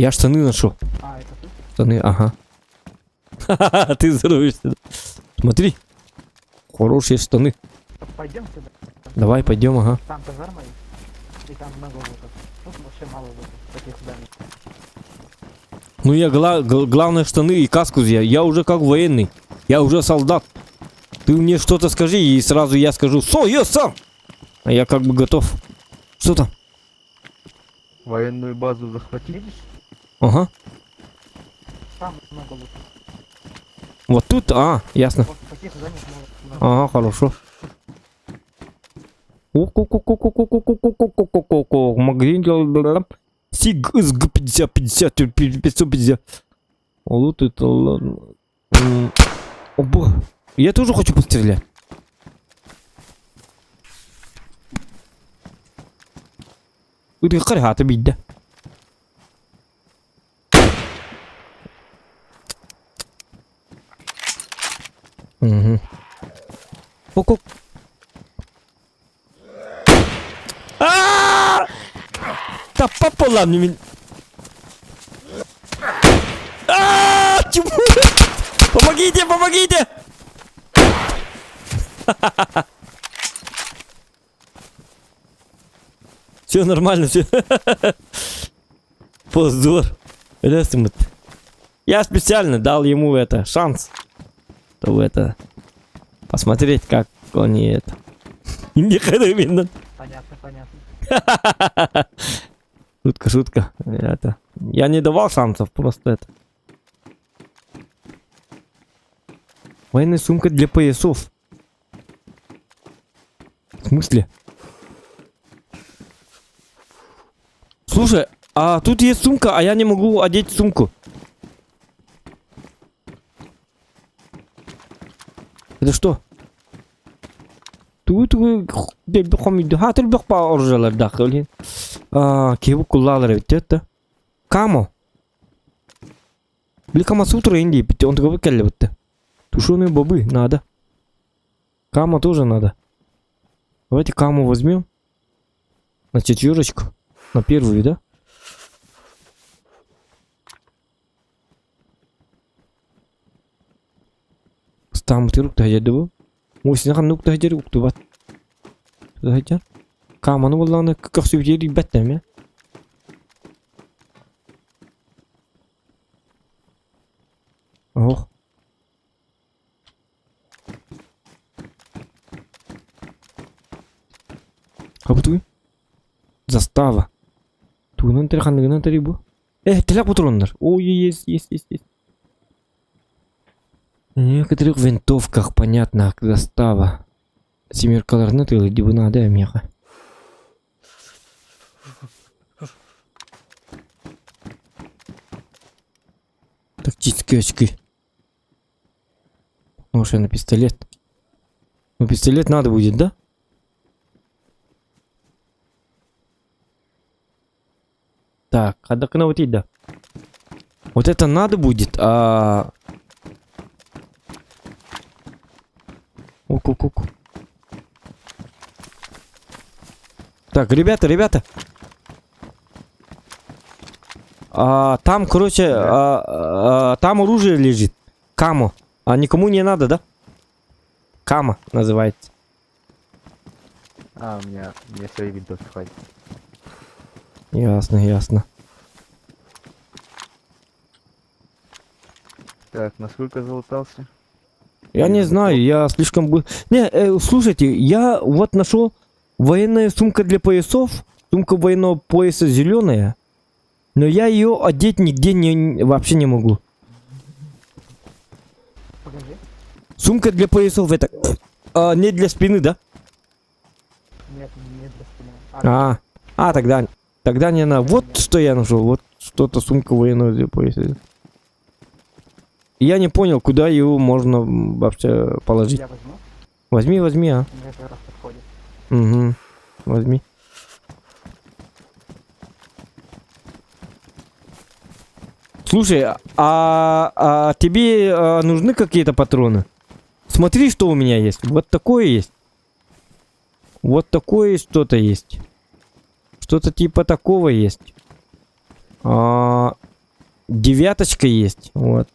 Я штаны ношу. А, это ты? Штаны, ага. Ха-ха, ты здороваешься. Смотри. Хорошие штаны. Пойдем сюда. Давай, пойдем, ага. Там казарма есть. И там много лука. Тут вообще мало лука. Таких зданий. Ну я гла главное штаны и каску я. Я уже как военный. Я уже солдат. Ты мне что-то скажи, и сразу я скажу «Со, я сам!» А я как бы готов. Что там? Военную базу захватить? Видишь? Ага. Там много лука. Вот тут, а, ясно. Вот таких зданий много. Ага, хорошо. О-ко-ко-ко-ко-ко-ко-ко-ко-ко-ко-ко. Магазин Сиг СГ 50 50 550. Вот это ладно. Оба. Я тоже хочу пострелять. Ытыаххар хаата биирдэ. Угу. Ок-ок. Аа! Таппап буоллаам мин. Аа! Помогите, помогите! Все нормально, все. Позор. Я специально дал ему это шанс, чтобы это посмотреть, как они это. Не видно. Понятно, понятно. Шутка, шутка. Это. Я не давал шансов, просто это. Военная сумка для поясов. В смысле? Слушай, а тут есть сумка, а я не могу одеть сумку. Это что? Тугу хатыр оружиялардаах олин. Киһи куллаалар эбит да. Камо. Били Камасутра Индии, он такой кэллэбитте. Тушеные бобы надо. Кама тоже надо. Давайте каму возьмем. На четверочку. На первую, да? Стамытыр уктаһдьа Муосина ханна уктаһдьар уктубат. Тутаһдьар. Каманы буоллаҕына көхсүбүтүгэр билбэт эмэ. Оһох. Хабытуй. Застава. Тугунан тери ханныгынан тери бу. Э, телек патроннар. Ой, есть, есть, есть, есть. В некоторых винтовках, понятно, застава. Семеркаларны тылы надо меха. Тактические очки. Может, на пистолет. Ну, пистолет надо будет, да? Так, хадакына вот да. Вот это надо будет, а... Ок-ок-ок. Так, ребята, ребята. А, там, короче, а, а, там оружие лежит. Камо. А никому не надо, да? Кама называется. А, у меня, мне свои винтовки хватит. Ясно, ясно. Так, насколько залутался? Я не знаю, я слишком... бы- Не, слушайте, я вот нашел военная сумка для поясов. Сумка военного пояса зеленая. Но я ее одеть нигде не, вообще не могу. Покажи. Сумка для поясов это не для спины, да? Нет, не для спины. А, А, а тогда, тогда не надо. Вот что я нашел. Вот что-то сумка военного для пояса. Я не понял, куда его можно вообще положить. я возьму. Возьми, возьми, а. Мне как раз подходит. Угу. Возьми. Слушай, а тебе нужны какие-то патроны? Смотри, что у меня есть. Вот такое есть. Вот такое что-то есть. Что-то типа такого есть. Девяточка есть. Вот.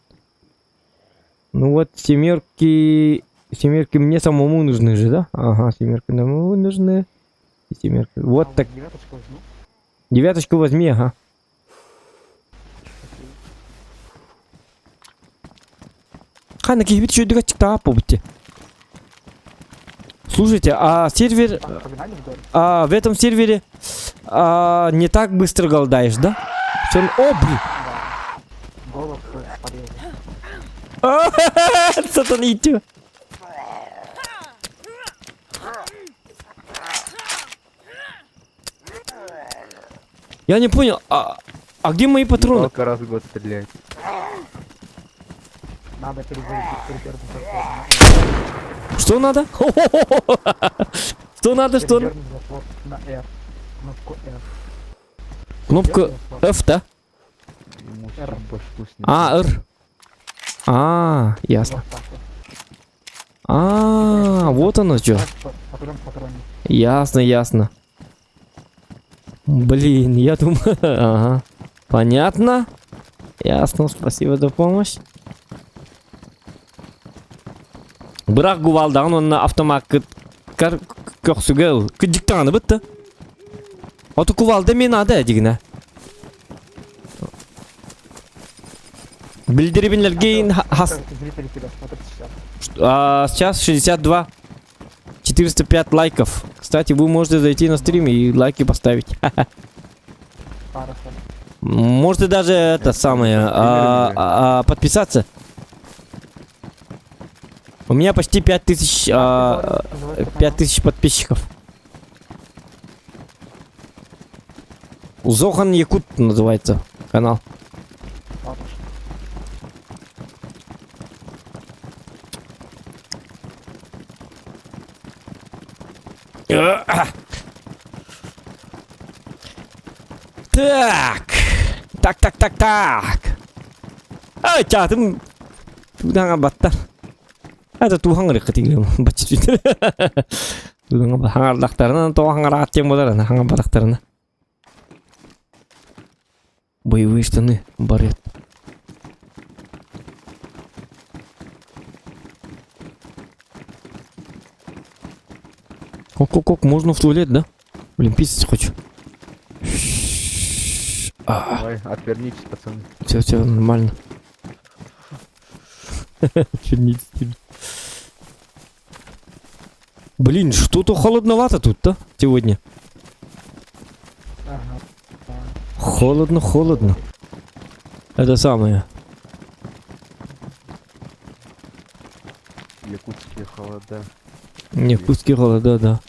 Ну вот, семерки... Семерки мне самому нужны же, да? Ага, семерки самому нужны. И семерки. Вот А, так. Девяточку возьму. Девяточку возьми, ага. Хана Слушайте, а сервер... Так, погнали вдоль. А, в этом сервере не так быстро голодаешь, да? Всё... О, блин! Да. Голову порезали. Сатаните! Я не понял, а где мои патроны? Палка раз в год стреляет. Надо перезарядить, передернуть затвор на R. Что надо? Что надо, что? Передернуть затвор на R. Кнопку R. Кнопка Дерни затвор. F, да? Ему R. всю башку снесло. А, R. А, ясно. Вот так вот. А, вот оно что. Так, патрон, патроник. Ясно, ясно. Блин, я думаю... Ага. Понятно. Ясно, спасибо за помощь. Быраах кувалдаҕын онно автомаккар көхсүгэ кыдьыктаҕаны бытты. Оту кувалда мен ада дигинэ. Билдирибинлергейн хас... Зрители тебя смотрят сейчас. Сейчас 62 405 лайков. Кстати, вы можете зайти на стрим и лайки поставить. Хорошо. Можете даже это самое подписаться. У меня почти 5000, 5000 подписчиков. Зохан Якут называется канал. Так. Так, так, так, так. Ай, чатым. Тудаҥа баттар. Это туһаҥ рыкытыгым баччы. Тудаҥа хаҥардахтарына тоҕо хаҥараат тем болар, хаҥа барахтарына. Боевые штаны, барет. Ок-ок-ок, можно в туалет, да? Блин, писать хочу. Давай, отвернитесь, пацаны. Все, все, нормально. Отвернитесь. Блин, что-то холодновато тут, да, сегодня? Ага. Холодно, холодно. Это самое. Якутские холода. Якутские холода, да.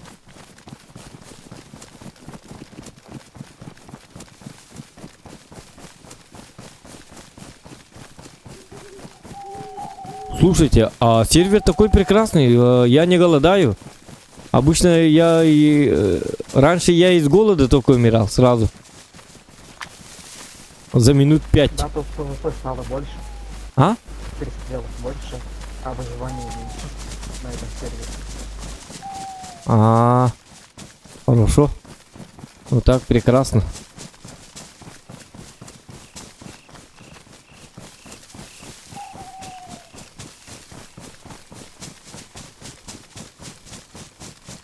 Слушайте, а сервер такой прекрасный, я не голодаю. Обычно я и, раньше я из голода только умирал сразу. За минут пять. Да, тут PvP стало больше. А? Перестрелок больше, а выживания меньше на этом сервере. А, хорошо. Вот так прекрасно.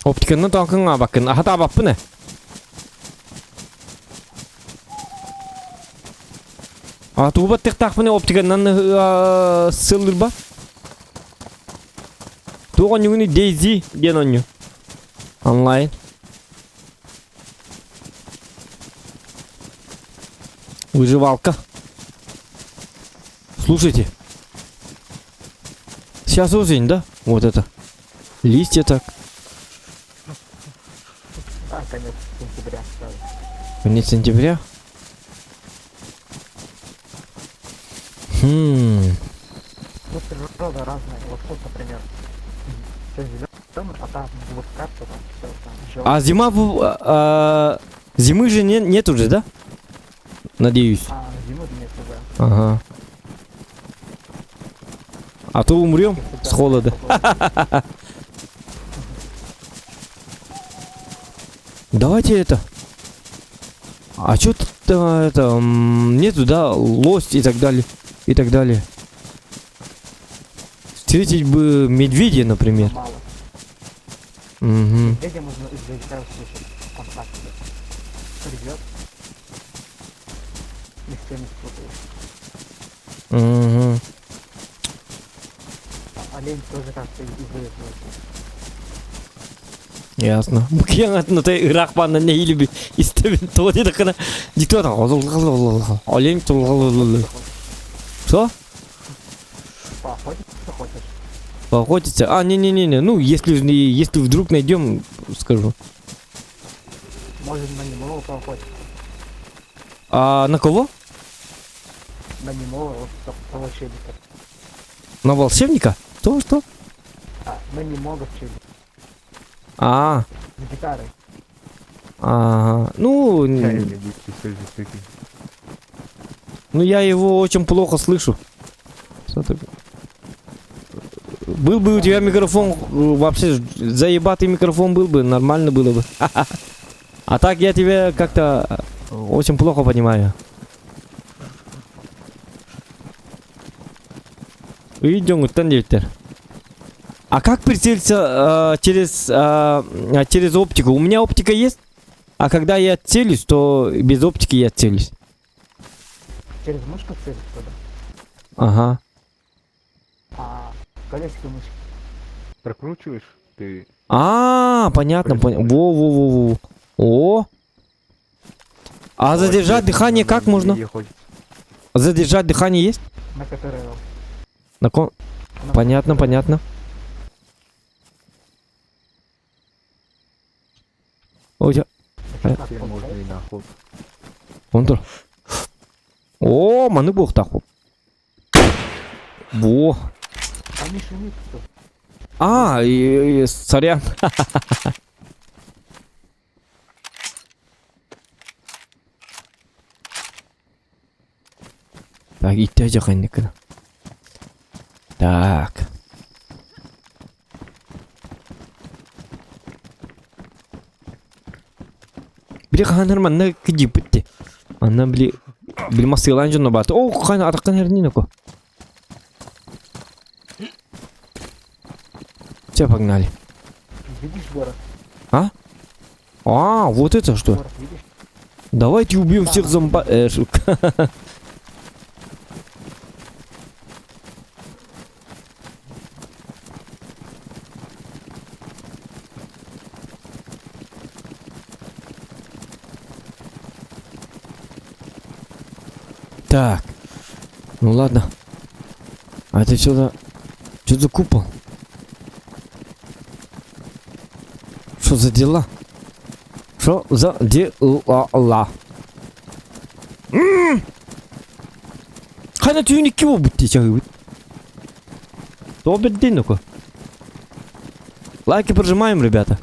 Оптиканы таҥкыҥ абаккын, аһата абаппын э. А тугу баттыктаахпын оптиканнан сыллырба. Туох онньугуну Дейзи диэн онньу. Онлайн. Выживалка. Слушайте. Сейчас осень, да? Вот это. Листья так. А, конец сентября сразу. Конец сентября. Хм. Тут природа разная. Вот тут, например, все зеленое, а там вот карта, там все там А зима... А, зимы же не, нет уже, да? Надеюсь. А, зимы нет уже. Ага. А то умрем с холода. Давайте это. А что тут это нету, да, лось и так далее, и так далее. Встретить бы медведя, например. Мало. Угу. Медведя можно издалека услышать ВКонтакте. Придет. Ни с кем не спутаешь. Угу. Олень тоже как-то издает звуки. Ясно. Бу ты ыраах баанна нэһиилэ истэбин тоҕо диэтэххинэ диктор олень Что? Поохотиться хочешь? Поохотиться? А, не-не-не, ну если, если вдруг найдем, скажу. Может на немого поохотиться. А на кого? На немого, вот того челика. На волшебника? Что, что? А, на немого челика. А. С гитарой. А, ну... Ну, я его очень плохо слышу. Что ты... Был бы у тебя микрофон, вообще заебатый микрофон был бы, нормально было бы. А так я тебя как-то очень плохо понимаю. Идем, диэбиттэр. А как прицелиться э, через, э, через оптику? У меня оптика есть, а когда я целюсь, то без оптики я целюсь. Через мышку целиться, да? Ага. А колесико мышки. Прокручиваешь ты. А, понятно, понятно. Во-во-во-во. О. А задержать дыхание как можно? Задержать дыхание есть? На которой. На кон... Понятно, понятно. Ой, Можно и на охоту. Вон то. О, маны буолуохтаах. Во. Они шумит тут. А, и, и, сорян. Так, идти Так. Били хаһан манна кидиппит Манна били били масыылаан дьонно баата. О, хаан атаккан эрнин око. Все, погнали. Видишь город? А? А, вот это что? Город видишь? Давайте убьем всех зомба... Э, шутка. Так. Ну ладно. А это что за... Что за купол? Что за дела? Что за дела? Хайа түүн икки буолбут дии чаһыыбыт. Тоҕо бэрдин око. Лайки прожимаем, ребята.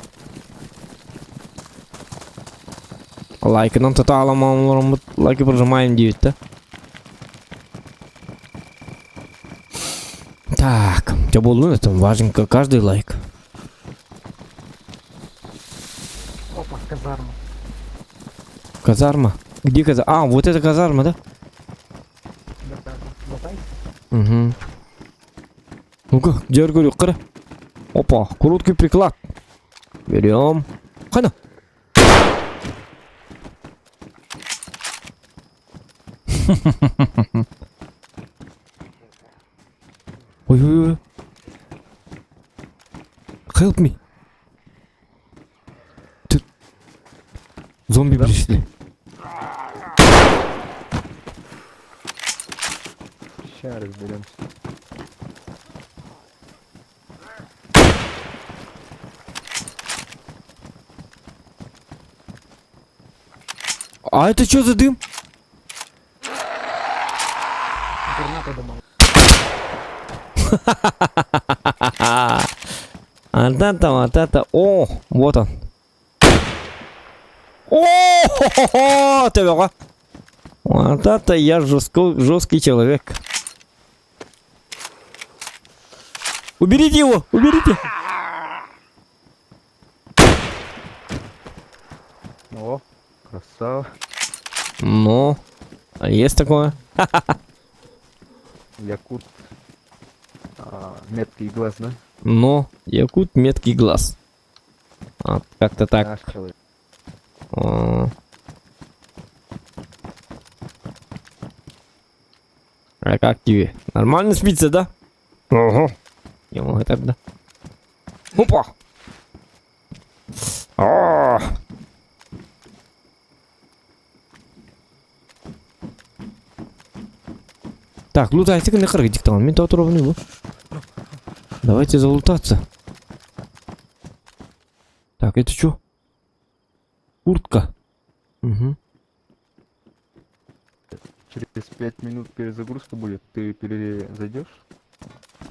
Лайкынан тотааламааммыт лайки прожимаем диэбит да. Дьэ буоллун это важен каждый лайк. Опа, казарма. Казарма? Где казарма? А, вот это казарма, да? Да, да, да. Угу. Ну-ка, где говорю, кыра? Опа, короткий приклад. Берем. Хана. Ой, ой, ой. Help me. Тут зомби пришли. Сейчас разберемся. А это что за дым? Граната думал. А это, вот это, о, вот он. О, хо-хо-хо, ты Вот это я жестко, жесткий человек. Уберите его, уберите. О, красава. Ну, а есть такое? Якут. А, меткий глаз, да? Но, якут меткий глаз. А, как-то так. Наш человек. А. А как тебе? Нормально спится, да? Ого. Я могу так, да? Опа! А! Так, лутайте на харгитик там. Мен ровный был. Давайте залутаться. Так, это что? Куртка. Угу. Через 5 минут перезагрузка будет. Ты перезайдешь?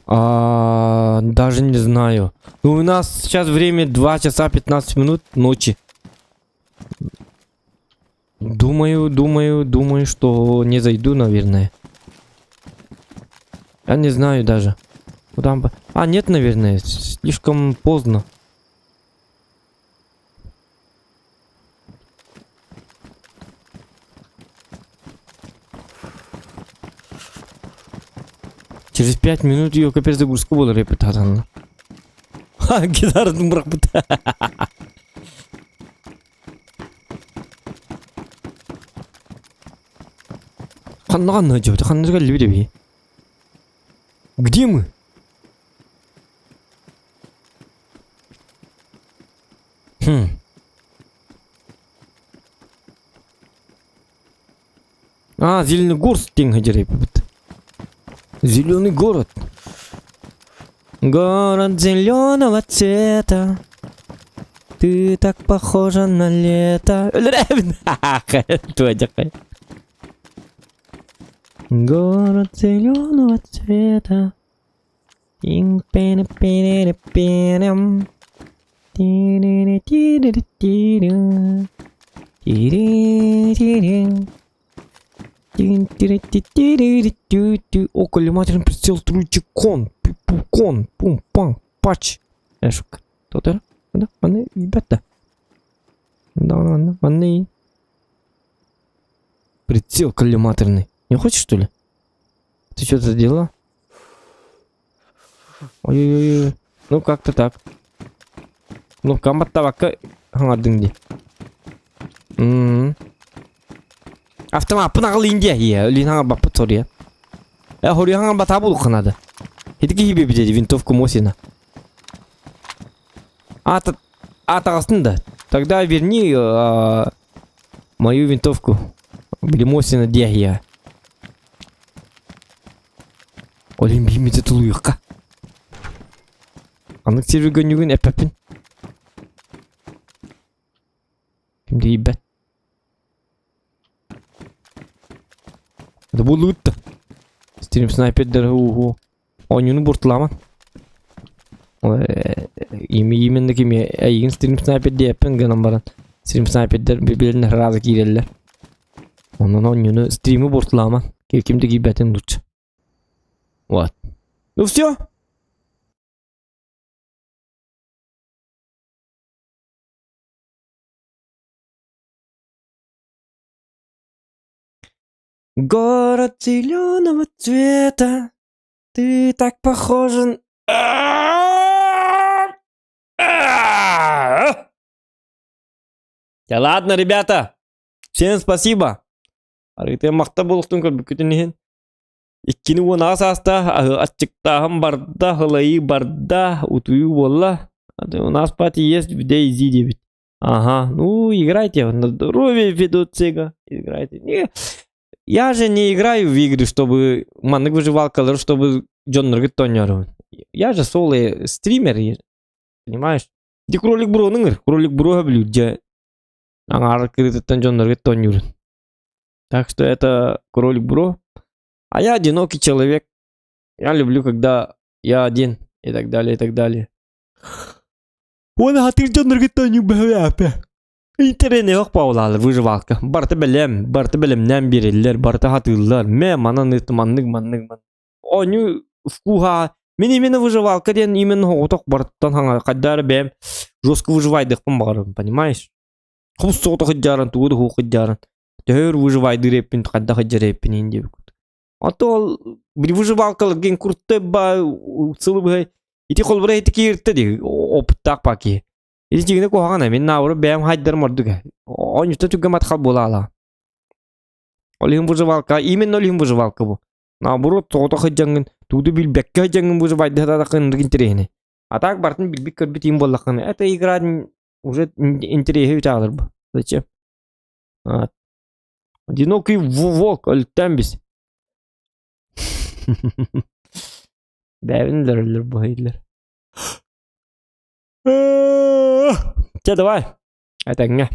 А, даже не знаю. Ну, у нас сейчас время 2 часа 15 минут ночи. Думаю, думаю, думаю, что не зайду, наверное. Я не знаю даже. Куда... А, нет, наверное, слишком поздно. Через 5 минут ее капец загрузка буолар эпит хатанна. Ха, гитаратын бырахпыт. Ханна ханна дьэбит, ханна кэллибит эбии. Где мы? Хм. А, Зеленогорск диэн сылдьар эбиппит. Зеленый город. Город зеленого цвета. Ты так похожа на лето. Город зеленого цвета. О, коллиматорный прицел Тручикон, Пупукон, Пум-пам, Пач. Эшук. Тотер? Да, маны, ребята. Да, ладно, маны. Прицел коллиматорный. Не хочешь, что ли? Ты что за дела? Ой-ой-ой. Ну, как-то так. Ну, каматтавакка хаҥардыҥ дии. М-м. Автомаппын аҕалыын диэ ийэ, өлүүн хаҥарбаппыт соруйа. Э, хоруйа хаҥарбатаа буолуохха наада. Ити киһи биэбитэ винтовку Мосина. А, а таҕыстын да. Тогда верни э, мою винтовку. Били Мосина диэ ийэ. Ол иһин биһиммитэ тулуйуохха. Анык сервер эппэппин. Ким тиийбэт. Это буоллугут да. Стрим снайпердер ууһу. Оонньууну буортулааман. Именно кими эйигин стрим снайпер диэппин гынан баран стрим снайпердер билиннэр раза киирэллэр. Онон оонньууну стримы буортулааман. Ким да киирбэтин лучше. Вот. Ну все. Город зеленого цвета, ты так похожа... Да ладно, ребята, всем спасибо. Арыытыа махта буолуохтун көрбүккүтүн иһин. Иккини уон аҕыс ааста, аччыктааһын барда, һылайыы барда, утуйуу буолла. У нас пати есть в DayZ диэбит. Ага, ну играйте, на здоровье ведут Сега, играйте. Не, я же не играю в игры, чтобы маннык выживалкалар, чтобы дьоннорго тоннеру. Я же соло стример, понимаешь? Ди кролик бро кролик бро блю, где аҥаар кырыытыттан дьоннорго тоннюрун. Так что это кролик бро. А я одинокий человек. Я люблю, когда я один и так далее, и так далее. Уонна хатыр дьоннорго тоннюк бөһү Интернет yok паулалы выживалка. Барты бэлэм, барты бэлэмнээн биэрэллэр, барыта хатыыллар. Мэ манан ыт маннык маннык маннык. Оонньуу вкуһа мин именно выживалка диэн именно соҕотох барыттан хаҥа хайдары бэйэм жестко выживайдыхпын баҕарабын, понимаешь? Хус соҕотох ыдьааран тугу да суох ыдьааран төһө өр выживайдыыр эппин хайдах ыдьар эппин иһин диэбит. А то ол били выживалкалар куртта ба сылы быһай ити холбура ити кииртэ дии опыттаах ба киһи. Ити дьиҥинэ куһаҕана мин наоборот бэйэм хайдарым ордук ээ. Оонньута түргэн матхал буола ала. Ол иһин выживалка именно ол иһин выживалка бу. Наоборот соҕотох сылдьаҥҥын тугу билбэккэ сылдьаҥҥын выживайдыһатааххын интэриэһинэй. А так барытын билбит көрбүт иһин буоллаххына это игра уже интэриэһи үтаалар бу. Зачем? Одинокий волк өлүттэн бис. Бэйэбин өлөрөллөр бу иһиллэр. Чэ давай. Этэҥҥэ.